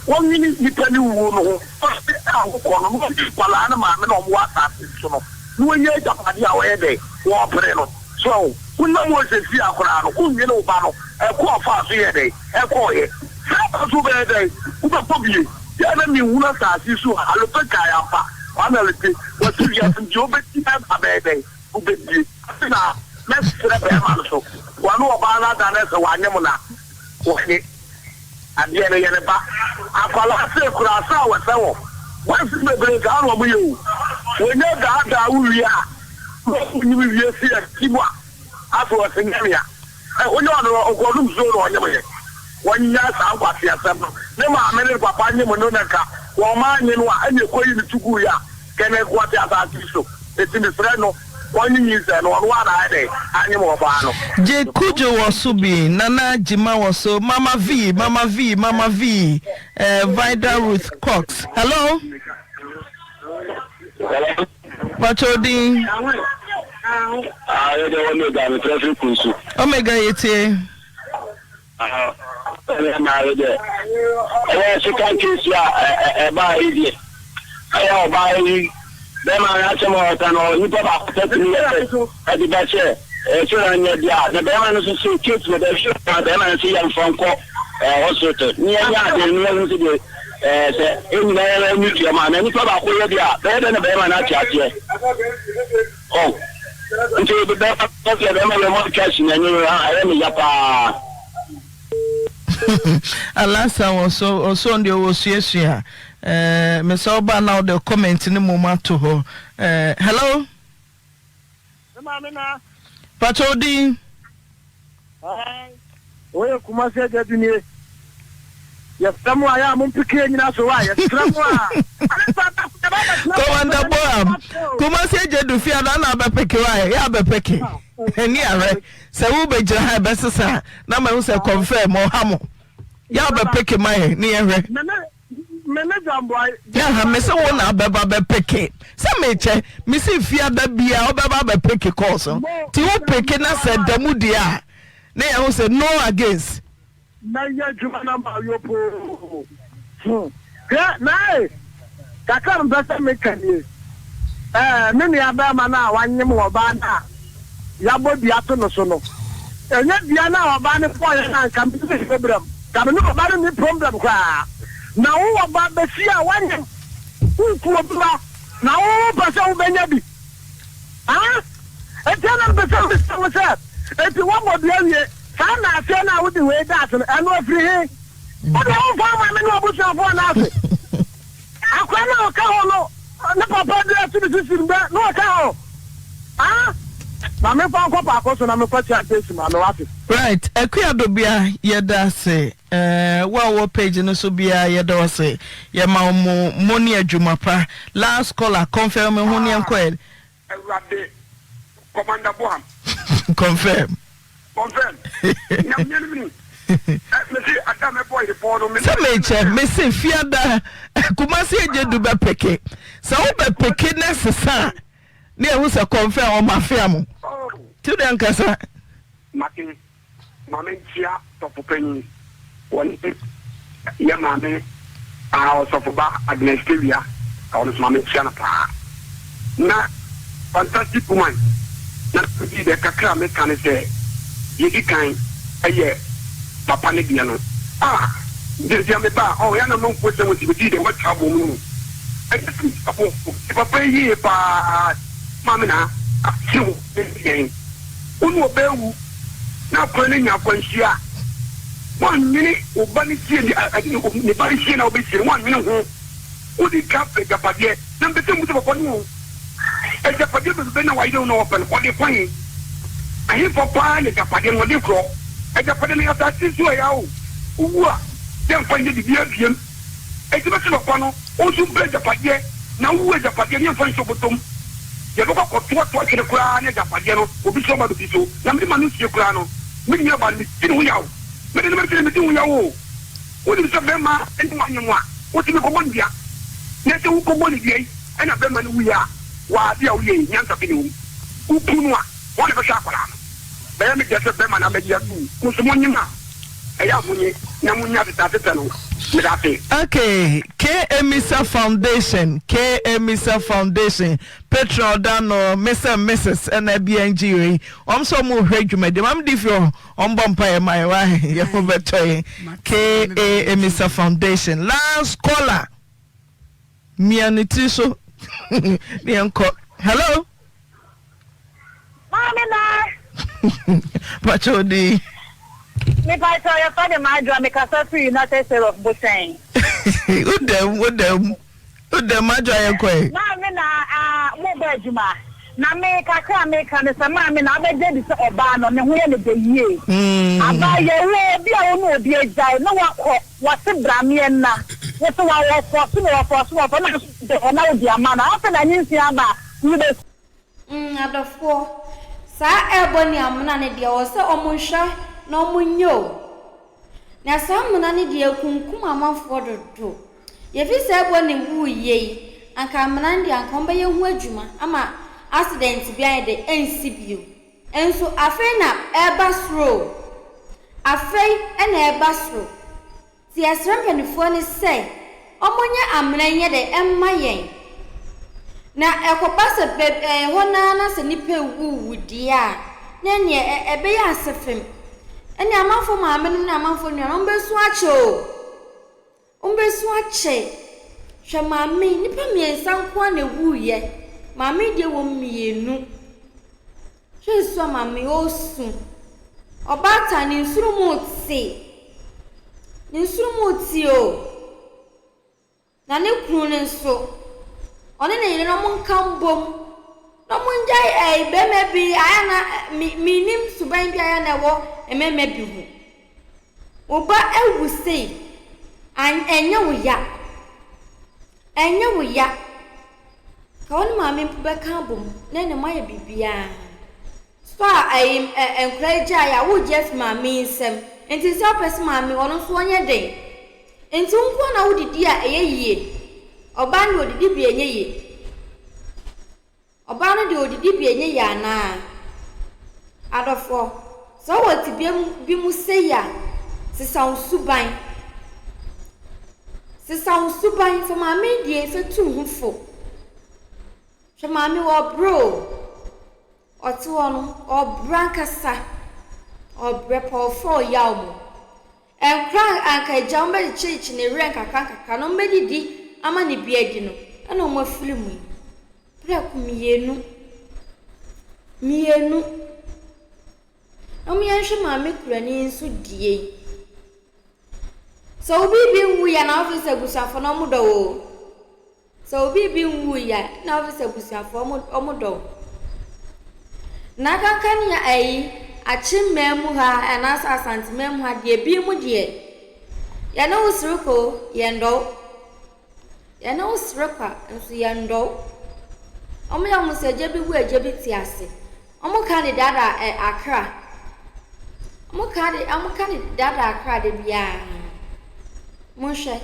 Wɔnwene nnipa no wuo no ho. Ɔse a wokɔ no na wɔde nkwadaa no maame na wɔn wɔ asase so no na wɔnya agyapadeɛ a wɔyɛ dɛn? Wɔpere no. So ahu? Wonam hɔ seesei a koraa no wonnwene wo ba no ɛkɔ a ɔfaa so yɛɛ dɛn? Ɛkɔeɛ. Saa ba nso wobɛyɛ dɛn? Wobɛkɔ bie. Yɛ a na menhunu asase yi so ha. Alope kae ampa. Kwame Alope, wɔse wiase mu deɛ wobɛdi abɛyɛ dɛn? Wobɛdie. Afei na mɛsrɛ bɛɛma no so wɔne ɔbaa no ada no sɛ wanyem no a wɔnye adeɛ no yɛ ne ba akwadaa sei koraa sɛ a wɔsɛ wɔ boys bebree saa na wɔn yɛ o wɔnya daadaa wo wie a na wɔn nyim wie si ɛti mu a afei wɔsɛ nyɛ mea ɛ wonyɛ ɔno ɔkɔ ɔnom nsuo na ɔnyem yɛ wɔnya saa nkwaseasɛm no ne maame ne papa nyem no na nka wɔn maa nye no a ɛna ɛkɔyi no to gu yɛ a Kɛnɛ nkoa te asase yi so, enti mesrɛ no ɔnye nyinsɛn no, ɔno ara na ayɛ dɛn anyem ɔbaa no.
Gye Kudjo wɔ so bi, Nana Gyima wɔ so, Mama V, Mama V, Mama V, eh, Vida Ruth Cox. Hello?
Hello?
Pacho odin?
Ah, yɛ dɛ Omega, mefrɛ firi Kunsu.
Omega yɛtie.
Ɛna maa dɛ ɛyɛ sika case a ɛbaa yi deɛ ɛyɛ ɔbaa yi bɛrima no asɛm a ɔka no nipa baako pɛ tumi yɛ sɛ ɛde ba sɛ ɛsɛ na nyɛ deɛ a na bɛrima no nso sɛ case no bɛhwɛ na bɛrima no nso yɛ mfa nkɔ hospital ne yɛnyɛ adeɛ no yɛhu sɛ deɛ sɛ ɛnyina yɛ ne dua ma na nipa baako yɛ deɛ a bɛyɛ dɛ na bɛrima no ate aseɛ. Oh nti bɛma sɛ bɛma yɛ mo atwa si n'ani no a ɛyɛ me ya paa.
Alasa wɔ so ɔso deɛ wɔ suasua ɛɛ mesɛ ɔba na ɔde comment ne mom ato hɔ ɛɛ hello. Pacho odin.
Woyɛ Kumasi agya bi nie. Yɛsrɛ mo a yɛ a mompeke yɛn nyina so a yɛsrɛ mo a.
Commander Boram, Kumasi agya du fie ana na abɛpeke wa yɛ abɛpeke. Ɛni ahwɛ sɛ wobɛgyina ha ɛbɛsesa na mahu sɛ confirm ɔha mo. Yɛ abɛpeke ma yɛ ne yɛhwɛ.
Me ne Jamboy.
Yaha me se wo na abɛba bɛpeke sɛ mekyɛ me se fiada bia wobɛba abɛpeke course no ti wo peke na sɛ da mu deɛ a na yɛho sɛ no against.
Mɛyɛ adwuma no ama wo poo. Hmm. Hwɛ, nae, kakra a mepɛ sɛ meka nie. Ɛɛ, me nua bɛrima no a wanyem ɔbaa no a yɛabɔ dua to no so no, ɛnyɛ dua no a ɔbaa no bɔeɛ no a nka me ne problem. Nka me ne ɔbaa no nni problem koraa. Na wo wɔ ba basia a woanyem, woku obi ba, na wo wopɛ sɛ wobɛnya bi. Haa? Enti ɛna mepɛ sɛ mebisa wo sɛ, enti woabɔ dua wie, saa nnaaseɛ no a wode wei da ase no, ɛno afiri he? Wo deɛ womfa wo maame ne w'abusuafoɔ nna ase. Akora no a ɔka ho no, ne papa de ato ne sisi no dɛ, na ɔka ho. Ah? Ma memfa nkɔ paako so na menkɔkyea Stacy maame, wate?
Right, Akua Dobea yɛda ase eh, wo a wowɔ page no so biara yɛda wo ase, yɛma wo mo mo ne adwuma pa. Last caller, confirm me ho ne yɛnkɔ ɛ.
Awurade, Commander Boham.
Confirm.
Confirm. Nyame no mini. Mese ada mɛbɔ yere no.
Sɛ mekyɛ mese fiada Kumasi agye du bɛpeke. Sɛ wobɛpeke na sesa a ne ɛho sɛ confirm ɔmo afea mo. Ti deɛ nkasa.
Mate. Ma menkyea sɔfo panyin, wɔne yɛ maame a ɔsɔfo ba Agnes Tawia, ɔno nso ma menkyea no paa. Na fantastic woman, na bi dɛ kakra a meka ne sɛ, deɛ di kan ɛyɛ papa ne deɛ no, ah, deɛ deɛ meba a, ɔɔ, yɛ na manfoɔ sɛ wɔsi bɛdi dɛ wɔatwa abɔ mu no, ɛnyɛ sɛ abɔ, papa yi yie paa, maame na ase wɔ yɛn. Wo ne ɔbaa wu na akwan no nya akwanhyia a, woannwene wo ba no sie ne ba no sie na wobɛsie no, woannwene ho. Wodi ka pɛ agyapadeɛ. Na mepɛ sɛ mmusa papa no o, agyapadeɛ bebrebe na wayere wo na ɔpɛ no, ɔde kɔ he? Ɛhefa paa na agyapadeɛ no ɔde korɔ? Agyapadeɛ no yɛ asase so ɛya o, wowu a yɛmfa nyɛ biribiara biam. Enti mɛse papa no, wo nso brɛ agyapadeɛ, na wo agyapadeɛ no yɛmfa nhyɛ ɔbɔtɔ mu. Yɛbɛkɔ akɔto ato atwene koraa ne agyapadeɛ no, obi so aba bɛdi so. Na mede m'ano sie koraa no, me nuabaa no, medi ne ho yaw. Mede no mɛkyerɛ, medi ho yaw o. Wonim sɛ bɛrima ne wo anyem a, wotumi kɔbɔ no dua. Na sɛ wokɔbɔ no dua yi, ɛna bɛrima no wuiɛ a, w'adeɛ a woyɛ yi, nyansa bɛn na ɛwɔ mu? Woku no a, hwan na ɛbɛhwɛ akwadaa no? Bɛyɛ me dɛ sɛ bɛrima no abɛgye atom. Mo nso monyem a. Ɛyɛ a monye na monya tetɛ no. Meda ase.
Okay, K Amisa Foundation, K Amisa Foundation, Petra Ɔdano, Mr and Mrs ɛna BNG wei, wɔn nso wɔn rehwɛ dwumadie. Maame di fi hɔ, wɔn bɔ mpa yɛ ma yɛ wa yɛ ho bɛtɔ yɛn. K A Amisa Foundation, last caller, mia ne tiri so ne yɛn kɔ. Hello.
Maame na.
Pacho di.
Me pacho yɛ fa de Madwoa me kasa firi United States of Bohyɛn.
Wodam wodam wodam Madwoa yɛ kɔɛ.
Maame na ah mo bɔ adwuma na me kakra a me ka ne sɛ maame na abɛgye di sɛ ɔbaa no ne ho yɛ ne dɛ yie. Abaa yɛ wo obi a wo ne obi agyae na wakɔ wɔse bra me ɛna wo se wa wɔ fɔso na wɔ fɔso na wɔ fɔso na nso de hɔ na wo de ama no afei na nyinsia aba a wo bɛ
Mm adɔfoɔ, saa ɛɛbɔ ne amena no deɛ ɛwɔ sɛ ɔmo nhwɛ na ɔmo nyɛ o. Na saa amena no deɛ ɛkunkum amanfoɔ dodo. Yɛfiri sɛ ɛbɔ ne wuiɛ yi, anka amena no deɛ anka ɔmo bɛyɛ ho adwuma ama accident bi ayɛ dɛ ɛnsi bio. Nso afei na ɛɛba soro o. Afei na ɛɛba soro. Nti yɛsrɛ mpaninfoɔ no sɛ ɔmo nyɛ amena nyɛ dɛ ɛmma yɛn. Na ɛkɔba sɛ bɛ ɛhɔ no ara na sɛ nipa wuwu deɛ a, na ɛneɛ ɛ ɛbɛyɛ asefem. Ɛneɛ amanfoɔ maame nom ne amanfoɔ nua nom ɔmo bɛsu akyɛ o. Ɔmo bɛsu akyɛ. Hwɛ maame yi, nipa miensa nko ara na ɛwuiɛ. Maame yi deɛ wɔ mienu. Hwɛ su a maame ɔresu. Ɔbaatan ne nsono mu rete. Ne nsono mu rete o. Na ne kunu no nso, ɔne ne yere no wɔnka mbom na wɔngyae ɛɛ barima bi ayɛ na me menim suban bi ayɛ na ɛwɔ mmarima bi ho. Wo ba awu sei, an ɛnyɛ wo ya. Ɛnyɛ wo ya. Ka wo ne maame mpo bɛka abom na ɛne moayɛ biribiara. So a ɛyi ɛ nkwadaa yi gyae a wogye afi maame yi nsam. Nti sɛ wopɛ sɛ maame ɔno nso ɔnyɛ den. Nti wo nko ara na wodidi a ɛyɛ yie. Ɔbaa no deɛ ɔdidi bi a ɛnyɛ yie. Ɔbaa no deɛ ɔdidi bi a ɛnyɛ yie anaa? Adɔfoɔ, sɛ wowɔ tebea mu bi mu sei a, sesa wo suban. Sesa wo suban, fa maame yi deɛ fa tu wo ho fo. Hwɛ maame ɔbrɛ o, ɔte hɔ no, ɔbrɛ ankasa. Ɔbrɛ paa, ɔfa ɔyaw mu. Nkora a anka agya wɔn bɛkyekyekye ne werɛ nkakrankakra na wɔbɛdidi ama ne bi adi no, ɛna wɔn afiri mu yi. Prɛko mienu. Mienu. Na wɔn yɛnhwɛ maame kurani yi nso die yi. Sɛ wo biribi nwu ya na wofiri sɛ abusuafo na wɔn dɔ wo o. Sɛ obi bi nwui a, nna ɔfrɛ sɛ abusuafoɔ ɔmo ɔmo dɔ wo. Na kankan ya ayi Akyemmaa mu ha anaasɛ Asanteman mu ha deɛ ebi mu deɛ yɛne wo sere kwa o, yɛndɔ wo. Yɛne wo sere kwa nso yɛndɔ wo. Ɔmo yɛ ɔmo sɛ agya bi wu agya bi te ase. Ɔmo ka ne daadaa ɛ akra. Ɔmo ka de ɔmo ka ne daadaa akra da biara. Monhwɛ.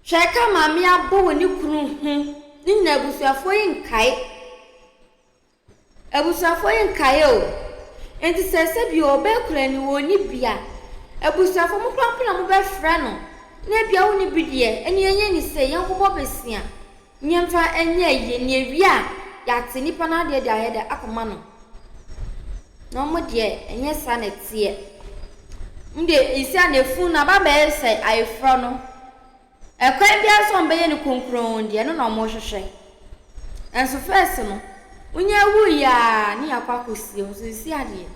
Hwɛ ka maame abɔ wɔ ne kunu ho ne nyinaa abusuafoɔ yi nkae abusuafoɔ yi nkae o nti sɛ sɛ bi ɔbɛ kura ni wɔ ni bi a abusuafoɔ mo kura mpo na mo bɛ frɛ no na ebia wo ni bi deɛ ɛne ɛnyɛ ni sɛ yɛn kɔbɔ besia nyɛmfa ɛnyɛ ayie ne ewie a yɛate nipa no adeɛ de ayɛ dɛ akɔma no na wɔn deɛ ɛnyɛ saa na ɛteɛ wɔn deɛ esi a na efunu no aba bɛyɛ sɛ ayeforɔ no. Ɛkwan biara so a wɔbɛyɛ no konkron deɛ, ɛno na wɔhwehwɛ. Nanso first no, wonya wuiɛ a ne yɛakɔ akɔsie wo, nso seesei adeɛ,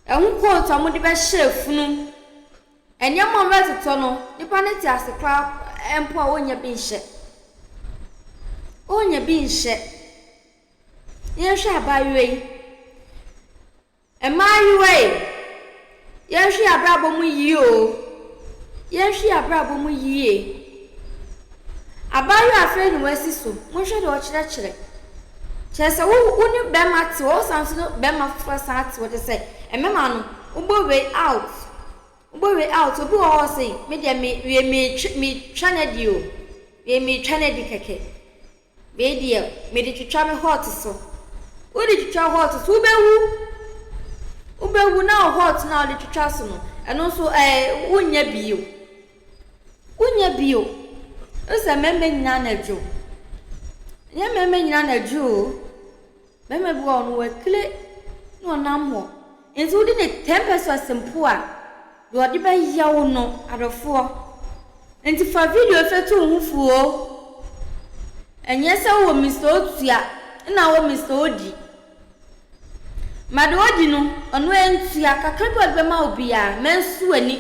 ɛho coat a wɔde bɛhyɛ funu, nneɛma a wɔbɛtotɔ no, nipa no te ase koraa mpo a ɔnnya bi nhyɛ. Ɔnnya bi nhyɛ. Yɛnhwɛ abaayewa yi. Mmaayewa ei, yɛnhwɛ yɛn abrabɔ mu yie o, yɛnhwɛ yɛn abrabɔ mu yie. Abaayewa afei na wasi so, monhwɛ deɛ ɔkyerɛkyerɛ. Kyerɛ sɛ wo wo ne bɛrima te hɔ, wosan nso ne bɛrima foforɔ san te hɔ, kyerɛ sɛ mmarima no, wobɔ wei out, wobɔ wei out. Obi wɔ hɔ ɔse, me deɛ me wie metwe metwa no adi o, wie metwa no adi kɛkɛ. Wei deɛ mede twitwa me hot so. Wode twitwa hot so wobɛwu. Wobɛwu na wo hot no a wode twitwa so no Ɛno nso ɛɛ wonnya bio. Wonnya bio. Wohu sɛ mmarima nyinaa na adwo. Ɛnyɛ mmarima nyinaa na adwo o. Barima bi wɔ hɔ no wakile na ɔnam hɔ. Nti wode ne ten pesos mpo a, deɛ ɔde bɛyɛ wo no, adɔfoɔ. Nti fa video yi fa tu wo ho fo o. Ɛnyɛ sɛ wowɔ Mister Otua na wowɔ Mister Odi. Ma deɛ odi no, ɔno antua. Kakra bi a ɔde bɛma wo biara, mansu w'ani.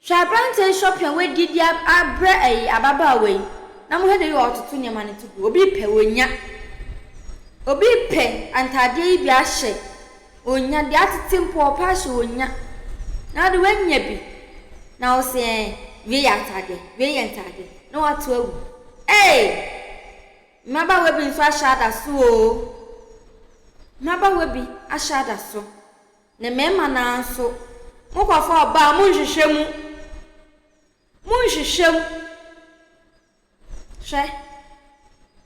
Hwɛ aberanteɛ yi shopping a wadi de abrɛ ɛyi ababaawa yi na mohwɛ the way ɔtoto nneɛma no to gu. Obi pɛ ɔnya. Obi pɛ ntaadeɛ yi bi ahyɛ ɔnya. Deɛ atete mpo ɔpɛ ahyɛ ɔnya. Na wode wanya bi na wo se ɛn wei yɛ ataadeɛ, wei yɛ ntaadeɛ na wato agu. Ee! Mmabaawa bi nso ahyɛ ada so oo. Mmabaawa bi ahyɛ ada so. Ne mmarima no ara nso, mokɔfa ɔbaa a, monhwehwɛ mu. Monhwehwɛ mu. Hwɛ.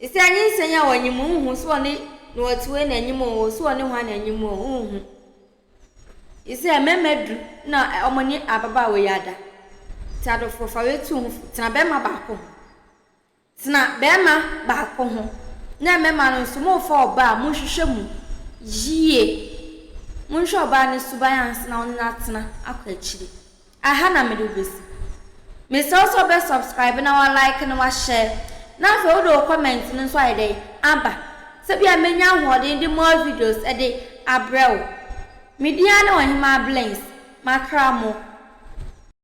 Sɛ anyinsɛn a wɔnyim, wonhu sɛ ɔne na ɔte wei na anyim o, sɛ ɔne hwan na anyim o, wonhu. Sɛ mmarima du na wɔne ababaawa yi ada. Nti adɔfoɔ fa wei to wo ho fo. Tena barima baako ho. Tena barima baako ho. Na mmarima no nso, morefa ɔbaa a, monhwehwɛ mu yie. Monhwɛ ɔbaa no suban ansa na wo ne no atena akɔ akyiri. Aha na mede wo bɛsi. Mesrɛ wo sɛ wobɛ subscribe na wa like na wa share. Na afei wode wo comment no nso ayɛ dɛn? Aba. Sɛbia mɛnya ahoɔden de more videos de abrɛ wo. Me din ara ne Ɔhemaa Blings. Makra mo.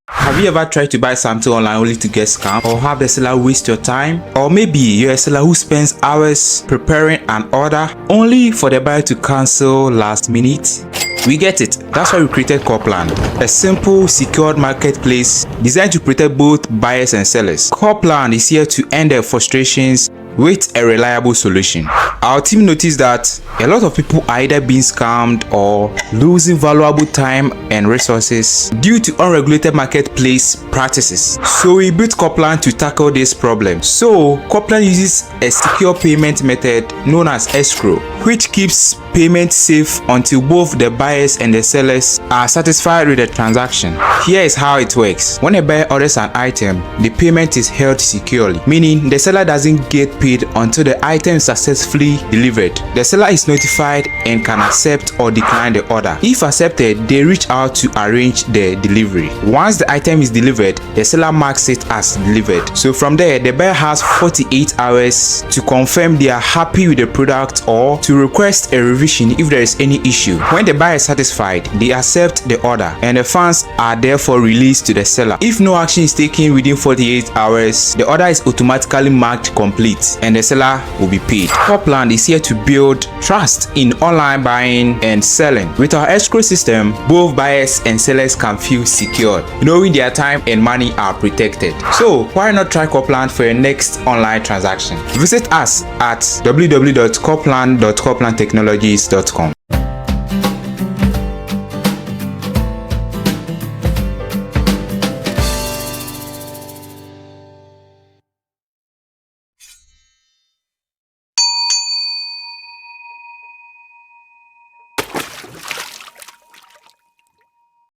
Have you ever tried to buy something online only to get scammed or have the seller waste your time? Or maybe you're a seller who spends hours preparing an order only for the buyer to cancel last minute? We get it. That's why we created Corplan, a simple, secured marketplace designed to protect both buyers and sellers. Corplan is here to end their frustrations with a reliable solution. Our team noticed that a lot of people are either being scammed or losing valuable time and resources due to unregulated marketplace practices. So we built Coplan to tackle this problem. So Coplan uses a secure payment method known as escrow, which keeps payment safe until both the buyers and the sellers are satisfied with the transaction. Here is how it works. When a buyer orders an item, the payment is held securely, meaning the seller doesn't get paid until the item is successfully delivered. The seller is notified and can accept or decline the order. If accepted, they reach out to arrange the delivery. Once the item is delivered, the seller marks it as delivered. So from there, the buyer has 48 hours to confirm they are happy with the product or to request a revision if there is any issue. When the buyer is satisfied, they accept the order and the funds are therefore released to the seller. If no action is taken within 48 hours, the order is automatically marked complete and the seller will be paid. Copland is here to build trust in online buying and selling. With our escrow system, both buyers and sellers can feel secured, knowing their time and money are protected. So why not try Copland for your next online transaction? Visit us at www.copland.coplandtechnologies.com.